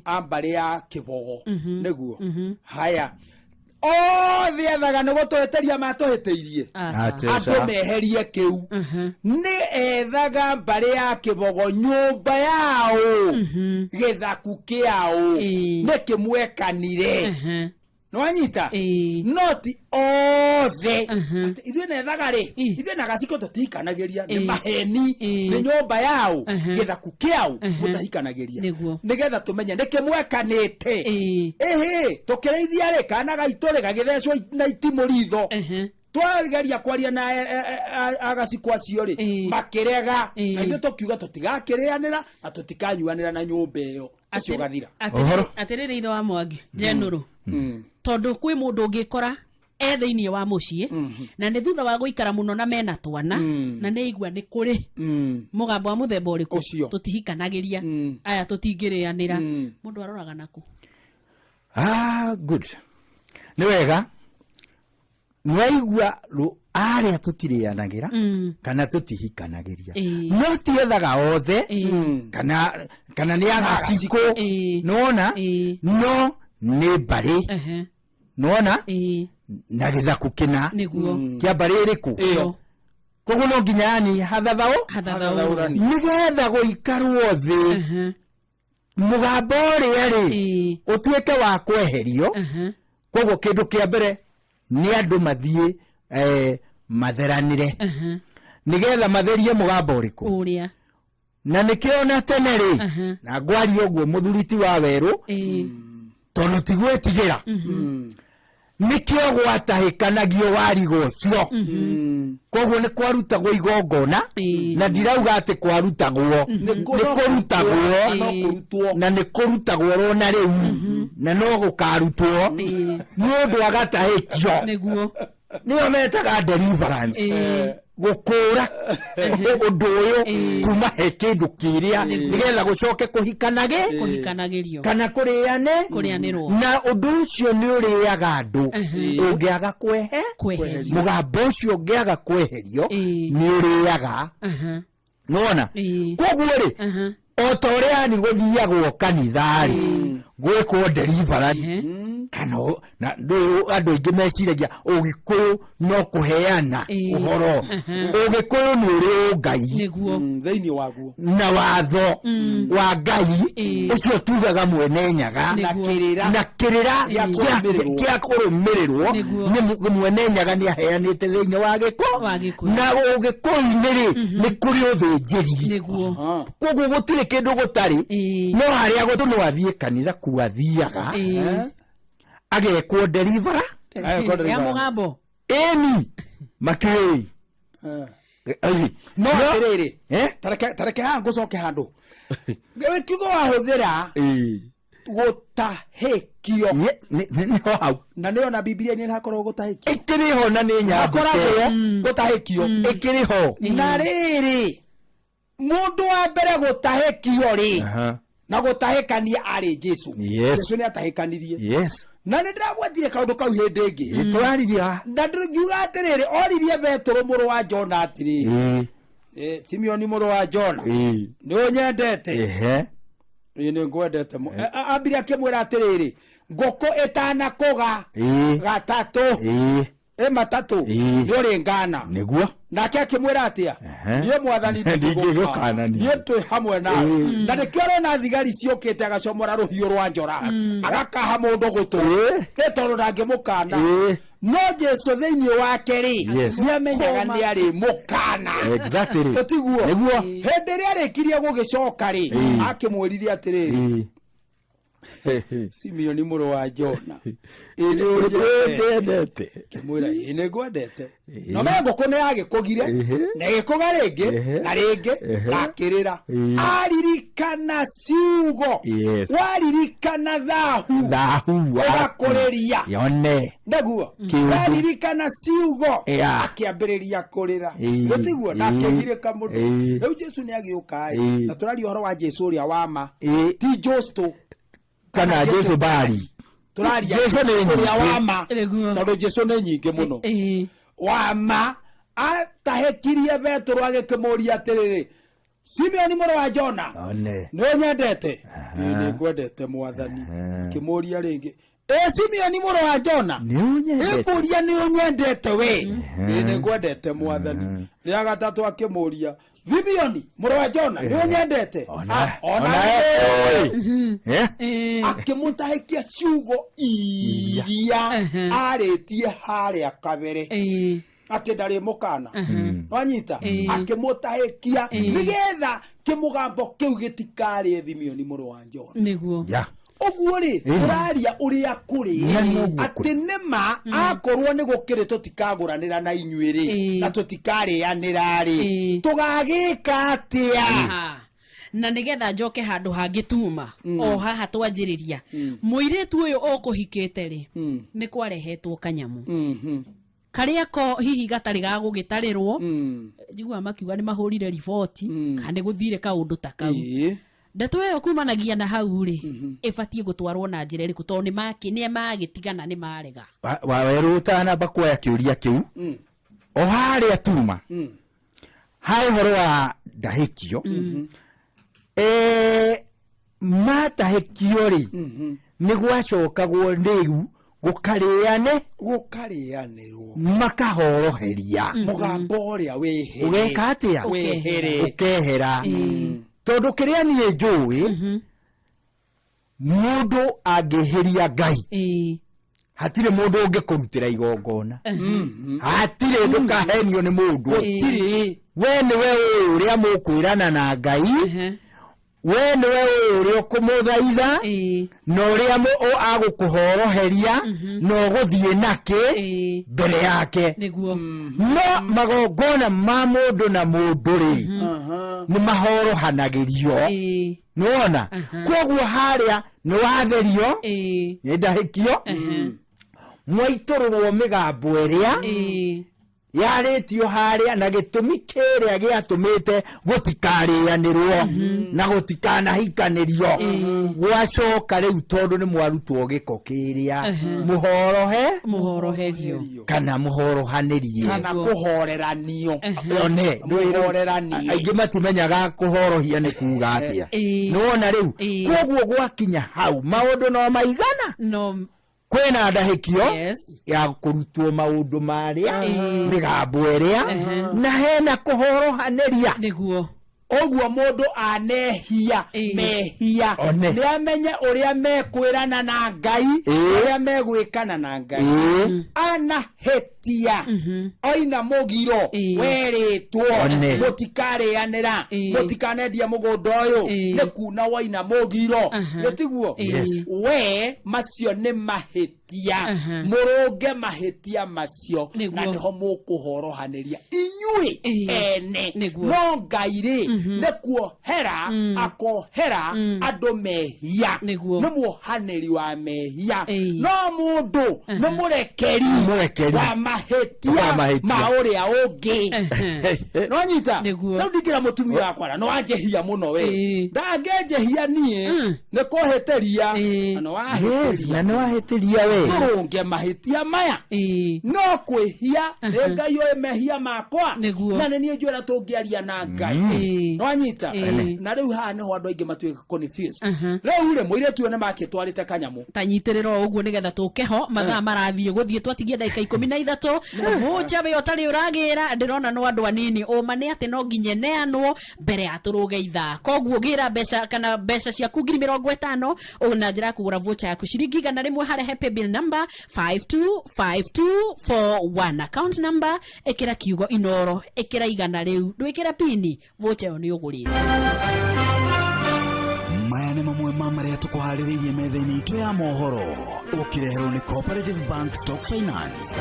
a mbarĩ ya Kĩbogo. Nĩguo haya othe ethaga nĩ gũtũhĩtĩria matũhĩtĩirie. Andũ meherie kĩu. Nĩ ethaga mbarĩ ya Kĩbogo, nyũmba yao, gĩthaku kĩao nĩ kĩmwekanire. Nĩwanyita? No ti othe. Atĩ ithuĩ nethaga rĩ, ithuĩ na Gaciko tũtihikanagĩria, nĩ maheni. Nĩ nyũmba yao, gĩthaku kĩao mũtahikanagĩria. Nĩgetha tũmenye nĩ kĩmwekanĩte. Ĩhĩ, tũkĩrĩithia rĩ, kana gaitũ rĩ gagĩthecwo na itimũ ritho, twageria kwaria na agaciko acio rĩ, makĩrega. Na ithuĩ tũkiuga tũtigakĩrĩanĩra na tũtikanyuanĩra na nyũmba ĩyo. Ũcio ũgathira. Atĩrĩrĩ, ithe wa Mwangi njenũrũ, tondũ kwĩ mũndũ ũngĩkora e thĩinĩ wa mũciĩ na nĩ thutha wa gũikara mũno na mena twana, na nĩ igua nĩ kũrĩ mũgambo wa mũthemba ũrĩkũ. Ũcio. Tũtihikanagĩria aya, tũtingĩrĩanĩra. Mũndũ aroraga naku? Ah, good, nĩ wega nĩwaigua arĩa tũtirĩanagĩra kana tũtihikanagĩria. No tiethaga othe kana nĩ agacikũ, nĩwona? No nĩ mbarĩ, nĩwona, na gĩthaku kĩna kĩa mbarĩ ĩrĩkũ. Ĩyo. Koguo no nginya yani hathathaũ Hathathaũrani. Nĩgetha gũikarwo thĩ, mũgambo ũrĩa rĩ ũtuĩke wa kweherio. Koguo kĩndũ kĩa mbere nĩ andũ mathiĩ matheranĩre, nĩgetha matherie mũgambo ũrĩkũ? Ũrĩa. Na nĩkĩo na tene rĩ, na ngwaria ũguo mũthuri ti wa werũ, tondũ ti gwĩtigĩra, nĩkĩo gwatahĩkanagio warigo ũcio. Koguo nĩ kwarutagwo igongona, na ndirauga atĩ kwarutagwo, nĩ kũrutagwo, na nĩ kũrutagwo rona rĩu, na no gũkarutwo mũndũ agatahĩkio. Nĩyo metaga deliverance, gũkũra ũndũ ũyũ kuma he kĩndũ kĩrĩa, nĩgetha gũcoke kũhikanage. Kũhikanagĩrio. Kana kũrĩane. Kũrĩanĩrwo. Na ũndũ ũcio nĩ ũrĩaga andũ ũngĩaga kwehe Kweherio. Mũgambo ũcio ũngĩaga kweherio nĩ ũrĩaga, nĩwona? Koguo rĩ, o ta ũrĩa yani gũthiagwo kanitha-rĩ gwĩkwo deliverance, kana na ndũĩ andũ aingĩ meciragia Ũgĩkũyũ no kũheana ũhoro. Ũgĩkũyũ nĩ ũrĩ ũngai thĩinĩ waguo na watho wa Ngai ũcio tugaga Mwene Nyaga. Na kĩrĩra. Na kĩrĩra Gĩa kũrũmĩrĩrwo. Kĩa kũrũmĩrĩrwo. Nĩ Mwene Nyaga nĩ aheanĩte thĩinĩ wa gĩkũ Wa Gĩkũyũ. Na Ũgĩkũyũ-inĩ rĩ, nĩ kũrĩ ũthĩnjĩri. Koguo gũtirĩ kĩndũ gũtarĩ, no harĩa gũtũ no athiĩ kanitha kuo athiaga agekwo deliverer. Ya mũgambo. Ĩni makĩũĩ. No atĩrĩrĩ, tareke haha ngũcoke handũ kiugo wahũthĩra, gũtahĩkio. Nĩho hau. Na nĩyo na Bibilia-inĩ hakoragwo gũtahĩkio. Ĩkĩrĩ ho na nĩ nyandĩke. Hakoragwo gũtahĩkio. Ĩkĩrĩ ho. Na rĩrĩ, mũndũ wa mbere gũtahĩkio rĩ, na gũtahĩkania arĩ Jesu. Jesu nĩ atahĩkanirie. Na nĩ ndĩragwetire kaũndũ kau hĩndĩ ĩngĩ. Tũraririe. Na ngiuga atĩrĩrĩ, oririe Betũrũ mũrũ wa Jona atĩrĩrĩ, Eh, Simeoni mũrũ wa Jona Ĩĩ. nĩ ũnyendete Ehe. Ĩĩ, nĩ ngwendete mũ- Eh, a- ambire akĩmwĩra atĩrĩrĩ ngũkũ ĩtanakũga Ĩĩ. gatatũ Ĩĩ. ĩ matatũ Ĩĩ. nĩ ũrĩ ngana Nĩguo. nake akĩmwĩra atĩa Ehe. niĩ mwathani Ndingĩgũkana niĩ. niĩ twĩ hamwe nawe Ĩĩ. na nĩkĩo ũrona thigari ciũkĩte agacomora rũhiũ rwa njora agakaha mũndũ gũtũ Ĩĩ. nĩ tondũ ndangĩmũkana Ĩĩ. no jesu thĩinĩ wake rĩ Yes. nĩ amenyaga nĩ arĩ mũkana Exactly. tũtiguo Nĩguo. hĩndĩ ĩrĩa arĩkirie gũgĩcoka rĩ Ĩĩ. akĩmwĩrire atĩrĩrĩ Ĩĩ. simeoni mũrũ wa jona ĩ nĩ ũnyendete Ũnyendete. ngĩmwĩra ĩ nĩ ngwendete Ĩĩ. no me ngũkũ nĩ yagĩkũgire Ĩhĩ. na ĩgĩkũga rĩngĩ Ĩhĩ. na rĩngĩ Ĩhĩ. na akĩrĩra Ĩĩ. aririkana ciugo Yes. waririkana thahu Thahu waku. ũgakũrĩria Yone. naguo Kĩũndũ. waririkana ciugo Yeah. akĩambĩrĩria kũrĩra Ĩĩ. gũtiguo na Ĩĩ. akĩgirĩka mũno Ĩĩ. rĩu jesu nĩ agĩũka ĩ Ĩĩ. na tũraria ũhoro wa jesu ũrĩa wa ma Ĩĩ. ti justo Kana Jesu bari. tũraria Jesu nĩ ũrĩa nyingĩ. wa ma Nĩguo. tondũ jesu nĩ nyingĩ mũno Ĩĩ. wa ma atahĩkirie betũrũ agĩkĩmũria atĩrĩrĩ simeoni mũrũ wa jona One. nĩ ũnyendete ĩĩ nĩ ngwendete mwathani akĩmũria rĩngĩ ĩ simeoni mũrũ wa jona Nĩ ũnyendete. ĩkũria nĩ ũnyendete we ĩĩ nĩ ngwendete mwathani rĩa gatatũ akĩmũria simeoni mũrũ wa jona nĩ ũnyendete Ona. Ah, ona Ona. we. Eh? akĩmũtahĩkia ciugo iria Ehe. arĩtie harĩa kabere Ĩĩ. atĩ ndarĩ mũkana wanyita Ĩĩ. akĩmũtahĩkia Ĩĩ. nĩgetha kĩmũgambo kĩu gĩtikarĩe thimioni mũrũ wa jona Nĩguo. Ya. ũguo rĩ Ĩĩ. tũraria ũrĩa kũrĩ Na nĩguo atĩ nĩ ma akorwo nĩ gũkĩrĩ tũtikagũranĩra na inyuĩ rĩ Ĩĩ. na tũtikarĩanĩra rĩ Ĩĩ. tũgagĩka atĩa Aha. na nĩgetha njoke handũ hangĩ tuma o haha twanjĩrĩria mũirĩtu ũyũ ũkũhikĩte rĩ nĩ kwarehetwo kanyamũ karĩa ko hihi gatarĩ ga gũgĩtarĩrwo njiguaga makiuga nĩ mahũrire riboti kana nĩ gũthire kaũndũ ta kau Ĩĩ. ndeto ĩyo kumanagia na hau rĩ ĩbatiĩ gũtwarwo na njĩra ĩrĩkũ tondũ nĩ magĩtigana nĩ marega Wawerũ ũtanamba kuoya kĩũria kĩu o harĩa tuma ha ũhoro wa ndahĩkio Eh, matahĩkio rĩ nĩ gwacokagwo rĩu gũkarĩane gũkarĩanĩrwo makahoroheria mũgambo ũrĩa wĩhĩre ũgeka atĩa wĩhĩre ũkehera tondũ kĩrĩa niĩ njũĩ mũndũ angĩhĩria ngai Ĩĩ. hatirĩ mũndũ ũngĩkũrutĩra igongona hatirĩ ndũkahenio nĩ mũndũ gũtirĩ we nĩwe ũĩ ũrĩa mũkwĩrana na ngai Ehe. we nĩwe ũĩ ũrĩa ũkũmũthaitha Ĩĩ. na ũrĩa agũkũhoroheria na ũgũthiĩ nakĩ Ĩĩ. mbere yake Nĩguo. no magongona ma mũndũ na mũndũ rĩ nĩ mahorohanagĩrio Ĩĩ. nĩwona koguo harĩa nĩ watherio Ĩĩ. nĩ ndahĩkio mwaitũrũrwo mĩgambo ĩrĩa Ĩĩ. yarĩtio harĩa na gĩtũmi kĩrĩa gĩatũmĩte gũtikarĩanĩrwo na gũtikanahikanĩrio gwacoka rĩu tondũ nĩ mwarutwo gĩko kĩrĩa mũhorohe Mũhoroherio. kana mũhorohanĩrie kana kũhoreranio one Mũhoreranie. aingĩ matimenyaga kũhorohia nĩ kuga atĩa Ĩĩ. nĩwona rĩu Ĩĩ. koguo gwakinya hau maũndũ no maigana No. kwĩna ndahĩkio Yes. ya kũrutwo maũndũ marĩa Ĩĩ. mĩgambo ĩrĩa na hena kũhorohanĩria Nĩguo. ũguo mũndũ anehia Ĩĩ. mehia One. nĩ amenye ũrĩa mekwĩrana na ngai Ĩĩ. ũrĩa megwĩkana na ngai Ĩĩ. anahĩtia oina mũgiro Ĩĩ. werĩtwo One. mũtikarĩanĩra Ĩĩ. mũtikanendia mũgũnda ũyũ Ĩĩ. nĩ kuna woina mũgiro Aha. nĩ tiguo Ĩĩ. Yes. we macio nĩ mahĩtia Aha. mũrũnge mahĩtia macio Nĩguo. na nĩho mũkũhorohanĩria inyuĩ Ĩĩ. ene Nĩguo. no ngai rĩ nĩ kuohera akohera andũ mehia Nĩguo. nĩ muohanĩri wa mehia Ĩĩ. no mũndũ nĩ mũrekeri Mũrekeri. wa mahĩtia Wa mahĩtia. ma ũrĩa ũngĩ Ehe. nonyita Nĩguo. rĩu ndingĩra mũtumia wakwa na nĩwanjĩhia mũno we Ĩĩ. ndangĩnjĩhia niĩ nĩ kũhĩtĩria Ĩĩ. na Yes, nĩwahĩtĩria na nĩwahĩtĩria we Tũrũnge mahĩtia maya. No kwĩhia nĩ Ngai ũĩ mehia makwa. Nĩguo. Na nĩ niĩ njũĩ ũrĩa tũngĩaria na Ngai. Nĩwanyita? Ĩĩ. Na rĩu haha nĩho andũ aingĩ matuĩka confused. Rĩu rĩ, mũirĩtu ũyũ nĩmakĩtwarĩte kanyamũ. Tanyitĩrĩra o ũguo nĩgetha tũke ho mathaa marathiĩ gũthiĩ, twatigia ndagĩka 13. Mũnja wĩ ũtarĩ ũragĩra, ndĩrona no andũ anini. Ũma nĩ atĩ no nginya ĩneanwo mbere ya tũrũge ithaa, koguo gĩra mbeca kana mbeca ciaku 50,000 ũũ na njĩra ya kũgũra voucher yaku ciringi 100 harĩa he paybill number 525241, account number ĩkĩra kiugo Inoro, ĩkĩra 100 rĩu, ndwĩkĩra pini, voucher ĩyo nĩ ũgũrĩte. Maya nĩ mamwe ma marĩa tũkũharĩrĩirie metha-inĩ itũ ya mohoro, ũkĩreherwo nĩ Cooperative Bank Stock Finance.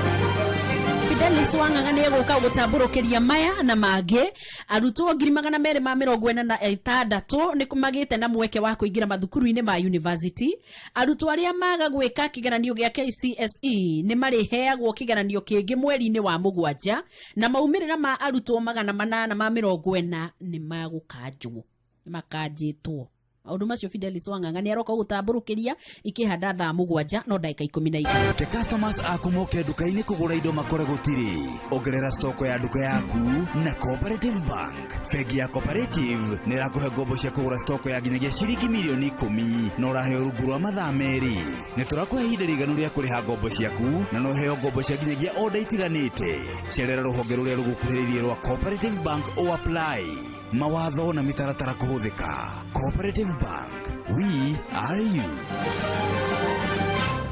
Fidelis Wang'ang'a nĩ egũka gũtambũrũkĩria maya na mangĩ. Arutwo 246,000 nĩ magĩte na mweke wa kũingĩra mathukuru-inĩ ma university. Arutwo arĩa maga gwĩka kĩgeranio gĩa KCSE nĩ marĩheagwo kĩgeranio kĩngĩ mweri-inĩ wa mũgwanja, na maumĩrĩra ma arutwo 840 nĩ magũkanjwo, nĩ makanjĩtwo maũndũ macio. Fidelis Wang'ang'a nĩ aroka gũtambũrũkĩria ikĩhanda thaa 7 no ndagĩka 12. Reke customers aku moke nduka-inĩ kũgũra indo makore gũtirĩ. Ongerera stoko ya nduka yaku na Cooperative Bank. Bengi ya Cooperative nĩ ĩrakũhe ngombo cia kũgũra stoko ya nginyagia ciringi mirioni 10, na ũraheo rungu rwa mathaa 2. Nĩ tũrakũhe ihinda rĩiganu rĩa kũrĩha ngombo ciaku, na no ũheo ngombo cia nginyagia oda itiganĩte. Cerera rũhonge rũrĩa rũgũkuhĩrĩirie rwa Cooperative Bank o apply. Mawatho na mĩtaratara kũhũthĩka. Cooperative Bank, we are you.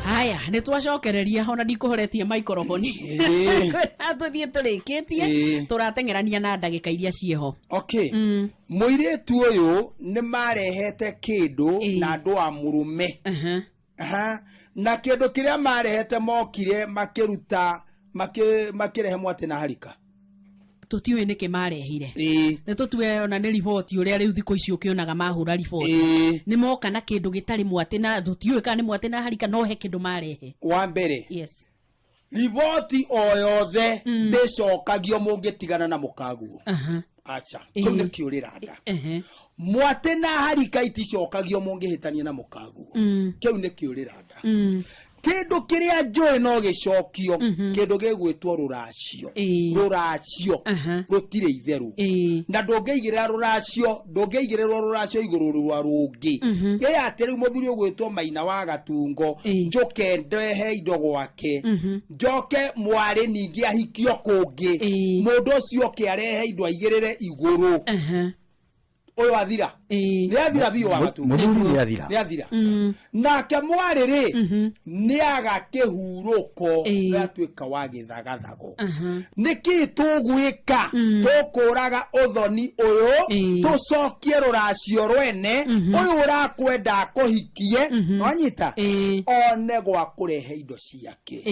Haya, nä twacokereria ona ndikũhoretie maikoroboni tũthiĩ tũrĩkĩtie. Tũrateng'erania na ndagĩka iria ciĩho. Okay, mũirĩtu ũyũ nĩ marehete kĩndũ na andũ a mũrũme. Aha. Na kĩndũ kĩrĩa marehete, mokire makĩruta, makĩrehe mwatĩ na harika. Tũtiũĩ nĩkĩ marehire. Nĩ tũtue ona nĩ riboti, ũrĩa rĩu thikũ ici ũkĩonaga mahũra riboti. Nĩ moka na kĩndũ gĩtarĩ mwatĩ, na tũtiũĩ kana nĩ mwatĩ na harika, no he kĩndũ marehe. Wa mbere, yes, riboti o yothe ndĩcokagio mũngĩtigana na mũkaguo. Acha, kĩu nĩ kĩũrĩra nda. Mwatĩ na harika iticokagio mũngĩhĩtania na mũkaguo. Kĩu nĩ kĩũrĩra nda. Kĩndũ kĩrĩa njũĩ no gĩcokio, kĩndũ gĩgwĩtwo rũracio. Rũracio rũtirĩ itherũ, na ndũngĩigĩrĩra rũracio, ndũngĩigĩrĩrwo rũracio igũrũ rwa rũngĩ. Ĩ atĩ rĩu mũthuri ũgwĩtwo Maina wa Gatungo, njũke ndehe indo gwake, njoke mwarĩ ningĩ ahikio kũngĩ, mũndũ ũcio oke arehe indo aigĩrĩre igũrũ, ũyũ athira, nĩ athira biũ wa Gatungo. Mũthuri nĩ athira. Nĩ athira. Nake mwarĩ rĩ, nĩ aga kĩhurũko, nĩ atuĩka wa gĩthagathago. Nĩkĩ tũgwĩka? Tũkũraga ũthoni ũyũ, tũcokie rũracio rwene. Ũyũ ũrakwenda akũhikie, wanyita, one gwa kũrehe indo ciake.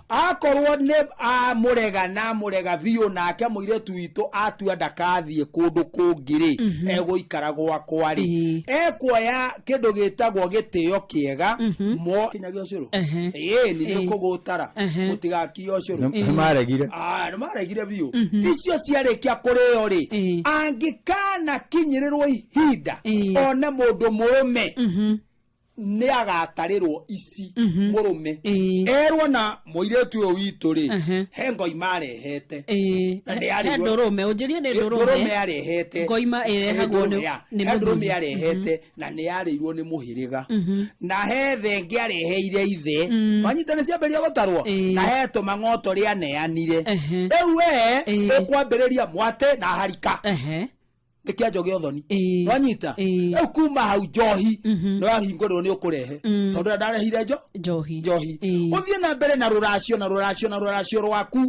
Akorwo nĩ amũrega na amũrega biũ, nake mũirĩtu witũ atua ndakathiĩ kũndũ kũngĩ rĩ, egũikara gwakwa rĩ, ekuoya kĩndũ gĩtagwo gĩtĩo kĩega mo kinyagia ũcũrũ. Ĩĩ, nĩ kũgũtara mũtigakie ũcũrũ. Nĩ maregire. Ah, nĩ maregire biũ. Icio ciarĩkia kũrĩo rĩ, angĩkana kinyĩrĩrwo ihinda one mũndũ mũrũme, nĩ agatarĩrwo ici mũrũme erwo na mũirĩtu ũyũ witũ rĩ, he ngoi marehete. Na nĩ He ndũrũme, ũnjĩrie nĩ ndũrũme ndũrũme. Arehete. Ngoima ĩrehagwo He ndũrũme nĩ he ndũrũme mũthuri. Arehete na nĩ yarĩirwo nĩ mũhĩrĩga, na he thenge areheire ithe, wanyita, nĩ ciambĩrĩria gũtarwo, na he tũmang'oto rĩaneanire. Rĩu we ũkwambĩrĩria mwate na harika nĩ kĩanjo gĩa ũthoni, wanyita. Rĩu kuma hau njohi nĩ wahingũrĩrwo, nĩ ũkũrehe, tondũ ũrĩa ndarehire njo njohi. Njohi, ũthiĩ na mbere na rũracio na rũracio na rũracio rwaku.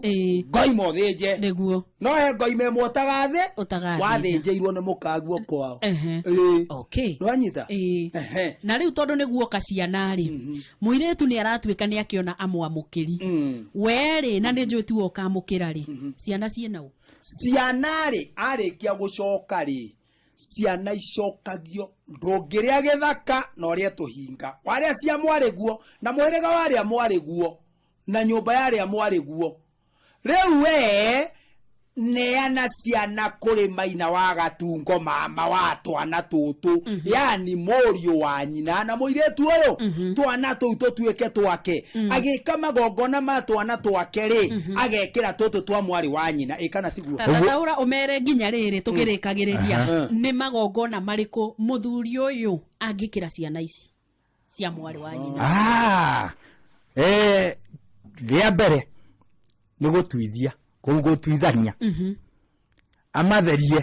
Ngoima ũthĩnje. Nĩguo. No he ngoima ĩmwe ũtagathĩ Ũtagathĩnja. Wathĩnjĩirwo nĩ mũkaguo kwao. Okay. Nĩwanyita? Na rĩu tondũ nĩ guoka ciana rĩ, mũirĩtu nĩ aratuĩka nĩ akĩona amwamũkĩri we rĩ, na nĩ njũĩ tiwe ũkamũkĩra rĩ, ciana ciĩna ũ? Ciana rĩ, arĩkia gũcoka rĩ, ciana icokagio. Ndũngĩrĩa gĩthaka na ũrĩe tũhinga warĩa cia mwarĩguo na mũhĩrĩga warĩa mwarĩguo na nyũmba yarĩa mwarĩguo. Rĩu we Neana ciana kũrĩ maina wa gatungo mama wa twana tũtũ, yani mũriũ wa nyina na mũirĩtu ũyũ, twana tũu tũtuĩke twake. Agĩka magongona ma twana twake rĩ, agekĩra tũtũ twa mwarĩ wa nyina. Ĩ kana tiguo? Tataura ũmere nginya rĩrĩ tũkĩrĩkagĩrĩria. Nĩ magongona marĩkũ mũthuri ũyũ angĩkĩra ciana ici cia mwarĩ wa nyina? Ah, rĩa mbere nĩ gũtuithia, gũtuithania, amatherie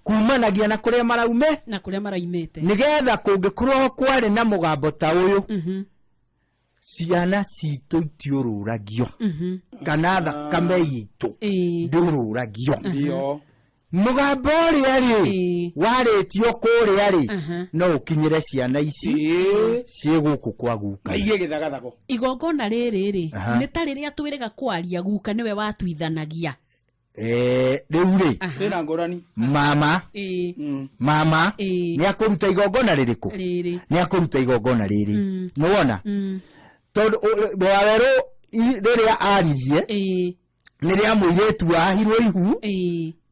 kumanagia na kũrĩa maraume na kũrĩa maraimĩte, nĩgetha kũngĩkorwo kwarĩ na mũgambo ta ũyũ, ciana citũ itiũrũragio kana thakame itũ ndũrũragio. Mũgambo ũrĩa rĩ warĩtio kũrĩa rĩ, no ũkinyĩre ciana ici ciĩ gũkũ kwa guka. Maigie gĩthagathago. Igongona rĩrĩ rĩ, nĩ ta rĩrĩa twĩrĩga kwaria guka nĩwe watuithanagia? Rĩu rĩ, Rĩna ngũrani. Mama, mama nĩ akũruta igongona rĩrĩkũ? Rĩrĩ. Nĩ akũruta igongona rĩrĩ, nĩwona, tondũ wawerũ rĩrĩa aririe nĩ rĩa mũirĩtu wahirwo ihu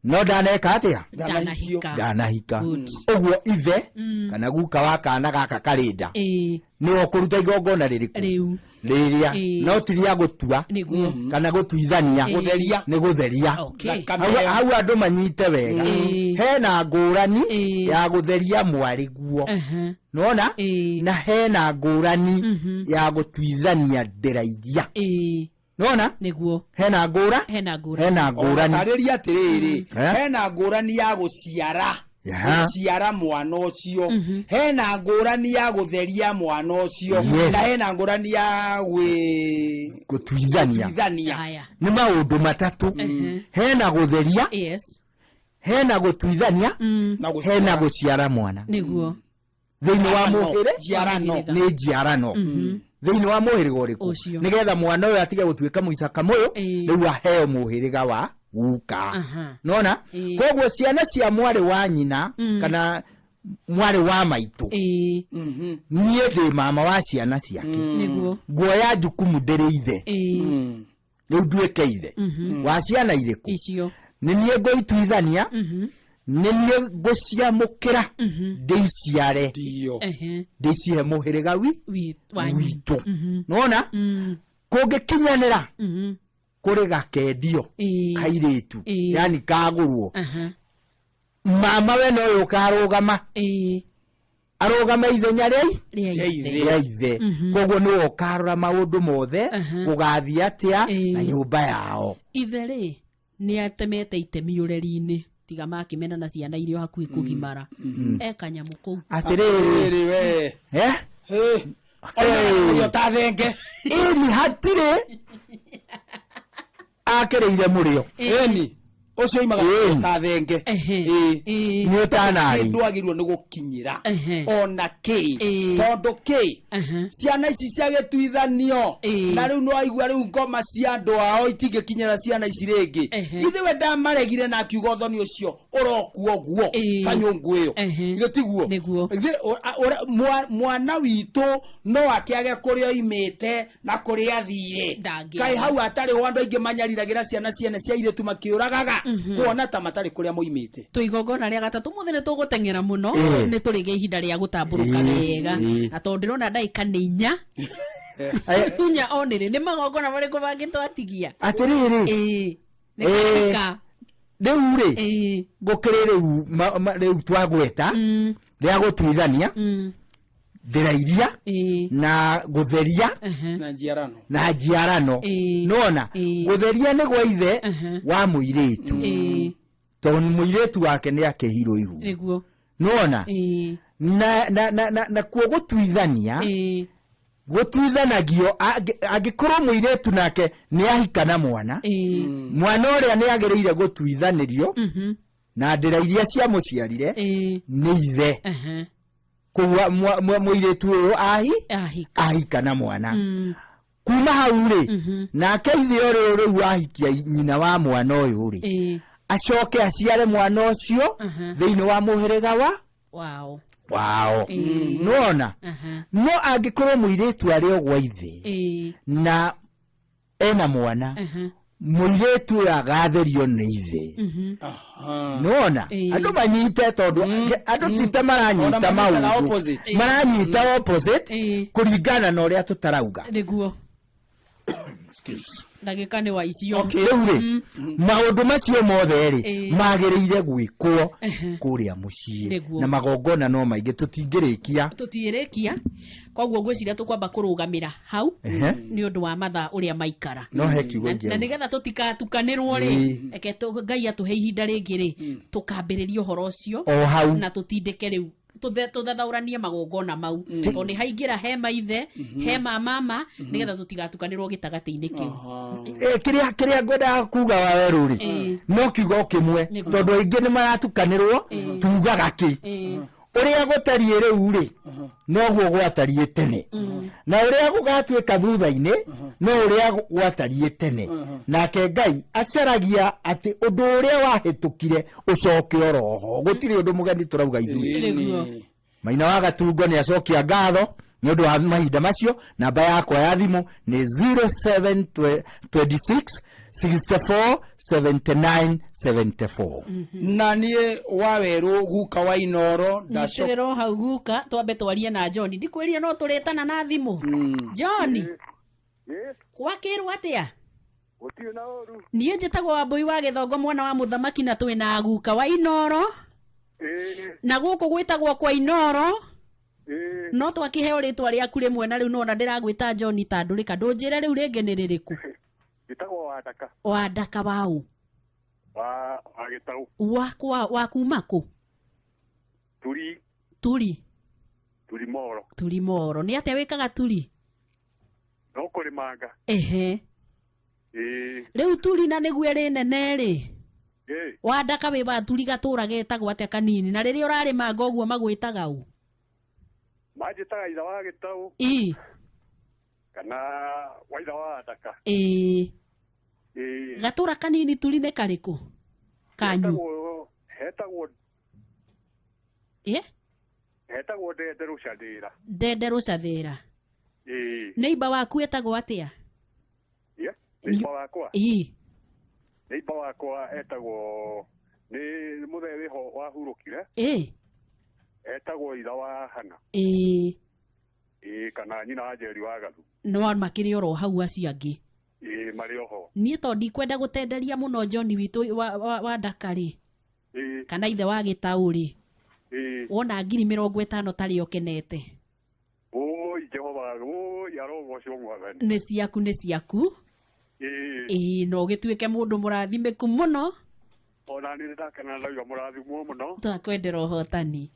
no ndaneka atĩa? Ndanahika. Ndanahika. Ũguo ithe kana guka wa kana gaka karĩ nda nĩwe ũkũruta igongona rĩrĩkũ? Rĩu. Rĩrĩa no ti rĩa gũtua kana gũtuithania. Gũtheria. Nĩ gũtheria. Hau andũ manyite wega, hena ngũrani ya gũtheria mwarĩ guo, nona, na hena ngũrani ya gũtuithania ndĩra iria, nona. Nĩguo. Hena ngũra Hena ngũrani. Hena ngũrani. Tarĩria atĩrĩrĩ, Eh? hena ngũrani ya gũciara, gũciara mwana ũcio, hena ngũrani ya gũtheria mwana ũcio, na hena ngũrani ya gwĩ gũtuithania. Gũtuithania. Haya. Nĩ maũndũ matatũ: hena gũtheria, hena gũtuithania, Na gũciara. Hena gũciara mwana thĩinĩ wa Njiarano. mũhĩrĩ Njiarano. Nĩ njiarano thĩinĩ wa mũhĩrĩga ũrĩkũ? Ũcio. Nĩgetha mwana ũyũ atige gũtuĩka mũicaka mũyũ, rĩu aheo mũhĩrĩga wa guka. Nona koguo ciana cia mwarĩ wa nyina kana mwarĩ wa maitũ, niĩ ndĩ mama wa ciana ciake, nguoya jukumu ndĩrĩ ithe, rĩu nduĩke ithe wa ciana irĩkũ? Icio. Nĩ niĩ ngũituithania, nĩ niĩ ngũciamũkĩra, ndĩiciare, ndĩcihe mũhĩrĩga wi Wanyu. Witũ, nona kũngĩkinyanĩra kũrĩ gakendio kairĩtu, yani kagũrwo, mama we noyo ũkarũgama, arũgame ithenya rĩa Rĩa ithe. Rĩa ithe. Koguo nĩwe ũkarora maũndũ mothe, gũgathiĩ atĩa na nyũmba yao. Ithe rĩ, nĩ atemete itemi ũreri-inĩ, tiga makĩmena na ciana iria o hakuhĩ kũgimara, e kanyamũ kũu. Atĩrĩrĩ we. Eh? Oimaga ta thenge. Ĩni, hatirĩ akĩrĩire mũrĩo. Ĩni, ũcio oimaga Ĩni. ta thenge. Nĩ ũtanarĩ. Ndwagĩrĩirwo nĩ gũkinyĩra ona kĩ, tondũ kĩ, ciana ici cia gĩtuithanio na rĩu nĩwaigua rĩu ngoma cia andũ ao itingĩkinyĩra ciana ici rĩngĩ. Ithe we ndamaregire na akiuga ũthoni ũcio ũrokua ũguo ta nyũngũ ĩyo. Githĩ tiguo? Githĩ mwana witũ no akĩage kũrĩa oimĩte na kũrĩa athire? Ndangĩaga. Kaĩ hau atarĩ ho andũ aingĩ manyariragĩra ciana ciene cia airĩtu makĩũragaga, kuona ta matarĩ kũrĩa moimĩte. Tå igongona rĩa gatatũ mũthĩ nĩ tũgũteng'era mũno, nĩ tũrĩgĩa ihinda rĩa gũtambũrũka wega, na tondũ ndĩrona ndagĩka nĩ 4, 4 onĩrĩ. Nĩ magongona marĩkũ mangĩ twatigia? Atĩrĩrĩ. Nĩ katika. Rĩu rĩ, gũkĩrĩ rĩu rĩu twagweta rĩa gũtuithania ndĩrairia na gũtheria na njiarano. Na njiarano. Nona gũtheria nĩ gwa ithe wa mũirĩtu, tondũ mũirĩtu wake nĩ akĩhirwo ihu. Nona na kuo gũtuithania, gũtuithanagio angĩkorwo mũirĩtu nake nĩ ahika na mwana, mwana ũrĩa nĩ agĩrĩire gũtuithanĩrio na ndĩra iria ciamũciarire nĩ ithe. Koguo mũirĩtu ũyũ ahi Ahika. Ahika na mwana, kuma hau rĩ, nake ithe ũrĩ rĩu ahikia nyina wa mwana ũyũ rĩ, acoke aciare mwana ũcio thĩinĩ wa mũhĩrĩga wa wao. Wao. Nona no angĩkorwo mũirĩtu arĩ o gwa ithe na ena mwana, Mũirĩtu ũyũ agatherio nĩ ithe. Nĩwona andũ manyite, tondũ andũ tite maranyita Ona manyitaga maũndũ opposite. Maranyita opposite kũringana na ũrĩa tũtarauga. Nĩguo ndagĩka nĩ wa icio. Rĩu rĩ, maũndũ macio mothe rĩ, magĩrĩire gwĩkwo kũrĩa mũciĩ. Na magongona no maingĩ, tũtingĩrĩkia. Tũtiĩrĩkia, koguo ngwĩciria tũkwamba kũrũgamĩra hau nĩ ũndũ wa mathaa ũrĩa maikara. No he kiugo Na ingĩauga. nĩgetha tũtikatukanĩrwo rĩ, reke Ngai atũhe ihinda rĩngĩ rĩ, tũkambĩrĩria ũhoro ũcio O hau. Na tũtindĩke rĩu tũthathaũranie magongona mau, tondũ nĩ haingĩra he maithe, he mamama, nĩgetha tũtigatukanĩrwo gĩtagatĩ-inĩ kĩu. Kĩrĩa ngwendaga kuga wa werũ rĩ, no kiugo kĩmwe, tondũ aingĩ nĩ maratukanĩrwo tugaga kĩ. Ũrĩa gũtariĩ rĩu rĩ, noguo gwatariĩ tene, na ũrĩa gũgatuĩka thutha-inĩ no ũrĩa gwatariĩ tene. Nake Ngai acaragia atĩ ũndũ ũrĩa wahĩtũkire ũcoke oroho. Gũtirĩ ũndũ mũgeni tũrauga ithuĩ. Maina wa Gatungo nĩ acokia ngatho nĩ ũndũ wa mahinda macio. Namba yakwa ya thimũ nĩ 0726 64 79 74. Na niĩ wa werũ, guka wa Inoro, ndacoka. Nyitĩrĩrwo hau, guka, twambe twarie na John. Ndikwĩrire no tũrĩtana na thimũ. John, gwakĩrwo atĩa? Gũtirĩ na ũru. Niĩ njĩtagwo Wambũi wa Gĩthongo, mwana wa mũthamaki, na twĩ na guka wa Inoro, na gũkũ gwĩtagwo kwa Inoro, no twakĩheo rĩtwa rĩaku rĩmwe, na rĩu nona ndĩragwĩta John Tandũrĩka. Ndũnjĩre rĩu rĩngĩ nĩ rĩrĩkũ? Njĩtagwo Wandaka. Wandaka waũ? Wa Gĩtaũ. Wakwa wa kuma kũ? Turi. Turi? Turi Moro. Turi Moro. Nĩ atĩa wĩkaga Turi? No kũrĩmanga. Rĩu Turi, na nĩguo ĩrĩ nene rĩ, Wandaka, wĩ wa Turi gatũra getagwo atĩa kanini? Na rĩrĩa ũrarĩmanga ũguo magwĩtaga ũ? Manjĩtaga itha wa Gĩtaũ kana wa itha wa Wandaka. Gatũra kanini Turi nĩ karĩkũ kanyu? Hetagwo hetagwo Ndende Rũcathĩra. Ndende Rũcathĩra. Neighbor waku etagwo atĩa? Neighbor wakwa? Ĩ. Neighbor wakwa etagwo, nĩ mũthee wĩho wahurũkire. Etagwo itha wa Hana. Ĩĩ, kana nyina wa Njeri wa Gathu. No makĩrĩ oro hau acio angĩ? Ĩĩ, marĩ oho. Niĩ to ndikwenda gũtenderia mũno, John witũ wa Ndaka rĩ, kana ithe wa Gĩtaũ rĩ, wona 50,000 tarĩ ũkenete. Ũi Jehova, ũi arogocwo Mwathani. Nĩ ciaku, nĩ ciaku. Ĩĩ, no ũgĩtuĩke mũndũ mũrathimĩku mũno. Ona nĩ ndakena, ndauga mũrathimwo mũno. Twakwendera ũhotani.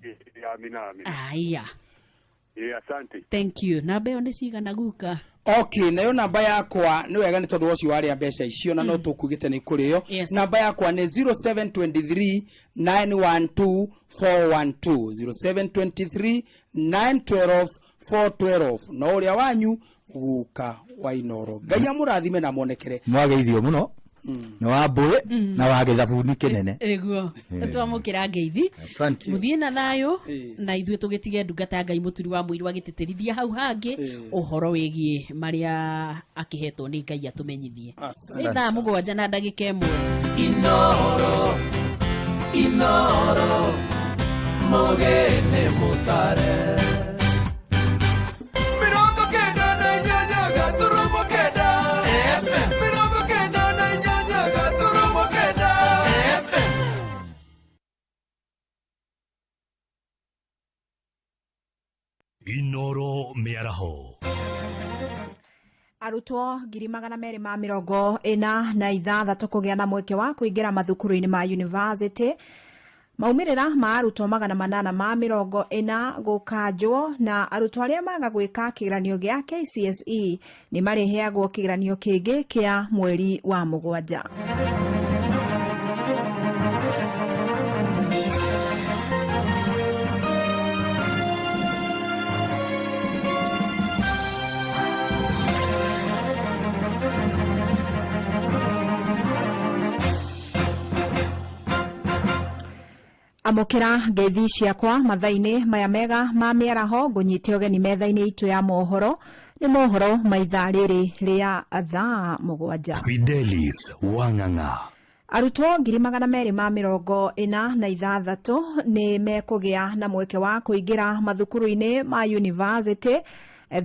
Ĩĩ, amina, amina. Aya. Ĩĩ, asante. Thank you. Namba ĩyo nĩ cigana, guka? Okay, nayo namba yakwa nĩ wega, nĩ tondũ ũcio warĩa mbeca icio na no tũkugĩte nĩ kũrĩo. Namba yakwa nĩ 0723 912 412, 0723 912 412. No ũrĩa wanyu guka wa Inoro, Ngai amũrathime na monekere. Mwageithio mũno nĩ wa mbũĩ na wa gĩthabuni kĩnene. Nĩguo. Twamũkĩra ngeithi. Thank you. Mũthiĩ na thayũ, na ithuĩ tũgĩtige ndungata ya Ngai mũturi wa mũiru agĩtĩtĩrithia hau hangĩ ũhoro wĩgiĩ marĩa akĩhetwo nĩ Ngai atũmenyithie. Nĩ thaa 7:01. Inoro, Inoro, mũgeni mũtare. 98.9 FM, 98.9 FM. Inoro mĩaraho. Arutwo 246,000 kũgĩa na mweke wa kũingĩra mathukuru-inĩ ma university. Maumĩrĩra ma arutwo 840 gũkanjwo, na arutwo arĩa maga gwĩka kĩgeranio gĩa KCSE nĩ marĩheagwo kĩgeranio kĩngĩ kĩa mweri wa mũgwanja. Amũkĩra ngeithi ciakwa mathaa-inĩ maya mega ma mĩaraho. Ngũnyite ũgeni metha-inĩ itũ ya mohoro. Nĩ mohoro ma ithaa rĩrĩ rĩa thaa 7. Fidelis Wang'ang'a. Arutwo 246,000 nĩ mekũgĩa na mweke wa kũingĩra mathukuru-inĩ ma yunivasĩtĩ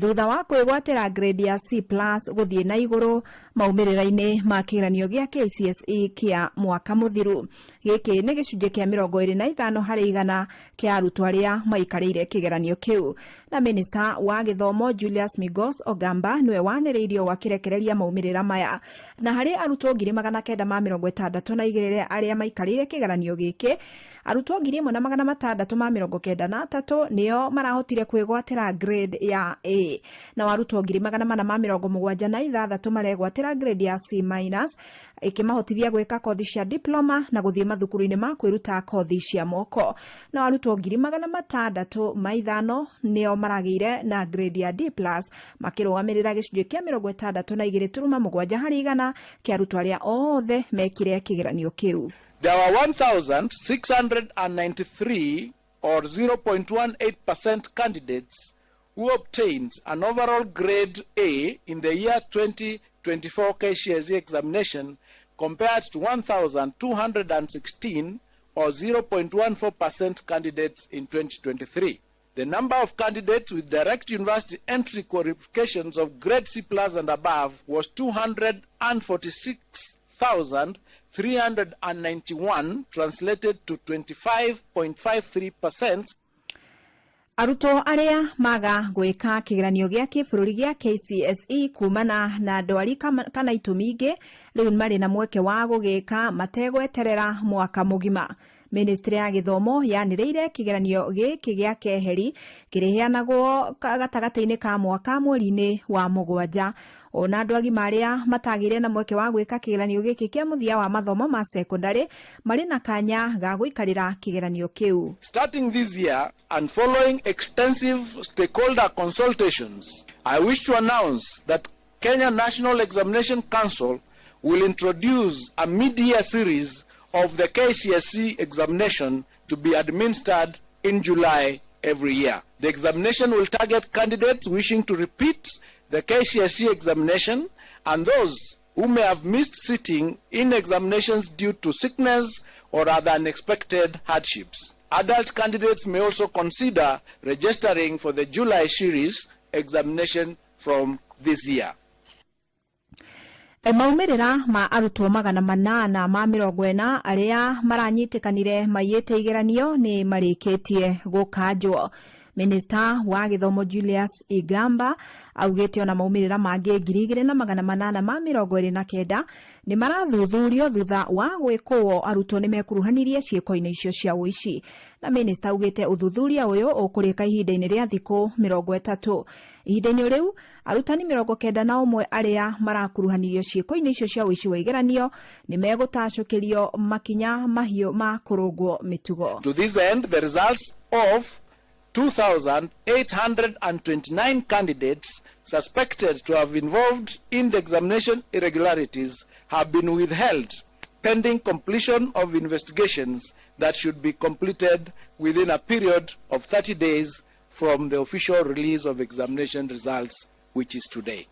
thutha wa kwĩgwatĩra grade ya C plus gũthiĩ na igũrũ maumĩrĩra-inĩ ma kĩgeranio gĩa KCSE kĩa mwaka mũthiru. Gĩkĩ nĩ gĩcunjĩ kĩa 25 harĩ igana kĩa arutwo arĩa maikarĩire kĩgeranio kĩu. Na minista wa gĩthomo Julius Migos Ogamba nĩwe wanĩrĩirie ũũ akĩrekereria maumĩrĩra maya. Na harĩ arutwo 962,000 arĩa maikarĩire kĩgeranio gĩkĩ, arutwo 1693 nĩo marahotire kwĩgwatĩra grade ya A. Nao arutwo 476,000 maregwatĩra grade ya C minus, ĩkĩmahotithia gwĩka kothi cia diploma na gũthiĩ mathukuru-inĩ ma kwĩruta kothi cia moko. Nao arutwo 605,000 nĩo maragĩire na grade ya D plus, makĩrũgamĩrĩra gĩcunjĩ kĩa 62.7 harĩ igana kĩa arutwo arĩa othe mekire kĩgeranio kĩu. There were 1,693 or 0.18% candidates who obtained an overall grade A in the year 2024 KCSE examination compared to 1,216 or 0.14% candidates in 2023. The number of candidates with direct university entry qualifications of grade C plus and above was 246,391, translated to 25.53%. Arutwo arĩa maga gwĩka kĩgeranio gĩa kĩbũrũri gĩa KCSE kumana na ndwari kana itũmi ingĩ rĩu marĩ na mweke wa gũgĩka mategweterera mwaka mũgima. Ministry ya gĩthomo yanĩrĩire kĩgeranio gĩkĩ gĩa keheri kĩrĩheanagwo gatagatĩ-inĩ ka mwaka mweri-inĩ wa 7. Ona andũ agima arĩa matagĩire na mweke wa gwĩka kĩgeranio gĩkĩ kĩa mũthia wa mathomo ma sekondari marĩ na kanya ga gũikarĩra kĩgeranio kĩu. Starting this year and following extensive stakeholder consultations, I wish to announce that Kenya National Examination Council will introduce a mid-year series of the KCSE examination to be administered in July every year. The examination will target candidates wishing to repeat the KCSE examination and those who may have missed sitting in examinations due to sickness or other unexpected hardships. Adult candidates may also consider registering for the July series examination from this year. Maumĩrĩra ma arutwo 840 arĩa maranyitĩkanire maiyĩte igeranio nĩ marĩkĩtie gũkanjwo. Minista wa gĩthomo Julius Igamba augĩte ona maumĩrĩra mangĩ 2829 nĩ marathuthurio thutha wa gwĩkũo arutwo nĩ mekuruhanirie ciĩko-inĩ icio cia ũici. Na minista augĩte ũthuthuria ũyũ ũkũrĩka ihinda-inĩ rĩa thikũ 30. Ihinda-inĩ rĩu arutani 91 arĩa marakuruhanirio ciĩko-inĩ icio cia ũici wa igeranio nĩ megũtacũkĩrio makinya mahiũ ma kũrũngwo mĩtugo. To this end, the results of 2,829 candidates suspected to have involved in the examination irregularities have been withheld pending completion of investigations that should be completed within a period of 30 days from the official release of examination results, which is today.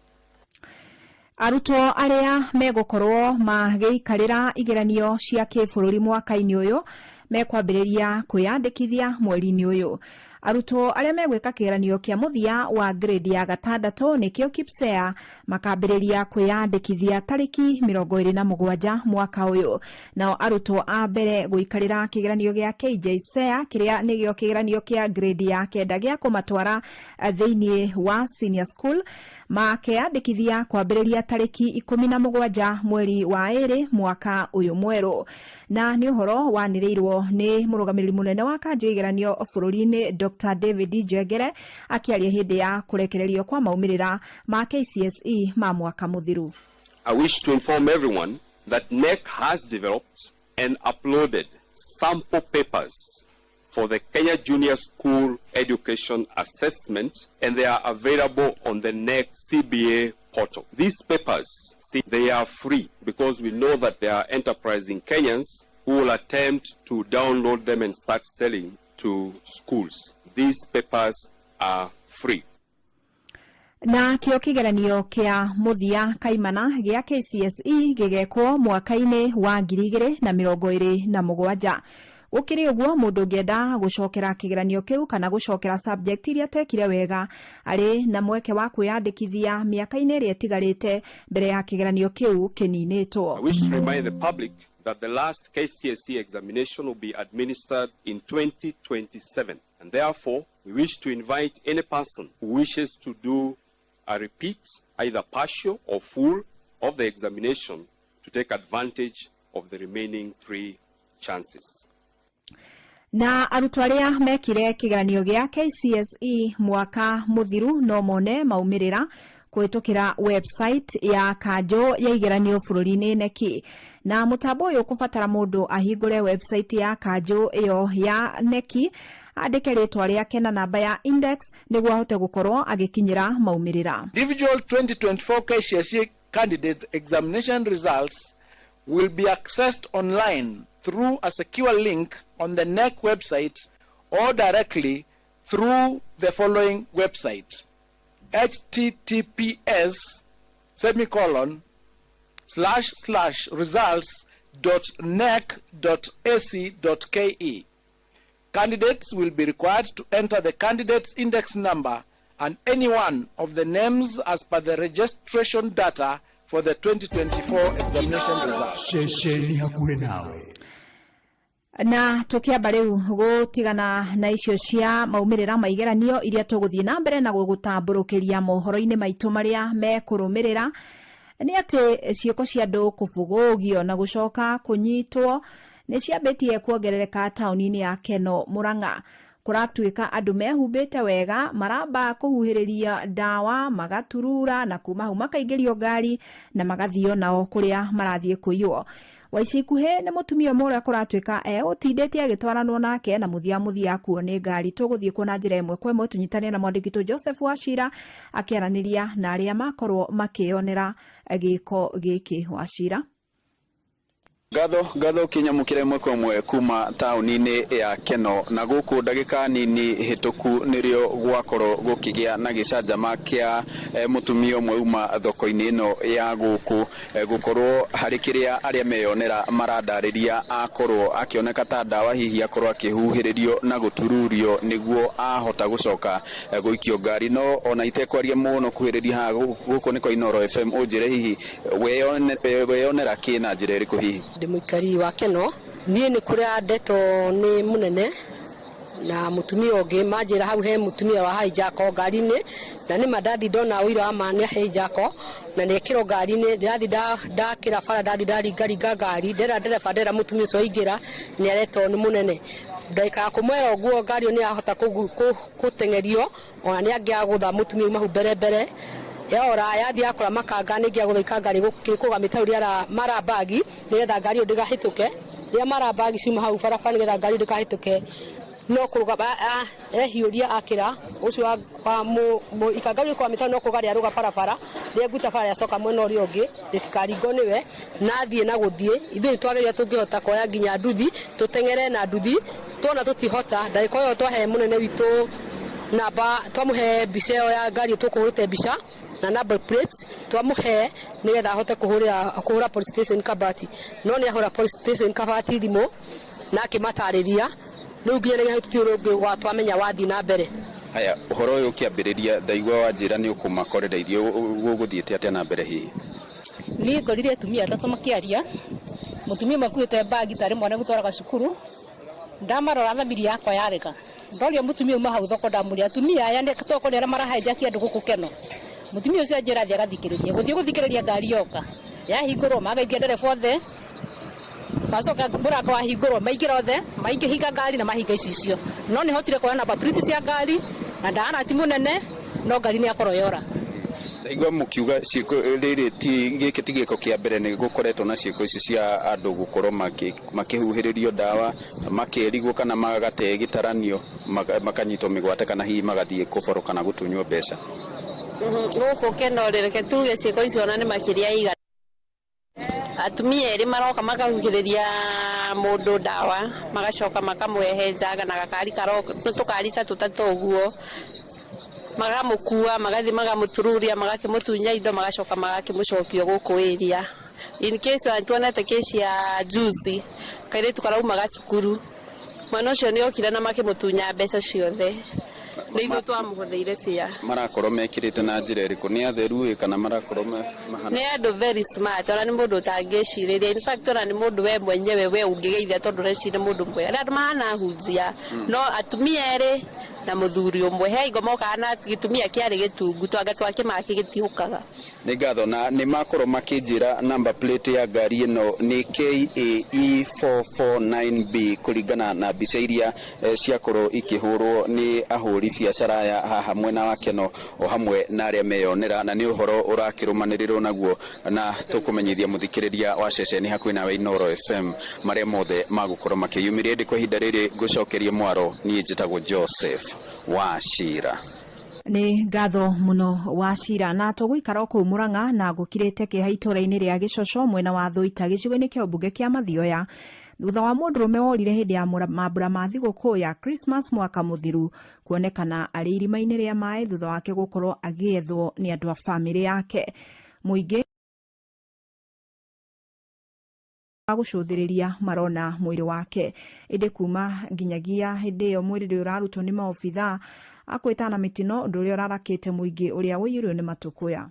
Arutwo arĩa megũkorwo magĩikarĩra igeranio cia kĩbũrũri mwaka-inĩ ũyũ mekwambĩrĩria kwĩyandĩkithia mweri-inĩ ũyũ. Arutwo arĩa megwĩka kĩgeranio kĩa mũthia wa grade ya 6 nĩkĩo KPSEA makambĩrĩria kwĩyandĩkithia tarĩki 27 mwaka ũyũ. Nao arutwo a mbere gũikarĩra kĩgeranio gĩa KJSEA kĩrĩa nĩgĩo kĩgeranio kĩa grade ya 9 gĩa kũmatwara thĩinĩ wa senior school makeyandĩkithia kwambĩrĩria tarĩki 17 mweri wa 2 mwaka ũyũ mwerũ. Na nĩ ũhoro wanĩrĩirwo nĩ mũrũgamĩrĩri mũnene wa kanjũ ya igeranio bũrũri-inĩ Dr. David Njengere akĩaria hĩndĩ ya kũrekererio kwa maumĩrĩra ma KCSE ma mwaka mũthiru. I wish to inform everyone that KNEC has developed and uploaded sample papers for the Kenya Junior School Education Assessment, and they are available on the KNEC CBA portal. These papers, see, they are free because we know that there are enterprising Kenyans who will attempt to download them and start selling to schools. These papers are free. Na kĩo kĩgeranio kĩa mũthia kaimana gĩa KCSE gĩgekwo mwaka-inĩ wa 2027. Gũkĩrĩ ũguo, mũndũ ũngĩenda gũcokera kĩgeranio kĩu kana gũcokera subject iria atekire wega arĩ na mweke wa kwĩyandĩkithia mĩaka-inĩ ĩrĩa ĩtigarĩte mbere ya kĩgeranio kĩu kĩninĩtwo. I wish to remind the public that the last KCSE examination will be administered in 2027, and therefore we wish to invite any person who wishes to do a repeat, either partial or full, of the examination to take advantage of the remaining 3 chances. Na arutwo arĩa mekire kĩgeranio gĩa KCSE mwaka mũthiru no mone maumĩrĩra kũhĩtũkĩra website ya kanjũ ya igeranio bũrũri-inĩ KNEC. Na mũtambo ũyũ ũkũbatara mũndũ ahingũre website ya kanjũ ĩyo ya KNEC, andĩke rĩtwa rĩake na namba ya index nĩguo ahote gũkorwo agĩkinyĩra maumĩrĩra. Individual 2024 KCSE candidate examination results will be accessed online through a secure link on the KNEC website or directly through the following website: H T T P S semicolon slash slash results dot nec dot A C dot K E. Candidates will be required to enter the candidate's index number and any one of the names as per the registration data for the 2024 examination results. Ceceni hakuhĩ nawe. Na tukiamba riu gutigana na icio cia maumirira ma igeranio iria tuguthie na mbere na gugutambũrũkĩria mohoro-inĩ maitũ marĩa mekũrũmĩrĩra, nĩ atĩ ciĩko cia andũ kũbũgũgio na gũcoka kũnyitwo nĩ ciambĩtie kuongerereka taũni-inĩ ya Keno Murang'a. Kũratuĩka andũ mehumbĩte wega maramba kũhuhĩrĩria ndawa magaturura na kuma hau makaingĩrio ngari na magathio nao kũrĩa marathiĩ kũiywo. Wa ica ikuhĩ nĩ mũtumia ũmwe ũrĩa kũratuĩka egũtindĩte agĩtwaranwo nake na mũthia mũthia akuo nĩ ngari. Tũgũthiĩ kuo na njĩra ĩmwe kwa ĩmwe tũnyitane na mwandĩki witũ Joseph Wachira akĩaranĩria na arĩa makorwo makĩyonera gĩko gĩkĩ. Wachira. Ngatho ngatho kinyamukire ĩmwe kwa ĩmwe kuma taũni-inĩ ya Keno, na gũkũ ndagĩka nini hĩtũku nĩrĩo gwakorwo gũkĩgĩa na gĩcanjama kĩa mũtumia ũmwe uma thoko-inĩ ĩno ya gũkũ, gũkorwo harĩ kĩrĩa arĩa meyonera marandarĩria akorwo akĩoneka ta ndawa hihi akorwo akĩhuhĩrĩrio na gũtururio nĩguo ahota gũcoka gũikio ngari. No ona itekwaria mũno kuhĩrĩria haha gũkũ nĩ kwa Inooro FM, ũnjĩre hihi weyonera kĩ na njĩra ĩrĩkũ hihi? Ndĩ mũikari wa Keno, niĩ nĩ kũrĩa ndeto nĩ mũnene na mũtumia ũngĩ manjĩra hau he mũtumia wa hijack ngari-inĩ, na nĩ ma ndathi ndona ũira wa ma nĩ hijack na nĩ ekĩrwo ngari-inĩ. Ndĩrathi ndakĩra bara, ndathi ndaringaringa ngari, ndera ndereba ndera mũtumia ũcio aingĩra nĩ aretwo nĩ mũnene. Ndagĩka ya kũmwĩra ũguo ngari ĩyo nĩ yahota gũteng'erio, ona nĩ angĩagũtha mũtumia uma hau mbere mbere. Yora yathiĩ yakora makanga, nĩ ingĩagũtha ikanga rĩkũgamĩte hau rĩara mara bagi nĩgetha ngari ĩyo ndĩgahĩtũke. Rĩrĩa mara bagi ciuma hau barabara nĩgetha ngari ĩyo ndĩkahĩtũke, no kũrũgama, ehiũria akĩra ũcio wa ikanga rĩu rĩkũgamĩte hau, no kũrũga rĩarũga barabara, rĩenguta bara rĩacoka mwena ũrĩa ũngĩ, rĩtikaringwo nĩwe, na athiĩ na gũthiĩ. Ithuĩ nĩtwageria tũngĩhota kuoya nginya nduthi, tũteng'ere na nduthi, tuona tũtihota, ndagĩka ĩyo twahe mũnene witũ namba, twamũhe mbica ĩyo ya ngari tũkũhũrĩte mbica na number plate, twamũhe nĩgetha ahote kũhũra police station Kabati. No nĩ ahũra police station Kabati thimũ na akĩmatarĩria, rĩu nginya nĩ tũtiũĩ ũngĩ wa twamenya wathiĩ na mbere. Haya, ũhoro ũyũ ũkĩambĩrĩria ndaigua wanjĩra nĩ ũkũmakorereirie, gũgũthiĩte atĩa na mbere hihi? Niĩ ngorire atumia atatũ makĩaria, mũtumia ũmwe akuĩte bagi tarĩ mwana gũtwaraga cukuru, ndamarora thamiri yakwa yarega. Ndoria mũtumia uma hau thoko, ndamũria atumia aya nĩ toko nĩ arĩa marahijack andũ gũkũ Keno. Mũtumia ũcio anjĩra athiĩ agathikĩrĩrie, gũthiĩ gũthikĩrĩria ngari yoka yahingũrwo magaikia ndereba othe, macoka mũrango wahingũrwo maingĩra othe, maingĩhinga ngari na mahinga icicio. No nĩ hotire kuoya namba plate cia ngari na ndahana ti mũnene, no ngari nĩ yakorwo yora. Ndaigua mũkiuga ciĩko rĩrĩ ti gĩkĩ ti gĩko kĩa mbere, nĩ gũkoretwo na ciĩko ici cia andũ gũkorwo makĩhuhĩrĩrio ndawa, makerigwo kana magatee gĩtaranio, makanyitwo mĩgwate kana hihi magathiĩ kũborwo kana gũtunywo mbeca. Gũkũ Keno rĩ, reke tuge ciĩko icio ona nĩ makĩria igana. Atumia erĩ maroka makahuhĩrĩria mũndũ ndawa, magacoka makamwehenjanga na gakari karoka, tũkari ta tũtatũ ũguo. Magamũkua magathiĩ magamũtururia magakĩmũtunya indo magacoka magakĩmũcokia gũkũ area. In case tuonete case ya juzi, kairĩtu karaumaga cukuru, mwana ũcio nĩ okire na makĩmũtunya mbeca ciothe, nĩ ithuĩ twamũhũthĩire bia. Marakorwo mekĩrĩte na njĩra ĩrĩkũ? Nĩ atheru ĩ kana marakorwo mahana? Nĩ andũ very smart, ona nĩ mũndũ ũtangĩcirĩria. In fact, ona nĩ mũndũ we mwenyewe we ũngĩgeithia tondũ ũreciria mũndũ mwega. Nĩ andũ mahana hunjia, no atumia erĩ na mũthuri ũmwe he ingo mokaga na gĩtumia kĩarĩ gĩtungu twanga twakĩmaki gĩtiũkaga. Nĩ ngatho. Na nĩ makorwo makĩnjĩra number plate ya ngari ĩno nĩ KAE 449B kũringana na mbica iria ciakorwo ikĩhũrwo nĩ ahũri biacara aya haha mwena wa Keno o hamwe na arĩa meyonera, na nĩ ũhoro ũrakĩrũmanĩrĩrwo naguo na tũkũmenyithia mũthikĩrĩria wa ceceni hakuhĩ nawe Inooro FM marĩa mothe magũkorwo makĩyumĩria. Ĩndĩ kwa ihinda rĩrĩ ngũcokerie mwaro, niĩ njĩtagwo Joseph Wachira. Nĩ ngatho mũno Wacira. Na tũgũikara o kũu Mũrang'a na gũkirĩte kĩeha itũra-inĩ rĩa Gĩcoco mwena wa Thũita gĩcigo-inĩ kĩa ũmbunge kĩa Mathioya thutha wa mũndũrũme worire hĩndĩ ya mambura ma thigũkũ ya Christmas mwaka mũthiru kuonekana arĩ irima-inĩ rĩa maĩ thutha wake gũkorwo agĩethwo nĩ andũ a famĩlĩ yake. Mũingĩ gũcũthĩrĩria marona mwĩrĩ wake, ĩndĩ kuma nginyagia hĩndĩ ĩyo mwĩrĩ ndũrĩ ũrarutwo nĩ maobithaa akwĩtana mĩtino, ũndũ ũrĩa ũrarakĩte mũingĩ ũrĩa ũiyũirwo nĩ matũkũya.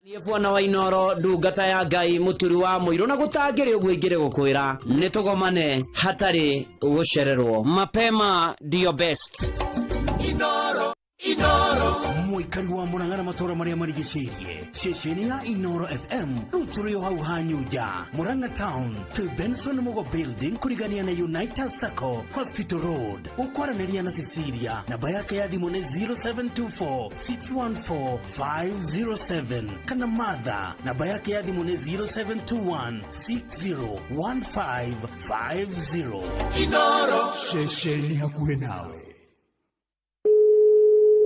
Niĩ bwana wa Inoro ndungata ya Ngai mũturi wa mũirũ na gũtangĩrĩ ũguo ingĩrĩ gũkwĩra nĩ tũgomane hatarĩ gũcererwo mapema ndio best. Inoro, Inoro. Mũikari wa Mũrang'a na matũũra marĩa marigicĩirie ceceni ya Inoro FM rĩu tũrĩ o hau Hanyunja Mũrang'a Town twĩ Benson Mugo Building kũrigania na United Sacco Hospital Road. Ũkwaranĩria na Cecilia, namba yake ya thimũ nĩ 0724 614 507 kana Martha, namba yake ya thimũ nĩ 0721 601550. Inoro ceceni hakuhĩ nawe.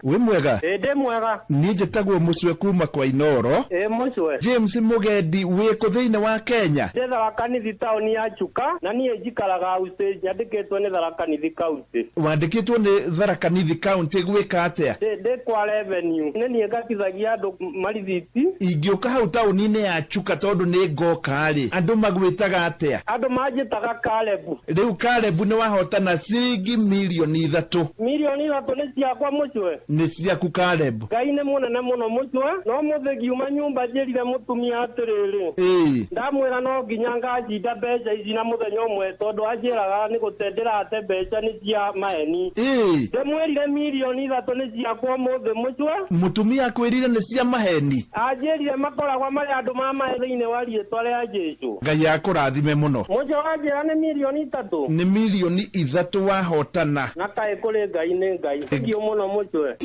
Wĩ mwega? Ĩ, ndĩ mwega. Niĩ njĩtagwo Mũcwe kuma kwa Inoro. Ĩ, Mũcwe. James Mũgendi, wĩ kũ thĩinĩ wa Kenya? Ndĩ Tharaka Nithi taũni ya Chuka, na niĩ njikaraga Usage, nyandĩkĩtwo nĩ Tharaka Nithi County. Wandĩkĩtwo nĩ Tharaka Nithi County gwĩka atĩa? Ndĩ kwa revenue, nĩ niĩ ngatithagia andũ marithiti. Ingĩũka hau taũni-inĩ ya Chuka tondũ nĩ ngoka-rĩ, andũ magwĩtaga atĩa? Andũ manjĩtaga Caleb. Rĩu Caleb nĩ wahotana ciringi mirioni ithatũ. Mirioni ithatũ nĩ ciakwa Mũcwe? Nĩ ciaku Caleb. Ngai nĩ mũnene mũno Mũcwe, no mũthĩ ngiuma nyũmba njĩrire mũtumia atĩrĩrĩ, Ndamwĩra no nginya ngacinda mbeca ici na mũthenya ũmwe tondũ anjĩraga nĩ gũte ndĩrate mbeca nĩ cia maheni. Ndĩmwĩrire mirioni ithatũ nĩ ciakwa ũmũthĩ Mũcwe. Mũtumia akwĩrire nĩ cia maheni? Anjĩrire makoragwo marĩ andũ ma maheni thĩinĩ wa rĩtwa rĩa Jesũ. Ngai akũrathime mũno. Mũcwe wanjĩra nĩ mirioni itatũ? Nĩ mirioni ithatũ wahotana. Na kaĩ kũrĩ Ngai nĩ Ngai. Thengiũ mũno Mũcwe.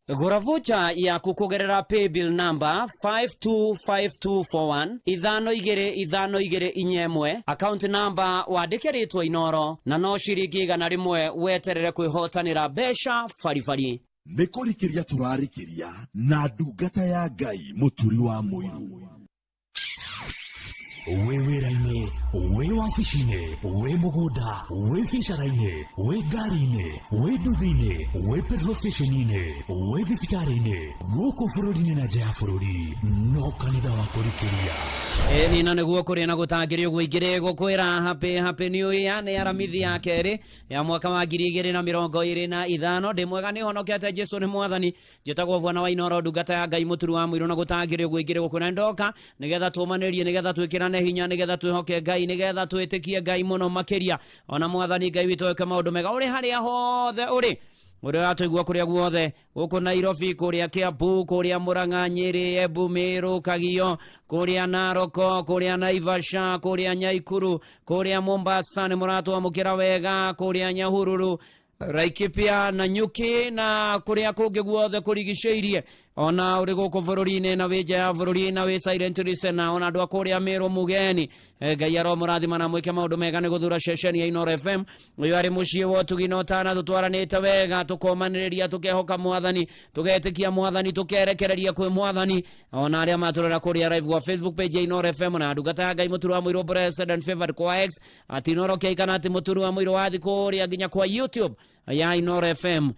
Gũra voucher yaku kũgerera paybill number 525241 ithano igĩrĩ ithano igĩrĩ inya ĩmwe, account number wandĩke rĩtwa Inoro na no ciringi 100 weterere kwĩhotanĩra mbeca baribari. Nĩ kũrikĩria tũrarikĩria na ndungata ya Ngai mũturi wa mũiru. Wĩ wĩra-inĩ, wĩ wabici-inĩ, wĩ mũgũnda, wĩ biacara-inĩ, wĩ ngari-inĩ, wĩ nduthi-inĩ, wĩ petrol station-inĩ, wĩ thibitarĩ-inĩ, gũkũ bũrũri-inĩ na nja ya bũrũri, no kanitha wa kũrikĩria. Ĩni na nĩguo kũrĩ na gũtangĩrĩ ũguo ingĩrĩ gũkwĩra happy happy new year. Nĩ aramithi ya kerĩ ya mwaka wa 2025. Ndĩ mwega, nĩ honokete, Jesu nĩ mwathani. Njĩtagwo Bwana wa Inoro, ndungata ya Ngai mũturu wa mũirũ, na gũtangĩrĩ ũguo ingĩrĩ gũkwĩra ndoka nĩgetha tũmanĩrie, nĩgetha twĩkĩrane hinya, nĩgetha twĩhoke Ngai, nĩgetha twĩtĩkie Ngai mũno makĩria. Ona mwathani Ngai witũ eke maũndũ mega ũrĩ harĩa hothe ũrĩ, ũrĩa ũratũigua kũrĩa guothe, gũkũ Nairobi, kũrĩa Kiambu, kũrĩa Murang'a, Nyĩrĩ, Embu, Meru, Kagio, kũrĩa Naroko, kũrĩa Naivasha, kũrĩa Nyaikuru, kũrĩa Mombasa, nĩ mũratwamũkĩra wega, kũrĩa Nyahururu, Laikipia na Nyuki na kũrĩa kũngĩ guothe kũrigicĩirie, ona ũrĩ gũkũ bũrũri-inĩ na wĩ nja ya bũrũri na wĩ silent listener, ona andũ a kũrĩa Meru Mugeni. Ngai aromũrathima na mwĩke maũndũ mega nĩ gũthura ceceni ya Inoro FM. Ũyũ arĩ mũciĩ wa ũtugi na ũtana, tũtwaranĩte wega, tũkomanĩrĩria, tũkehoka mwathani, tũgetĩkia mwathani, tũkerekereria kwĩ mwathani. Ona arĩa matũrora kũrĩa live gwa Facebook page ya Inoro FM na ndungata ya Ngai mũturu wa mũirũ blessed and favored kwa X ati Inoro K kana ati mũturu wa mũirũ wathi kũrĩa nginya kwa YouTube ya Inoro FM.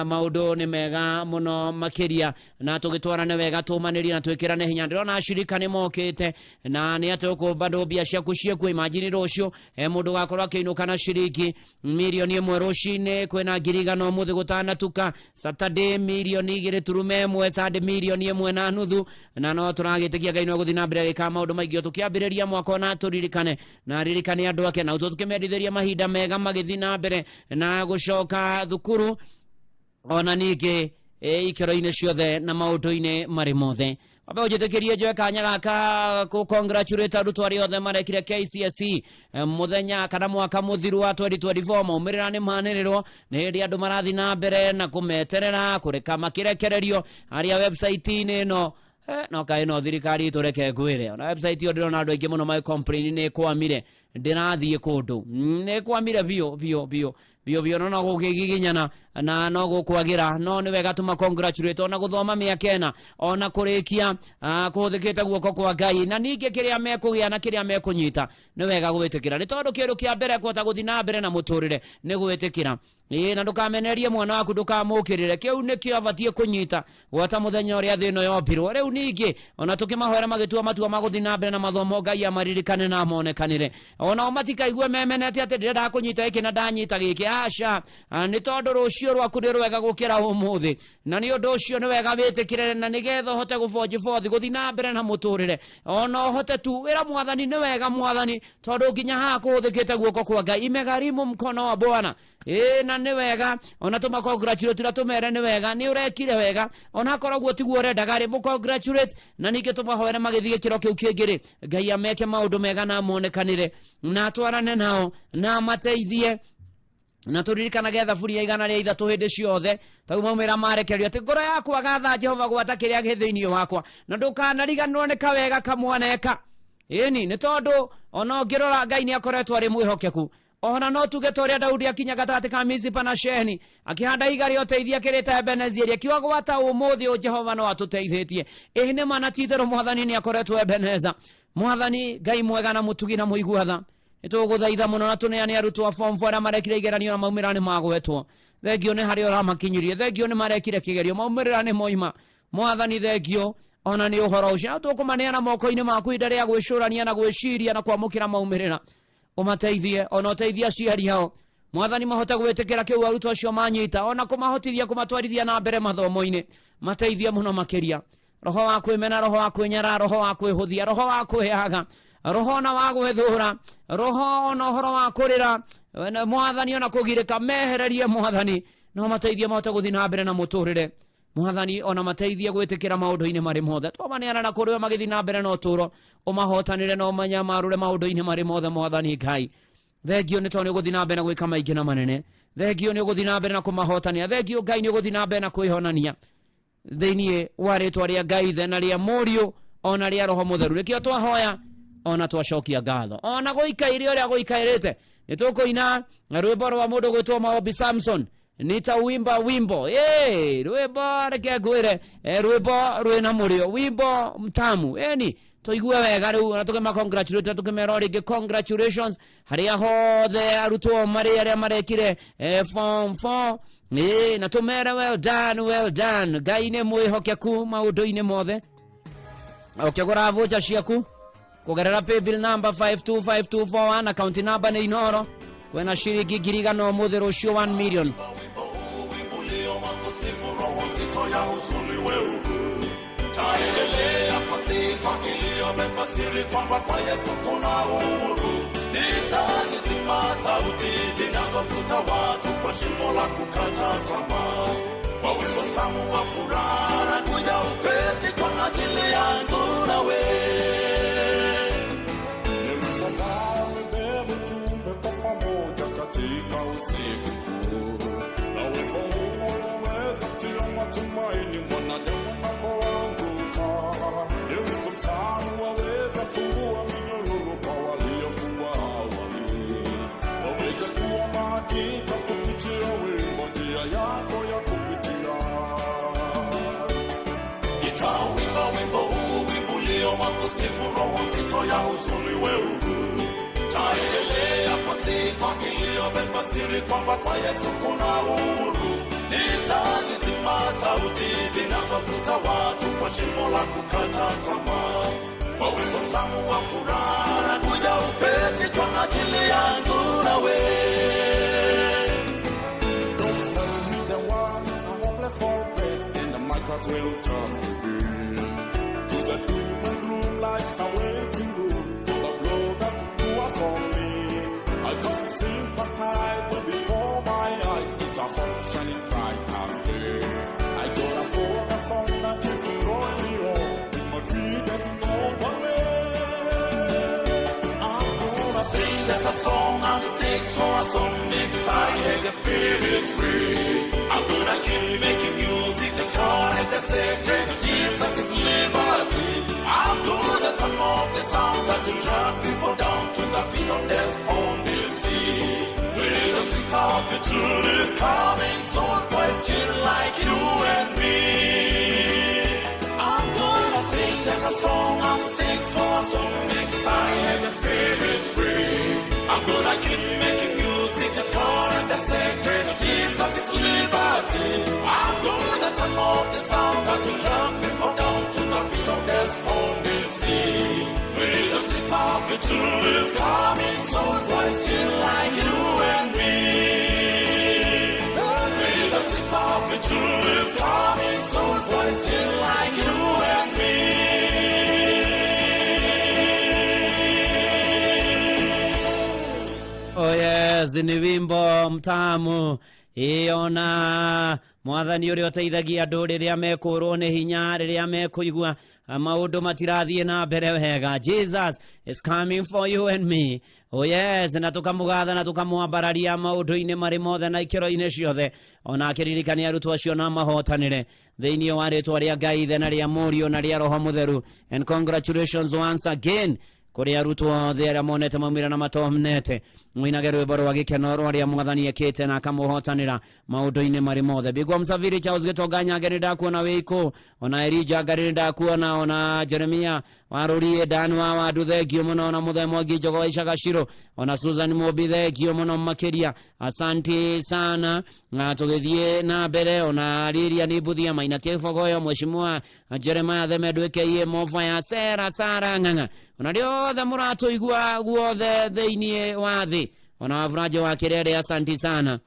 Maũndũ nĩ mega mũno makĩria na tũgĩtwarane wega, tũmanĩrie na twĩkĩrane hinya. Ndĩrona ashirika nĩ mokĩte na nĩ atĩ ũkũ bado mbia ciaku ciĩkuo. Imagine rũciũ mũndũ gakorwo akĩinũka na ciringi mirioni 1 rũcinĩ, kwĩna 100,000 ũmũthĩ gũtanatuka, Saturday mirioni 2.1, Sunday mirioni 1.5, na no tũragĩtĩkia Ngai no gũthiĩ na mbere agĩkaga maũndũ maingĩ. Tũkĩambĩrĩria mwaka ona tũririkane na ririkane andũ ake na tũkĩmendithĩria mahinda mega magĩthiĩ na mbere na gũcoka thukuru, ona ningĩ ikĩro-inĩ ciothe na maũndũ-inĩ marĩ mothe. Wambe ũnjĩtĩkĩrie njoe kanya gaka kũ congratulate arutwo arĩa othe marekire KCSE mũthenya kana mwaka mũthiru wa 2024. Maumĩrĩra nĩ manĩrĩrwo, nĩ hĩndĩ andũ marathiĩ na mbere na kũmeterera kũreka makĩrekererio harĩa website-inĩ ĩno. No kaĩ no thirikari itũ, reke ngwĩre, ona website ĩyo ndĩrona andũ aingĩ mũno magĩ complain nĩ ĩkwamire, ndĩrathiĩ kũndũ. Nĩ ĩkwamire biũ biũ biũ biũ biũ, no no gũkĩgiginyana na no gũkwagĩra. No nĩ wega tũma congratulate ona gũthoma mĩaka 4 ona kũrĩkia, kũhũthĩkĩte guoko kwa Ngai, na ningĩ kĩrĩa mekũgĩa na kĩrĩa mekũnyita nĩ wega gwĩtĩkĩra, nĩ tondũ kĩndũ kĩa mbere kũhota gũthiĩ na mbere na mũtũrĩre nĩ gwĩtĩkĩra. Ĩĩ, na ndũkamenererie mwana waku, ndũkamũkĩrĩre. Kĩu nĩkĩo abatiĩ kũnyita gwata mũthenya ũrĩa thĩ ĩno yombirwo. Rĩu ningĩ ona tũkĩmahoera magĩtua matua ma gũthiĩ na mbere na mathomo, Ngai amaririkane na amonekanĩre. Onao matikaigue memenete atĩ ndĩrenda kũnyita gĩkĩ na ndanyita gĩkĩ. Aca, nĩ tondũ rũciũ rwaku nĩ rwega gũkĩra ũmũthĩ, na nĩ ũndũ ũcio nĩ wega wĩtĩkĩre, na nĩgetha ũhote gũbonjibothi gũthiĩ na mbere na mũtũrĩre, ona ũhote tu wĩra Mwathani nĩ wega Mwathani, tondũ nginya haha kũhũthĩkĩte guoko kwa Ngai, imegharimu mkono wa Bwana. Ĩĩ, na nĩ wega ona tũmacongratulate na tũmere nĩ wega, nĩ ũrekire wega, ona akorwo guo tiguo ũrendaga rĩ, mũcongratulate, na ningĩ tũmahoere magĩthiĩ gĩkĩro kĩu kĩngĩ rĩ, Ngai ameke maũndũ mega na amonekanĩre na atwarane nao na amateithie. Na tũririkanage thaburi ya 103 hĩndĩ ciothe, tau maumĩra marekererio atĩ ngoro yakwa gatha Jehova gwata kĩrĩa gĩ thĩinĩ wakwa, na ndũkanariganĩrwo nĩ kawega kamwaneka. Ĩni, nĩ tondũ ona ũngĩrora Ngai nĩ akoretwo arĩ mwĩhokeku. Ona no tuge ta ũrĩa Daudi akinya gatagatĩ ka Mizipa na Sheni, akĩhanda ihiga rĩa ũteithio akĩrĩta Ebenezieri, akiuga gwata ũmũthĩ ũyũ Jehova no atũteithĩtie. Ĩĩ nĩ ma na ti itherũ Mwathani nĩ akoretwo Ebeneza. Mwathani Ngai mwega na mũtugi na mũigua tha, nĩtũgũthaitha mũno na tũneane arutwo a form 4 arĩa marekire igeranio na maumĩrĩra nĩ magwetwo. Thengio nĩ harĩa ũramakinyirie, thengio nĩ marekire kĩgerio, maumĩrĩra nĩ moima. Mwathani thengio ona nĩ ũhoro ũcio, na tũkũmaneana moko-inĩ maku ihinda rĩa gwĩcũrania na gwĩciria na kwamũkĩra maumĩrĩra. Ũmateithie, ona ũteithie aciari ao Mwathani mahote gwĩtĩkĩra kĩu arutwo acio manyita, ona kũmahotithia kũmatwarithia na mbere mathomo-inĩ. Mateithie mũno makĩria roho wa kwĩmena, roho wa kwĩnyara, roho wa kwĩhũthia, roho wa kwĩyaga, roho ona wa gwĩthũra, roho ona ũhoro wa kũrĩra Mwathani, ona kũgirĩka, mehererie Mwathani, no mateithie mahote gũthiĩ na mbere na mũtũrĩre Mwathani, ona mateithie gwĩtĩkĩra maũndũ-inĩ marĩ mothe. Twamaneana na kũrĩ we magĩthiĩ na mbere na ũtũũro, ũmahotanĩre na ũmanyamarũre maũndũ-inĩ marĩ mothe. Mwathani Ngai, thengio nĩ tondũ nĩ ũgũthiĩ na mbere na gwĩka maingĩ na manene. Thengio nĩ ũgũthiĩ na mbere na kũmahotanĩra. Thengio Ngai nĩ ũgũthiĩ na mbere na kwĩhonania thĩinĩ wa rĩtwa rĩa Ngai Ithe na rĩa Mũriũ ona rĩa Roho Mũtheru. Nĩkĩo twahoya ona twacokia ngatho, ona gũikaire ũrĩa gũikairĩte. Nĩ tũkũina rwĩmbo rwa mũndũ gwĩtwo Maombi Samson, nitauimba wimbo. Hey, rwĩmbo reke ngwĩre, rwĩmbo rwĩna mũrĩo, wimbo mtamu. Eni tũigue wega rĩu, na tũkĩma congratulate, tũkĩmera o rĩngĩ congratulations harĩa hothe arutwo marĩ arĩa marekire form 4. Ĩĩ, na tũmere well done, well done. Ngai nĩ mwĩhokeku maũndũ-inĩ mothe. Ũkĩgũra voucher ciaku kũgerera paybill number 525241, account number nĩ Inoro, kwĩna ciringi 100,000 ũmũthĩ, rũciũ 1 million. Kusifu roho nzito ya huzuni weuru taendelea kwa sifa iliyobeba siri kwamba kwa Yesu kuna uhuru. Nitazizima sauti zinazofuta watu kwa shimo la kukata tamaa, kwa wimbo mtamu wa furaha na kuja upesi kwa ajili yangu nawe. Nimebeba ujumbe kwa pamoja katika usiku kuu, na wimbo huo waweza tia matumaini mwanadamu anapoanguka. Ni wimbo mtamu waweza fungua minyororo kwa waliofungwa awali, waweze kuwa na hakika kupitia wimbo njia yako ya kupitia. Nitauimba wimbo huu, wimbo ulio wa kusifu roho nzito ya huzuni weuru taendelea kwa sifa iliyobeba siri kwamba kwa Yesu kuna uhuru. Nitazizima sauti zinazofuta watu kwa shimo la kukata tamaa, kwa wimbo mtamu wa furaha na kuja upesi kwa ajili yangu nawe. Don't tell me the world is a hopeless hopeless, and I might as well just give in to the doom and gloom like a waiting room for the blow that was on me. I can't sympathize, but before my eyes is a hope shining bright as day. I gotta focus on that keep drawing me on with my feet getting on the way. I'm gonna sing as a song and sticks for a song, exciting the spirit free. I'm gonna keep making music that connects the sacred of Jesus is liberty. I'm gonna turn off the sound that will drag people down to the pit of despondency. With the sweet opportunity is coming soon for a children like you and me. I'm gonna sing as a song and sticks for a song, exciting the spirit free. I'm gonna keep making music that connects the sacred of Jesus. The sound as you drag people down to the pit of despondency. With the sit up, the truth is coming soon for the children like you and me. With the sit up, the truth is coming soon for the children like you and me. Oh yes, ni wimbo mtamu ĩona mwathani ũrĩa ũteithagia andũ rĩrĩa mekũrwo nĩ hinya, rĩrĩa mekũigua maũndũ matirathiĩ na mbere wega. Jesus is coming for you and me. Oh yes, na tũkamũgatha na tũkamwambararia maũndũ-inĩ marĩ mothe na ikĩro-inĩ ciothe, ona akĩririkania arutwo acio na mahotanĩre thĩinĩ wa rĩtwa rĩa Ngai Ithe na rĩa Mũriũ na rĩa Roho Mũtheru. And congratulations once again kũrĩ arutwo othe arĩa monete maumĩra na matonete. Mũinage rwĩmbo rwa gĩkeno rwa rĩa mwathani ekĩte na akamũhotanĩra maũndũ-inĩ marĩ mothe. Bigwa Msafiri Charles Gĩtonga Nyange, nĩ ndakuona wĩikũ, ona Elija Ngari nĩ ndakuona, ona Jeremia Warũrie Dan wa Wandu, thengio mũno, ona Mũthee Mwangi Njogo wa Icagaciro, ona Susan Mũmbi, thengio mũno makĩria, asanti sana. Na tũgĩthiĩ na mbere, ona Lilian Mbuthia Maina Kĩbogoyo, Mheshimiwa Jeremiah Theme Ndwĩkeiye Mofa ya Sera Sara Ng'ang'a, ona rĩothe mũratũigua guothe thĩinĩ wa thĩ, ona Waburaje wa Kĩrere, asanti sana,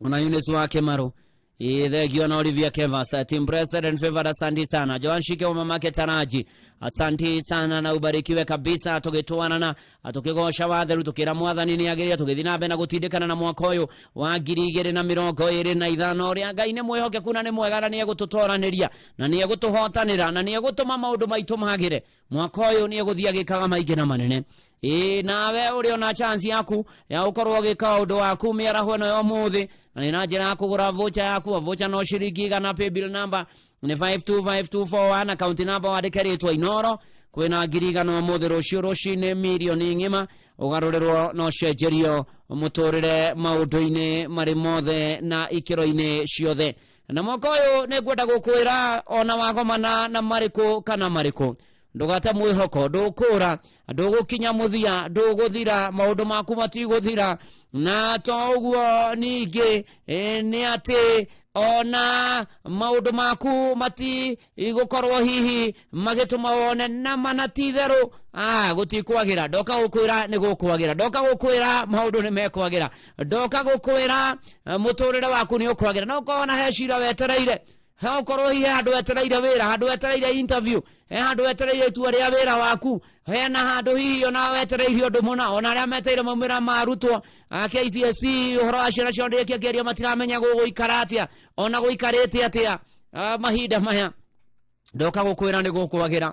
ona Eunice wa Kĩmaru, thengio, na Olivia Kevas, team president favored, asanti sana, Joan Shike wa mamake Taraji, asanti sana na ubarikiwe kabisa. Tũgĩtwarana tũkĩgoca watheru, tũkĩra mwathani nĩ agĩrĩire, tũgĩthiĩ na mbere na gũtindĩkana na mwaka ũyũ wa 2025, ũrĩa Ngai nĩ mwĩhokeku na nĩ mwega na nĩ egũtũtoranĩria na nĩ egũtũhotanĩra na nĩ egũtũma maũndũ maitũ magĩre. Mwaka ũyũ nĩ egũthiĩ agĩkaga maingĩ na manene. Ĩĩ, nawe ũrĩ ona chance yaku ya ũkorwo ũgĩka ũndũ waku mĩaraho ĩno ya ũmũthĩ, na nĩ na njĩra ya kũgũra voucher yaku. Voucher no ciringi 100, paybill number nĩ 525241, account number wandĩke rĩtwa Inoro. Kwĩna 100,000 ũmũthĩ, rũciũ rũcinĩ mirioni ng'ima, ũgarũrĩrwo na ũcenjerio mũtũrĩre maũndũ-inĩ marĩ mothe na ikĩro-inĩ ciothe. Na mwaka ũyũ nĩ ngwenda gũkwĩra, ona wagomana na marĩkũ kana marĩkũ, ndũgate mwĩhoko, ndũkũra, ndũgũkinya mũthia, ndũgũthira, maũndũ maku matigũthira. Na to ũguo ningĩ, nĩ atĩ ona maũndũ maku matigũkorwo hihi magĩtũma wone na mana ti itherũ gũtikwagĩra. Ndoka gũkwĩra nĩ gũkwagĩra, ndoka gũkwĩra maũndũ nĩ mekwagĩra, ndoka gũkwĩra mũtũrĩre waku nĩ ũkwagĩra. No ũkorwo na he cira wetereire, he ũkorwo hihi handũ wetereire wĩra, handũ wetereire interview, he handũ wetereire itua rĩa wĩra waku, hena handũ hihi ona wetereire ũndũ mũna, ona arĩa metereire maumĩrĩra ma arutwo a KCSE, ũhoro wa ciana ciao ndĩrĩkia kĩario, matiramenya gũgũikara atĩa ona gũikarĩte atĩa mahinda maya. Ndoka gũkwĩra nĩ gũkwagĩra.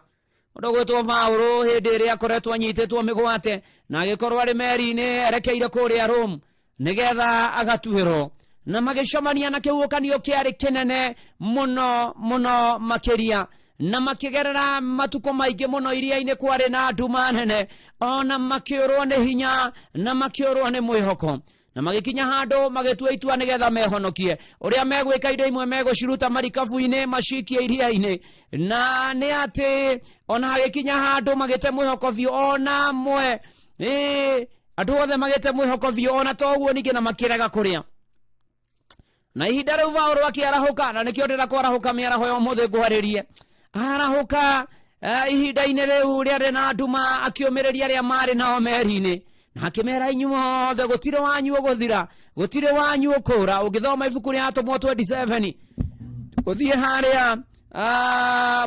Mũndũ gwĩtwo Paũlũ, hĩndĩ ĩrĩa akoretwo anyitĩtwo mĩgwate na agĩkorwo arĩ meri-inĩ erekeire kũrĩa Rome nĩgetha agatuĩrwo, na magĩcemania na kĩhuhũkanio kĩarĩ kĩnene mũno mũno makĩria, na makĩgerera matukũ maingĩ mũno iria-inĩ, kwarĩ na nduma nene, ona makĩũrwo nĩ hinya na makĩũrwo nĩ mwĩhoko, na magĩkinya handũ magĩtua itua nĩgetha mehonokie. Ũrĩa megwĩka, indo imwe megũciruta marikabu-inĩ macikie iria-inĩ. Na nĩ atĩ ona hagĩkinya handũ magĩte mwĩhoko biũ, ona mwe andũ othe magĩte mwĩhoko biũ, ona to ũguo ningĩ na makĩrega kũrĩa. Na ihinda rĩu Paũlũ akĩarahũka, na nĩkĩo ndĩra kwarahũka mĩaraho ya ũmũthĩ ngwarĩrie. Arahũka ihinda-inĩ rĩu rĩarĩ na nduma, akĩũmĩrĩria arĩa marĩ nao meri-inĩ na akĩmera, inyuothe gũtirĩ wanyu ũgũthira, gũtirĩ wanyu ũkũra. Ũngĩthoma ibuku rĩa Atũmwo 27 ũthiĩ harĩa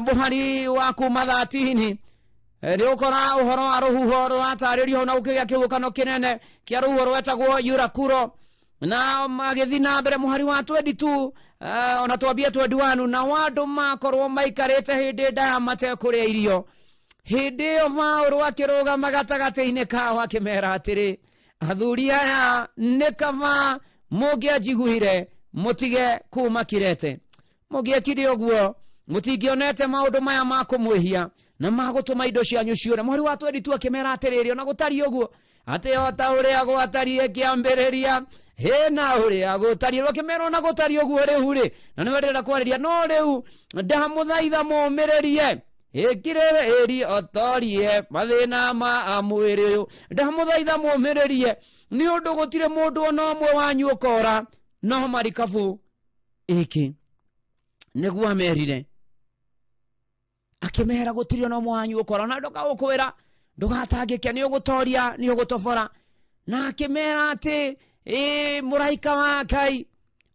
mũhari wa kuma 13, nĩ ũkora ũhoro wa rũhuho rũratarĩrio hau, na gũkĩgĩa kĩhuhũkano kĩnene kĩa rũhuho rwetagwo Yurakuro. Na magĩthiĩ na mbere mũhari wa 22, ona twambie 21, na andũ makorwo maikarĩte hĩndĩ ndaya matekũrĩa irio. Hĩndĩ ĩyo Paũlũ akĩrũgama gatagatĩ-inĩ kao akĩmera atĩrĩ, athuri aya, nĩ kaba mũngĩanjiguire mũtige kuma Kirete. Mũngĩekire ũguo, mũtingĩonete maũndũ maya ma kũmwĩhia na ma gũtũma indo cianyu ciũre. Mũhari wa 22 akĩmera atĩrĩrĩ, ona gũtariĩ ũguo, atĩ o ta ũrĩa gwatariĩ kĩambĩrĩria, hĩna ũrĩa gũtariĩ rĩu. Akĩmera ona gũtariĩ ũguo rĩu rĩ, na nĩwe ndĩrenda kwarĩria, no rĩu ndamũthaitha mũmĩrĩrie ĩkirĩrĩrie otorie mathĩna ma mwĩrĩ ũyũ. Ndamũthaitha mũmĩrĩrie, nĩ ũndũ gũtirĩ mũndũ ona ũmwe wanyu ũkora, no marikabu ĩkĩ. Nĩguo amerire akĩmera gũtirĩ ona ũmwe wanyu ũkora na ndũkaũkwĩra ndũgatangĩke nĩ ũgũtoria nĩ ũgũtobora na akĩmera atĩ ĩ mũraika wa Ngai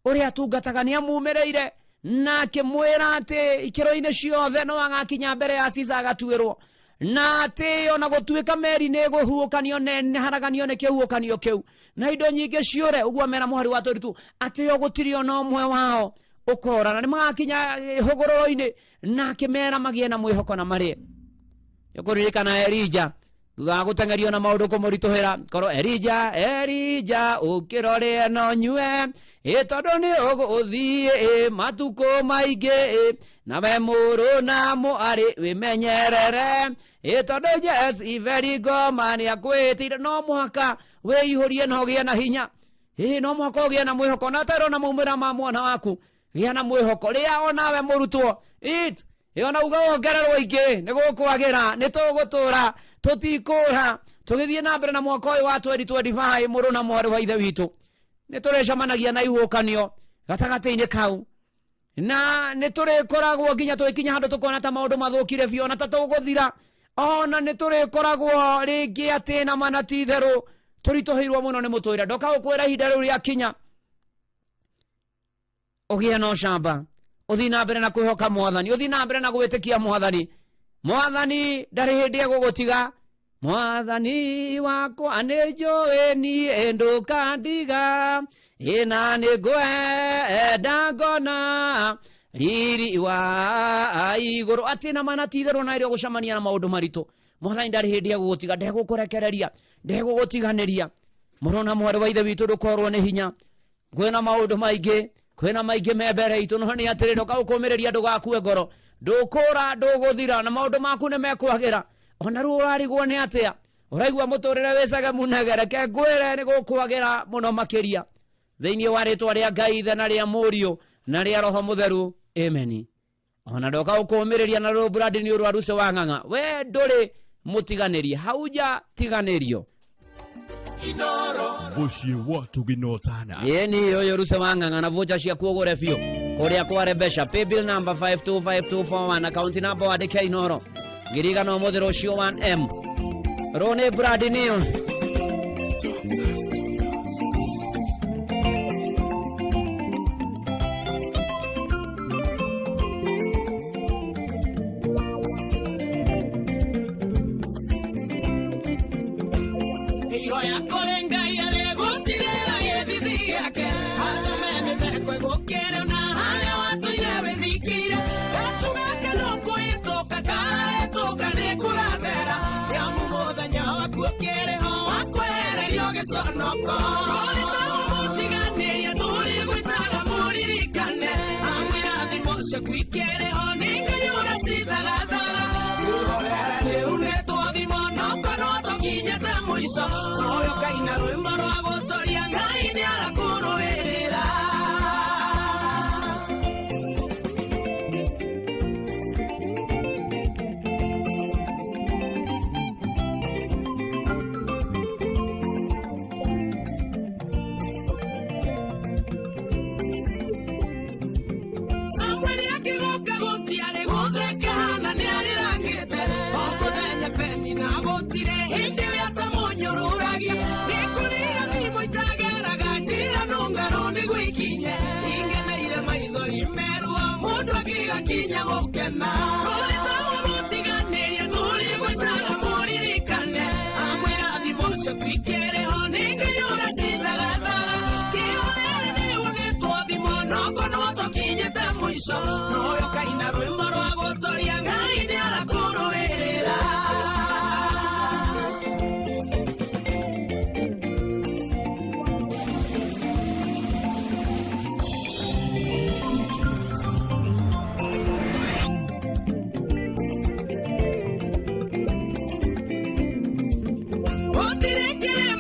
ũrĩa atungataga nĩ amumĩrĩire na akĩmwĩra atĩ ikĩro-inĩ ciothe no agakinya mbere ya Caesar agatuĩrwo na atĩ ona gũtuĩka meri nĩ ĩgũhuhũkanio nĩ haraganio nĩ kĩhuhũkanio kĩu na indo nyingĩ ciũre ũguo mera mũhari wa 22 atĩ o gũtirĩ ona ũmwe wao ũkora na nĩ magakinya hũgũrũrũ-inĩ na akĩmera magĩe na mwĩhoko na marĩe nĩũkũririkana Elija thutha wa gũteng'erio na maũndũ kũmũritũhĩra korwo Elija Elija ũkĩrorĩe no nyue ĩ tondũ nĩ ũgũthiĩ ĩ matukũ maingĩ ĩ nawe mũrũ na mwarĩ wĩmenyerere ĩ tondũ Jes Iveri ngoma nĩ akwĩtĩire no mũhaka wĩihũrie na ũgĩe na hinya ĩ no mũhaka ũgĩe na mwĩhoko na ũtarona maumĩrĩra ma mwana waku gĩa na mwĩhoko rĩa onawe mũrutwo it ĩ ona uga wongererwo ingĩ nĩ gũkwagĩra nĩ tũgũtũra tũtikũra tũgĩthiĩ na mbere na mwaka ũyũ wa 2025 mũrũ na mwarĩ wa ithe witũ nĩ tũrĩcemanagia na ihuhũkanio gatagatĩ-inĩ kau na nĩ tũrĩkoragwo nginya tũgĩkinya handũ tũkona ta maũndũ mathũkire biũ ona ta tũgũthira ona nĩ tũrĩkoragwo rĩngĩ atĩ na mana ti itherũ tũritũhĩirwo mũno nĩ mũtũrĩre ndoka gũkwĩra ihinda rĩu rĩakinya ũgĩe na ũcamba ũthiĩ na mbere na kwĩhoka mwathani ũthiĩ na mbere na gwĩtĩkia mwathani mwathani ndarĩ hĩndĩ egũgũtiga mwathani wakwa nĩ njũĩ niĩ ndũkandiga ĩna nĩ ngwenda ngona riri wa igũrũ atĩ na mana ti itherũ na ĩrĩa ũgũcemania na maũndũ maritũ mwathani ndarĩ hĩndĩ egũgũtiga ndegũkũrekereria ndegũgũtiganĩria mũrũ na mwarĩ wa ithe witũ ndũkorwo nĩ hinya kwĩna maũndũ maingĩ kwĩna maingĩ me mbere itũ no nĩ atĩrĩ ndũkaũkũmĩrĩria ndũgakue ngoro ndũkũra ndũgũthira na maũndũ maku nĩ mekwagĩra ona rĩu ũrarigwo nĩ atĩa ũraigua mũtũrĩre wĩcage munege reke ngwĩre nĩ gũkwagĩra mũno makĩria thĩinĩ wa rĩtwa rĩa Ngai Ithe na rĩa Mũriũ na rĩa Roho Mũtheru ameni ona ndoka gũkũmĩrĩria na rũrũ brandi nĩ ũrwaru ũcio wa ng'ang'a we ndũrĩ mũtiganĩrie hauja tiganĩrio Mũciĩ wa tũginotana. Ĩni ũyũ ruse wa ng'ang'a na vocha ciaku ũgũre biũ kũrĩa kware mbeca paybill number 525241 account number wandĩke inoro ngirigana ũmũthĩ rũciũ 1m rũ nĩ brandi nĩyo Ihoya kũrĩ Ngai arĩgũtirĩra gĩthithi gĩake atũme mĩtheko ĩgũkĩre na harĩa watũire wĩthikĩire gatu gake no kũhĩtũka kahĩtũka nĩ kũrathera nĩamu mũthenya waku ũkĩrĩ ho wa kwehererio gĩconoko tũrĩtagwo mũtiganĩria tũrĩgwĩtaga mũririkane amwĩra thimũ ciaku ikĩrĩ ho nĩ Ngai ũracithagathaga ihoya rĩu nĩtwo thimo no korwo tũkinyĩte mũico ũyũ kaina rwĩmbo rwa gũtũria Ngai nĩ arakũrũĩrĩra Samueli akĩgũka gũtiarĩ gũtheka na nĩarĩrangĩte o mũthenya Penina gũtirĩ hĩndĩ we atamũnyũrũragia nĩkũrĩra thimũ itageraga njĩra nũngarũ nĩguo ikinye ingeneire maithori meruo mũndũ akĩgakinya gũkena tũrĩtagwo mũtiganĩria tũrĩgwĩtaga mũririkane amwĩra thimũ ciaku ikĩrĩ ho nĩ Ngai ũracithagathaga kĩoere rĩu nĩtwo thimo no korwo tũkinyĩte mũico noyo kaina rwĩmbo rwa gũtũria Ngai nĩ arakũrũĩrĩra Gũtirĩ kĩrĩma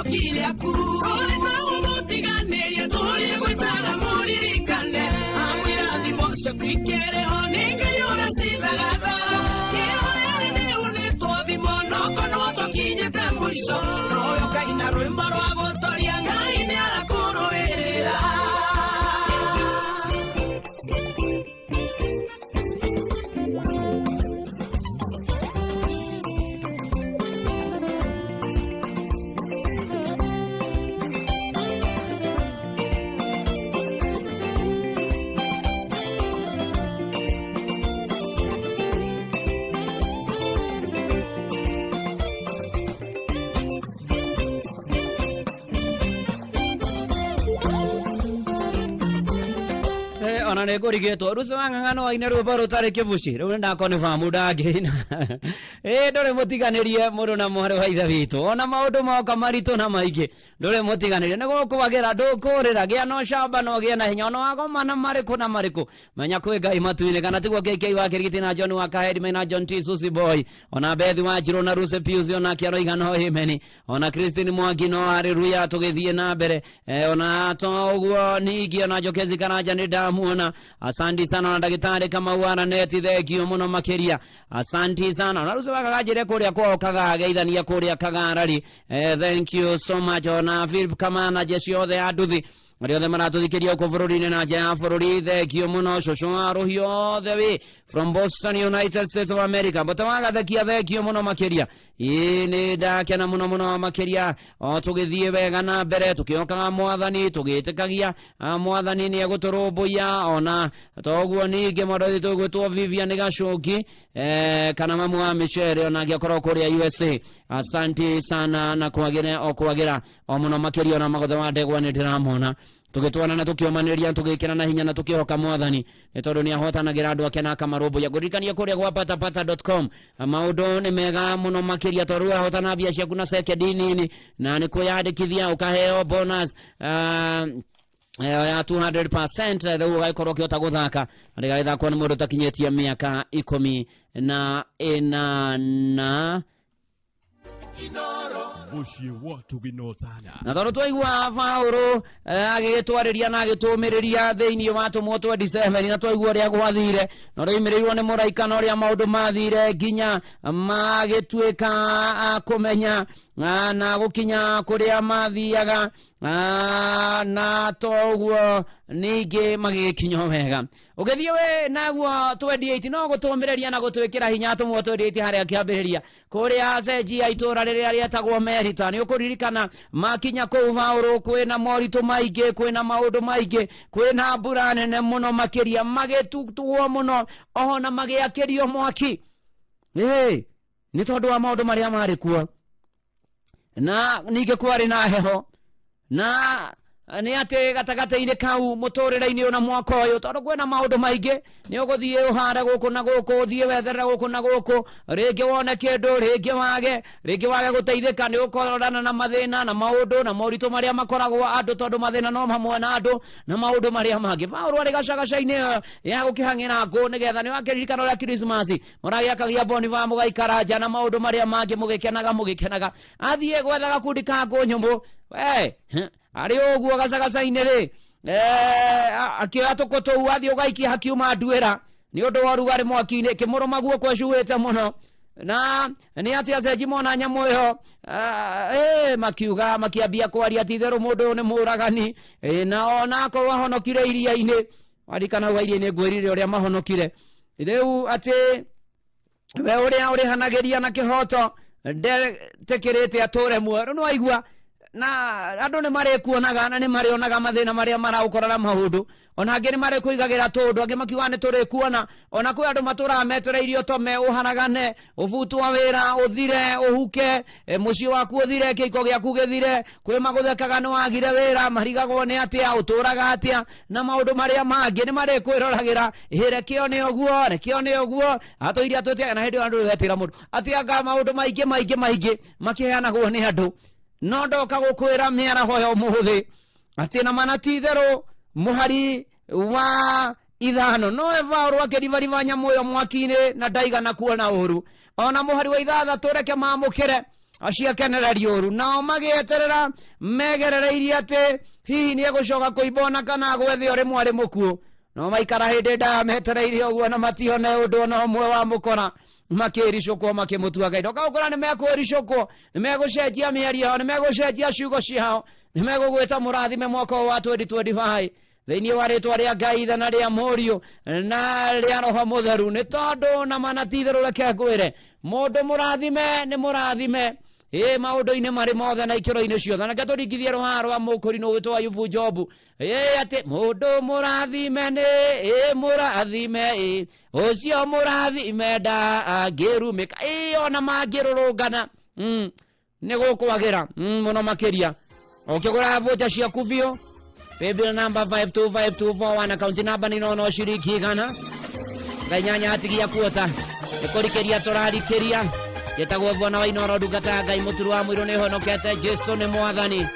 icoki rĩaku Tũrĩ mũtiganĩrie tũrĩ gwĩtaga mũririkane amwĩra thimo ciaku ikĩrĩ ho nĩ Ngai ũracithaga tha kĩoere nĩ unĩtwo thimo no konwo tũkinyĩte mũico nowe ũkaina rwĩmbo rwa gũtoria Ngai nĩ arakũrũĩrĩra. Ona nä ngå rigä two ruco wa ng'ang'a no aine rwä mbo rå tarä kä buci rä u nä ndakoo nä bamu ndangä ina ä ndå rä må tiganä rie må ndå na mwarä wa ithe witå ona maå ndå moka maritå na maingä ndå rä må tiganä rie nä gå kwagä ra ndå kå rä ra gä a na ũcamba na ũgĩe na hinya ona wagomana marĩkũ na marĩkũ menya kwĩ Ngai matu-inĩ kana tiguo KK wa Kĩrigiti na John wa Kaheri mena John T Susi Boy ona Bethi wa Njirũ na Ruse Pius ona Kĩaro Igano Amen ona Christine Mwangi no haleluya tũgĩthiĩ na mbere ona to ũguo ningĩ ona Njokezi Karanja nĩ ndamuona asanti sana ona ndagĩtarĩ Kamau Araneti thengio mũno makĩria asanti sana ona Ruse wakaganjĩre kũrĩa kwao kagageithania kũrĩa Kagarari thank you so much ona Philip Kamana jeshi othe a nduthi arĩa othe maratũthikĩria gũkũ bũrũri-inĩ na nja ya bũrũri thengio mũno cũcũ wa rũhiũ othe wĩ from Boston United States of America mbota wa gathekia thengio mũno makĩria ĩĩ nĩ ndakena mũno mũno makĩria o tũgĩthiĩ wega na mbere tũkĩokaga mwathani tũgĩtĩkagia mwathani nĩ egũtũrũmbũiya ona toguo ningĩ mwendwa witũ ũgwĩtwo Vivian Gacoki kana mamu wa Michelle ona angĩakorwo kũrĩa USA asanti sana na kwagĩra o kwagĩra o mũno makĩria ona magothe wa ndegwa nĩ ndĩramona tũgĩtwarana tũkĩũmanĩrĩria tũgĩkĩra na hinya na tũkĩhoka mwathani nĩ tondũ nĩ ahotanagĩra andũ ake na akamarũmbũiya ngũririkania kũrĩa gwa patapata.com maũndũ nĩ mega mũno makĩria tondũ wahotana mbia ciaku na sekendi nini na nĩ kwĩyandĩkithia ũkaheo bonus ya 200% rĩu ũgagĩkorwo ũkĩhota gũthaka na rĩgagĩthakwo nĩ mũndũ ũtakinyĩtie mĩaka 18. Mũciĩ wa tũginotana na tondũ twaigua Paũlũ agĩgĩtwarĩria na agĩtũmĩrĩria thĩinĩ wa Atũmwo 27 na twaigua ũrĩa gwathire na ũrĩa oimĩrĩirwo nĩ mũraika na ũrĩa maũndũ mathire nginya magĩtuĩka a kũmenya na gũkinya kũrĩa mathiaga na to ũguo ningĩ magĩgĩkinya o wega ũgĩthiĩ wĩ naguo 28 no gũtũmĩrĩria na gũtwĩkĩra hinya Atũmwo 28 harĩa kĩambĩrĩria kũrĩa cenji ya itũra rĩrĩa rĩetagwo Merita nĩ ũkũririkana makinya kũu Paũlũ kwĩna moritũ maingĩ kwĩna maũndũ maingĩ kwĩna mbura nene mũno makĩria magĩtutwo mũno ona magĩakĩrio mwaki nĩ tondũ wa maũndũ marĩa marĩ kuo na ningĩ kwarĩ na heho na nĩ atĩ gatagatĩ-inĩ kau mũtũrĩre-inĩ ũyũ na mwaka ũyũ tondũ kwĩna maũndũ maingĩ nĩ ũgũthiĩ ũhare gũkũ na gũkũ ũthiĩ wetherere gũkũ na gũkũ rĩngĩ wone kĩndũ rĩngĩ wage rĩngĩ wage gũteithĩka nĩ ũkorana na mathĩna na maũndũ na moritũ marĩa makoragwo andũ tondũ mathĩna no mamwe na andũ na maũndũ marĩa mangĩ Paũlũ arĩ gacagaca-inĩ ĩyo ya gũkĩhang'ĩra ngũ nĩgetha nĩ wakĩririkana ũrĩa Krismasi mũragĩakagia bonfire mũgaikara nja na maũndũ marĩa mangĩ mũgĩkenaga mũgĩkenaga athiĩ gwetha gakundi ka ngũ nyũmũ we arĩ ũguo gacagaca-inĩ rĩ akĩoya tũkũ tũu athiĩ ũgaikia hakiuma nduĩra nĩ ũndũ wa ũrugarĩ mwaki-inĩ kĩmũrũma guoko ĩcuĩte mũno na nĩ atĩ acenji mona nyamũ ĩyo makiuga makiambia kwaria ti itherũ mũndũ ũyũ nĩ mũragani na ona akorwo ahonokire iria-inĩ warikana hau iria-inĩ ngwĩrire ũrĩa mahonokire rĩu atĩ we ũrĩa ũrĩhanagĩria na kĩhoto ndetĩkĩrĩte atũre muoyo rĩu nĩwaigua na andũ nĩ marĩkuonaga na nĩ marĩonaga mathĩna marĩa maraũkora na maũndũ ona angĩ nĩ marĩkũigagĩra tũndũ angĩ makiuga nĩ tũrĩkuona ona kwĩ andũ matũraga metereirie ũtome ũharagane ũbutwo wĩra ũthire ũhuke mũciĩ waku ũthire kĩiko gĩaku gĩthire kwĩ magũthekaga nĩ wagire wĩra marigagwo nĩ atĩa ũtũraga atĩa na maũndũ marĩa mangĩ nĩ marĩkwĩroragĩra ĩ rekeo nĩ ũguo rekeo nĩ ũguo atũire atwĩte na hĩndĩ ĩyo andũ wetĩra mũndũ atĩ anga maũndũ maingĩ maingĩ maingĩ makĩheanagwo nĩ andũ no ndoka gũkwĩra mĩaraho ya ũmũthĩ atĩ na mana ti itherũ mũhari wa 5 no Paũlũ akĩribariba nyamũ ĩyo mwaki-inĩ na ndaigana kuona ũru ona mũhari wa 6 reke mamũkĩre Acio akenereri ũru nao magĩeterera megerereirie atĩ hihi nĩ egũcoka kũimba ona kana agwe thĩ o rĩmwe arĩ mũkuũ. No maikara hĩndĩ ndaya metereire ũguo na matione ũndũ ona ũmwe wa mũkora, makĩricũkwo makĩmũtua Ngai. Ndoka gũkora nĩ mekwĩricũkwo, nĩ megũcenjia mĩario yao, nĩ megũcenjia ciugo ciao, nĩ megũgwĩta mũrathime mwaka ũyũ wa 2025 thĩinĩ wa rĩtwa rĩa Ngai Ithe na rĩa Mũriũ na rĩa Roho Mũtheru. Nĩ tondũ na mana ti itherũ, reke ngwĩre, mũndũ mũrathime nĩ mũrathime ĩ maũndũ-inĩ marĩ mothe na ikĩro-inĩ ciothe. Na reke tũringithie rũhaha rwa mũkũrinũ gwĩtwo Ayubu Jobu, ĩ atĩ mũndũ mũrathime nĩ ĩ mũrathime, ĩ ũcio mũrathime ndangĩrumĩka, ĩ ona mangĩrũrũngana nĩ gũkwagĩra mũno makĩria. Ũkĩgũra voucher ciaku biũ, paybill number 525241, account number nĩ nono ciringi igana ngai nyanya atigia kuota nĩ kũrikĩria tũrarikĩria. Njĩtagwo Bwana wa Inoro, ndungata ya Ngai, mũturu wa mũirũ, nĩ honokete. Jesu nĩ mwathani.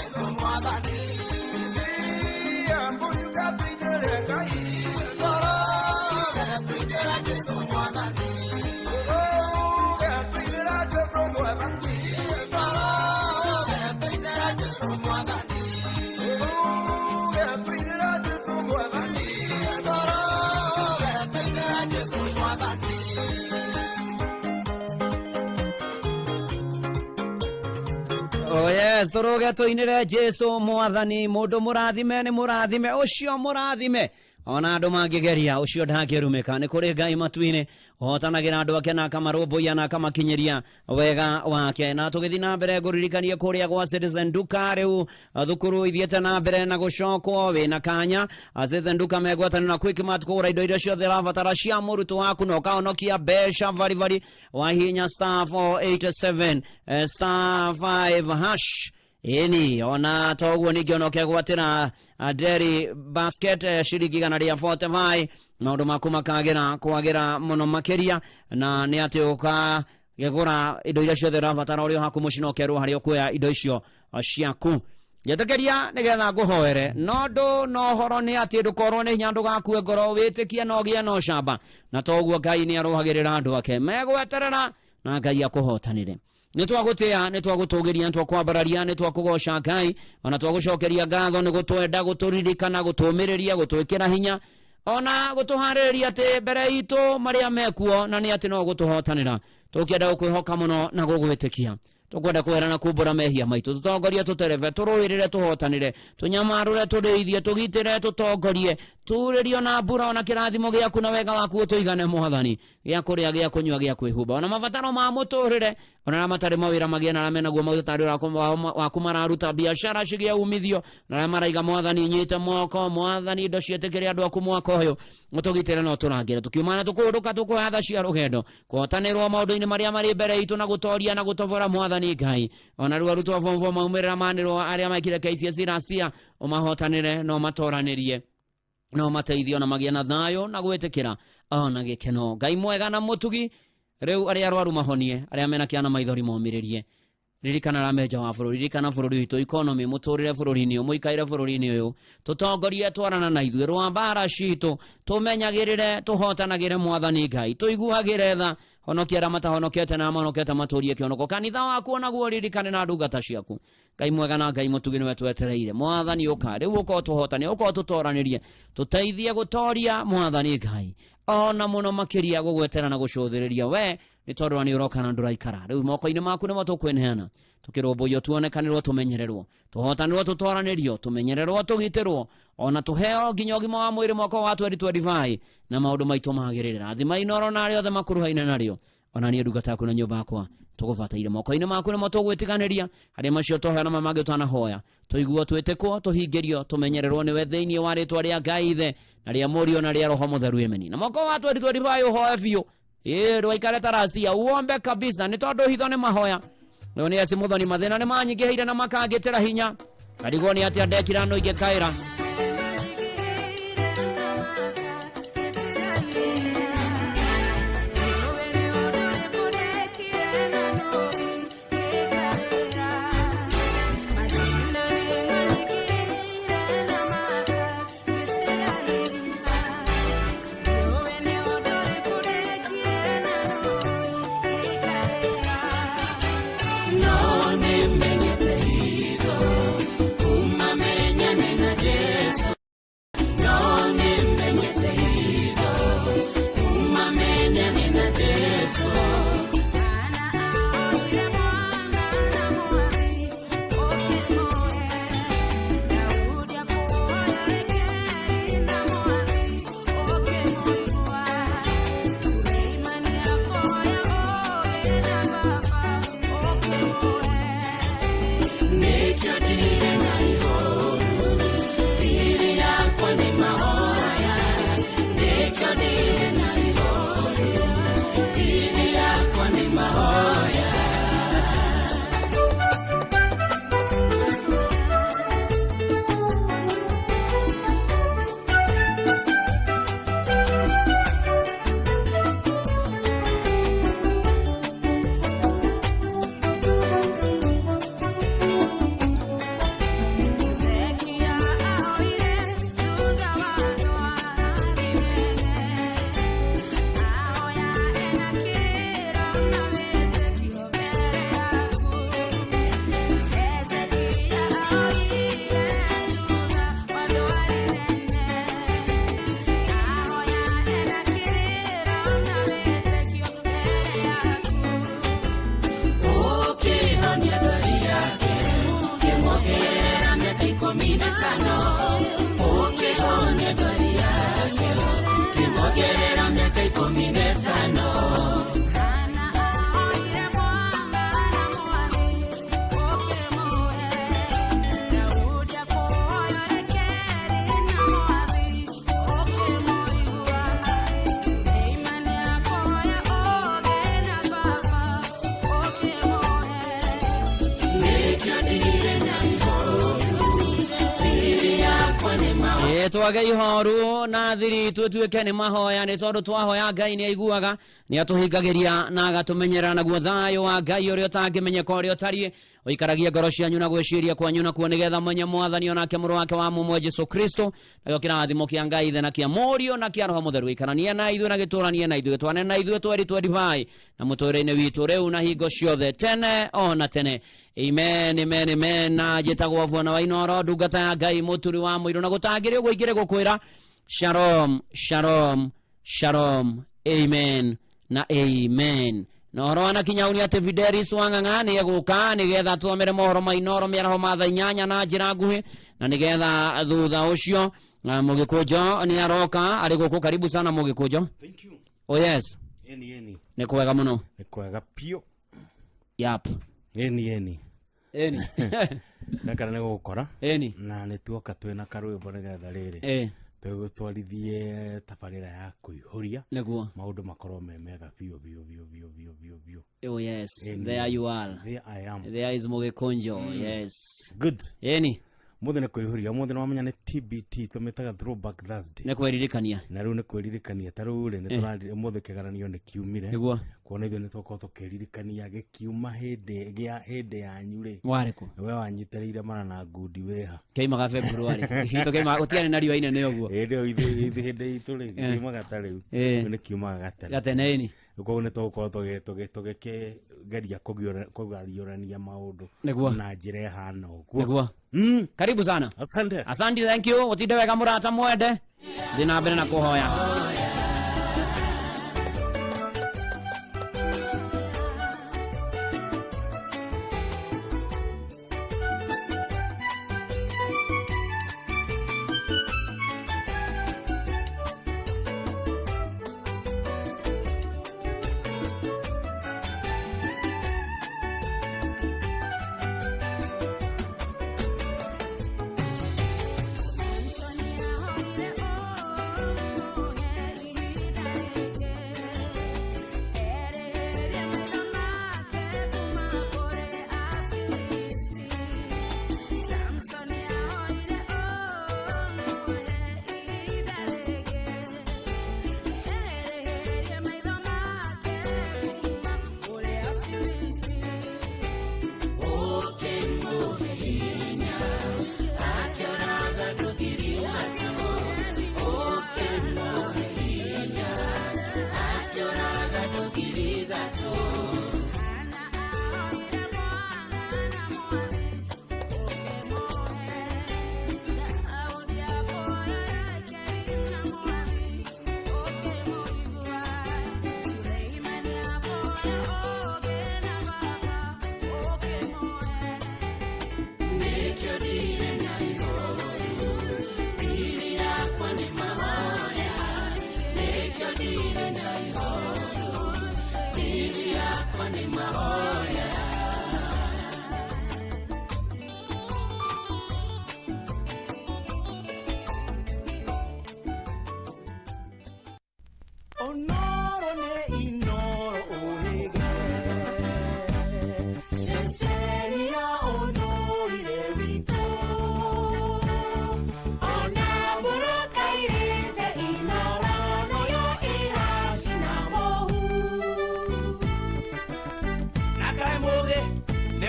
Jesu mwathani. Mbuyuka tuinĩre Ngai. Tũrũge tũinĩre Jesu mwathani. Tũrũge tũinĩre Jesu mwathani. Tũrũge tũinĩre Jesu mwathani. Tũrũge tũinĩre Jesu mwathani. Tũrũge tũinĩre Jesu mwathani. Oh yes, tũrũge tũinĩre Jesu mwathani, mũndũ mũrathime nĩ mũrathime, ũcio mũrathime ona andũ mangĩgeria ũcio ndangĩrumĩka. Nĩ kũrĩ Ngai matu-inĩ ũhotanagĩra andũ ake na akamarũmbũiya na akamakinyĩria wega wake. Na tũgĩthiĩ na mbere ngũririkanie kũrĩa gwa Citizen Duka rĩu thukuru ithiĩte na mbere na gũcokwo wĩna kanya. Citizen Duka megwatanĩro na Quickmart kũgũra indo iria ciothe ũrabatara cia mũrutwo waku na ũkahonokia mbeca baribari. Wahihinya star 487 star 5 hash ĩni ona toguo ningĩ ona ũkegwatĩra dairy basket ciringi igana rĩa 45 maũndũ maku makagĩra kwagĩra mũno makĩria, na nĩ atĩ ũkagĩgũra indo iria ciothe ũrabatara ũrĩ o haku mũciĩ na ũkerwo harĩa ũkuoya indo icio ciaku. Njetĩkĩria nĩgetha ngũhoere, no ndũ no ũhoro nĩ atĩ ndũkorwo nĩ hinya, ndũgakue ngoro, wĩtĩkie na ũgĩe na ũcamba, na toguo Ngai nĩ arũhagĩrĩra andũ ake megweterera na Ngai akũhotanĩre. Nĩ twagũtĩa, nĩ twagũtũgĩria, nĩ twakwambararia, nĩ twakũgoca Ngai, ona twagũcokeria ngatho nĩ gũtwenda, gũtũririkana, gũtũmĩrĩria, gũtwĩkĩra hinya, ona gũtũharĩrĩria atĩ mbere itũ marĩa mekuo, na nĩ atĩ no gũtũhotanĩra. Tũkĩenda gũkwĩhoka mũno na gũgwĩtĩkia, tũkwenda kwĩra na kumbũra mehia maitũ, tũtongorie, tũterebe, tũrũĩrĩre, tũhotanĩre, tũnyamarũre, tũrĩithie, tũgitĩre, tũtongorie, turĩrio na mbura ona kĩrathimo gĩaku na wega waku ũtũigane mwathani, gĩa kũrĩa, gĩa kũnyua, gĩa kwĩhumba, ona mabataro ma mũtũrĩre, ona arĩa matarĩ mawĩra magĩe na arĩa menaguo maũtarĩ waku mararuta biacara cigĩe umithio, na arĩa maraiga mwathani nyite moko, mwathani indo ciĩtĩkĩre andũ aku mwaka ũyũ, ũtũgitĩre na ũtũrangĩre, tũkiumana tũkũũndũka tũkũoya tha cia rũgendo, kũhotanĩrwo maũndũ-inĩ marĩa marĩ mbere itũ na gũtoria na gũtobora mwathani Ngai. Ona rĩu arutwo a form 4 maumĩrĩra manĩrwo arĩa maikire KCSE last year, ũmahotanĩre na ũmatoranĩrie no mateithio na magĩe na thayũ na gwĩtĩkĩra ona gĩkeno. Ngai mwega na mũtugi, rĩu arĩa arwaru mahonie, arĩa mena kĩana maithori momĩrĩrie. Ririkana arĩa me nja wa bũrũri, ririkana bũrũri witũ, economy, mũtũrĩre bũrũri-inĩ ũyũ, mũikarĩre bũrũri-inĩ ũyũ, tũtongorie, twarana na ithuĩ, rũa mbara citũ, tũmenyagĩrĩre, tũhotanagĩre mwathani Ngai, tũiguagĩre tha, honokia arĩa matahonokete na arĩa mahonokete matũrie kĩhonoko. Kanitha waku onaguo ririkane na ndungata ciaku. Ngai mwega na Ngai mũtugi nĩwe twetereire. Mwathani ũka rĩu, ũka ũtũhotane, ũka ũtũtoranĩrie, tũteithie gũtoria mwathani Ngai, ona mũno makĩria gũgwetera na gũcũthĩrĩria we, nĩ tondũ nĩ ũroka na ndũraikara. Rĩu moko-inĩ maku nĩmo tũkwĩneana, tũkĩrũmbũiyo, tuonekanĩrwo, tũmenyererwo, tũhotanĩrwo, tũtoranĩrio, tũmenyererwo, tũgitĩrwo, ona tũheo nginya ũgima wa mwĩrĩ mwaka wa 2025, na maũndũ maitũ magĩrĩre. Rathima inoro na arĩa othe makuruhaine narĩo, ona niĩ ndungata yaku na nyũmba yakwa tũgũbataire. Moko-inĩ maku nĩmo tũgwĩtiganĩria, harĩa macio tũhoya na mangĩ tũtanahoya, tũiguo, twĩtĩkwo, tũhingĩrio, tũmenyererwo nĩwe thĩinĩ wa rĩtwa rĩa Ngai Ithe na rĩa Mũriũ na rĩa Roho Mũtheru, ameni. Na mwaka wa 2025 ũhoe biũ, ĩĩ ndũgaikare ta racia, uombe kabisa, nĩ tondũ hitho nĩ mahoya. Ũyũ nĩ eci mũthoni, mathĩna nĩ manyingĩhĩire na makangĩtĩra hinya, ngarigwo nĩ atĩa ndekira no ingĩkaĩra. No nĩmenyete hitho, kuma menyane na Jesũ. 15 ũkĩhonia ndwari yake ũkĩmuongerera mĩaka 15. Twage ihoru na thiri tutuĩke nĩ mahoya nĩ tondũ twahoya Ngai nĩ aiguaga nĩ atũhingagĩria na agatũmenyerera naguo thayũ wa Ngai ũrĩa ũtangĩmenyeka ũrĩa ũtariĩ ũikaragie ngoro cianyu na gwĩciria kwanyu nakuo nĩgetha mwenye mwathani onake mũrũ wake wa mũmwe Jesu Kristo nakĩo kĩrathimo kĩa Ngai Ithe na kĩa Mũriũ na kĩa Roho Mũtheru gĩikaranie na ithuĩ na gĩtũranie na ithuĩ gĩtwane na ithuĩ tweri twa ndivai na mũtũrĩre-inĩ witũ rĩu na hingo ciothe tene ona tene. Amen, amen, amen. Na njĩtagwo Bwana wa Inooro, ndungata ya Ngai mũturi wa mũirũ na gũtangĩrĩ ũguo ingĩrĩ gũkwĩra shalom, shalom, shalom, amen na amen. Na ũhoro wa nakinya ũni atĩ Fidelis Wang'ang'a nĩ egũka nĩgetha tũthomere mohoro ma Inooro mĩaraho ma thaa 8 na njĩra nguhĩ na nĩgetha thutha ũcio Mũgĩkũnjo nĩ aroka arĩ gũkũ. Karibu sana Mũgĩkũnjo. Thank you. Oh yes. Eni eni. Nĩ kwega mũno. Nĩ kwega piũ. Yap. Eni eni. Eni. Ndakara nĩ gũgũkora. Eni. Na nĩ tuoka twĩna karwĩmbo nĩgetha rĩrĩ. Tũgũtwarithie tabarĩra ya kũihũria. Nĩguo. Maũndũ makorwo me mega biũ biũ biũ biũ biũ biũ biũ. Oh yes. Eni. There you are. There I am. There is Mũgĩkũnjo. Yes. Good. Eni. Mũthĩ nĩ kũihũria mũthĩ nĩ wamenya nĩ TBT tũmĩtaga Throwback Thursday. Nĩ kwĩririkania. Na rĩu nĩ kwĩririkania ta rĩu rĩ nĩ tũrarire mũthĩ kĩgeranio nĩ kiumire. Nĩguo. Kuona ithuĩ nĩ twakorwo tũkĩririkania gĩkiuma hĩndĩ gĩa hĩndĩ yanyu rĩ. Warĩ kũ? We wanyitĩrĩire mara na ngundi wĩha. Kĩaimaga February. Gitũ kĩaimaga gũtiarĩ na riũa inene ũguo. Hĩndĩ ĩyo ithuĩ hĩndĩ itũ rĩ gĩkiumaga ta rĩu. Rĩu nĩ kiumaga gatene. Gatene ĩni. Koguo nĩ tũgũkorwo tũgĩkĩgeria kũgariũrania maũndũ na njĩra ĩhana ũguo. Nĩguo. Karibu sana. Asante. Asante, thank you. Ũtinde wega mũrata mwende. Thiĩ na mbere na kũhoya.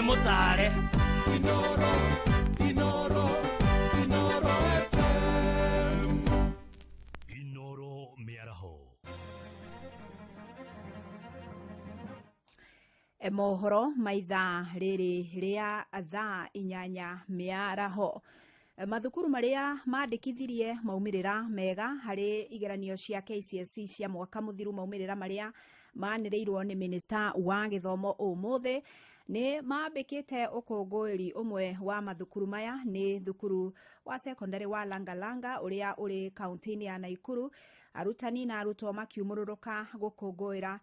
Mutare. Inoro, Inoro, Inoro FM. Inoro Mĩaraho. Mohoro maithaa rĩrĩ rĩa thaa 8 mĩaraho. Mathukuru marĩa mandĩkithirie maumĩrĩra mega harĩ igeranio cia KCSE cia mwaka mũthiru, maumĩrĩra marĩa manĩrĩirwo nĩ Minister wa gĩthomo ũmũthĩ Nĩ mambĩkĩte ũkũngũĩri. Ũmwe wa mathukuru maya nĩ thukuru wa secondary wa Langalanga ũrĩa ũrĩ kaunti-inĩ ya Naikuru. Arutani na arutwo makiumũrũrũka gũkũngũĩra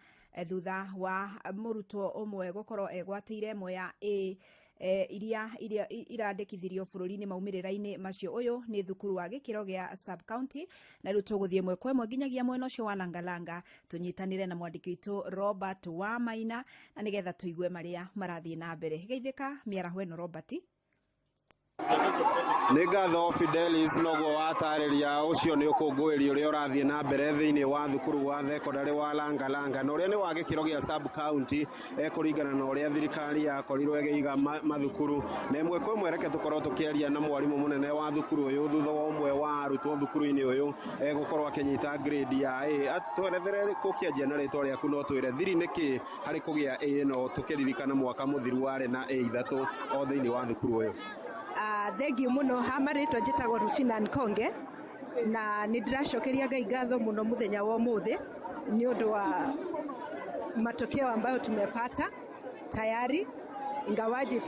thutha wa mũrutwo ũmwe gũkorwo egwatĩire ĩmwe ya A iria irandĩkithirio bũrũri-inĩ maumĩrĩra-inĩ macio. Ũyũ nĩ thukuru wa gĩkĩro gĩa sub county, na rĩu tũgũthiĩ ĩmwe kwa ĩmwe nginyagia mwena ũcio wa Langalanga, tũnyitanĩre na mwandĩki witũ Robert Wamaina, na nĩgetha tũigue marĩa marathiĩ na mbere. Geithĩka mĩaraho ĩno, Robert. Nĩ ngatho, Fidelis. Noguo watarĩria, ũcio nĩ ũkũngũĩri ũrĩa ũrathiĩ na mbere thĩinĩ wa thukuru wa thekondarĩ wa Langalanga, na ũrĩa nĩ wa gĩkĩro gĩa sub county, kũringana na ũrĩa thirikari yakorirwo ĩgĩiga mathukuru. Na ĩmwe kwa ĩmwe, reke tũkorwo tũkĩaria na mwarimũ mũnene wa thukuru ũyũ thutha wa ũmwe wa arutwo thukuru-inĩ ũyũ gũkorwo akĩnyita grade ya A. Twerethere gũkĩanjia na rĩtwa rĩaku, no twĩre thiri nĩ kĩ harĩ kũgĩa A ĩno, tũkĩririkana mwaka mũthiru warĩ na A ithatũ o thĩinĩ wa thukuru ũyũ. Thengiũ mũno. Ha marĩtwa njĩtagwo Rufina Nkonge, na nĩ ndĩracokeria Ngai ngatho mũno mũthenya wa ũmũthĩ nĩ ũndũ wa matokeo ambayo tumepata tayari, ingawaje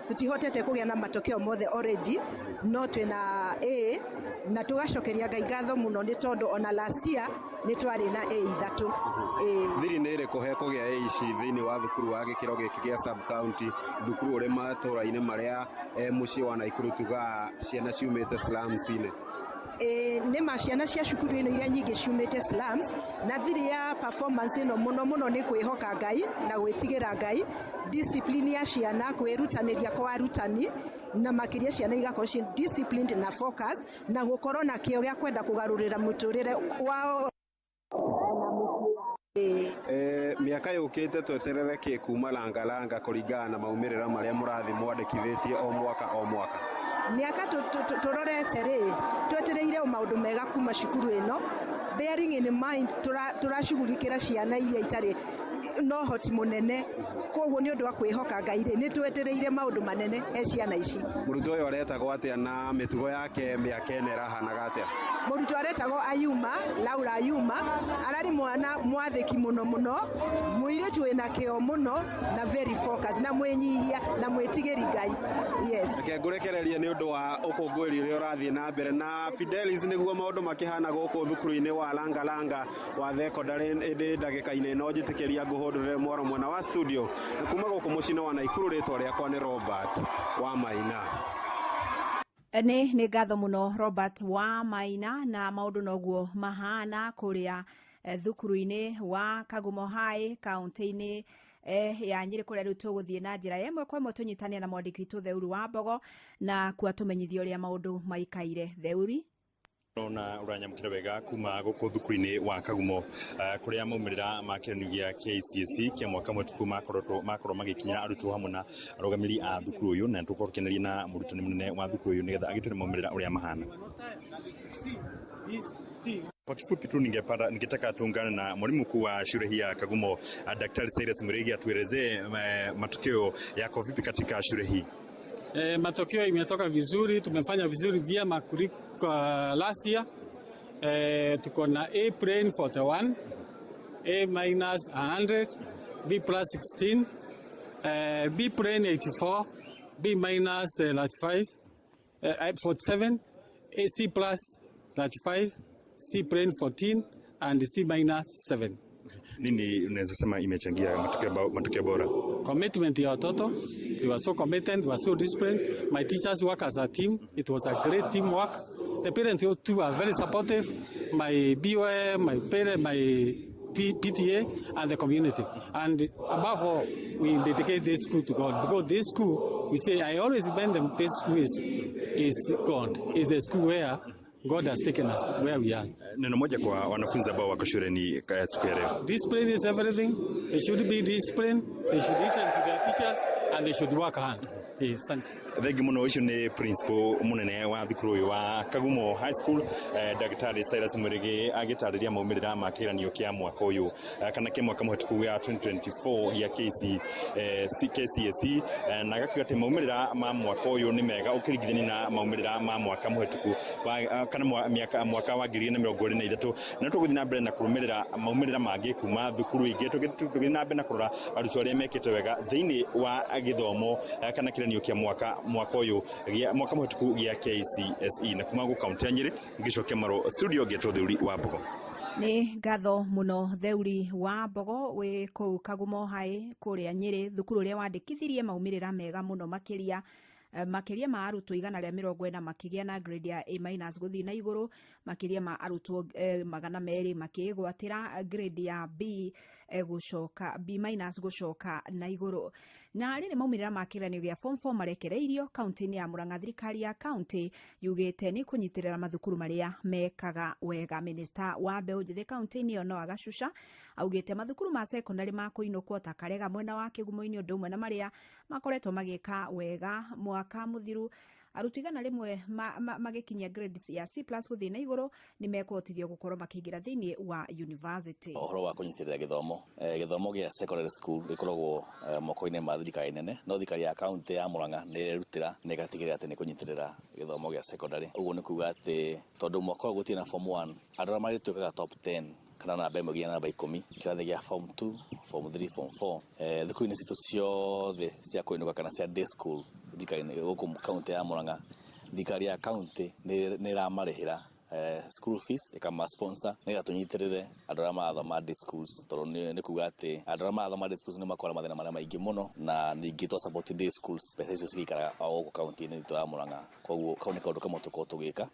tutihotete kũgĩa na matokeo mothe already, no twĩna A, na tũgacokeria Ngai ngatho mũno nĩ tondũ ona last year nĩ twarĩ na A ithatũ. Thiri nĩ ĩrĩkũ he kũgĩa A ici thĩinĩ wa thukuru wa gĩkĩro gĩkĩ gĩa sub county, thukuru ũrĩ matũra-inĩ marĩa mũciĩ wa Naikuru tugaga ciana ciumĩte slums-inĩ? Ĩ nĩ ma, ciana cia cukuru ĩno iria nyingĩ ciumĩte slums, na thiri ya performance ĩno mũno mũno nĩ kwĩhoka Ngai na gwĩtigĩra Ngai, discipline ya ciana, kwĩrutanĩria kwa arutani, na makĩria ciana igakorwo ci disciplined na focus, na gũkorwo na kĩo gĩa kwenda kũgarũrĩra mũtũrĩre wao na mũciĩ. Mĩaka yũkĩte tweterere kĩ kuma Langalanga kũringana na maumĩrĩra marĩa mũrathiĩ mwandĩkithĩtie o mwaka o mwaka? Mĩaka tũrorete rĩ, twetereire o maũndũ mega kuma cukuru ĩno, bearing in mind tũracugurikĩra ciana iria itarĩ na ũhoti mũnene. Koguo nĩ ũndũ wa kwĩhoka Ngai rĩ, nĩ twetereire maũndũ manene he ciana ici. Mũrutwo ũyũ aretagwo atĩa, na mĩtugo yake mĩaka ĩno ĩrahanaga atĩa? Mũrutwo aretagwo Ayuma, Laura Ayuma. Ararĩ mwana mwathĩki mũno mũno, mũirĩtu wĩna kĩo mũno na very focus na mwĩnyihia na mwĩtigĩri Ngai, yes. Reke ngũrekererie nĩ ũndũ wa ũkũngũĩri ũrĩa ũrathiĩ na mbere. Na Fidelis, nĩguo maũndũ makĩhana gũkũ thukuru-inĩ wa Langalanga wa thekondarĩ. Ĩndĩ ndagĩka-inĩ ĩno njĩtĩkĩria ngũhũndũrĩre mwaro mwena wa studio, na kuma gũkũ mũciĩ-inĩ wa Naikuru, rĩtwa rĩakwa nĩ Robert wa Maina. Nĩ ngatho mũno, Robert wa Maina. Na maũndũ noguo mahana kũrĩa thukuru-inĩ wa Kagumo High, kaunti-inĩ ya Nyĩrĩ, kũrĩa rĩu tũgũthiĩ na njĩra ya ĩmwe kwa ĩmwe tũnyitane na mwandĩki witũ Theuri wa Mbogo, na kuo atũmenyithie ũrĩa maũndũ maikaire. Theuri. Na ũranyamũkĩra wega kuma gũkũ thukuru-inĩ wa Kagumo, kũrĩa maumĩrĩra ma kĩgeranio gĩa KCSE kĩa mwaka mũhĩtũku makorwo magĩkinyĩra arutwo hamwe na arũgamĩrĩri a thukuru ũyũ, na tũkorwo tũkĩaranĩria na mũrutani mũnene wa thukuru ũyũ nĩgetha agĩtwĩre maumĩrĩra ũrĩa mahana. Kwa kifupi tu ningetaka tuungane na mwalimu mkuu wa shule hii ya Kagumo, Daktari Cyrus Murigi, atuelezee matokeo yako vipi katika shule hii. Matokeo imetoka vizuri, tumefanya vizuri vyema kuliko last year. Tuko na A plain 41, A minus 100, B plus 16, B plain 84, B minus 35, 47, A C plus 35, C plain 14 and C minus 7. Nini unaweza sema imechangia matokeo bora? Commitment ya watoto. They were so committed, they were so disciplined. My teachers work as a team. It was a great teamwork. The parents too are very supportive. My BOM, my parent, my PTA, and the community. And above all, we dedicate this school to God, because this school, we say, I always remind them, this school is God. It's the school where God has taken us to where we are. Neno moja kwa wanafunzi ambao wako shuleni siku ya leo. Discipline is everything. They should be disciplined. They should listen to their teachers and they should work hard. Yes, thank you. Thengi muno. Ũcio nĩ principal mũnene wa thukuru ũyũ wa Kagumo High School, Ndagĩtarĩ Cyrus Mwirigi, agĩtarĩria maumĩrĩra ma kĩgeranio kĩa mwaka ũyũ, kana kĩa mwaka mũhetũku gĩa 2024 gĩa KCSE, na agakiuga atĩ maumĩrĩra ma mwaka ũyũ nĩ mega ũkĩringithania na maumĩrĩra ma mwaka mũhetũku kana mĩaka mwaka wa 2023. Na tũgũthiĩ na mbere na kũrũmĩrĩra maumĩrĩra mangĩ kuma thukuru ingĩ, tũgĩthiĩ na mbere na kũrora arutwo arĩa mekĩte wega thĩinĩ wa gĩthomo, kana kĩgeranio kĩa mwaka ũyũ gĩa mwaka mũhetũku gĩa KCSE. Na kuma gũ kaunti ya Nyĩrĩ, ngĩcokia maro studio, ngĩtwo Theuri wa Mbogo. Nĩ ngatho mũno, Theuri wa Mbogo, wĩ kũu Kagumo High kũrĩa Nyĩrĩ, thukuru ũrĩa wandĩkithirie maumĩrĩra mega mũno makĩria, makĩria ma arutwo 140 makĩgĩa na grade ya A minus gũthiĩ na igũrũ, makĩria ma arutwo 200 makĩgwatĩra grade ya B, gũcoka B minus gũcoka na igũrũ. Na rĩrĩ maumĩrĩra ma kĩgeranio gĩa form 4 marekereirio kaunti-inĩ ya Murang'a, thirikari ya kaunti yugĩte nĩ kũnyitĩrĩra mathukuru marĩa mekaga wega. Minista wa mbeũ njĩthĩ kaunti-inĩ ĩyo Noah Gacuca augĩte mathukuru ma secondary ma kũinũkwo ta Karega mwena wa Kĩgumo-inĩ, ũndũ ũmwe na marĩa makoretwo magĩka wega mwaka mũthiru, arutwo 100 magĩkinyia grades ya C plus gũthiĩ na igũrũ, nĩ mekũhotithio gũkorwo makĩingĩra thĩinĩ wa university. Ũhoro wa kũnyitĩrĩra gĩthomo gĩa secondary school gĩkoragwo moko-inĩ ma thirikari nene, no thirikari ya kaunti ya Murang'a nĩ ĩrerutĩra na ĩgatigĩrĩra atĩ nĩ kũnyitĩrĩra gĩthomo gĩa secondary. Ũguo nĩ kuga atĩ tondũ mwaka ũyũ gũtirĩ na form 1, andũ arĩa marĩtuĩkaga top 10 kana namba 1 nginya namba 10 kĩrathi gĩa form 2, form 3, form 4, thukuru-inĩ citũ ciothe cia kũinũka kana cia day school thirikari gũkũ kaunti ya Murang'a, thirikari ya kaunti nĩ ĩramarĩhĩra school fees, ĩkama sponsor nĩgetha tũnyitĩrĩre andũ arĩa marathoma day schools, tondũ nĩ kuga atĩ andũ arĩa marathoma day schools nĩ makoragwo mathĩna marĩa maingĩ mũno, na ningĩ twa support day schools, mbeca icio cigĩikaraga o gũkũ kaunti-inĩ itũ ya Murang'a. Koguo kau nĩ kaũndũ kamwe tũkoragwo tũgĩka.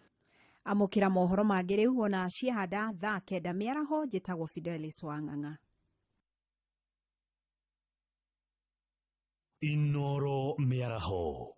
Amũkĩra mohoro mangĩ rĩu ona ciahanda thaa 9 mĩaraho. Njĩtagwo Fidelis Wang'ang'a. Inoro Mĩaraho.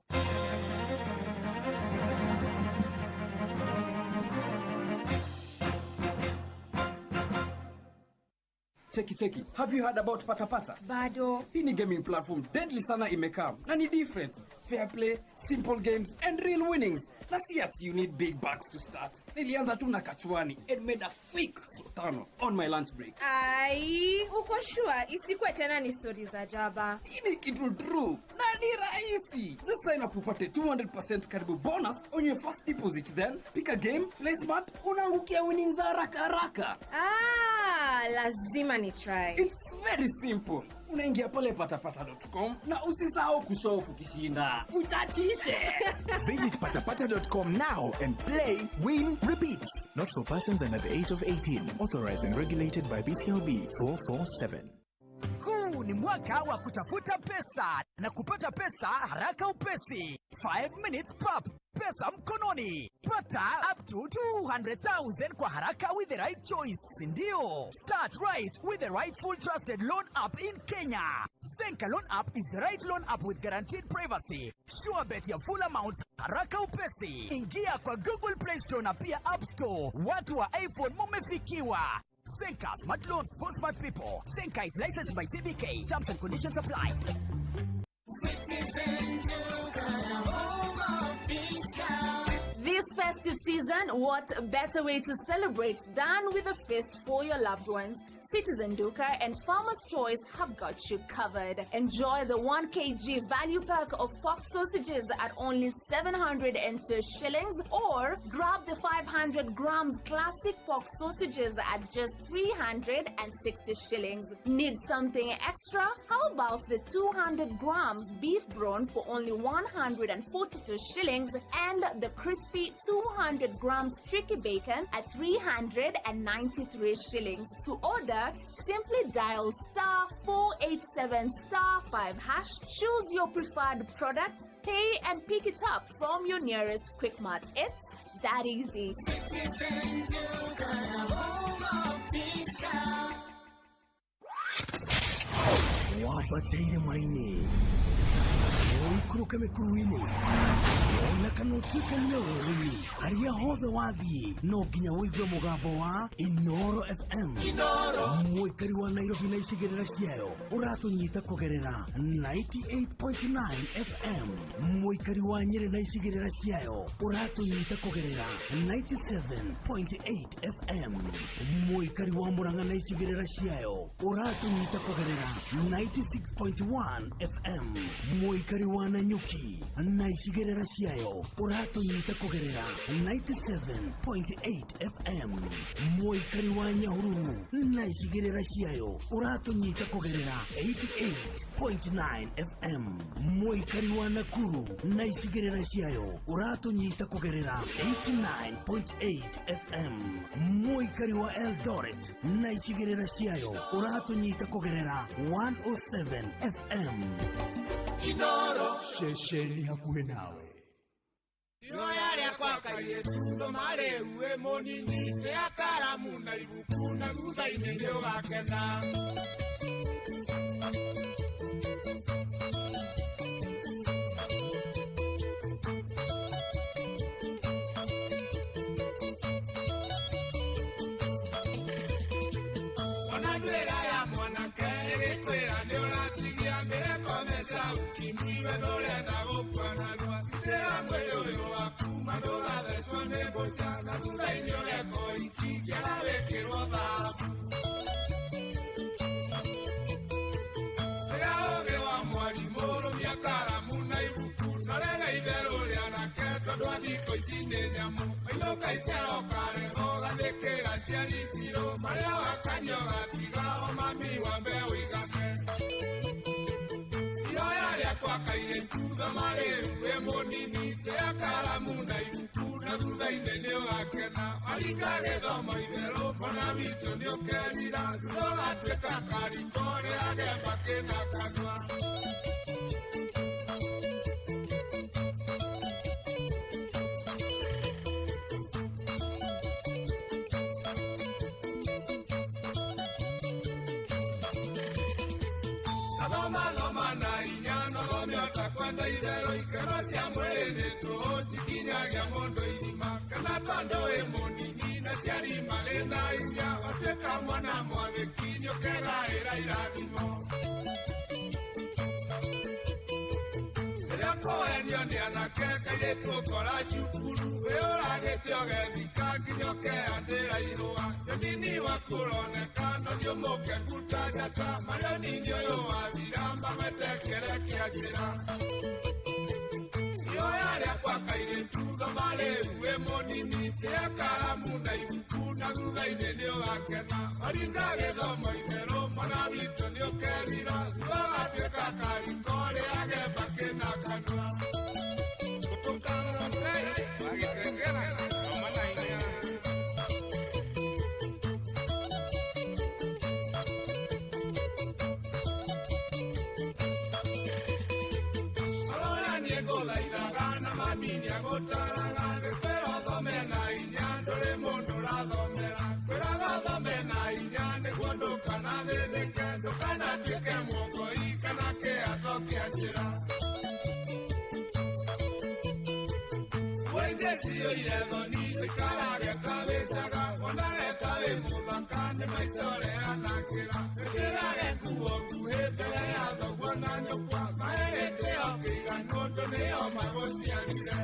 Cheki cheki, have you heard about Patapata? Bado. Hii ni gaming platform deadly sana imekam na ni different. Fair play, simple games and real winnings. Na si ati you need big bucks to start. Nilianza tu na kachwani and made a quick 5,000 on my lunch break. Ai, uko sure isikuwe tena ni stori za jaba? Hii ni kitu true na ni rahisi. Just sign up upate 200% karibu bonus on your first deposit, then pick a game, play smart, unaangukia winnings haraka haraka. Ah, lazima ni try. It's very simple. Unaingia pale patapata.com na usisahau kushow ukishinda. Uchachishe. Visit patapata.com now and play, win, repeat. Not for persons under the age of 18. Authorized and regulated by BCLB 447. Huu ni mwaka wa kutafuta pesa na kupata pesa haraka upesi. 5 minutes pap, pesa mkononi. Pata up to 200,000 kwa haraka with the right choice, si ndio? Start right with the rightful trusted loan app in Kenya. Zenka Loan App is the right loan app with guaranteed privacy. Sure bet ya full amounts haraka upesi. Ingia kwa Google Play Store na pia App Store. Watu wa iPhone mumefikiwa. Zenka Smart Loans for smart people. Zenka is licensed by CBK. Terms and conditions apply. Citizen Duka, the home of discount. This festive season, what better way to celebrate than with a feast for your loved ones? Citizen Duka and Farmer's Choice have got you covered. Enjoy the 1 kg value pack of pork sausages at only 702 shillings, or grab the 500 grams classic pork sausages at just 360 shillings. Need something extra? How about the 200 grams beef brawn for only 142 shillings and the crispy 200 grams tricky bacon at 393 shillings? To order, simply dial *487*5#, choose your preferred product, pay and pick it up from your nearest Quickmart. It's that easy. Citizen Duka, the home of discount. Wambataire maini, ũikũrũke mĩkuru-inĩ, ona. Na kana ũtuĩkanie werũ-inĩ, harĩa hothe wathiĩ no nginya ũigue mũgambo wa Inoro FM. Inoro. Mũikari wa Nairobi na icigĩrĩra ciayo ũratũnyita kũgerera 98.9 FM. Mũikari wa Nyĩrĩ na icigĩrĩra ciayo ũratũnyita kũgerera 97.8 FM. Mũikari wa Murang'a na icigĩrĩra ciayo ũratũnyita kũgerera 96.1 FM. Mũikari wa Nanyuki na icigĩrĩra ciayo ũratũnyita kũgerera 97.8 FM. Mũikari wa Nyahururu na icigĩrĩra ciayo ũratũnyita kũgerera 88.9 FM. Mũikari wa Nakuru na icigĩrĩra ciayo ũratũnyita kũgerera 89.8 FM. Mũikari wa Eldoret na icigĩrĩra ciayo ũratũnyita kũgerera 107 FM. Inoro. Ceceni hakuhĩ nawe. Ihoya rĩakwa kairĩtu thoma rĩu wĩ mũnini, tea karamu na ibuku na thutha-inĩ nĩũgakena. Ona ndwĩra ya mwanake ĩgĩkwĩra nĩũratigia mĩreko mbeca ukimwi we ndũrenda gũkua narua. Gitĩra mwĩrĩ ũyũ waku ma ndũgathecwo nĩ mbũca na thutha-inĩ ũgekwo iki kĩara wĩkĩrwo thahabu. Tiga ũũgĩ wa mwarimũ rũmia karamu na ibuku na rega itherũ rĩa anake tondũ a thikũ ici nĩ nyamũ. Wainũka icera ũkarehwo ũgathĩkĩra aciari cirũ marĩa wakanio ũgatiga o mami wambe ũigane. Ihoya rĩakwa kairĩtu thoma rĩu wĩ mũnini, tea karamu na ibuku na thutha-inĩ nĩũgakena. Waringa gĩthomo itherũ mwana witũ nĩũkerira, thutha ũgatuĩka kariko rĩage mbakĩ na kanua. Thoma thoma na hinya no thome ũtakwenda itherũ, ikeno cia mwĩrĩ nĩ tũhũ cikinyagia mũndũ irima. Kana tondũ wĩ mũnini na aciari marĩ na hinya, watuĩka mwana mwathĩki nĩũkegaĩra irathimo. Rĩrĩa ũkũhenio nĩ anake kairĩtu ũkora cukuru, wĩ ũragĩte ũgethika nginya ũkehandĩra ihũa. Nĩ ũnini waku ũroneka no thiĩ mũkengu ta njata, marĩa ũnini ũyũ wathira magwete kĩere kĩa njĩra. Ihoya rĩakwa kairĩtu thoma rĩu wĩ mũnini, tea karamu na ibuku na thutha-inĩ nĩũgakena. Waringa gĩthomo itherũ mwana witũ nĩũkerira, thutha ũgatuĩka kariko rĩage mbakĩ na kanua. Marora niĩ ngũthaithaga na mami nĩagũtaraga, ngĩkwĩra ũthome na hinya ndũrĩ mũndũ ũrathomera. Ngwĩraga ũthome na hinya nĩguo ndũkanathĩnĩke, ndũkanatuĩke mũngoi kana kĩhato kĩa njĩra. Mũingĩ ciyũire thoni ũikarage ta wĩ njaga, wonage ta wĩ mũthaka nĩ maica ũreanangĩra. Wĩkĩrage nguo nguhĩ mbere ya thoguo na nyũkwa, mahe gĩtĩo kĩiganu ũndũ nĩo magũciarire.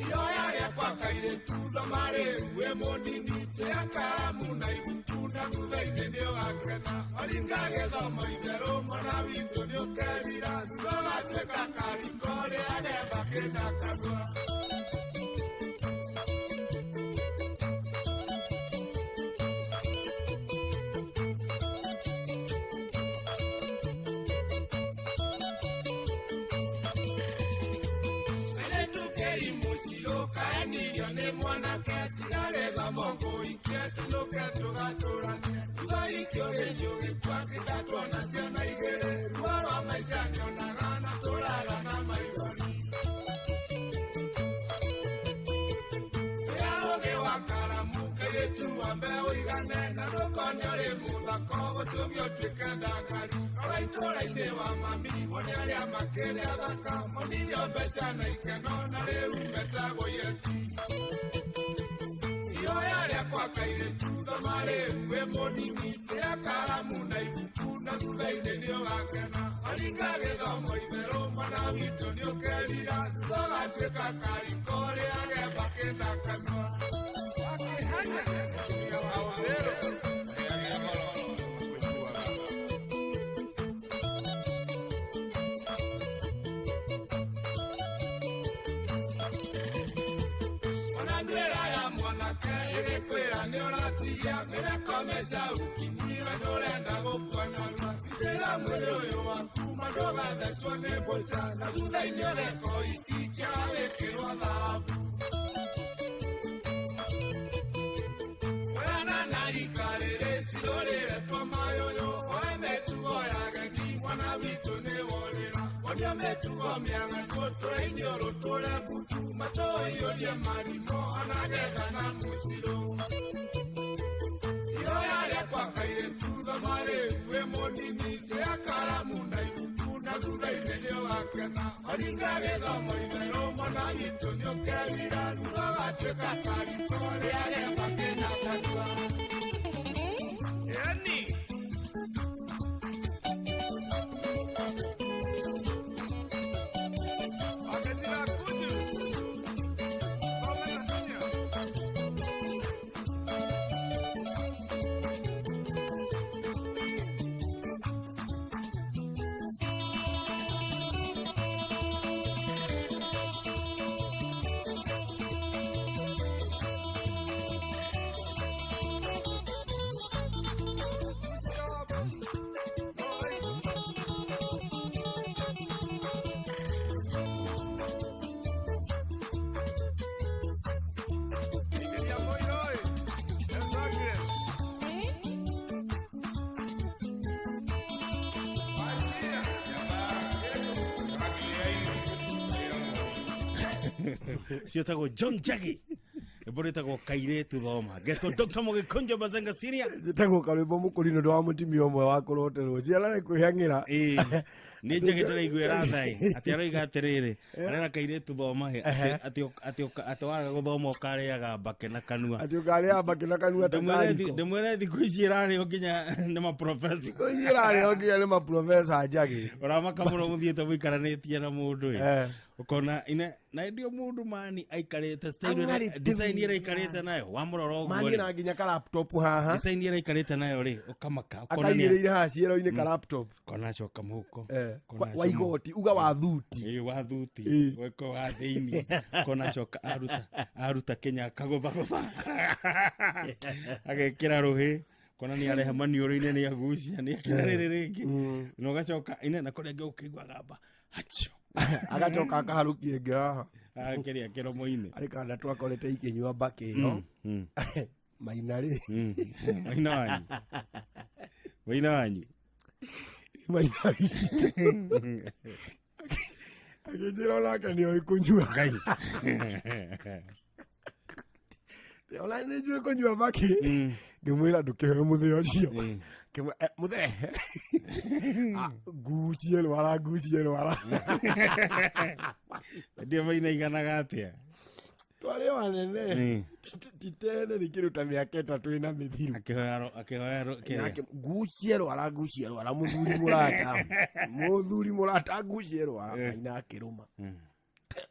Ihoya rĩakwa kairĩtu thoma rĩu wĩ mũnini, tea karamu na ibuku na thutha-inĩ nĩũgakena. Waringa gĩthomo itherũ mwana witũ nĩũkerira, thutha ũgatuĩka kariko rĩage mbakĩ na kanua. Kairĩtu kĩrimũ cirũ kaenirio nĩ mwanake, tiga gĩthomo ngũikie tũnũke tũgatũranie. Thutha ikio gĩthiĩ ũgĩkua gĩkatuona ciana igĩrĩ, ruo rwa maica nĩonaga na tũraga na maithori. Kairĩtu wambe ũigane na ndũkone ũrĩ mũthaka ũgũtũgie ũtuĩke ndangari. Rora itũũra-inĩ wa mami wone arĩa makĩrĩ athaka monirio mbeca na ikeno na rĩu metagwo yeti. Ihoya rĩakwa kairĩtu thoma rĩu wĩ mũnini tĩa karamu na ibuku na thutha-inĩ nĩũgakena. Waringa gĩthomo itherũ mwana witũ nĩũkerira thutha ũgatuĩka kariko rĩage mbakĩ na kanua. Ona nduĩra ya mwanake ĩgĩkwĩra nĩũratigia mĩrekomesha ukinyiwe ndũrenda gũkua narua. Gitĩra mwĩrĩ ũyũ waku ma ndũgathecwo nĩ mbũca na thutha-inĩ ũgeka ũhiki kĩara wĩkĩrwo thahabu. Oyana na rika rĩrĩ cirũrĩretwo mayũyũ oe mĩtugo ya ageni mwana witũ nĩworĩra. Onio mĩtugo mĩaganu tũrainĩ ũrũtũre ngutu matũiyũrie marimo anagetha na mũcirũ. Ihoya rĩakwa kairĩtu thoma rĩu wĩ mũnini tĩa karamu na ibuku na thutha-inĩ nĩũgakena. Waringa gĩthomo itherũ mwana witũ nĩũkerira thutha ũgatuĩka kariko rĩage mbakĩ na kanua. Yani. Ciĩtagwo John Jaggi rwĩmbo rwĩtagwo kairĩtu thoma getwo Dr. Mũgĩkũnjo Bazenga Senior njĩtagwo karwĩmbo mũkũrinũ ndwa mũtumia ũmwe wa kũroterwo ciana nĩ kwĩhang'ĩra Ĩĩ, nĩ njagĩ ndĩraiguĩra thaĩ atĩ aroiga atĩrĩrĩ arera kairĩtu thoma he atĩ atĩ atĩ waga gũthoma ũkarĩaga mbake na kanua atĩ ũkarĩa mbakĩ na kanua ta kariko ndĩmwĩre thikũ ici ĩrarĩo nginya nĩ maprofesa thikũ ici ĩrarĩo nginya nĩ maprofesa njagĩ ũramaka mũno mũthiĩte mũikaranĩtie na mũndũ ĩ Eh. ũkona ine na ndio mũndũ mani aikarĩte style ĩrĩa- Ang'arĩte design ĩrĩa wega. aikarĩte nayo wamũrora ũguo maniĩ rĩ na nginya ka laptop haha design ĩrĩa aikarĩte nayo rĩ ũkamaka ũkona nĩ- akaigĩrĩire haha ciero-inĩ ka laptop kona acoka mũhuko Eh, Kona wa acoka igoti uga wa thuti Ĩĩ, wa thuti Ĩĩ. weko wa thĩinĩ kona acoka aruta aruta kenya akagũthagũtha agekĩra rũhĩ kona nĩ arehe maniũrũ-inĩ nĩ agucia nĩ ekĩra rĩrĩ rĩngĩ na ũgacoka ine na kũrĩa angĩ ũkĩigua gamba hacio agacoka akaharũkia ĩngĩ haha akĩrĩa kĩromo-inĩ arĩ kanda twakorete ikĩnyua mbakĩ ĩyo maina rĩ maina wanyu maina wanyu maina witũ akĩnjĩra onake nĩ oĩ kũnyua ngai ona nĩ njũĩ kũnyua mbakĩ ngĩmwĩra ndũkĩhe mũthee ũcio Ngĩmwĩra, "Eh, mũthee Ah, ngucie rwara ngucie rwara ndio maina iganaga atĩa twarĩ o anene titene nĩ kĩndũ ta mĩaka ĩtatũ ĩna mĩthiru akĩhoya kĩrĩa? Nake, ngucie rwara ngucie rwara mũthuri mũrata mũthuri mũrata ngucie rwara maina akĩrũma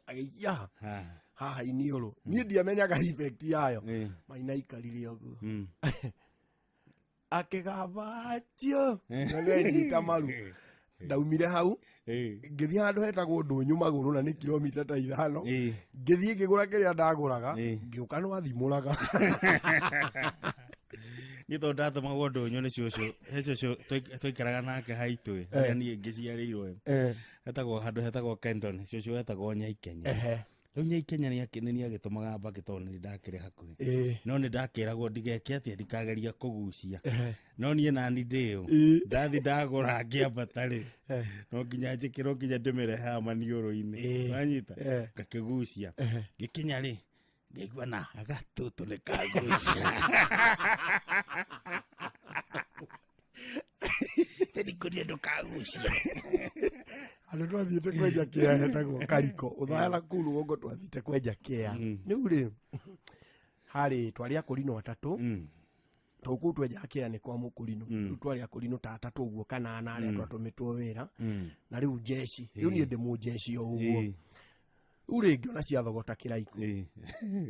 agĩikia ha haha iniũrũ niĩ ndiamenyaga effect yayo maina aikarire ũguo akĩgabatio na nĩanyita maru ndaumire hau ngĩthiĩ handũ hetagwo ndũnyũ magũrũ na nĩ kilomita ta 5 ngĩthiĩ ngĩgũra kĩrĩa ndagũraga ngĩũka no athimũraga niĩ tondũ ndatũmagwo ndũnyũ nĩ cũcũ he cũcũ twaikaraga nake haitũ ĩ harĩa niĩ ngĩciarĩirwo ĩ hetagwo handũ hetagwo Kendon cũcũ etagwo Nyaikenya rĩu Nyaikenya nĩ agĩtũmaga mbakĩ tondũ nĩ ndakĩrĩ hakuhĩ no nĩ ndakĩragwo ndigeke atĩa ndikageria kũgucia no niĩ nani ndĩũ ndathi ndagũra ngĩambata rĩ no nginya njĩkĩrwo nginya ndĩmĩrehe haha maniũrũ-inĩ wanyita ngakĩgucia ngĩkinya rĩ Ngaigua na gatũtũ nĩ kangucia. Tĩrikũria ndũkagucia. Andũ twathiĩte kwenja kĩa hetagwo kariko ũthaya na kũu rũgongo twathiĩte kwenja kĩa rĩu rĩ harĩ twarĩ akũrinũ atatũ tondũ kũu twenjaga kĩa nĩ kwa mũkũrinũ. Rĩu twarĩ akũrinũ ta atatũ ũguo kana ana arĩa twatũmĩtwo wĩra na rĩu njeci rĩu niĩ ndĩ mũnjeci o ũguo. Rĩu rĩ ngĩona ciathogota kĩraiko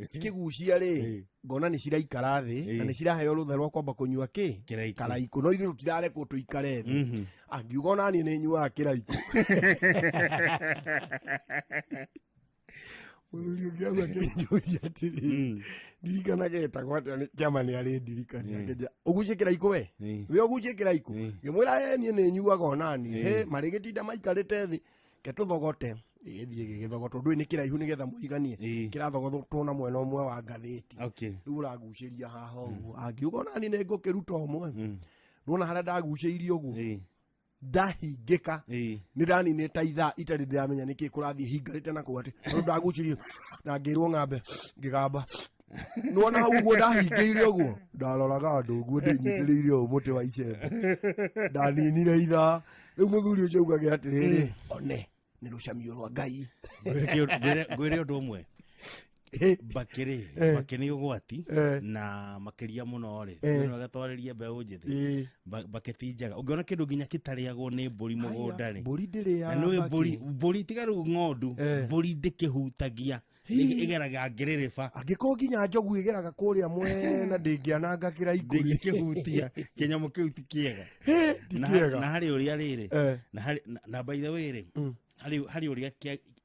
cikĩgucia rĩ, ngona nĩ ciraikara thĩ na nĩ ciraheo rũtha rwa kwamba kũnyua kĩ Kĩraikũ. Karaikũ, no ithuĩ tũtirarekwo tũikare thĩ. Angiuga ona niĩ nĩ nyuaga kĩraikũ. Mũthuri ũngĩ hau akĩnjũria atĩrĩ, ndirikanaga etagwo atĩa kĩama nĩ arĩ ndirikania, akĩnjĩra ũgucie kĩraikũ we we ũgucie kĩraikũ. Ngĩmwĩra ĩ niĩ nĩ nyuaga ona niĩ. Hĩ marĩgĩtinda maikarĩte thĩ ke tũthogote, gĩgĩthiĩ gĩgĩthogotwo ndũĩ nĩ kĩraihu nĩgetha mũiganie kĩrathogotwo na mwena ũmwe wa ngathĩti. Rĩu ũragucĩria haha ũguo, angiuga ona niĩ nĩ ngũkĩruta ũmwe. Nĩwona harĩa ndagucĩirie ũguo ndahingĩka, nĩ ndaninĩte ithaa itarĩ ndĩramenya nĩkĩ kũrathiĩ hingarĩte na kũu atĩ tondũ ndagucĩrie na ngĩrwo ng'ambe ngĩgamba. Nĩwona hau ũguo ndahingĩire ũguo ndaroraga andũ ũguo ndĩnyitĩrĩire ũũ mũtĩ wa icembe, ndaninire ithaa. Rĩu mũthuri ũcio augage atĩrĩrĩ, one nĩ rũcamio rwa Ngai. Ngwĩre ũndũ ũmwe, mbakĩ rĩ, mbakĩ nĩ ũgwati na makĩria mũno rĩ nĩ wega twarĩrie mbeũ njĩthĩ. Mbakĩ ti njega, ũngĩona kĩndũ nginya kĩtarĩagwo nĩ mbũri mũgũnda rĩ. Mbũri ndĩrĩaga Na nĩũĩ mbakĩ. Mbũri tiga rĩu ng'ondu, mbũri ndĩkĩhutagia. Ĩgeraga ngĩrĩrĩba. Angĩkorwo nginya njogu ĩgeraga kũrĩa mwena ndĩngĩananga kĩraikũ rĩ. Ndĩngĩkĩhutia kĩnyamũ kĩu ti kĩega. Ti Na kĩega. Na harĩ ũrĩa rĩrĩ na harĩ na by the way rĩ, harĩ ũrĩa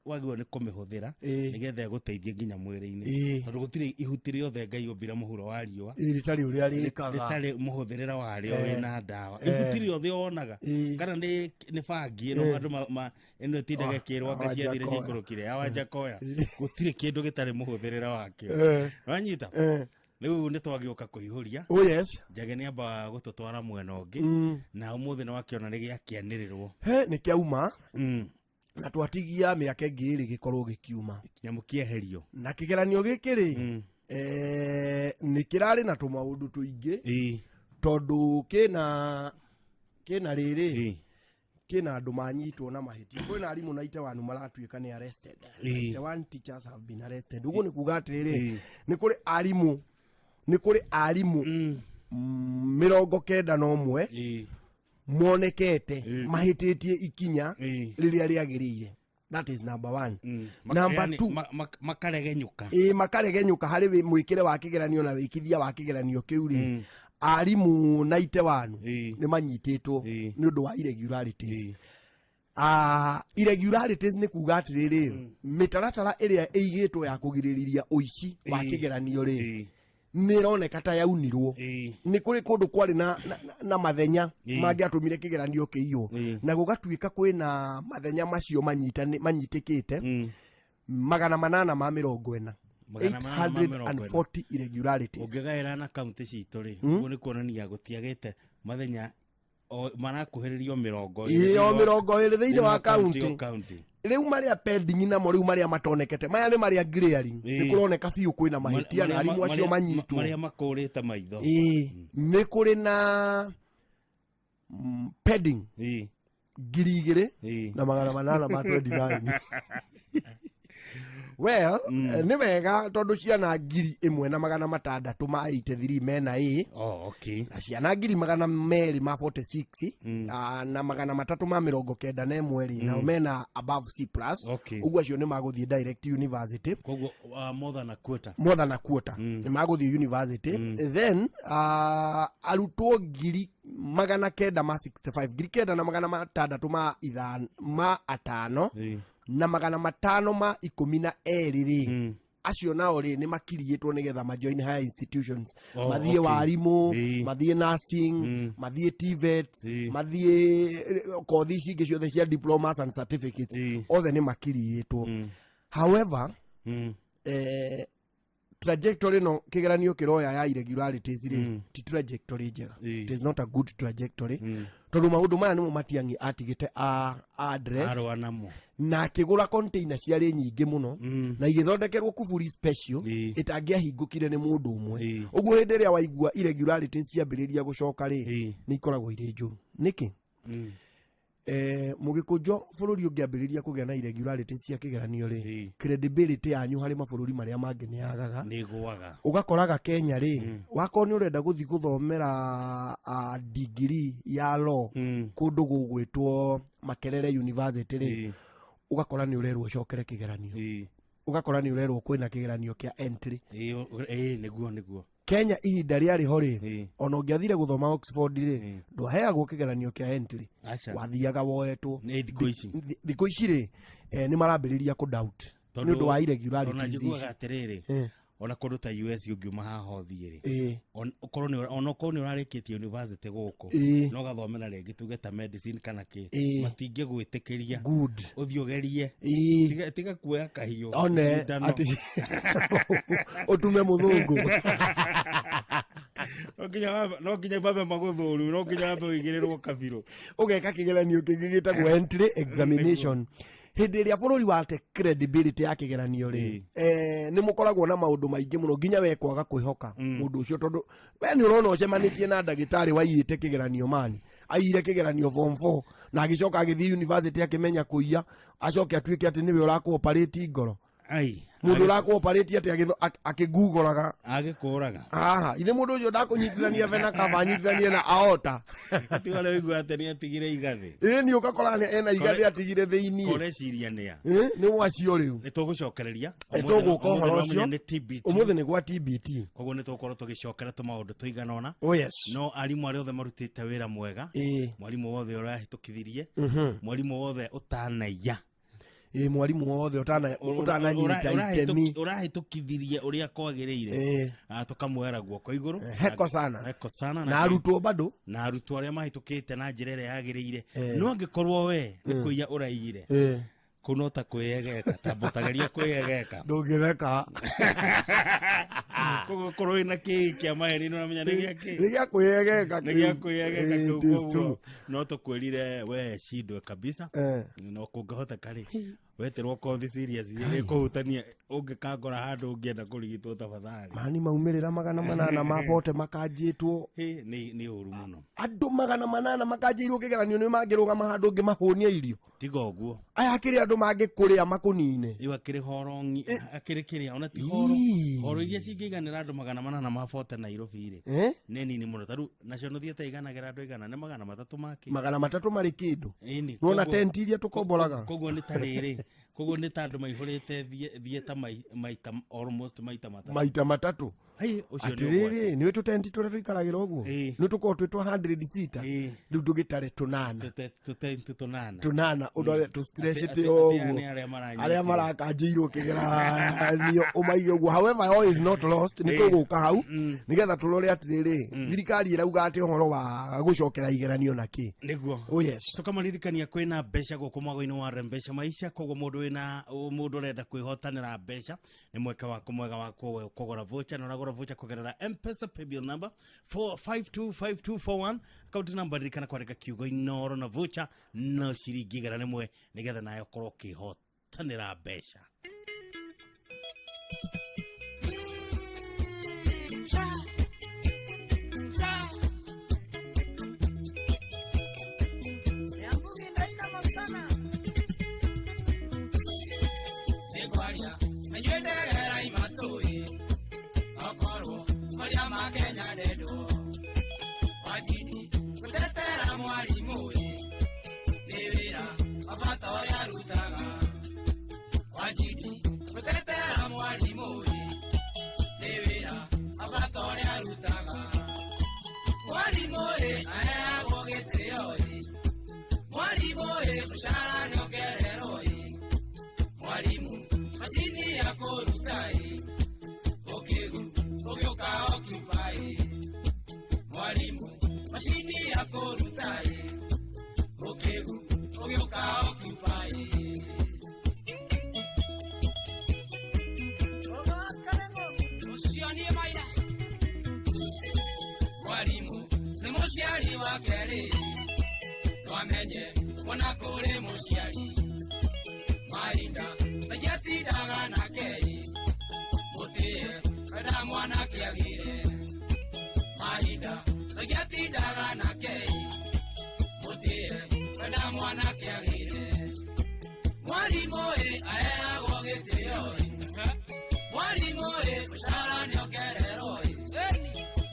wagĩrĩirwo nĩ kũmĩhũthĩra nĩgetha ĩgũteithie nginya mwĩrĩ-inĩ, tondũ gũtirĩ ihuti rĩothe Ngai ombire mũhuro wa riũa Rĩtarĩ ũrĩa rĩkaga. Rĩtarĩ mũhũthĩrĩre warĩo wĩna ndawa. Ihuti rĩothe wonaga kana nĩ bangi ĩno andũ ĩno ĩtindaga ĩkĩrwo anga ciathire Wanjakoya. ciikũrũkire ya Wanjakoya, gũtirĩ kĩndũ gĩtarĩ mũhũthĩrĩre wakĩo. Wanyita? Rĩu nĩ twagĩũka kũihũria. Oh, yes. Njage nĩ amba gũtũtwara mwena ũngĩ na ũmũthĩ nĩ wakĩona nĩ gĩakĩanĩrĩrwo. He nĩ kĩauma na twatigia mĩaka ĩngĩ ĩrĩ gĩkorwo gĩkiuma. Nyamũ kĩeherio. Na kĩgeranio gĩkĩ rĩ, nĩ kĩrarĩ na tũmaũndũ tũingĩ tondũ kĩna rĩrĩ kĩna andũ manyitwo na mahĩtia. Kwĩna arimũ na itewanu maratuĩka nĩ arrested. 91 teachers have been arrested. Ũguo nĩ kuga atĩrĩrĩ, nĩ kũrĩ arimũ 91 monekete mahĩtĩtie ikinya rĩrĩa rĩagĩrĩire. That is number one. Number Yani, two, makaregenyũka. Ĩ, makaregenyũka harĩ mwĩkĩre wa kĩgeranio na wĩkithia wa kĩgeranio kĩu rĩ, arimũ na itewanu nĩ manyitĩtwo nĩ ũndũ wa irregularities. Irregularities nĩ kuga atĩrĩrĩ, mĩtaratara ĩrĩa ĩigĩtwo ya kũgirĩrĩria ũici wa kĩgeranio rĩ, nĩ ĩroneka ta yaunirwo. Nĩ kũrĩ kũndũ kwarĩ na mathenya mangĩatũmire kĩgeranio kĩiywo na gũgatuĩka kwĩna mathenya macio manyitĩkĩte 840. 840. 840 irregularities. Ũngĩgaĩra na kaunti citũ rĩ, ũguo nĩ kuonania gũtiagĩte mathenya marakuhĩrĩrio 20. Ĩĩ, o 20 thĩinĩ wa o kaunti. Kaunti. Rĩu marĩa pending namo, rĩu marĩa matonekete, maya nĩ marĩa glaring, nĩ kũroneka biũ kwĩna mahĩtia na arimũ acio manyitwo. Marĩa makũrĩte maitho. Ĩĩ, nĩ kũrĩ na pending 2,829. Well, nĩ wega tondũ ciana 1,600 ma 83 mena A Oh, okay. na ciana 246 na 391 rĩ, nao mena above C plus. Ũguo acio nĩ magũthiĩ direct university. Koguo more than a quarter. More than a quarter nĩ magũthiĩ university. Then arutwo 965,000, 9,605 na 512 rĩ, acio nao rĩ nĩ makiriĩtwo nĩgetha majoin higher institutions, mathiĩ warimũ, mathiĩ nursing, mathiĩ TVET, mathiĩ kothi ici ingĩ ciothe cia diplomas and certificates. Othe nĩ makiriĩtwo. However, Trajectory no kĩgeranio kĩroya ya irregularities rĩ, ti trajectory njega. It is not a good trajectory, tondũ maũndũ maya nĩmo Matiang'i atigĩte a address Arũa namo. Na akĩgũra container ciarĩ nyingĩ mũno na igĩthondekerwo kuburi special ĩtangĩahingũkire nĩ mũndũ ũmwe. Ũguo hĩndĩ ĩrĩa waigua irregularities ciambĩrĩria gũcoka rĩ, nĩ ikoragwo irĩ njũru. Nĩkĩ? Mũgĩkũnjo bũrũri ũngĩambĩrĩria kũgĩa na irregularities cia kĩgeranio rĩ, credibility yanyu harĩ mabũrũri marĩa mangĩ nĩ yagaga. Nĩ gwaga. Ũgakoraga Kenya rĩ, wakorwo nĩ ũrenda gũthiĩ gũthomera degree ya law kũndũ gũgwĩtwo Makerere University rĩ, ũgakora nĩ ũrerwo ũcokere kĩgeranio, ũgakora nĩ ũrerwo kwĩna kĩgeranio kĩa entry. Ĩĩ, nĩguo. Kenya ihinda rĩarĩ ho rĩ, ona ũngĩathire gũthoma Oxford rĩ, ndwaheagwo kĩgeranio kĩa entry. Aca. Wathiaga woetwo. Nĩ thikũ ici. Thikũ ici rĩ, nĩ marambĩrĩria kũ doubt nĩ ũndũ wa irregularities Ona njiguaga ici. atĩrĩrĩ, ona kũndũ ta US ũngiuma haha ũthiĩ rĩ, ona okorwo nĩ ũrarĩkĩtie university gũkũ, no ũgathomera rĩngĩ tuge ta medicine kana kĩ, matingĩgwĩtĩkĩria. Good. Ũthiĩ ũgerie. Tiga kuoya kahiũ one cindano. Atĩ ũtume mũthũngũ. No nginya mambe magũthũru, no nginya wambe ũigĩrĩrwo kabirũ. Ũgeka kĩgeranio kĩngĩ gĩtagwo entry examination. Hĩndĩ ĩrĩa bũrũri wate credibility ya kĩgeranio rĩ, nĩ mũkoragwo na maũndũ maingĩ mũno, nginya we kwaga kwĩhoka mũndũ ũcio, tondũ we nĩ ũrona ũcemanĩtie na ndagĩtarĩ waiyĩte kĩgeranio, mani aiyire kĩgeranio form 4 na agĩcoka agĩthiĩ university akĩmenya kũiya, acoke atuĩke atĩ nĩwe ũrakũoparĩti ngoro. Ai. Mũndũ ũrakũoparĩti atĩ akĩngugoraga. Agĩkũraga. Haha ithe mũndũ ũcio ndakũnyitithania vena kaba anyitithanie na aorta. Tiga rĩu ũigua atĩ nĩ atigire igathĩ. Ĩ, nĩ ũgakora ena igathĩ atigire thĩiniĩ. Koreciria nĩa. Ĩ, nĩ wacio rĩu. Nĩ tũgũcokereria. Nĩ tũgũka ũhoro Ũmũthĩ ũcio. nĩ TBT. Ũmũthĩ nĩ gwa TBT. Koguo nĩ tũgũkorwo tũgĩcokera tũmaũndũ tũigana ũna. Oh, yes. No arimũ arĩa othe marutĩte wĩra mwega, mwarimũ wothe ũrahĩtũkithirie, mwarimũ wothe ũtanaiya, Ĩ, mwarimũ wothe ũtananyita itemi, ũrahĩtũkithirie ũrĩa kwagĩrĩire, tũkamuoera guoko igũrũ. Heko sana. Heko sana. Na arutwo bado. Na arutwo arĩa mahĩtũkĩte na njĩra ĩrĩa yagĩrĩire. No angĩkorwo we nĩ kũiya ũraiyire, kũu no ta kwĩyegeka, ta mbũtageria kwĩyegeka. Ndũngĩtheka. Koguo korwo wĩna kĩĩ kĩa maheni, nĩ ũramenya nĩ gĩa kĩ. Nĩ gĩa kwĩyegeka. Nĩ gĩa kwĩyegeka It kĩu. is Koguo true. no tũkwĩrire we cindwe kabisa. No kũngĩhoteka rĩ, weterwo kothi serious ĩkũhutania, ũngĩkangora handũ ũngĩenda kũrigitwo, tafadhali. Mani maumĩrĩra 800 ma bote makanjĩtwo. Hĩ, nĩ ũru mũno. Andũ 800 makanjĩirwo kĩgeranio, nĩ mangĩrũgama handũ ũngĩmahũnia irio. Tiga ũguo. Aya akĩrĩ andũ mangĩkũrĩa makũnine. Rĩu akĩrĩ horongi, akĩrĩ kĩrĩa ona ti horo. Horo iria cingĩiganĩra andũ 800 ma bote Nairobi rĩ, nĩ nini mũno. Ta rĩu National Theatre iganagĩra andũ 100, nĩ 300 makĩ. 300 marĩ kĩndũ. Ĩni, Nĩwona tenti iria tũkomboraga. Koguo nĩ ta rĩrĩ, koguo nĩ ta andũ maihũrĩte theatre maita almost maita matatũ. Maita matatũ. Hei, ũcio nĩ ũgwati. Atĩrĩrĩ, nĩ tũtenti tũrĩa tũikaragĩra ũguo, nĩ tũkorwo twĩ twa 100 sita, rĩu tũgĩtare tũnana. Tũtenti tũnana. Tũnana ũndũ tũstrecete Atĩ- o atĩ ũguo. nĩ arĩa maranyitire. Arĩa marakanjĩirwo kĩgeranio ũmaige ũguo. However, all is not lost. Nĩ tũgũka hau nĩgetha tũrore atĩrĩrĩ, thirikari ĩrauga atĩ ũhoro wa gũcokera igeranio na kĩ. Nĩguo. Oh yes. Tũkamaririkania kwĩna mbeca gũkũ mwago-inĩ wa Mbeca Maisha. Koguo mũndũ wĩna mũndũ ũrenda kwĩhotanĩra mbeca, nĩ mweke waku mwega wa kũgũra voucher, na ũragũra voucher kũgerera M-Pesa paybill number 4525241, account number ririkana kwandĩka kiugo Inoro, na voucher no ciringi 100, nĩgetha nayo ũkorwo ũkĩhotanĩra mbeca. Cha, cha. Nyambugi ndainama sana. Nĩngwaria na inyuĩ ndegerai matũĩ, okorwo maria ma Kenya ndendwo. Wajidi gũtetera mwarimũ ĩ, nĩ wĩra wa bata ũrĩa arutaga. Wajidi gũtetera mwarimũ ĩ, nĩ wĩra wa bata ũrĩa arutaga. Mwarimũ ĩ, aheagwo gĩtĩo ĩ, mwarimũ ĩ, mũcara nĩongererwo ĩ, mwarimũ macini ya kũruta ĩ, ũkĩgu ũgĩũka occupy ĩ, mwarimũ macini ya kũruta ĩ, ũkĩgu ũgĩũka occupy ĩ. wa kerĩ twamenye ona kũrĩ mũciari mahinda maingĩ atindaga nake mũtĩe wenda mwanake agĩre mahinda maingĩ atindaga nake mũtĩe wenda mwanake agĩre mwarimũ ĩ aheagwo gĩtĩo ĩ mwarimũ ĩ mũcara nĩongererwo ĩ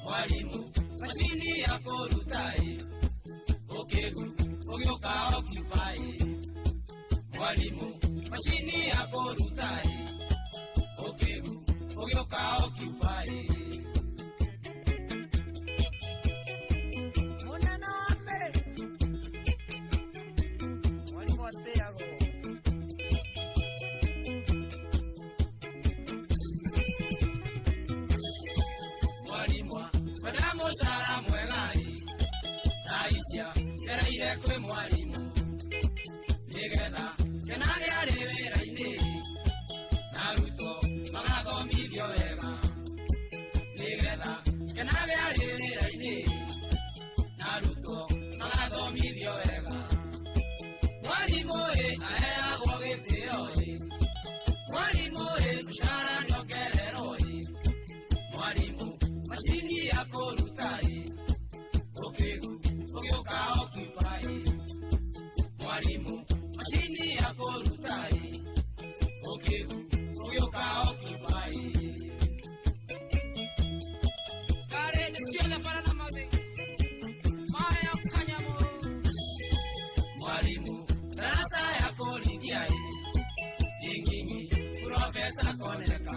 mwarimũ macini ya kũruta ĩ ũkĩgu ũgĩũka occupy mwarimũ macini ya kũruta ĩ ũkĩgu ũgĩũka occupy. Mũnene wa mbere mwarimũ atĩagwo. Mwarimũ wenda mũcara mwega ĩ raicia gereire kwĩ mwarimũ nĩgetha kenage arĩ wĩra-inĩ na arutwo magathomithio wega nĩgetha kenage arĩ wĩra-inĩ na arutwo magathomithio wega mwarimũ ĩ aheagwo gĩtĩo ĩ mwarimũ ĩ mũcara nĩongererwo ĩ mwarimũ macini ya kũruta ĩ ũkĩgu ũgĩũka occupy mwarimũ macini ya kũruta ĩ ũkĩgu ũgĩũka occupy. Karĩndĩ ciothe bara na mathĩ maheo kanyamũ. Mwalimu darasa ya kũringia ĩ ing'ing'i profesa koneka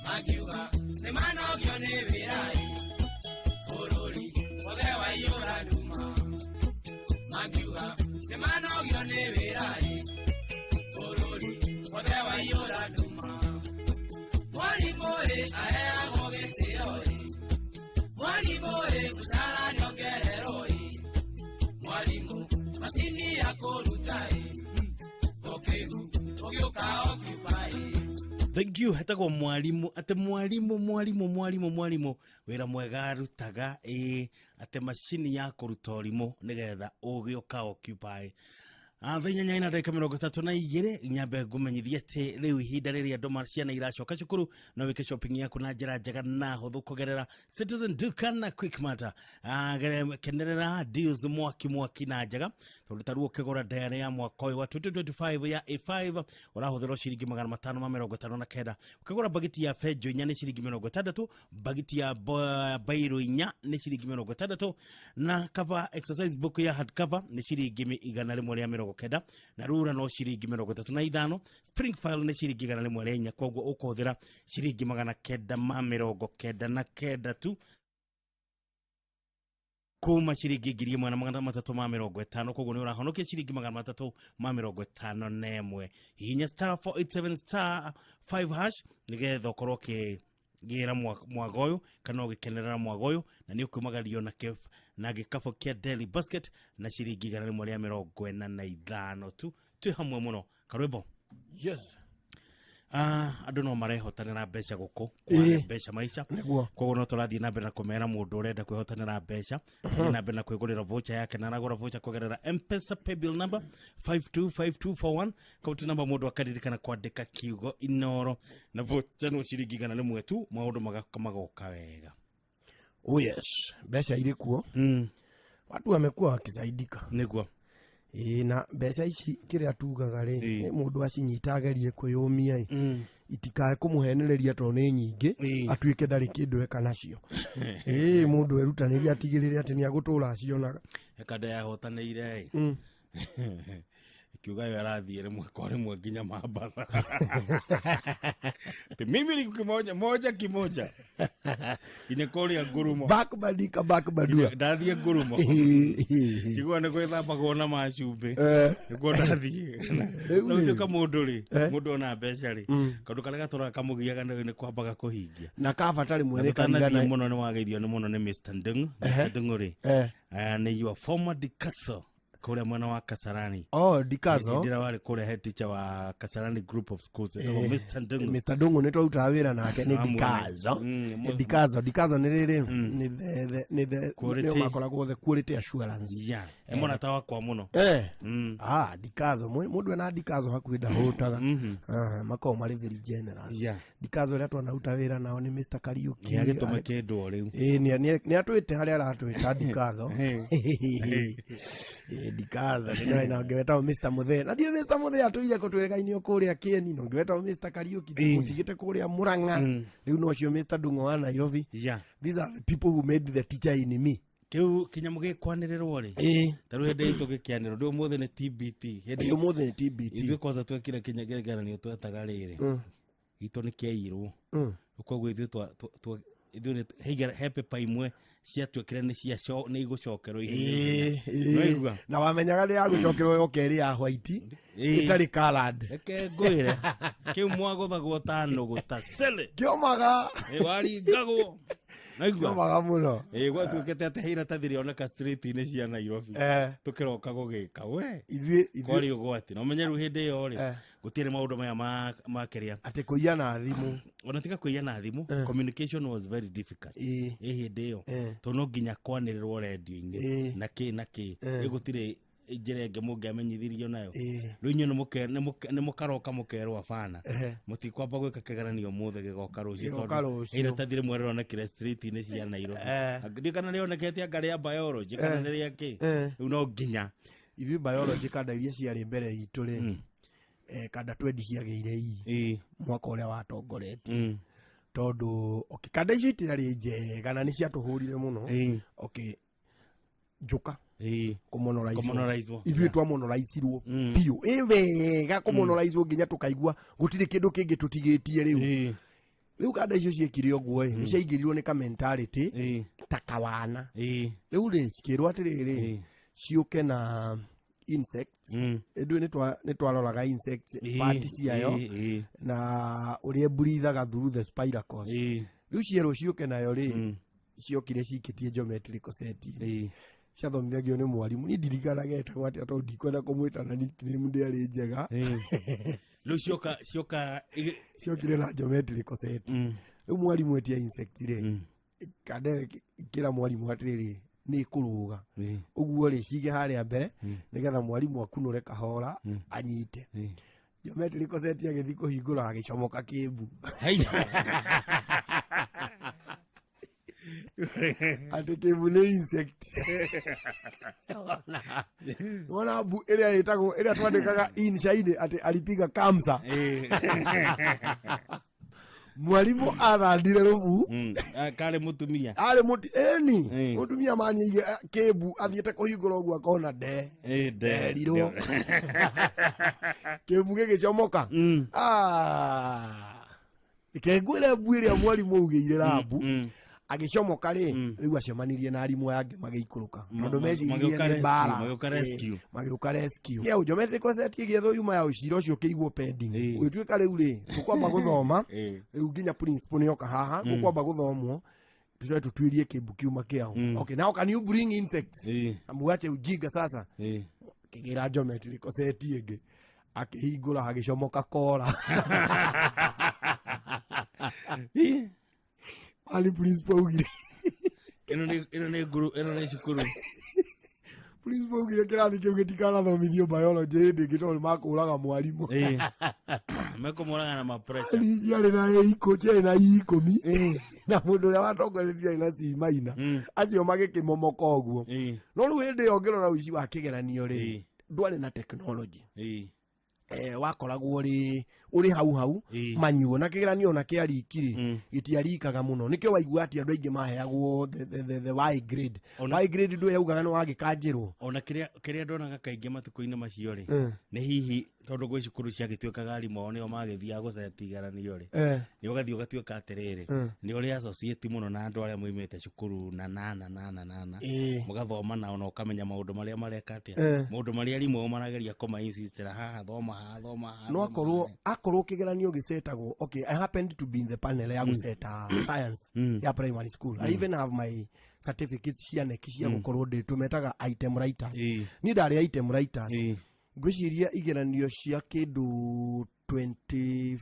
makiuga nĩ manogio nĩ wĩra ĩ bũrũri wothe waiyũra nduma makiuga nĩ manogio nĩ wĩra ĩ bũrũri wothe waiyũra nduma mwarimũ ĩ aheagwo gĩtĩo ĩ mwarimũ ĩ mũcara nĩongererwo ĩ mwarimũ macini ya kũruta ĩ ũkĩgu ũgĩũka occupy. Thank you. Hetagwo mwarimu ate mwarimu mwarimu mwarimu mwarimu wira mwega arutaga ĩ ate macini ya kũruta ũrimũ nĩgetha ũgĩũka occupy. Thaa inyanya na ndagĩka mĩrongo ĩtatũ na igĩrĩ nyambe ngũmenyithie atĩ rĩu ihinda rĩrĩa andũ ciana iracoka cukuru no wĩke shopping yaku na njĩra njega na hũthũ kũgerera Citizen Duka na Quickmart. Kenerera deals mwaki mwaki na njega tondũ ta rĩu ũkĩgũra diary ya mwaka ũyũ wa 2025 ya A5 ũrahũthĩrwo ciringi 559, ũkĩgũra bagiti ya benjo inya nĩ ciringi 60, bagiti ya bairo inya nĩ ciringi 60, na cover exercise book ya hard cover nĩ ciringi 190, na rura no ciringi 35, spring file nĩ ciringi 104, koguo ũkũhũthĩra ciringi 999 tu kuma ciringi 1350, koguo nĩ ũrahonokia ciringi 351. Hihinya star 487 star 5 hash nĩgetha ũkorwo ũkĩgĩra mwaga ũyũ kana ũgĩkenerera mwaga ũyũ, na nĩ ũkumagario na na gĩkabũ kĩa Daily Basket na ciringi 145 tu. Twĩ hamwe mũno. Karwĩmbo. Yes. Andũ no marehotanĩra mbeca gũkũ kware mbeca maica, Nĩguo. koguo no tũrathiĩ na mbere na kũmera mũndũ ũrenda kwĩhotanĩra mbeca athiĩ na mbere na kwĩgũrĩra voucher yake na aragũra voucher kũgerera M-Pesa paybill number 525241 kaunti namba mũndũ akaririkana kwandĩka kiugo Inoro na voucher no ciringi 100 tu, maũndũ magoka wega. Oh yes, mbeca irĩ kuo. Watu wamekuwa wakisaidika. Nĩguo. Ĩĩ, na mbeca ici kĩrĩa tugaga rĩ, nĩ mũndũ acinyita agerie kwĩyũmia ĩ, itikae kũmũhenereria tondũ nĩ nyingĩ, atuĩke ndarĩ kĩndũ eka nacio. Ĩĩ, mũndũ erutanĩrie atigĩrĩre atĩ nĩ agũtũra acionaga. Eka yahotanĩire ĩ kiuga yo arathiĩ rĩmwe kwa rĩmwe nginya Mambatha. Ati mimi ni kimoja moja kimoja nginya kũrĩa ngurumo. Bakbadika bakbadua. Ndathiĩ ngurumo igua nĩ gwĩthambagwo na macumbĩ nĩguo ndathiĩ. Rĩu Na rĩ. gũtuĩka mũndũ rĩ, mũndũ ona mbeca rĩ, kaũndũ karĩa gatũraga kamũgiaga nĩ kwambaga kũhingia na kabata rĩmwe na nĩ tũtanathiĩ karirana. mũno nĩ wageithio nĩ mũno nĩ Mr. Ndung'u. Mr. Ndung'u rĩ, nĩ your former Dikaso Kũrĩa mwena wa Kasarani. Oh, Dikazo. Hĩndĩ ĩrĩa warĩ kũrĩa head teacher wa Kasarani group of schools, etagwo Mr. Ndung'u. Mr. Ndung'u nĩ twarutaga wĩra nake nĩ Amuona. Dikazo. Mm, Nĩ Dikazo, Dikazo nĩ rĩrĩ nĩ the nĩ the Quality. nĩo makoragwo the quality assurance. Yeah, nĩ mũrata wakwa mũno. Ah, Dikazo mũndũ ena Dikazo hakuhĩ ndahũtaga. Ah, makoragwo marĩ very generous. Dikazo ũrĩa twanaruta wĩra nao nĩ Mr. Kariuki. Nĩ agĩtũma kĩndũ o rĩu. Ĩĩ, nĩ atwĩte harĩa aratwĩta Dikazo. Ĩĩ, Dikazo nĩ na ũngĩ wetagwo Mr. Muthee, na ndiũ Mr. Muthee atũire kũtwĩra-inĩ o kũrĩa Kĩeni, na ũngĩ wetagwo Mr. Kariuki mũtigĩte kũrĩa Murang'a, rĩu no ũcio Mr. Ndung'u wa Nairobi. These are the people who made the teacher in me. Kĩu kĩnyamũ gĩkwanĩrĩrwo rĩ, ta rĩu hĩndĩ itũ gĩkĩanĩrwo, ndĩ ũmũthĩ nĩ TBT. Ĩĩ, ũmũthĩ nĩ TBT. Ithuĩ kwanza twekire kinya kĩgeranio twetaga rĩrĩ, gitũ nĩ kĩairwo. Koguo ithuĩ ithuĩ he pepa imwe ciatuĩkire nĩ nĩ igũcokerwo ihenya. Nĩwaigua? Na wamenyaga nĩ yagũcokerwo yoka ĩrĩ ya white, ĩtarĩ colored. Reke ngwĩre, kĩu mwagũthagwo ta nũgũ ta cele. Kĩomaga. Waringagwo. Naigua? Kĩomaga mũno. Gwatuĩkĩte atĩ he iratathi rĩoneka street-inĩ cia Nairobi. Tũkĩroka gũgĩka we. Ithuĩ Kwarĩ ũgwati. Na ũmenye rĩu hĩndĩ ĩyo rĩ, gũtirĩ maũndũ maya ma kĩrĩa. Atĩ kũiya na thimũ. Ona tiga kũiya na thimũ, communication was very difficult. Ĩ hĩndĩ ĩyo. Tondũ no nginya kwanĩrĩrwo redio-inĩ. Na kĩ na kĩ. Rĩu gũtirĩ njĩra ĩngĩ mũngĩamenyithirio nayo. Rĩu inyuĩ nĩ mũkaroka mũkerwo abana. Mũtikwamba gwĩka kĩgeranio ũmũthĩ, gĩgoka rũciũ. Gĩgoka Tondũ rũciũ. iratathi rĩmwe rĩronekire street-inĩ cia Nairobi. Ndiũĩ kana rĩonekete anga rĩa biology kana nĩ rĩa kĩ. Rĩu no nginya. Ithuĩ biology kanda iria ciarĩ mbere itũ rĩ, kanda twendi ciagĩire i mwaka ũrĩa watongoretie. Tondũ okay, kanda icio itiarĩ njega na nĩ ciatũhũrire mũno. Okay, njuka kũmonoraizwo. Kũmonoraizwo. Ithuĩ twamonoraizirwo biũ, ĩ wega kũmonoraizwo nginya tũkaigua gũtirĩ kĩndũ kĩngĩ tũtigĩtie rĩu. Rĩu kanda icio ciekire ũguo ĩ, nĩ ciaingĩrirwo nĩ ka mentality ta kawana. Rĩu rĩ, cikĩrwo atĩrĩrĩ, ciũke na insects. Ithuĩ nĩ twaroraga insects, part ciayo na ũrĩa ĩbreathaga through the spiracles. Rĩu cierwo ciũke nayo rĩ, ciokire cikĩtie geometrical set. Ciathomithagio nĩ mwarimũ, niĩ ndirikanaga etagwo atĩa tondũ ndikwenda kũmwĩta na nickname ndĩarĩ njega. Rĩu cioka Ciokire na geometrical set. Rĩu mwarimũ etia insect rĩ, kanda ĩyo ĩkĩra mwarimũ atĩrĩrĩ, nĩ ĩkũrũga ũguo rĩ, cige harĩa mbere nĩgetha mwarimũ akunũre kahora anyite geometrical set. Agĩthiĩ kũhingũra, agĩcomoka kĩmbu atĩ kĩmbu nĩ insect. Wona mbu ĩrĩa ĩtagwo ĩrĩa twandĩkaga insha-inĩ atĩ alipiga kamsa, mwarimu athandire rũbu. Karĩ mũtumia. Arĩ mũti ĩni mũtumia maniaige kĩmbu, athiĩte kũhingũra ũguo akona nde nderirwo kĩmbu gĩgĩcomoka. Ah, reke ngwĩre, mbu ĩrĩa mwarimũ augĩire rambu agĩcomoka rĩ, rĩu acemanirie na arimũ aya angĩ magĩikũrũka tondũ meciririe Magĩũka nĩ rescue, mbara. magĩũka rescue. Magĩũka rescue. Kĩau geometrical set ĩgĩethwo yuma ya ũcira ũcio ũkĩigwo pending. Ũgĩtuĩka rĩu rĩ, tũkwamba gũthoma rĩu nginya principal nĩoka haha, gũkwamba gũthomwo tũcoke tũtuĩrie kĩmbu kiuma kĩao. Okay, now can you bring insects na muache ujinga sasa. Kĩgĩra geometrical set ĩngĩ, akĩhingũra hagĩcomoka kora. Mani principal augire Ĩno nĩ nguru, ĩno nĩ cukuru. Principal augire kĩrathi kĩu gĩtikanathomithio biology hĩndĩ ĩngĩ tondũ makũraga mwarimũ. Mekũmũraga na mapressure. Ni ciarĩ na A ciarĩ na I 10, na mũndũ ũrĩa watongoretie arĩ na C minor, acio magĩkĩmomoka ũguo. No rĩu hĩndĩ ĩyo ũngĩrora ũici wa kĩgeranio rĩ, ndwarĩ na technology. Wakoragwo ũrĩ hau hau manyuo na kĩgeranio ona kĩa riki rĩ, gĩtiarikaga mũno, nĩkĩo waigua atĩ andũ aingĩ maheagwo the Y grade. Y grade ndũ yaugaga nĩ wagĩkanjĩrwo. Ona kĩrĩa ndonaga kaingĩ matukũ-inĩ macio rĩ, nĩ hihi tondũ gwĩ cukuru ciagĩtuĩkaga arimũ ao nĩo magĩthiaga gũceti igeranio rĩ, nĩ ũgathiĩ ũgatuĩka atĩrĩrĩ, nĩ ũrĩ associate mũno na andũ arĩa moimĩte cukuru na na na na na na na mũgathoma nao na ũkamenya maũndũ marĩa mareka atĩa, maũndũ marĩa arimũ ao marageria kũma insistĩra haha, thoma haha, thoma haha. No akorwo Akorwo kĩgeranio gĩcetagwo, okay, I happened to be in the panel ya gũceta science ya primary school. I even have my certificates cia neki cia gũkorwo ndĩ tũmetaga item writers. Niĩ ndarĩ item writers. Ngwĩciria igeranio cia kĩndũ 20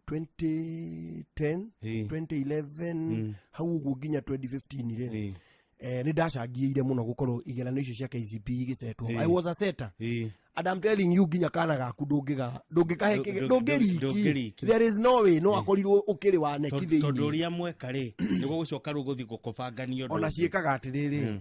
2010, 2011, hau ũguo nginya 2015 rĩ, nĩ ndacangĩire mũno gũkorwo igeranio icio cia KCPE igĩcetwo. I was a setter. And I'm telling you, nginya kana gaku ndũngĩga ndũngĩkahe ndũngĩriki. Ndũngĩriki. There is no way no akorirwo ũkĩrĩ wa neki Tondũ thĩinĩ. Ũrĩa mweka rĩ, nĩguo gũcoka rĩu gũthiĩ gũkũbangania ũndũ Ona ũngĩ. ciĩkaga atĩrĩrĩ,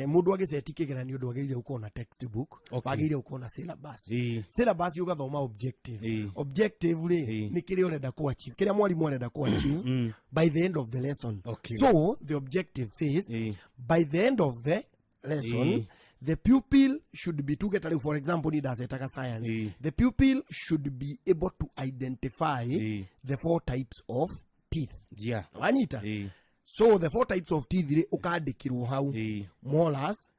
mũndũ agĩceti kĩgeranio ndwagĩrĩire gũkorwo na textbook. Wagĩrĩire gũkorwo na syllabus. Syllabus ũgathoma objective. Objective rĩ, nĩ kĩrĩa ũrenda ku achieve, kĩrĩa mwarimũ arenda ku achieve by the end of the lesson. So the objective says, by the end of the lesson, the pupil should be, tuge tarĩu for example ni ndacetaga science, the pupil should be able to identify the four types of teeth. Wanyita? So the four types of teeth rĩ, ũkandĩkĩrwo hau molars,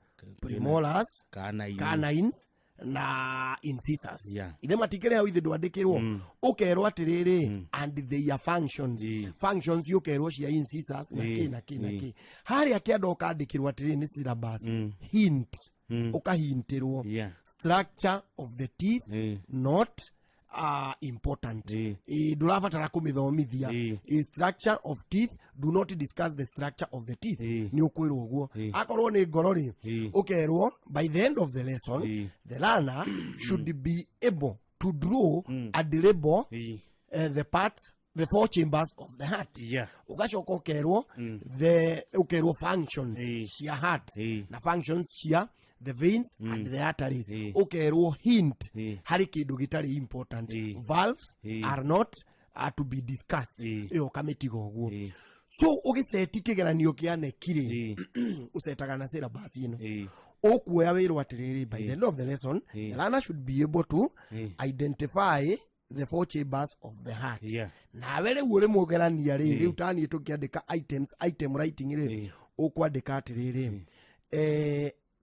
premolars, Canine. Canines na incisors. Ithe matikĩrĩ hau, ithe ndwandĩkĩrwo, ũkerwo atĩrĩrĩ, and their functions. Functions ũkerwo cia incisors na kĩ na kĩ na kĩ. Harĩa kĩanda ũkandĩkĩrwo atĩrĩrĩ, nĩ syllabus, hint, ũkahintirwo structure of the teeth not important. Ndũrabatara kũmĩthomithia. Structure of teeth, do not discuss the structure of the teeth. Nĩ ũkwĩrwo ũguo. Akorwo nĩ ngoro rĩ, ũkerwo by the end of the lesson, the learner should be able to draw and label the parts, the four chambers of the heart. Ũgacoka ũkerwo the ũkerwo functions cia heart na functions cia the veins and the arteries. Ũkerwo hint, harĩ kĩndũ gĩtarĩ important, valves are not are to be discussed. Ĩyo ũkamĩtiga ũguo. So ũgĩceti kĩgeranio kĩa neki rĩ, ũcetaga na syllabus ĩno. Ũkuoya wĩrwo atĩrĩrĩ, by the end of the lesson, the learner should be able to identify the four chambers of the heart. Nawe rĩu ũrĩ mũgerania rĩ, rĩu taniĩ tũkĩandĩka items, item writing rĩ, ũkwandĩka atĩrĩrĩ,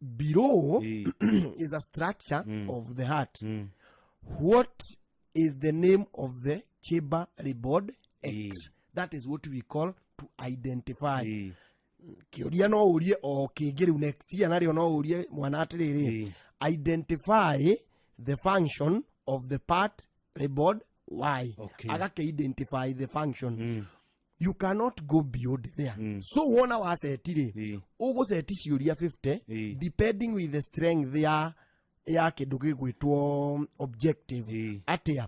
below is a structure of the heart. What is the name of the chamber labeled X? That is what we call to identify. Kĩũria no ũrie o kĩngĩ rĩu next year, narĩo no ũrie mwana atĩrĩrĩ, identify the function of the part labeled Y. Agake identify the function. You cannot go beyond there. So wona waceti rĩ, ũgũceti ciũria 50 depending with the strength ya kĩndũ gĩgwĩtwo objective. Atĩa,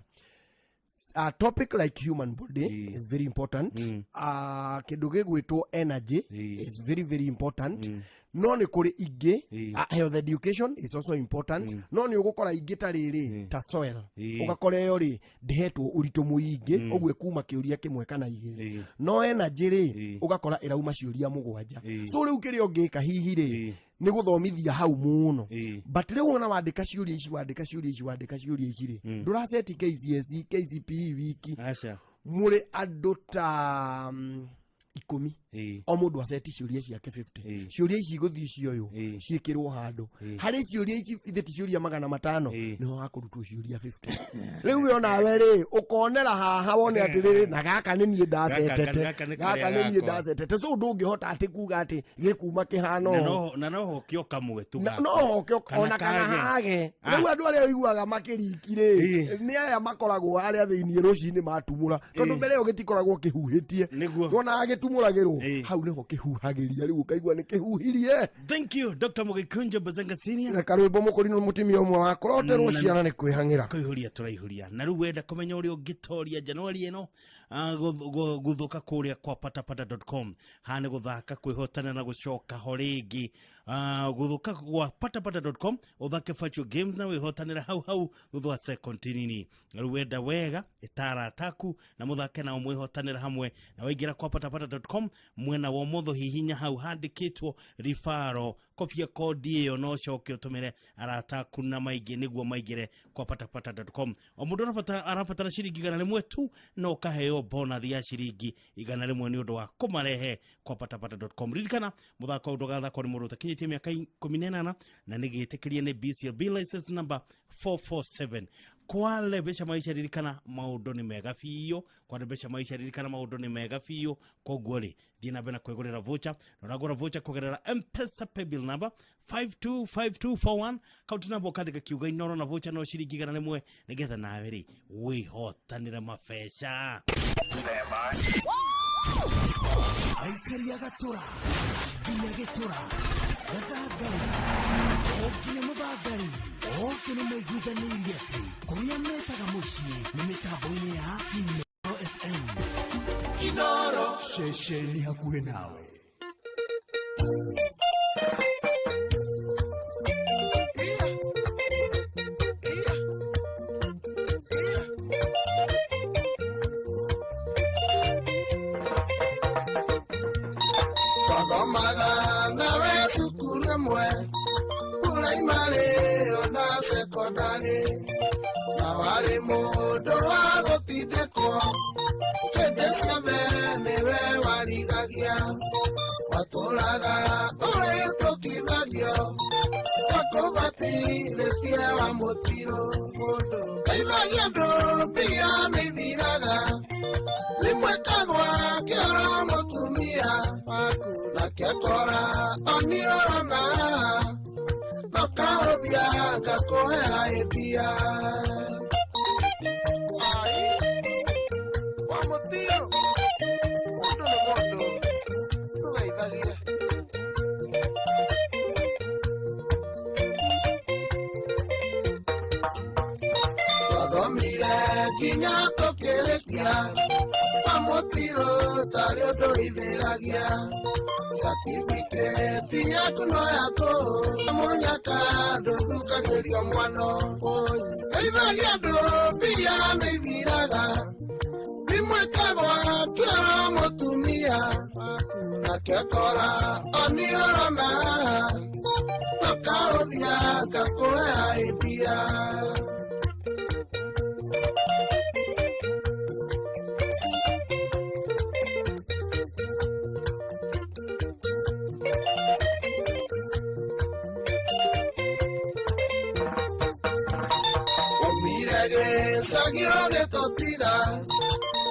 a topic like human body is very important. Kĩndũ gĩgwĩtwo energy is very very important. No nĩ kũrĩ ingĩ, health education is also important. No nĩ ũgũkora ingĩ ta rĩrĩ, ta soil, ũgakora ĩyo rĩ ndĩhetwo ũritũ mũingĩ, ũguo ĩkuma kĩũria kĩmwe kana igĩrĩ. No energy rĩ, ũgakora ĩrauma ciũria mũgwanja. So rĩu kĩrĩa ũngĩka hihi rĩ, nĩ gũthomithia hau mũno. But rĩu ona wandĩka ciũria ici, wandĩka ciũria ici, wandĩka ciũria ici rĩ, ndũraceti KCSE, KCPE wiki. Aca. Mũrĩ andũ ta 10, o mũndũ aceti ciũria ciake 50. Ciũria ici igũthiĩ cioywo ciĩkĩrwo handũ harĩ ciũria ici ithe ti ciũria 500, nĩho hakũrutwo ciũria 50. Rĩu we onawe rĩ, ũkonera haha wone atĩrĩrĩ, na gaka nĩ niĩ ndacetete. Gaka nĩ Gaka karĩa nĩ niĩ gakwa. ndacetete. So ndũngĩhota atĩ kuga atĩ gĩkuma kĩhana Na ũũ. na no hokio kamwe tu No gakwa. no hokio ona kana kage. hage. Ah. Rĩu andũ arĩa ũiguaga makĩriki rĩ, nĩ aya makoragwo arĩa thĩiniĩ rũcinĩ matumũra, tondũ mbere ĩyo gĩtikoragwo kĩhuhĩtie. Nĩguo. Wonaga gĩtumũragĩrwo hau, nĩho kĩhuhagĩria, rĩu ũkaigua nĩ kĩhuhirie. Thank you, Dr. Mugikunjo Bazenga Senior. Karwĩmbo mũkũrinũ mũtumia ũmwe wakoroterwo ciana nĩ kwĩhang'ĩra. Kũihũria tũraihũria na rĩu wenda kũmenya ũrĩa ũngĩtoria Januari ĩno, gũthũka kũrĩa kwa patapata.com. Haha nĩ gũthaka, kwĩhotana na gũcoka ho rĩngĩ. Gũthũka gwa patapata.com, ũthake virtual games na wĩhotanĩre hau hau thutha wa second nini. Rĩu wenda wega ĩtara ataku na mũthake nao mwĩhotanĩre hamwe. Na waingĩra kwa patapata.com, mwena wa ũmotho hihinya hau handĩkĩtwo referral, kobia kodi ĩyo no ũcoke ũtũmĩre arata aku na maingĩ nĩguo maingĩre kwa patapata.com. O mũndũ arabatara ciringi 100 tu, na ũkaheo bonus ya ciringi 100 nĩ ũndũ wa kũmarehe kwa patapata.com. Ririkana, mũthako ũyũ ndũgathakwo nĩ mũndũ ũtakinyĩtie mĩaka 18, na nĩ gĩtĩkĩrie nĩ BCLB license number 447. Kwale mbeca maisha ririkana maũndũ nĩ mega biũ. Kwale mbeca maisha ririkana maũndũ nĩ mega biũ. Koguo rĩ, thiĩ na mbere na kwĩgũrĩra voucher, na ũragũra voucher kũgerera M-Pesa paybill number 525241, kaunti namba ũkandĩka kiugo Inoro, na voucher no ciringi 100, nĩgetha nawe rĩ wĩhotanĩre mabeca. Aikari a Gatũra nginya Gĩtũra, Gathangari o nginya Mũthangari, othe nĩ maiguithanĩirie atĩ kũrĩa metaga mũciĩ nĩ mĩtambo-inĩ ya Inoro FM. Inoro. Ceceni hakuhĩ nawe. Twathomaga nawe cukuru ĩmwe puraimari ona sekondari, na warĩ mũndũ wa gũtindĩkwo hĩndĩ ciothe, nĩwe warigagia, watũraga ũrĩtũkithagio wakũbatithĩtie wa mũtirũ. Mũndũ teithagia andũ, mbia nĩ ithiraga, rĩmwe kagwa kĩoro mũtumia waku nake akora oniorona no kahũthia ngakũhe mbia. Ai, wa mũtio, mũndũ nĩ mũndũ, tũgeithagie. Twathomire nginya tũkĩrĩkia, wa mũtirũ tarĩ ũndũ ithĩragia, certificate yaku no ya tũhũ, mũnyaka ndũthukagĩrio mwano. Teithagia andũ, mbia nĩ ithiraga, rĩmwe kagwa kĩoro mũtumia nake akora oniorona no kahũthia ngakũhe mbia. Umire gĩcagi ũgĩtũtiga,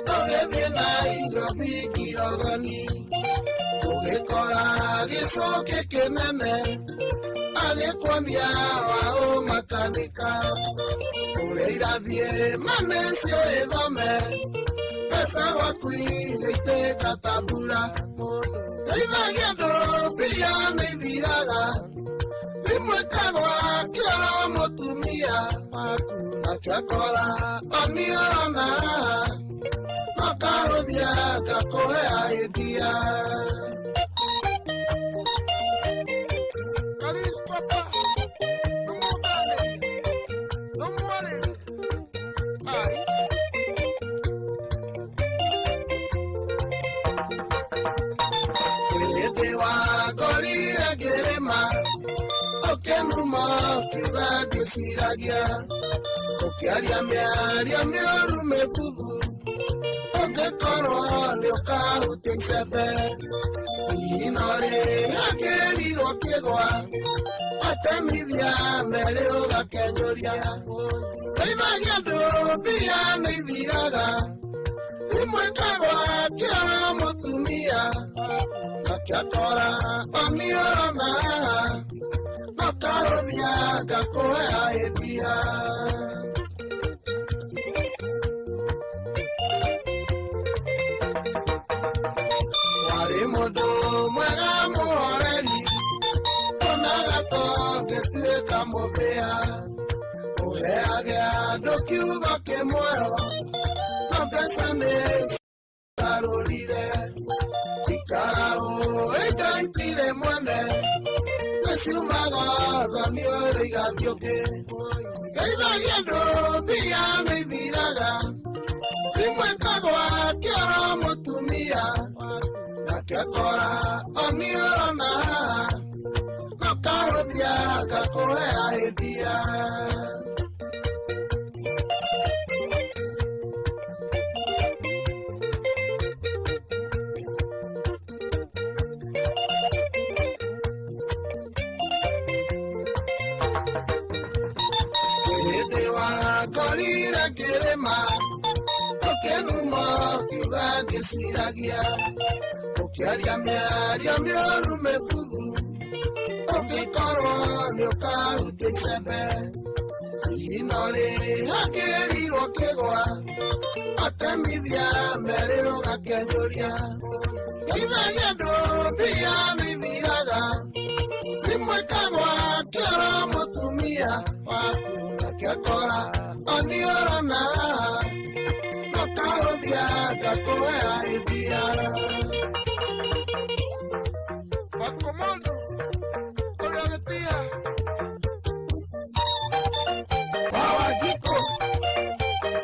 tũgĩthiĩ Nairobi Kirogoni, tũgĩkora gĩcũkĩ kĩnene agĩkuonia wa ũmakanika, ũrĩa irathiĩ manĩcio ĩthome, mbeca gwaku igĩitĩka ta mbura. Mũndũ teithagia andũ, mbia nĩ ithiraga, rĩmwe kagwa kĩoro mũtumia waku nake akora oniorona no kahũthia ngakũhe mbia. Karis papa, nũmũnganĩrie, nũmwarĩrie. Ai. Hĩndĩ wa ngorire ngĩrĩma, ũkĩnuma ũkiuga ndĩciragia, ũkĩaria mĩario mĩũru mĩbuthu, ũngĩkorwo nĩ ũkahutia icembe. Ino rĩ akĩrirwo kĩgwa, atemithia merĩ ũgakenyũria. Teithagia andũ, mbia nĩ ithiraga, rĩmwe kagwa kĩoro mũtumia nake akora oniorona no kahũthia ngakũhe mbia. Warĩ mũndũ mwega mũhoreri, onaga tongĩtuĩka mũbĩa, ũheage andũ kiugo kĩmwe, no mbeca nĩ ciarũrire. Ikara ũũ indo itirĩ mwene, nĩciumaga thoni ũyũ igathiũkĩ. Teithagia andũ, mbia nĩ ithiraga, rĩmwe kagwa kĩoro mũtumia nake akora oniorona no kahũthia ngakũhe mbia. Hĩndĩ wa ngorire Ndeciragia ũkĩaria mĩario mĩũru mĩbuthu, ũngĩkorwo nĩũkaruta icembe. Ihino rĩhakĩrirwo kĩgwa, atemithia merĩ ũgakenyũria. Geithagia andũ mbia nĩithiraga, thimũ ĩkagwa kĩoro mũtumia waku nake akora oniorona nokahũthia ngakũhea mbia. Bakomondo ũrĩa gĩtia Wawajiko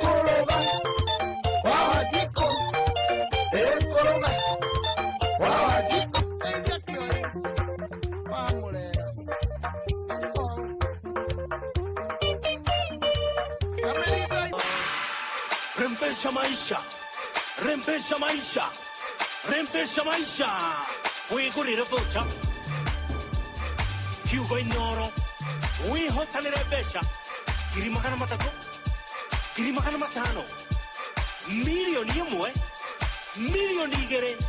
koroga, Wawajiko ekoroga, Wawajiko teithia kĩori wamũrera. Rembesha maisha, rembesha maisha, rembesha maisha. Wigurire voucher kiugo Inoro, wihotanire mbeca 300,000, 500,000, 1,000,000, 2,000,000,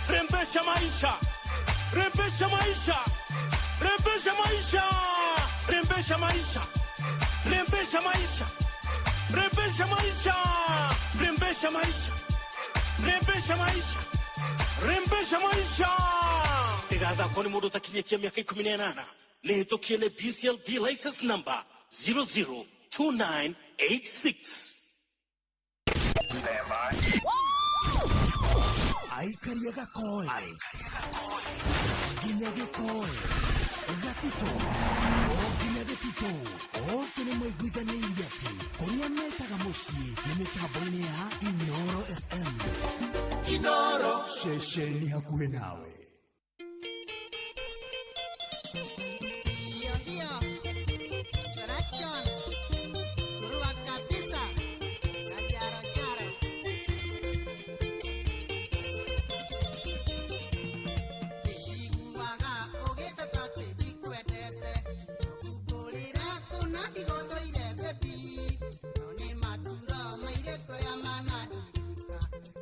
3,000,000. Rembesha maisha, rembesha maisha, rembesha maisha, rembesha maisha, rembesha maisha, rembesha maisha, rembesha maisha, rembesha maisha, rembesha maisha. Ndigathakwo nĩ mũndũ ũtakinyĩtie mĩaka 18, nĩ hĩtũkie nĩ BCLD license number 002986. Aikaria gakoe nginya gĩkoe gatito o nginya gĩtito othe nĩ maiguithanĩirie atĩ kũrĩa metaga mũciĩ nĩ mĩtambo-inĩ ya Inoro FM. Inoro ceceni hakuhĩ nawe. Ndio, ndio. Selection. Kurua kabisa. Na jaro jaro. Ndiguaga ũgĩteta atĩ ndikwendete. Ngũkũrĩra kũna ndigũthũire baby. No nĩ maturo mairĩtu arĩa manandirika.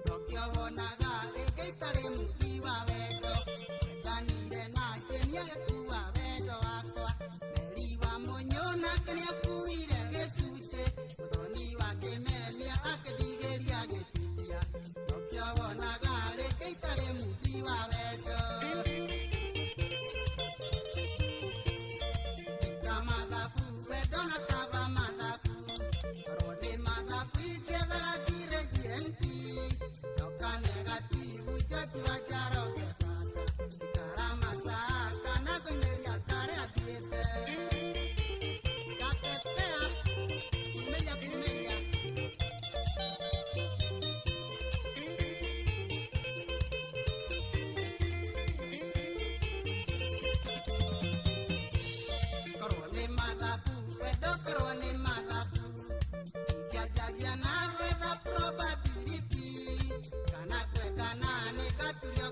Nokĩo wonaga rĩngĩ itarĩ mũti wa wendo. Mwendanire na Jane agĩkua wendo wakwa. Meri wa Mũnyũ nake nĩakuire gĩcunjĩ. Mũthoni wa Kĩmemia akĩndigĩria gĩtitia. Nokĩo wonaga rĩngĩ itarĩ mũti wa wendo. Ĩka mathabu wendo na kaba mathabu. Korwo ndĩ mathabu ingĩethaga ngirĩ GNP. Njoka negatibu George wa Njoroge bata. Ikara masaa kana ngũinĩria karĩa nduĩte. Gapepea, kumĩria kumĩria. Korwo nĩ mathabu wendo korwo nĩ mathabu. Ingĩanjagia na gwetha probability. Kana kwendana nĩ gaturio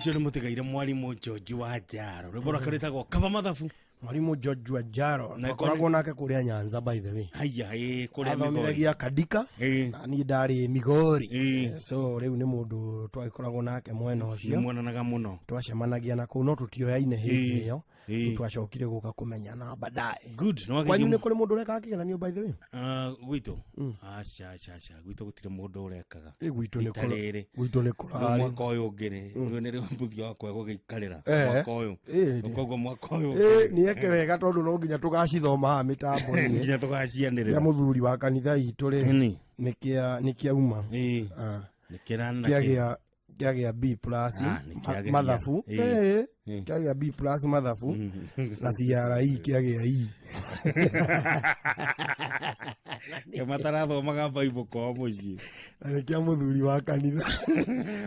Ũcio nĩ mũtigaire mwarimũ George wa Njaro, rwĩmbo rwake rwĩtagwo Kaba Mathabu. Mwarimũ George wa Njaro Na twakoragwo nake kũrĩa Nyanza, by the way. Haya, ĩ kũrĩa Migori. Athomithagia Kadika na niĩ ndarĩ Migori. So rĩu nĩ mũndũ twagĩkoragwo nake mwena ũcio. Nĩ muonanaga mũno. Twacemanagia na kũu no tũtioyaine hĩndĩ ĩyo. Rĩu twacokire gũka kũmenyana baadaye. Good, nĩ wageria Kwanyu nĩ kũrĩ mũndũ ũrekaga kĩgeranio, by the way? Ah, gwitũ aca aca aca, gwitũ gũtirĩ mũndũ ũrekaga. Ĩ, gwitũ nĩ Rita rĩrĩ. Gwitũ nĩ Rĩu kũrarĩ. mwaka ũyũ ũngĩ rĩ, rĩu nĩrĩo mũthia wakwa gũgĩikarĩra mwaka ũyũ. Koguo mwaka ũyũ Ĩ, nĩ eke wega tondũ no nginya tũgacithoma haha mĩtambo-inĩ. Nginya tũgacianĩrĩra. Kĩa mũthuri wa kanitha itũ rĩ, Nĩ. nĩ kĩauma. Nĩ kĩrana. Kĩagĩa B plus. Ah, nĩ kĩagĩa. Mathabu. Kĩagĩa B plus mathabu na CRE kĩagĩa E. Ke matarathomaga Bible kwao mũciĩ. Na nĩ kĩa mũthuri wa kanitha.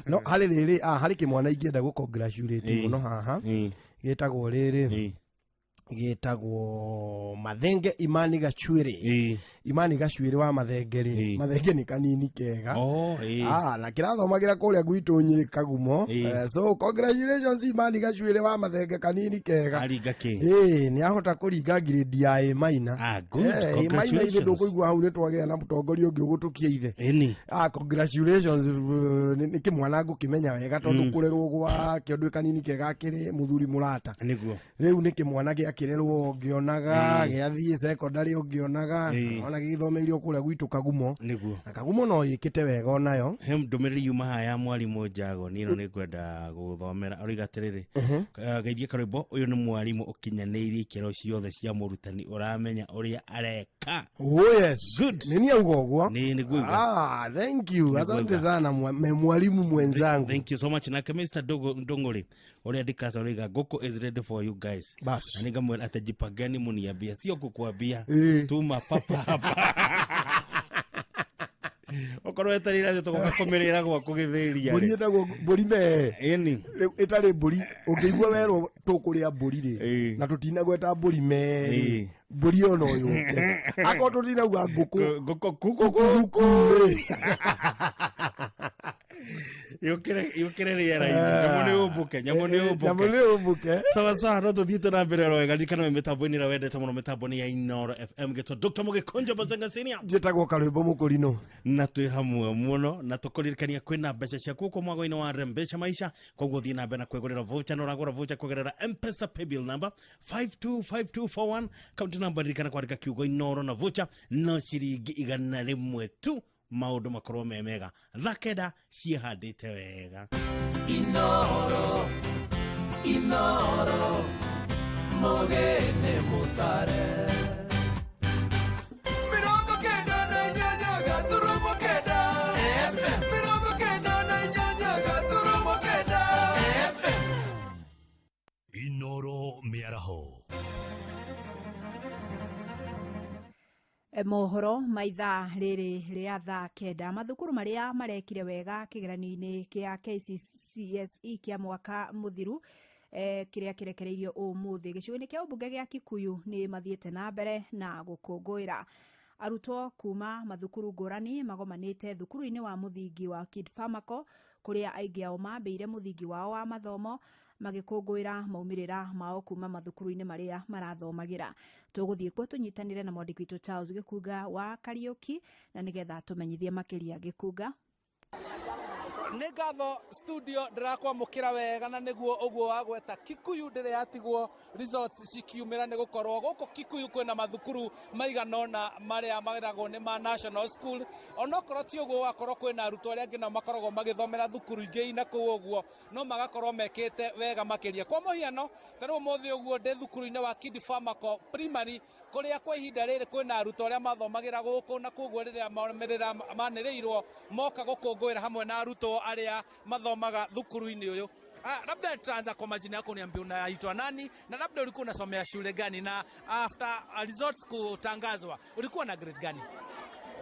No harĩ rĩrĩ, harĩ kĩmwana ingĩenda gũ congratulate mũno haha, gĩtagwo rĩrĩ, gĩtagwo Mathenge Imani Gachuĩrĩ. Imani Gachuĩrĩ wa Mathenge rĩ, Mathenge nĩ kanini kega. Oh, ĩ. Ah, na kĩrathomagĩra kũrĩa gwitũ Nyĩrĩ Kagumo. So congratulations, Imani Gachuĩrĩ wa Mathenge, kanini kega. Aringa kĩ? Ĩ, nĩ ahota kũringa grade ya A minor. Ah, good. A minor ithe. Congratulations. Ndũkũigua hau nĩ twagĩa na mũtongoria ũngĩ ũgũtũkia ithe. Ĩni. Ah, congratulations. Nĩ kĩmwana ngũkĩmenya wega tondũ kũrerwo gwake ũndũ kanini kega akĩrĩ mũthuri mũrata. Nĩguo. Rĩu nĩ kĩmwana gĩakĩrerwo ngĩonaga, gĩathiĩ secondary ũngĩonaga, ona gĩgĩthomeirwo kũrĩa gwitũ Kagumo. Nĩguo. Na Kagumo no ĩkĩte wega onayo. He ndũmĩrĩri yuma haha ya mwarimũ Njago nino nĩ ngwenda gũgũthomera. Ũroiga atĩrĩrĩ, geithie karwĩmbo, ũyũ nĩ mwarimũ ũkinyanĩirie ikĩro ciothe cia mũrutani, ũramenya ũrĩa areka. Oh yes. Good. Nĩ niĩ auga ũguo. Nĩ nĩguo uga. Ah, thank you. Nĩguo Asante uga. sana mwalimu mwenzangu. Thank you so much. Nake Mr. Ndunguri ũrĩa ndikasa ũroiga ngũkũ is ready for you guys. Bas. Na nĩngamwĩra atĩ jipangeni muniambia, sio kukuambia. Tuma papa hapa. Okorwo wetereire atĩ tũgoka kũmĩrĩra gwaku gĩthĩria. Mbũri ĩtagwo mbũri mee. Ĩni. Rĩu ĩtarĩ mbũri ũngĩigua werwo tũkũrĩa mbũri rĩ, na tũtinagweta mbũri mee rĩ, mbũri ĩyo no yũke akorwo tũtinauga ngũkũ. Ngũkũ kuku rĩ. Yũkĩre rĩera-inĩ. Nyamũ nĩ ũmbũke, nyamũ nĩ ũmbũke. Nyamũ nĩ ũmbũke. Sawa sawa, no tũthiĩte na mbere oro wega. Ririkana wĩ mĩtambo-inĩ ĩrĩa wendete mũno, mĩtambo nĩ ya Inooro FM. Gĩtwo Dr. Mũgĩkũnjo Bazenga Senior. Njĩtagwo Karwĩmbo Mũkũrinũ. Na twĩ hamwe mũno na tũkũririkania kwĩna mbeca ciaku gũkũ mwago-inĩ wa Rembesha Maisha. Koguo thiĩ na mbere na kwĩgũrĩra voucher, na ũragũra voucher kũgerera M-Pesa paybill number 525241, kaunti namba, ririkana kwandĩka kiugo Inooro, na voucher no ciringi 100 tu. Maũndũ makorwo me mega, thaa 9 ciĩhandĩte wega. Inoro, Inoro, Mogene Mutare. 98.9 FM. 98.9 FM. Inoro mĩaraho. Mohoro ma ithaa rĩrĩ rĩa thaa 9. Mathukuru marĩa marekire wega kĩgeranio-inĩ kĩa KCSE kĩa mwaka mũthiru, kĩrĩa kĩrekereirio ũmũthĩ gĩcigo-inĩ kĩa ũmbunge gĩa Kikuyu, nĩ mathiĩte na mbere na gũkũngũĩra. Arutwo kuma mathukuru ngũrani magomanĩte thukuru-inĩ wa mũthingi wa Kid Farmaco, kũrĩa aingĩ ao mambĩire mũthingi wao wa mathomo, magĩkũngũĩra maumĩrĩra mao kuma mathukuru-inĩ marĩa marathomagĩra. Tũgũthiĩ kuo tũnyitanĩre na mwandĩki witũ Charles Gĩkunga wa Kariũki, na nĩgetha tũmenyithie makĩria. Gĩkunga. Nĩ ngatho studio, ndĩrakwamũkĩra wega. Na nĩguo ũguo wagweta, Kikuyu ndĩrĩ yatigwo results cikiumĩra, nĩ gũkorwo gũkũ Kikuyu kwĩna mathukuru maigana ũna marĩa maragwo nĩ ma national school, onokorwo ti ũguo ũgakorwo kwĩna arutwo arĩa angĩ nao makoragwo magĩthomera thukuru ingĩ ina kũu ũguo, no magakorwo mekĩte wega makĩria. Kwa mũhiano, ta rĩu ũmũthĩ ũguo ndĩ thukuru-inĩ wa Kid Farmaco Primary, kũrĩa kwa ihinda rĩrĩ kwĩna arutwo arĩa mathomagĩra gũkũ, na koguo rĩrĩa maumĩrĩra manĩrĩirwo moka gũkũngũĩra hamwe na arutwo arĩa mathomaga thukuru-inĩ ũyũ. Ah, labda tutaanza kwa majina yako, niambie unaitwa nani na labda ulikuwa unasomea shule gani, na after results kutangazwa ulikuwa na grade gani?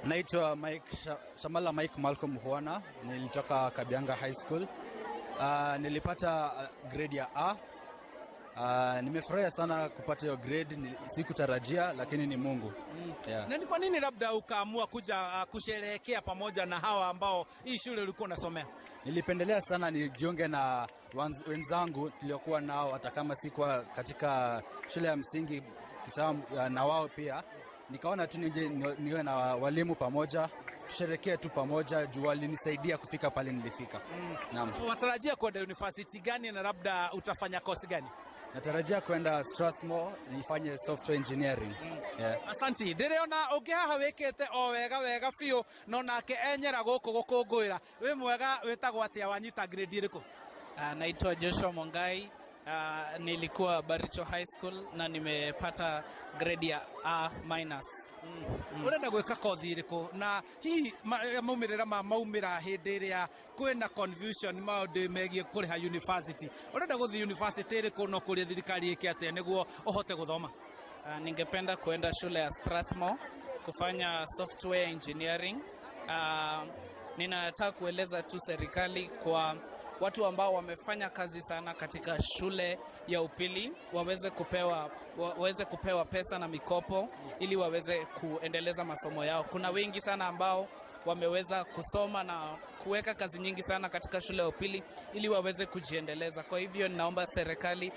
Naitwa Mike Shamala Mike Malcolm Huana, nilitoka Kabianga High School. Nilipata grade ya A. Nimefurahia sana kupata hiyo grade, sikutarajia lakini ni Mungu. Yeah. Na ni kwa nini labda ukaamua kuja kusherehekea pamoja na hawa ambao hii shule ulikuwa unasomea? Nilipendelea sana nijiunge na wenzangu tuliokuwa nao, hata kama sikuwa katika shule ya msingi kitambo na wao pia. Nikaona tu nije niwe na walimu pamoja, tusherekee tu pamoja juu walinisaidia kufika pale nilifika. Naam. Unatarajia kwenda university gani na labda utafanya kosi gani? Natarajia kwenda Strathmore nifanye software engineering. Yeah. Asanti, ndĩrĩona ũngĩ haha wĩkĩte o wega wega biũ, no nake enyera gũkũ gũkũngũĩra. Wĩ mwega, wĩtagwo atĩa, wanyita grade ĩrĩkũ? Naitwa Joshua Mongai. Nilikuwa Baricho High School na nimepata grade ya A minus. Ũrenda gwĩka kothi ĩrĩkũ, na hihi maumĩrĩra ma maumĩra hĩndĩ ĩrĩa kwĩna confusion maũndũ megiĩ kũrĩha university, ũrenda gũthiĩ university ĩrĩkũ, no kũrĩa thirikari ĩke atĩa nĩguo ũhote gũthoma? Ningependa kuenda shule ya Strathmore kufanya software engineering. Ninataka kueleza tu serikali kwa watu ambao wamefanya kazi sana katika shule ya upili waweze kupewa pesa na mikopo ili waweze kuendeleza masomo yao. Kuna wengi sana ambao wameweza kusoma na kuweka kazi nyingi sana katika shule ya upili ili waweze kujiendeleza. Kwa hivyo ninaomba serikali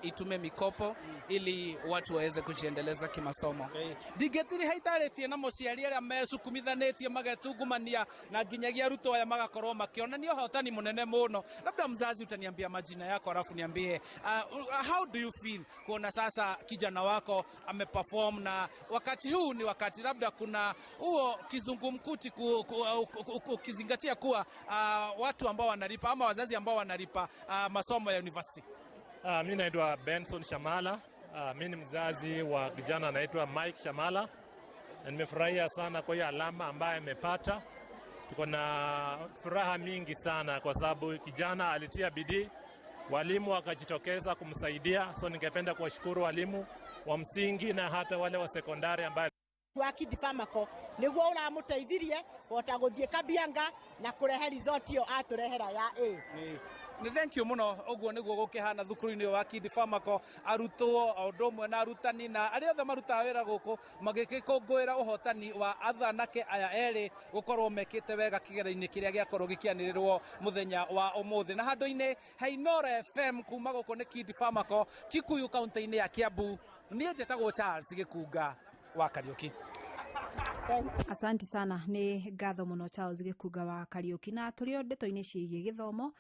itume mikopo ili watu waweze kujiendeleza kimasomo. Ndingĩtiri haitarĩtie na mũciari arĩa mecukumithanĩtie magetungumania na nginyagia arutwo aya magakorwo makĩonania ũhotani mũnene mũno. Labda mzazi utaniambia majina yako, alafu niambie how do you feel kuona sasa kijana wako ameperform, na wakati huu ni wakati labda kuna huo kizungumkuti ukizingatia kuwa watu ambao wanalipa ama wazazi ambao wanalipa masomo ya university. Mi naitwa Benson Shamala. Mi ni mzazi wa kijana anaitwa Mike Shamala, na nimefurahia sana kwa hiyo alama ambayo amepata. Tuko na furaha mingi sana kwa sababu kijana alitia bidii, walimu wakajitokeza kumsaidia. So ningependa kuwashukuru walimu wa msingi na hata wale wa sekondari ambaye wa Kidi Famako niguo uramuteithirie kũhota gũthiĩ Kabianga na kũrehe result ĩyo atũrehera ya A. Nĩ thank you mũno. Ũguo nĩguo gũkĩhana thukuru-inĩ wa Kidi Famako, arutwo o ũndũ ũmwe na arutani na arĩa othe marutaga wĩra gũkũ magĩgĩkũngũĩra ũhotani wa athanake aya erĩ gũkorwo mekĩte wega kĩgeranio-inĩ kĩrĩa gĩakorwo gĩkĩanĩrĩrwo mũthenya wa ũmũthĩ. Na handũ-inĩ ha Inooro FM kuma gũkũ nĩ Kidi Famako, Kikuyu, kaunti-inĩ ya Kiambu, niĩ njĩtagwo Charles Gĩkunga wa Kariũki. Asante sana, nĩ ngatho mũno Charles Gĩkunga wa Kariũki. Na tũrĩ o ndeto-inĩ ciĩgiĩ gĩthomo,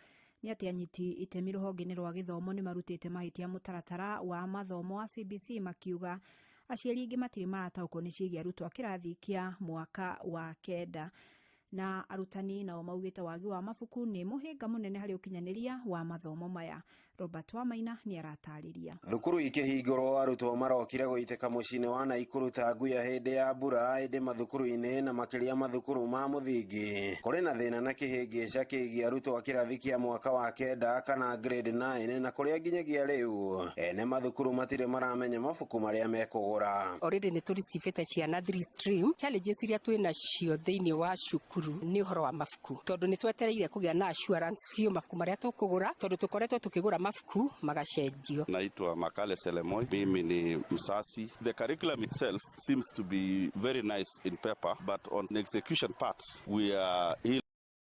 nĩ atĩ anyiti itemi rũhonge-inĩ rwa gĩthomo nĩ marutĩte mahĩtia mũtaratara wa mathomo wa CBC, makiuga aciari aingĩ matirĩ marataũkwo nĩ ciĩgiĩ arutwo a kĩrathi kĩa mwaka wa kenda, na arutani nao maugĩte wagi wa mabuku nĩ mũhĩnga mũnene harĩ ũkinyanĩria wa mathomo maya. Robert Wamaina nĩ aratarĩria. Thukuru ikĩhingũrwo, arutwo marokire gũitĩka mũciĩ-inĩ wa Naikuru ta nguya hĩndĩ ya mbura, ĩndĩ mathukuru-inĩ na makĩria mathukuru ma mũthingi kũrĩ na thĩna na kĩhĩngĩca kĩgiĩ arutwo a kĩrathi kĩa mwaka wa kenda kana grade 9, na kũrĩa nginyagia rĩu ene mathukuru matirĩ maramenya mabuku marĩa mekũgũra. Already nĩ tũricivĩte ciana three stream. Challenges iria twĩ nacio thĩinĩ wa cukuru nĩ ũhoro wa mabuku, tondũ nĩ twetereire kũgĩa na assurance biũ mabuku marĩa tũkũgũra, tondũ tũkoretwo tũkĩgũra mabuku magacenjio. Naitwa Makale Selemoi, mimi ni msasi. The curriculum itself seems to be very nice in paper, but on the execution part, we are ill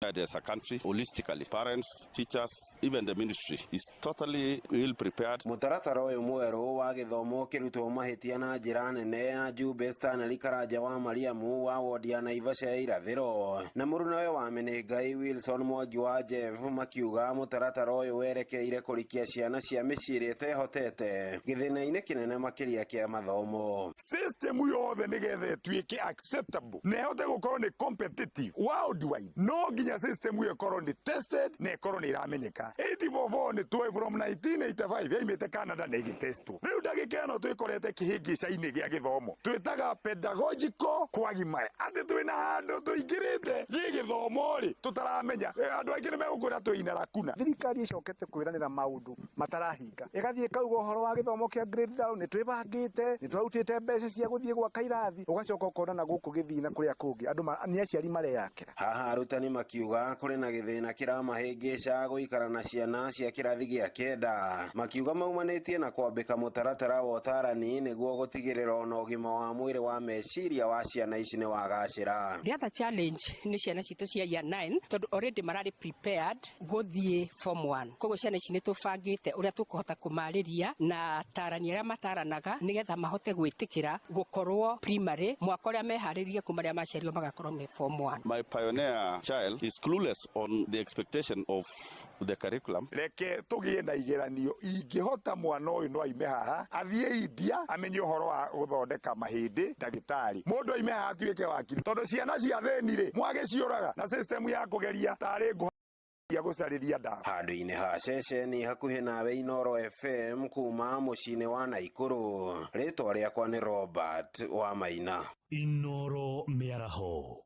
as a country holistically. Parents, teachers, even the ministry is totally ill prepared. Mũtaratara ũyũ mwerũ wa gĩthomo ũkĩrutwo mahĩtia na njĩra nene ya Jube Stanley Karanja wa Mariamu wa wodi ya Naivasha ya irathĩro na mũrunawe wa Menengai Wilson Mwangi wa Jeff makiuga mũtaratara ũyũ werekeire kũrikia ciana cia mĩciĩ ĩrĩa ĩtehotete gĩthĩna-inĩ kĩnene makĩria kĩa mathomo. System yothe nigetha ĩtuĩke acceptable na ĩhote gũkorwo nĩ competitive worldwide, no nginya system ĩyo ĩkorwo nĩ tested na ĩkorwo nĩ ĩramenyeka. 844 nĩ tuoĩ from 1985 yaimĩte Canada na ĩgĩtestwo. Rĩu ndagĩka ĩno twĩkorete kĩhĩngĩca-inĩ gĩa gĩthomo, twĩtaga pedagogical quagmire, atĩ twĩna handũ tũingĩrĩte gĩgĩthomo rĩ tũtaramenya. Andũ aingĩ nĩ megũkwĩra twĩina lakuna. Thirikari ĩcokete kwĩranĩra maũndũ matarahinga, ĩgathiĩ ĩkauga ũhoro wa gĩthomo kĩa grade down nĩ twĩbangĩte, nĩ tũrarutĩte mbeca cia gũthiĩ gwaka irathi, ũgacoka ũkona na gũkũ gĩthiĩ na kũrĩa kũngĩ andũ nĩ aciari mareyakĩra. Haha arutani makiuga makiuga kũrĩ na gĩthĩna kĩramahĩngĩca gũikara na ciana cia kĩrathi gĩa kenda, makiuga maumanĩtie na kwambĩka mũtaratara wa ũtarani nĩguo gũtigĩrĩra ona ũgima wa mwĩrĩ wa meciria wa ciana ici nĩ wagacĩra. The other challenge nĩ ciana citũ cia year 9 tondũ already mararĩ prepared gũthiĩ form 1, koguo ciana ici nĩ tũbangĩte ũrĩa tũkũhota kũmarĩria na tarani arĩa mataranaga nĩgetha mahote gwĩtĩkĩra gũkorwo primary mwaka ũrĩa meharĩrie kuma rĩrĩa maciarirwo magakorwo me form 1. My pioneer child is clueless on the expectation of the curriculum. Reke tũgĩe na igeranio ingĩhota mwana ũyũ no aime haha athiĩ India amenye ũhoro wa gũthondeka mahĩndĩ ndagĩtarĩ, mũndũ aime haha atuĩke wakiri, tondũ ciana cia thĩni rĩ mwagĩciũraga na system ya kũgeria tarĩ ngũ ya gũcarĩria ndawa. Handũ-inĩ ha ceceni hakuhĩ nawe Inoro FM kuma mũciĩ-inĩ wa Naikuru, rĩtwa rĩakwa nĩ Robert wa Maina. Inoro Mĩaraho.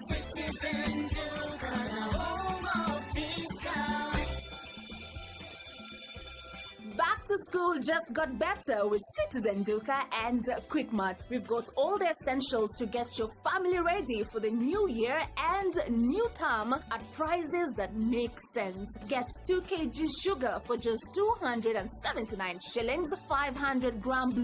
Citizen Duka, the home of discount. Back to school just got better with Citizen Duka and Quickmart. We've got all the essentials to get your family ready for the new year and new term at prices that make sense. Get 2 kg sugar for just 279 shillings, 500 gram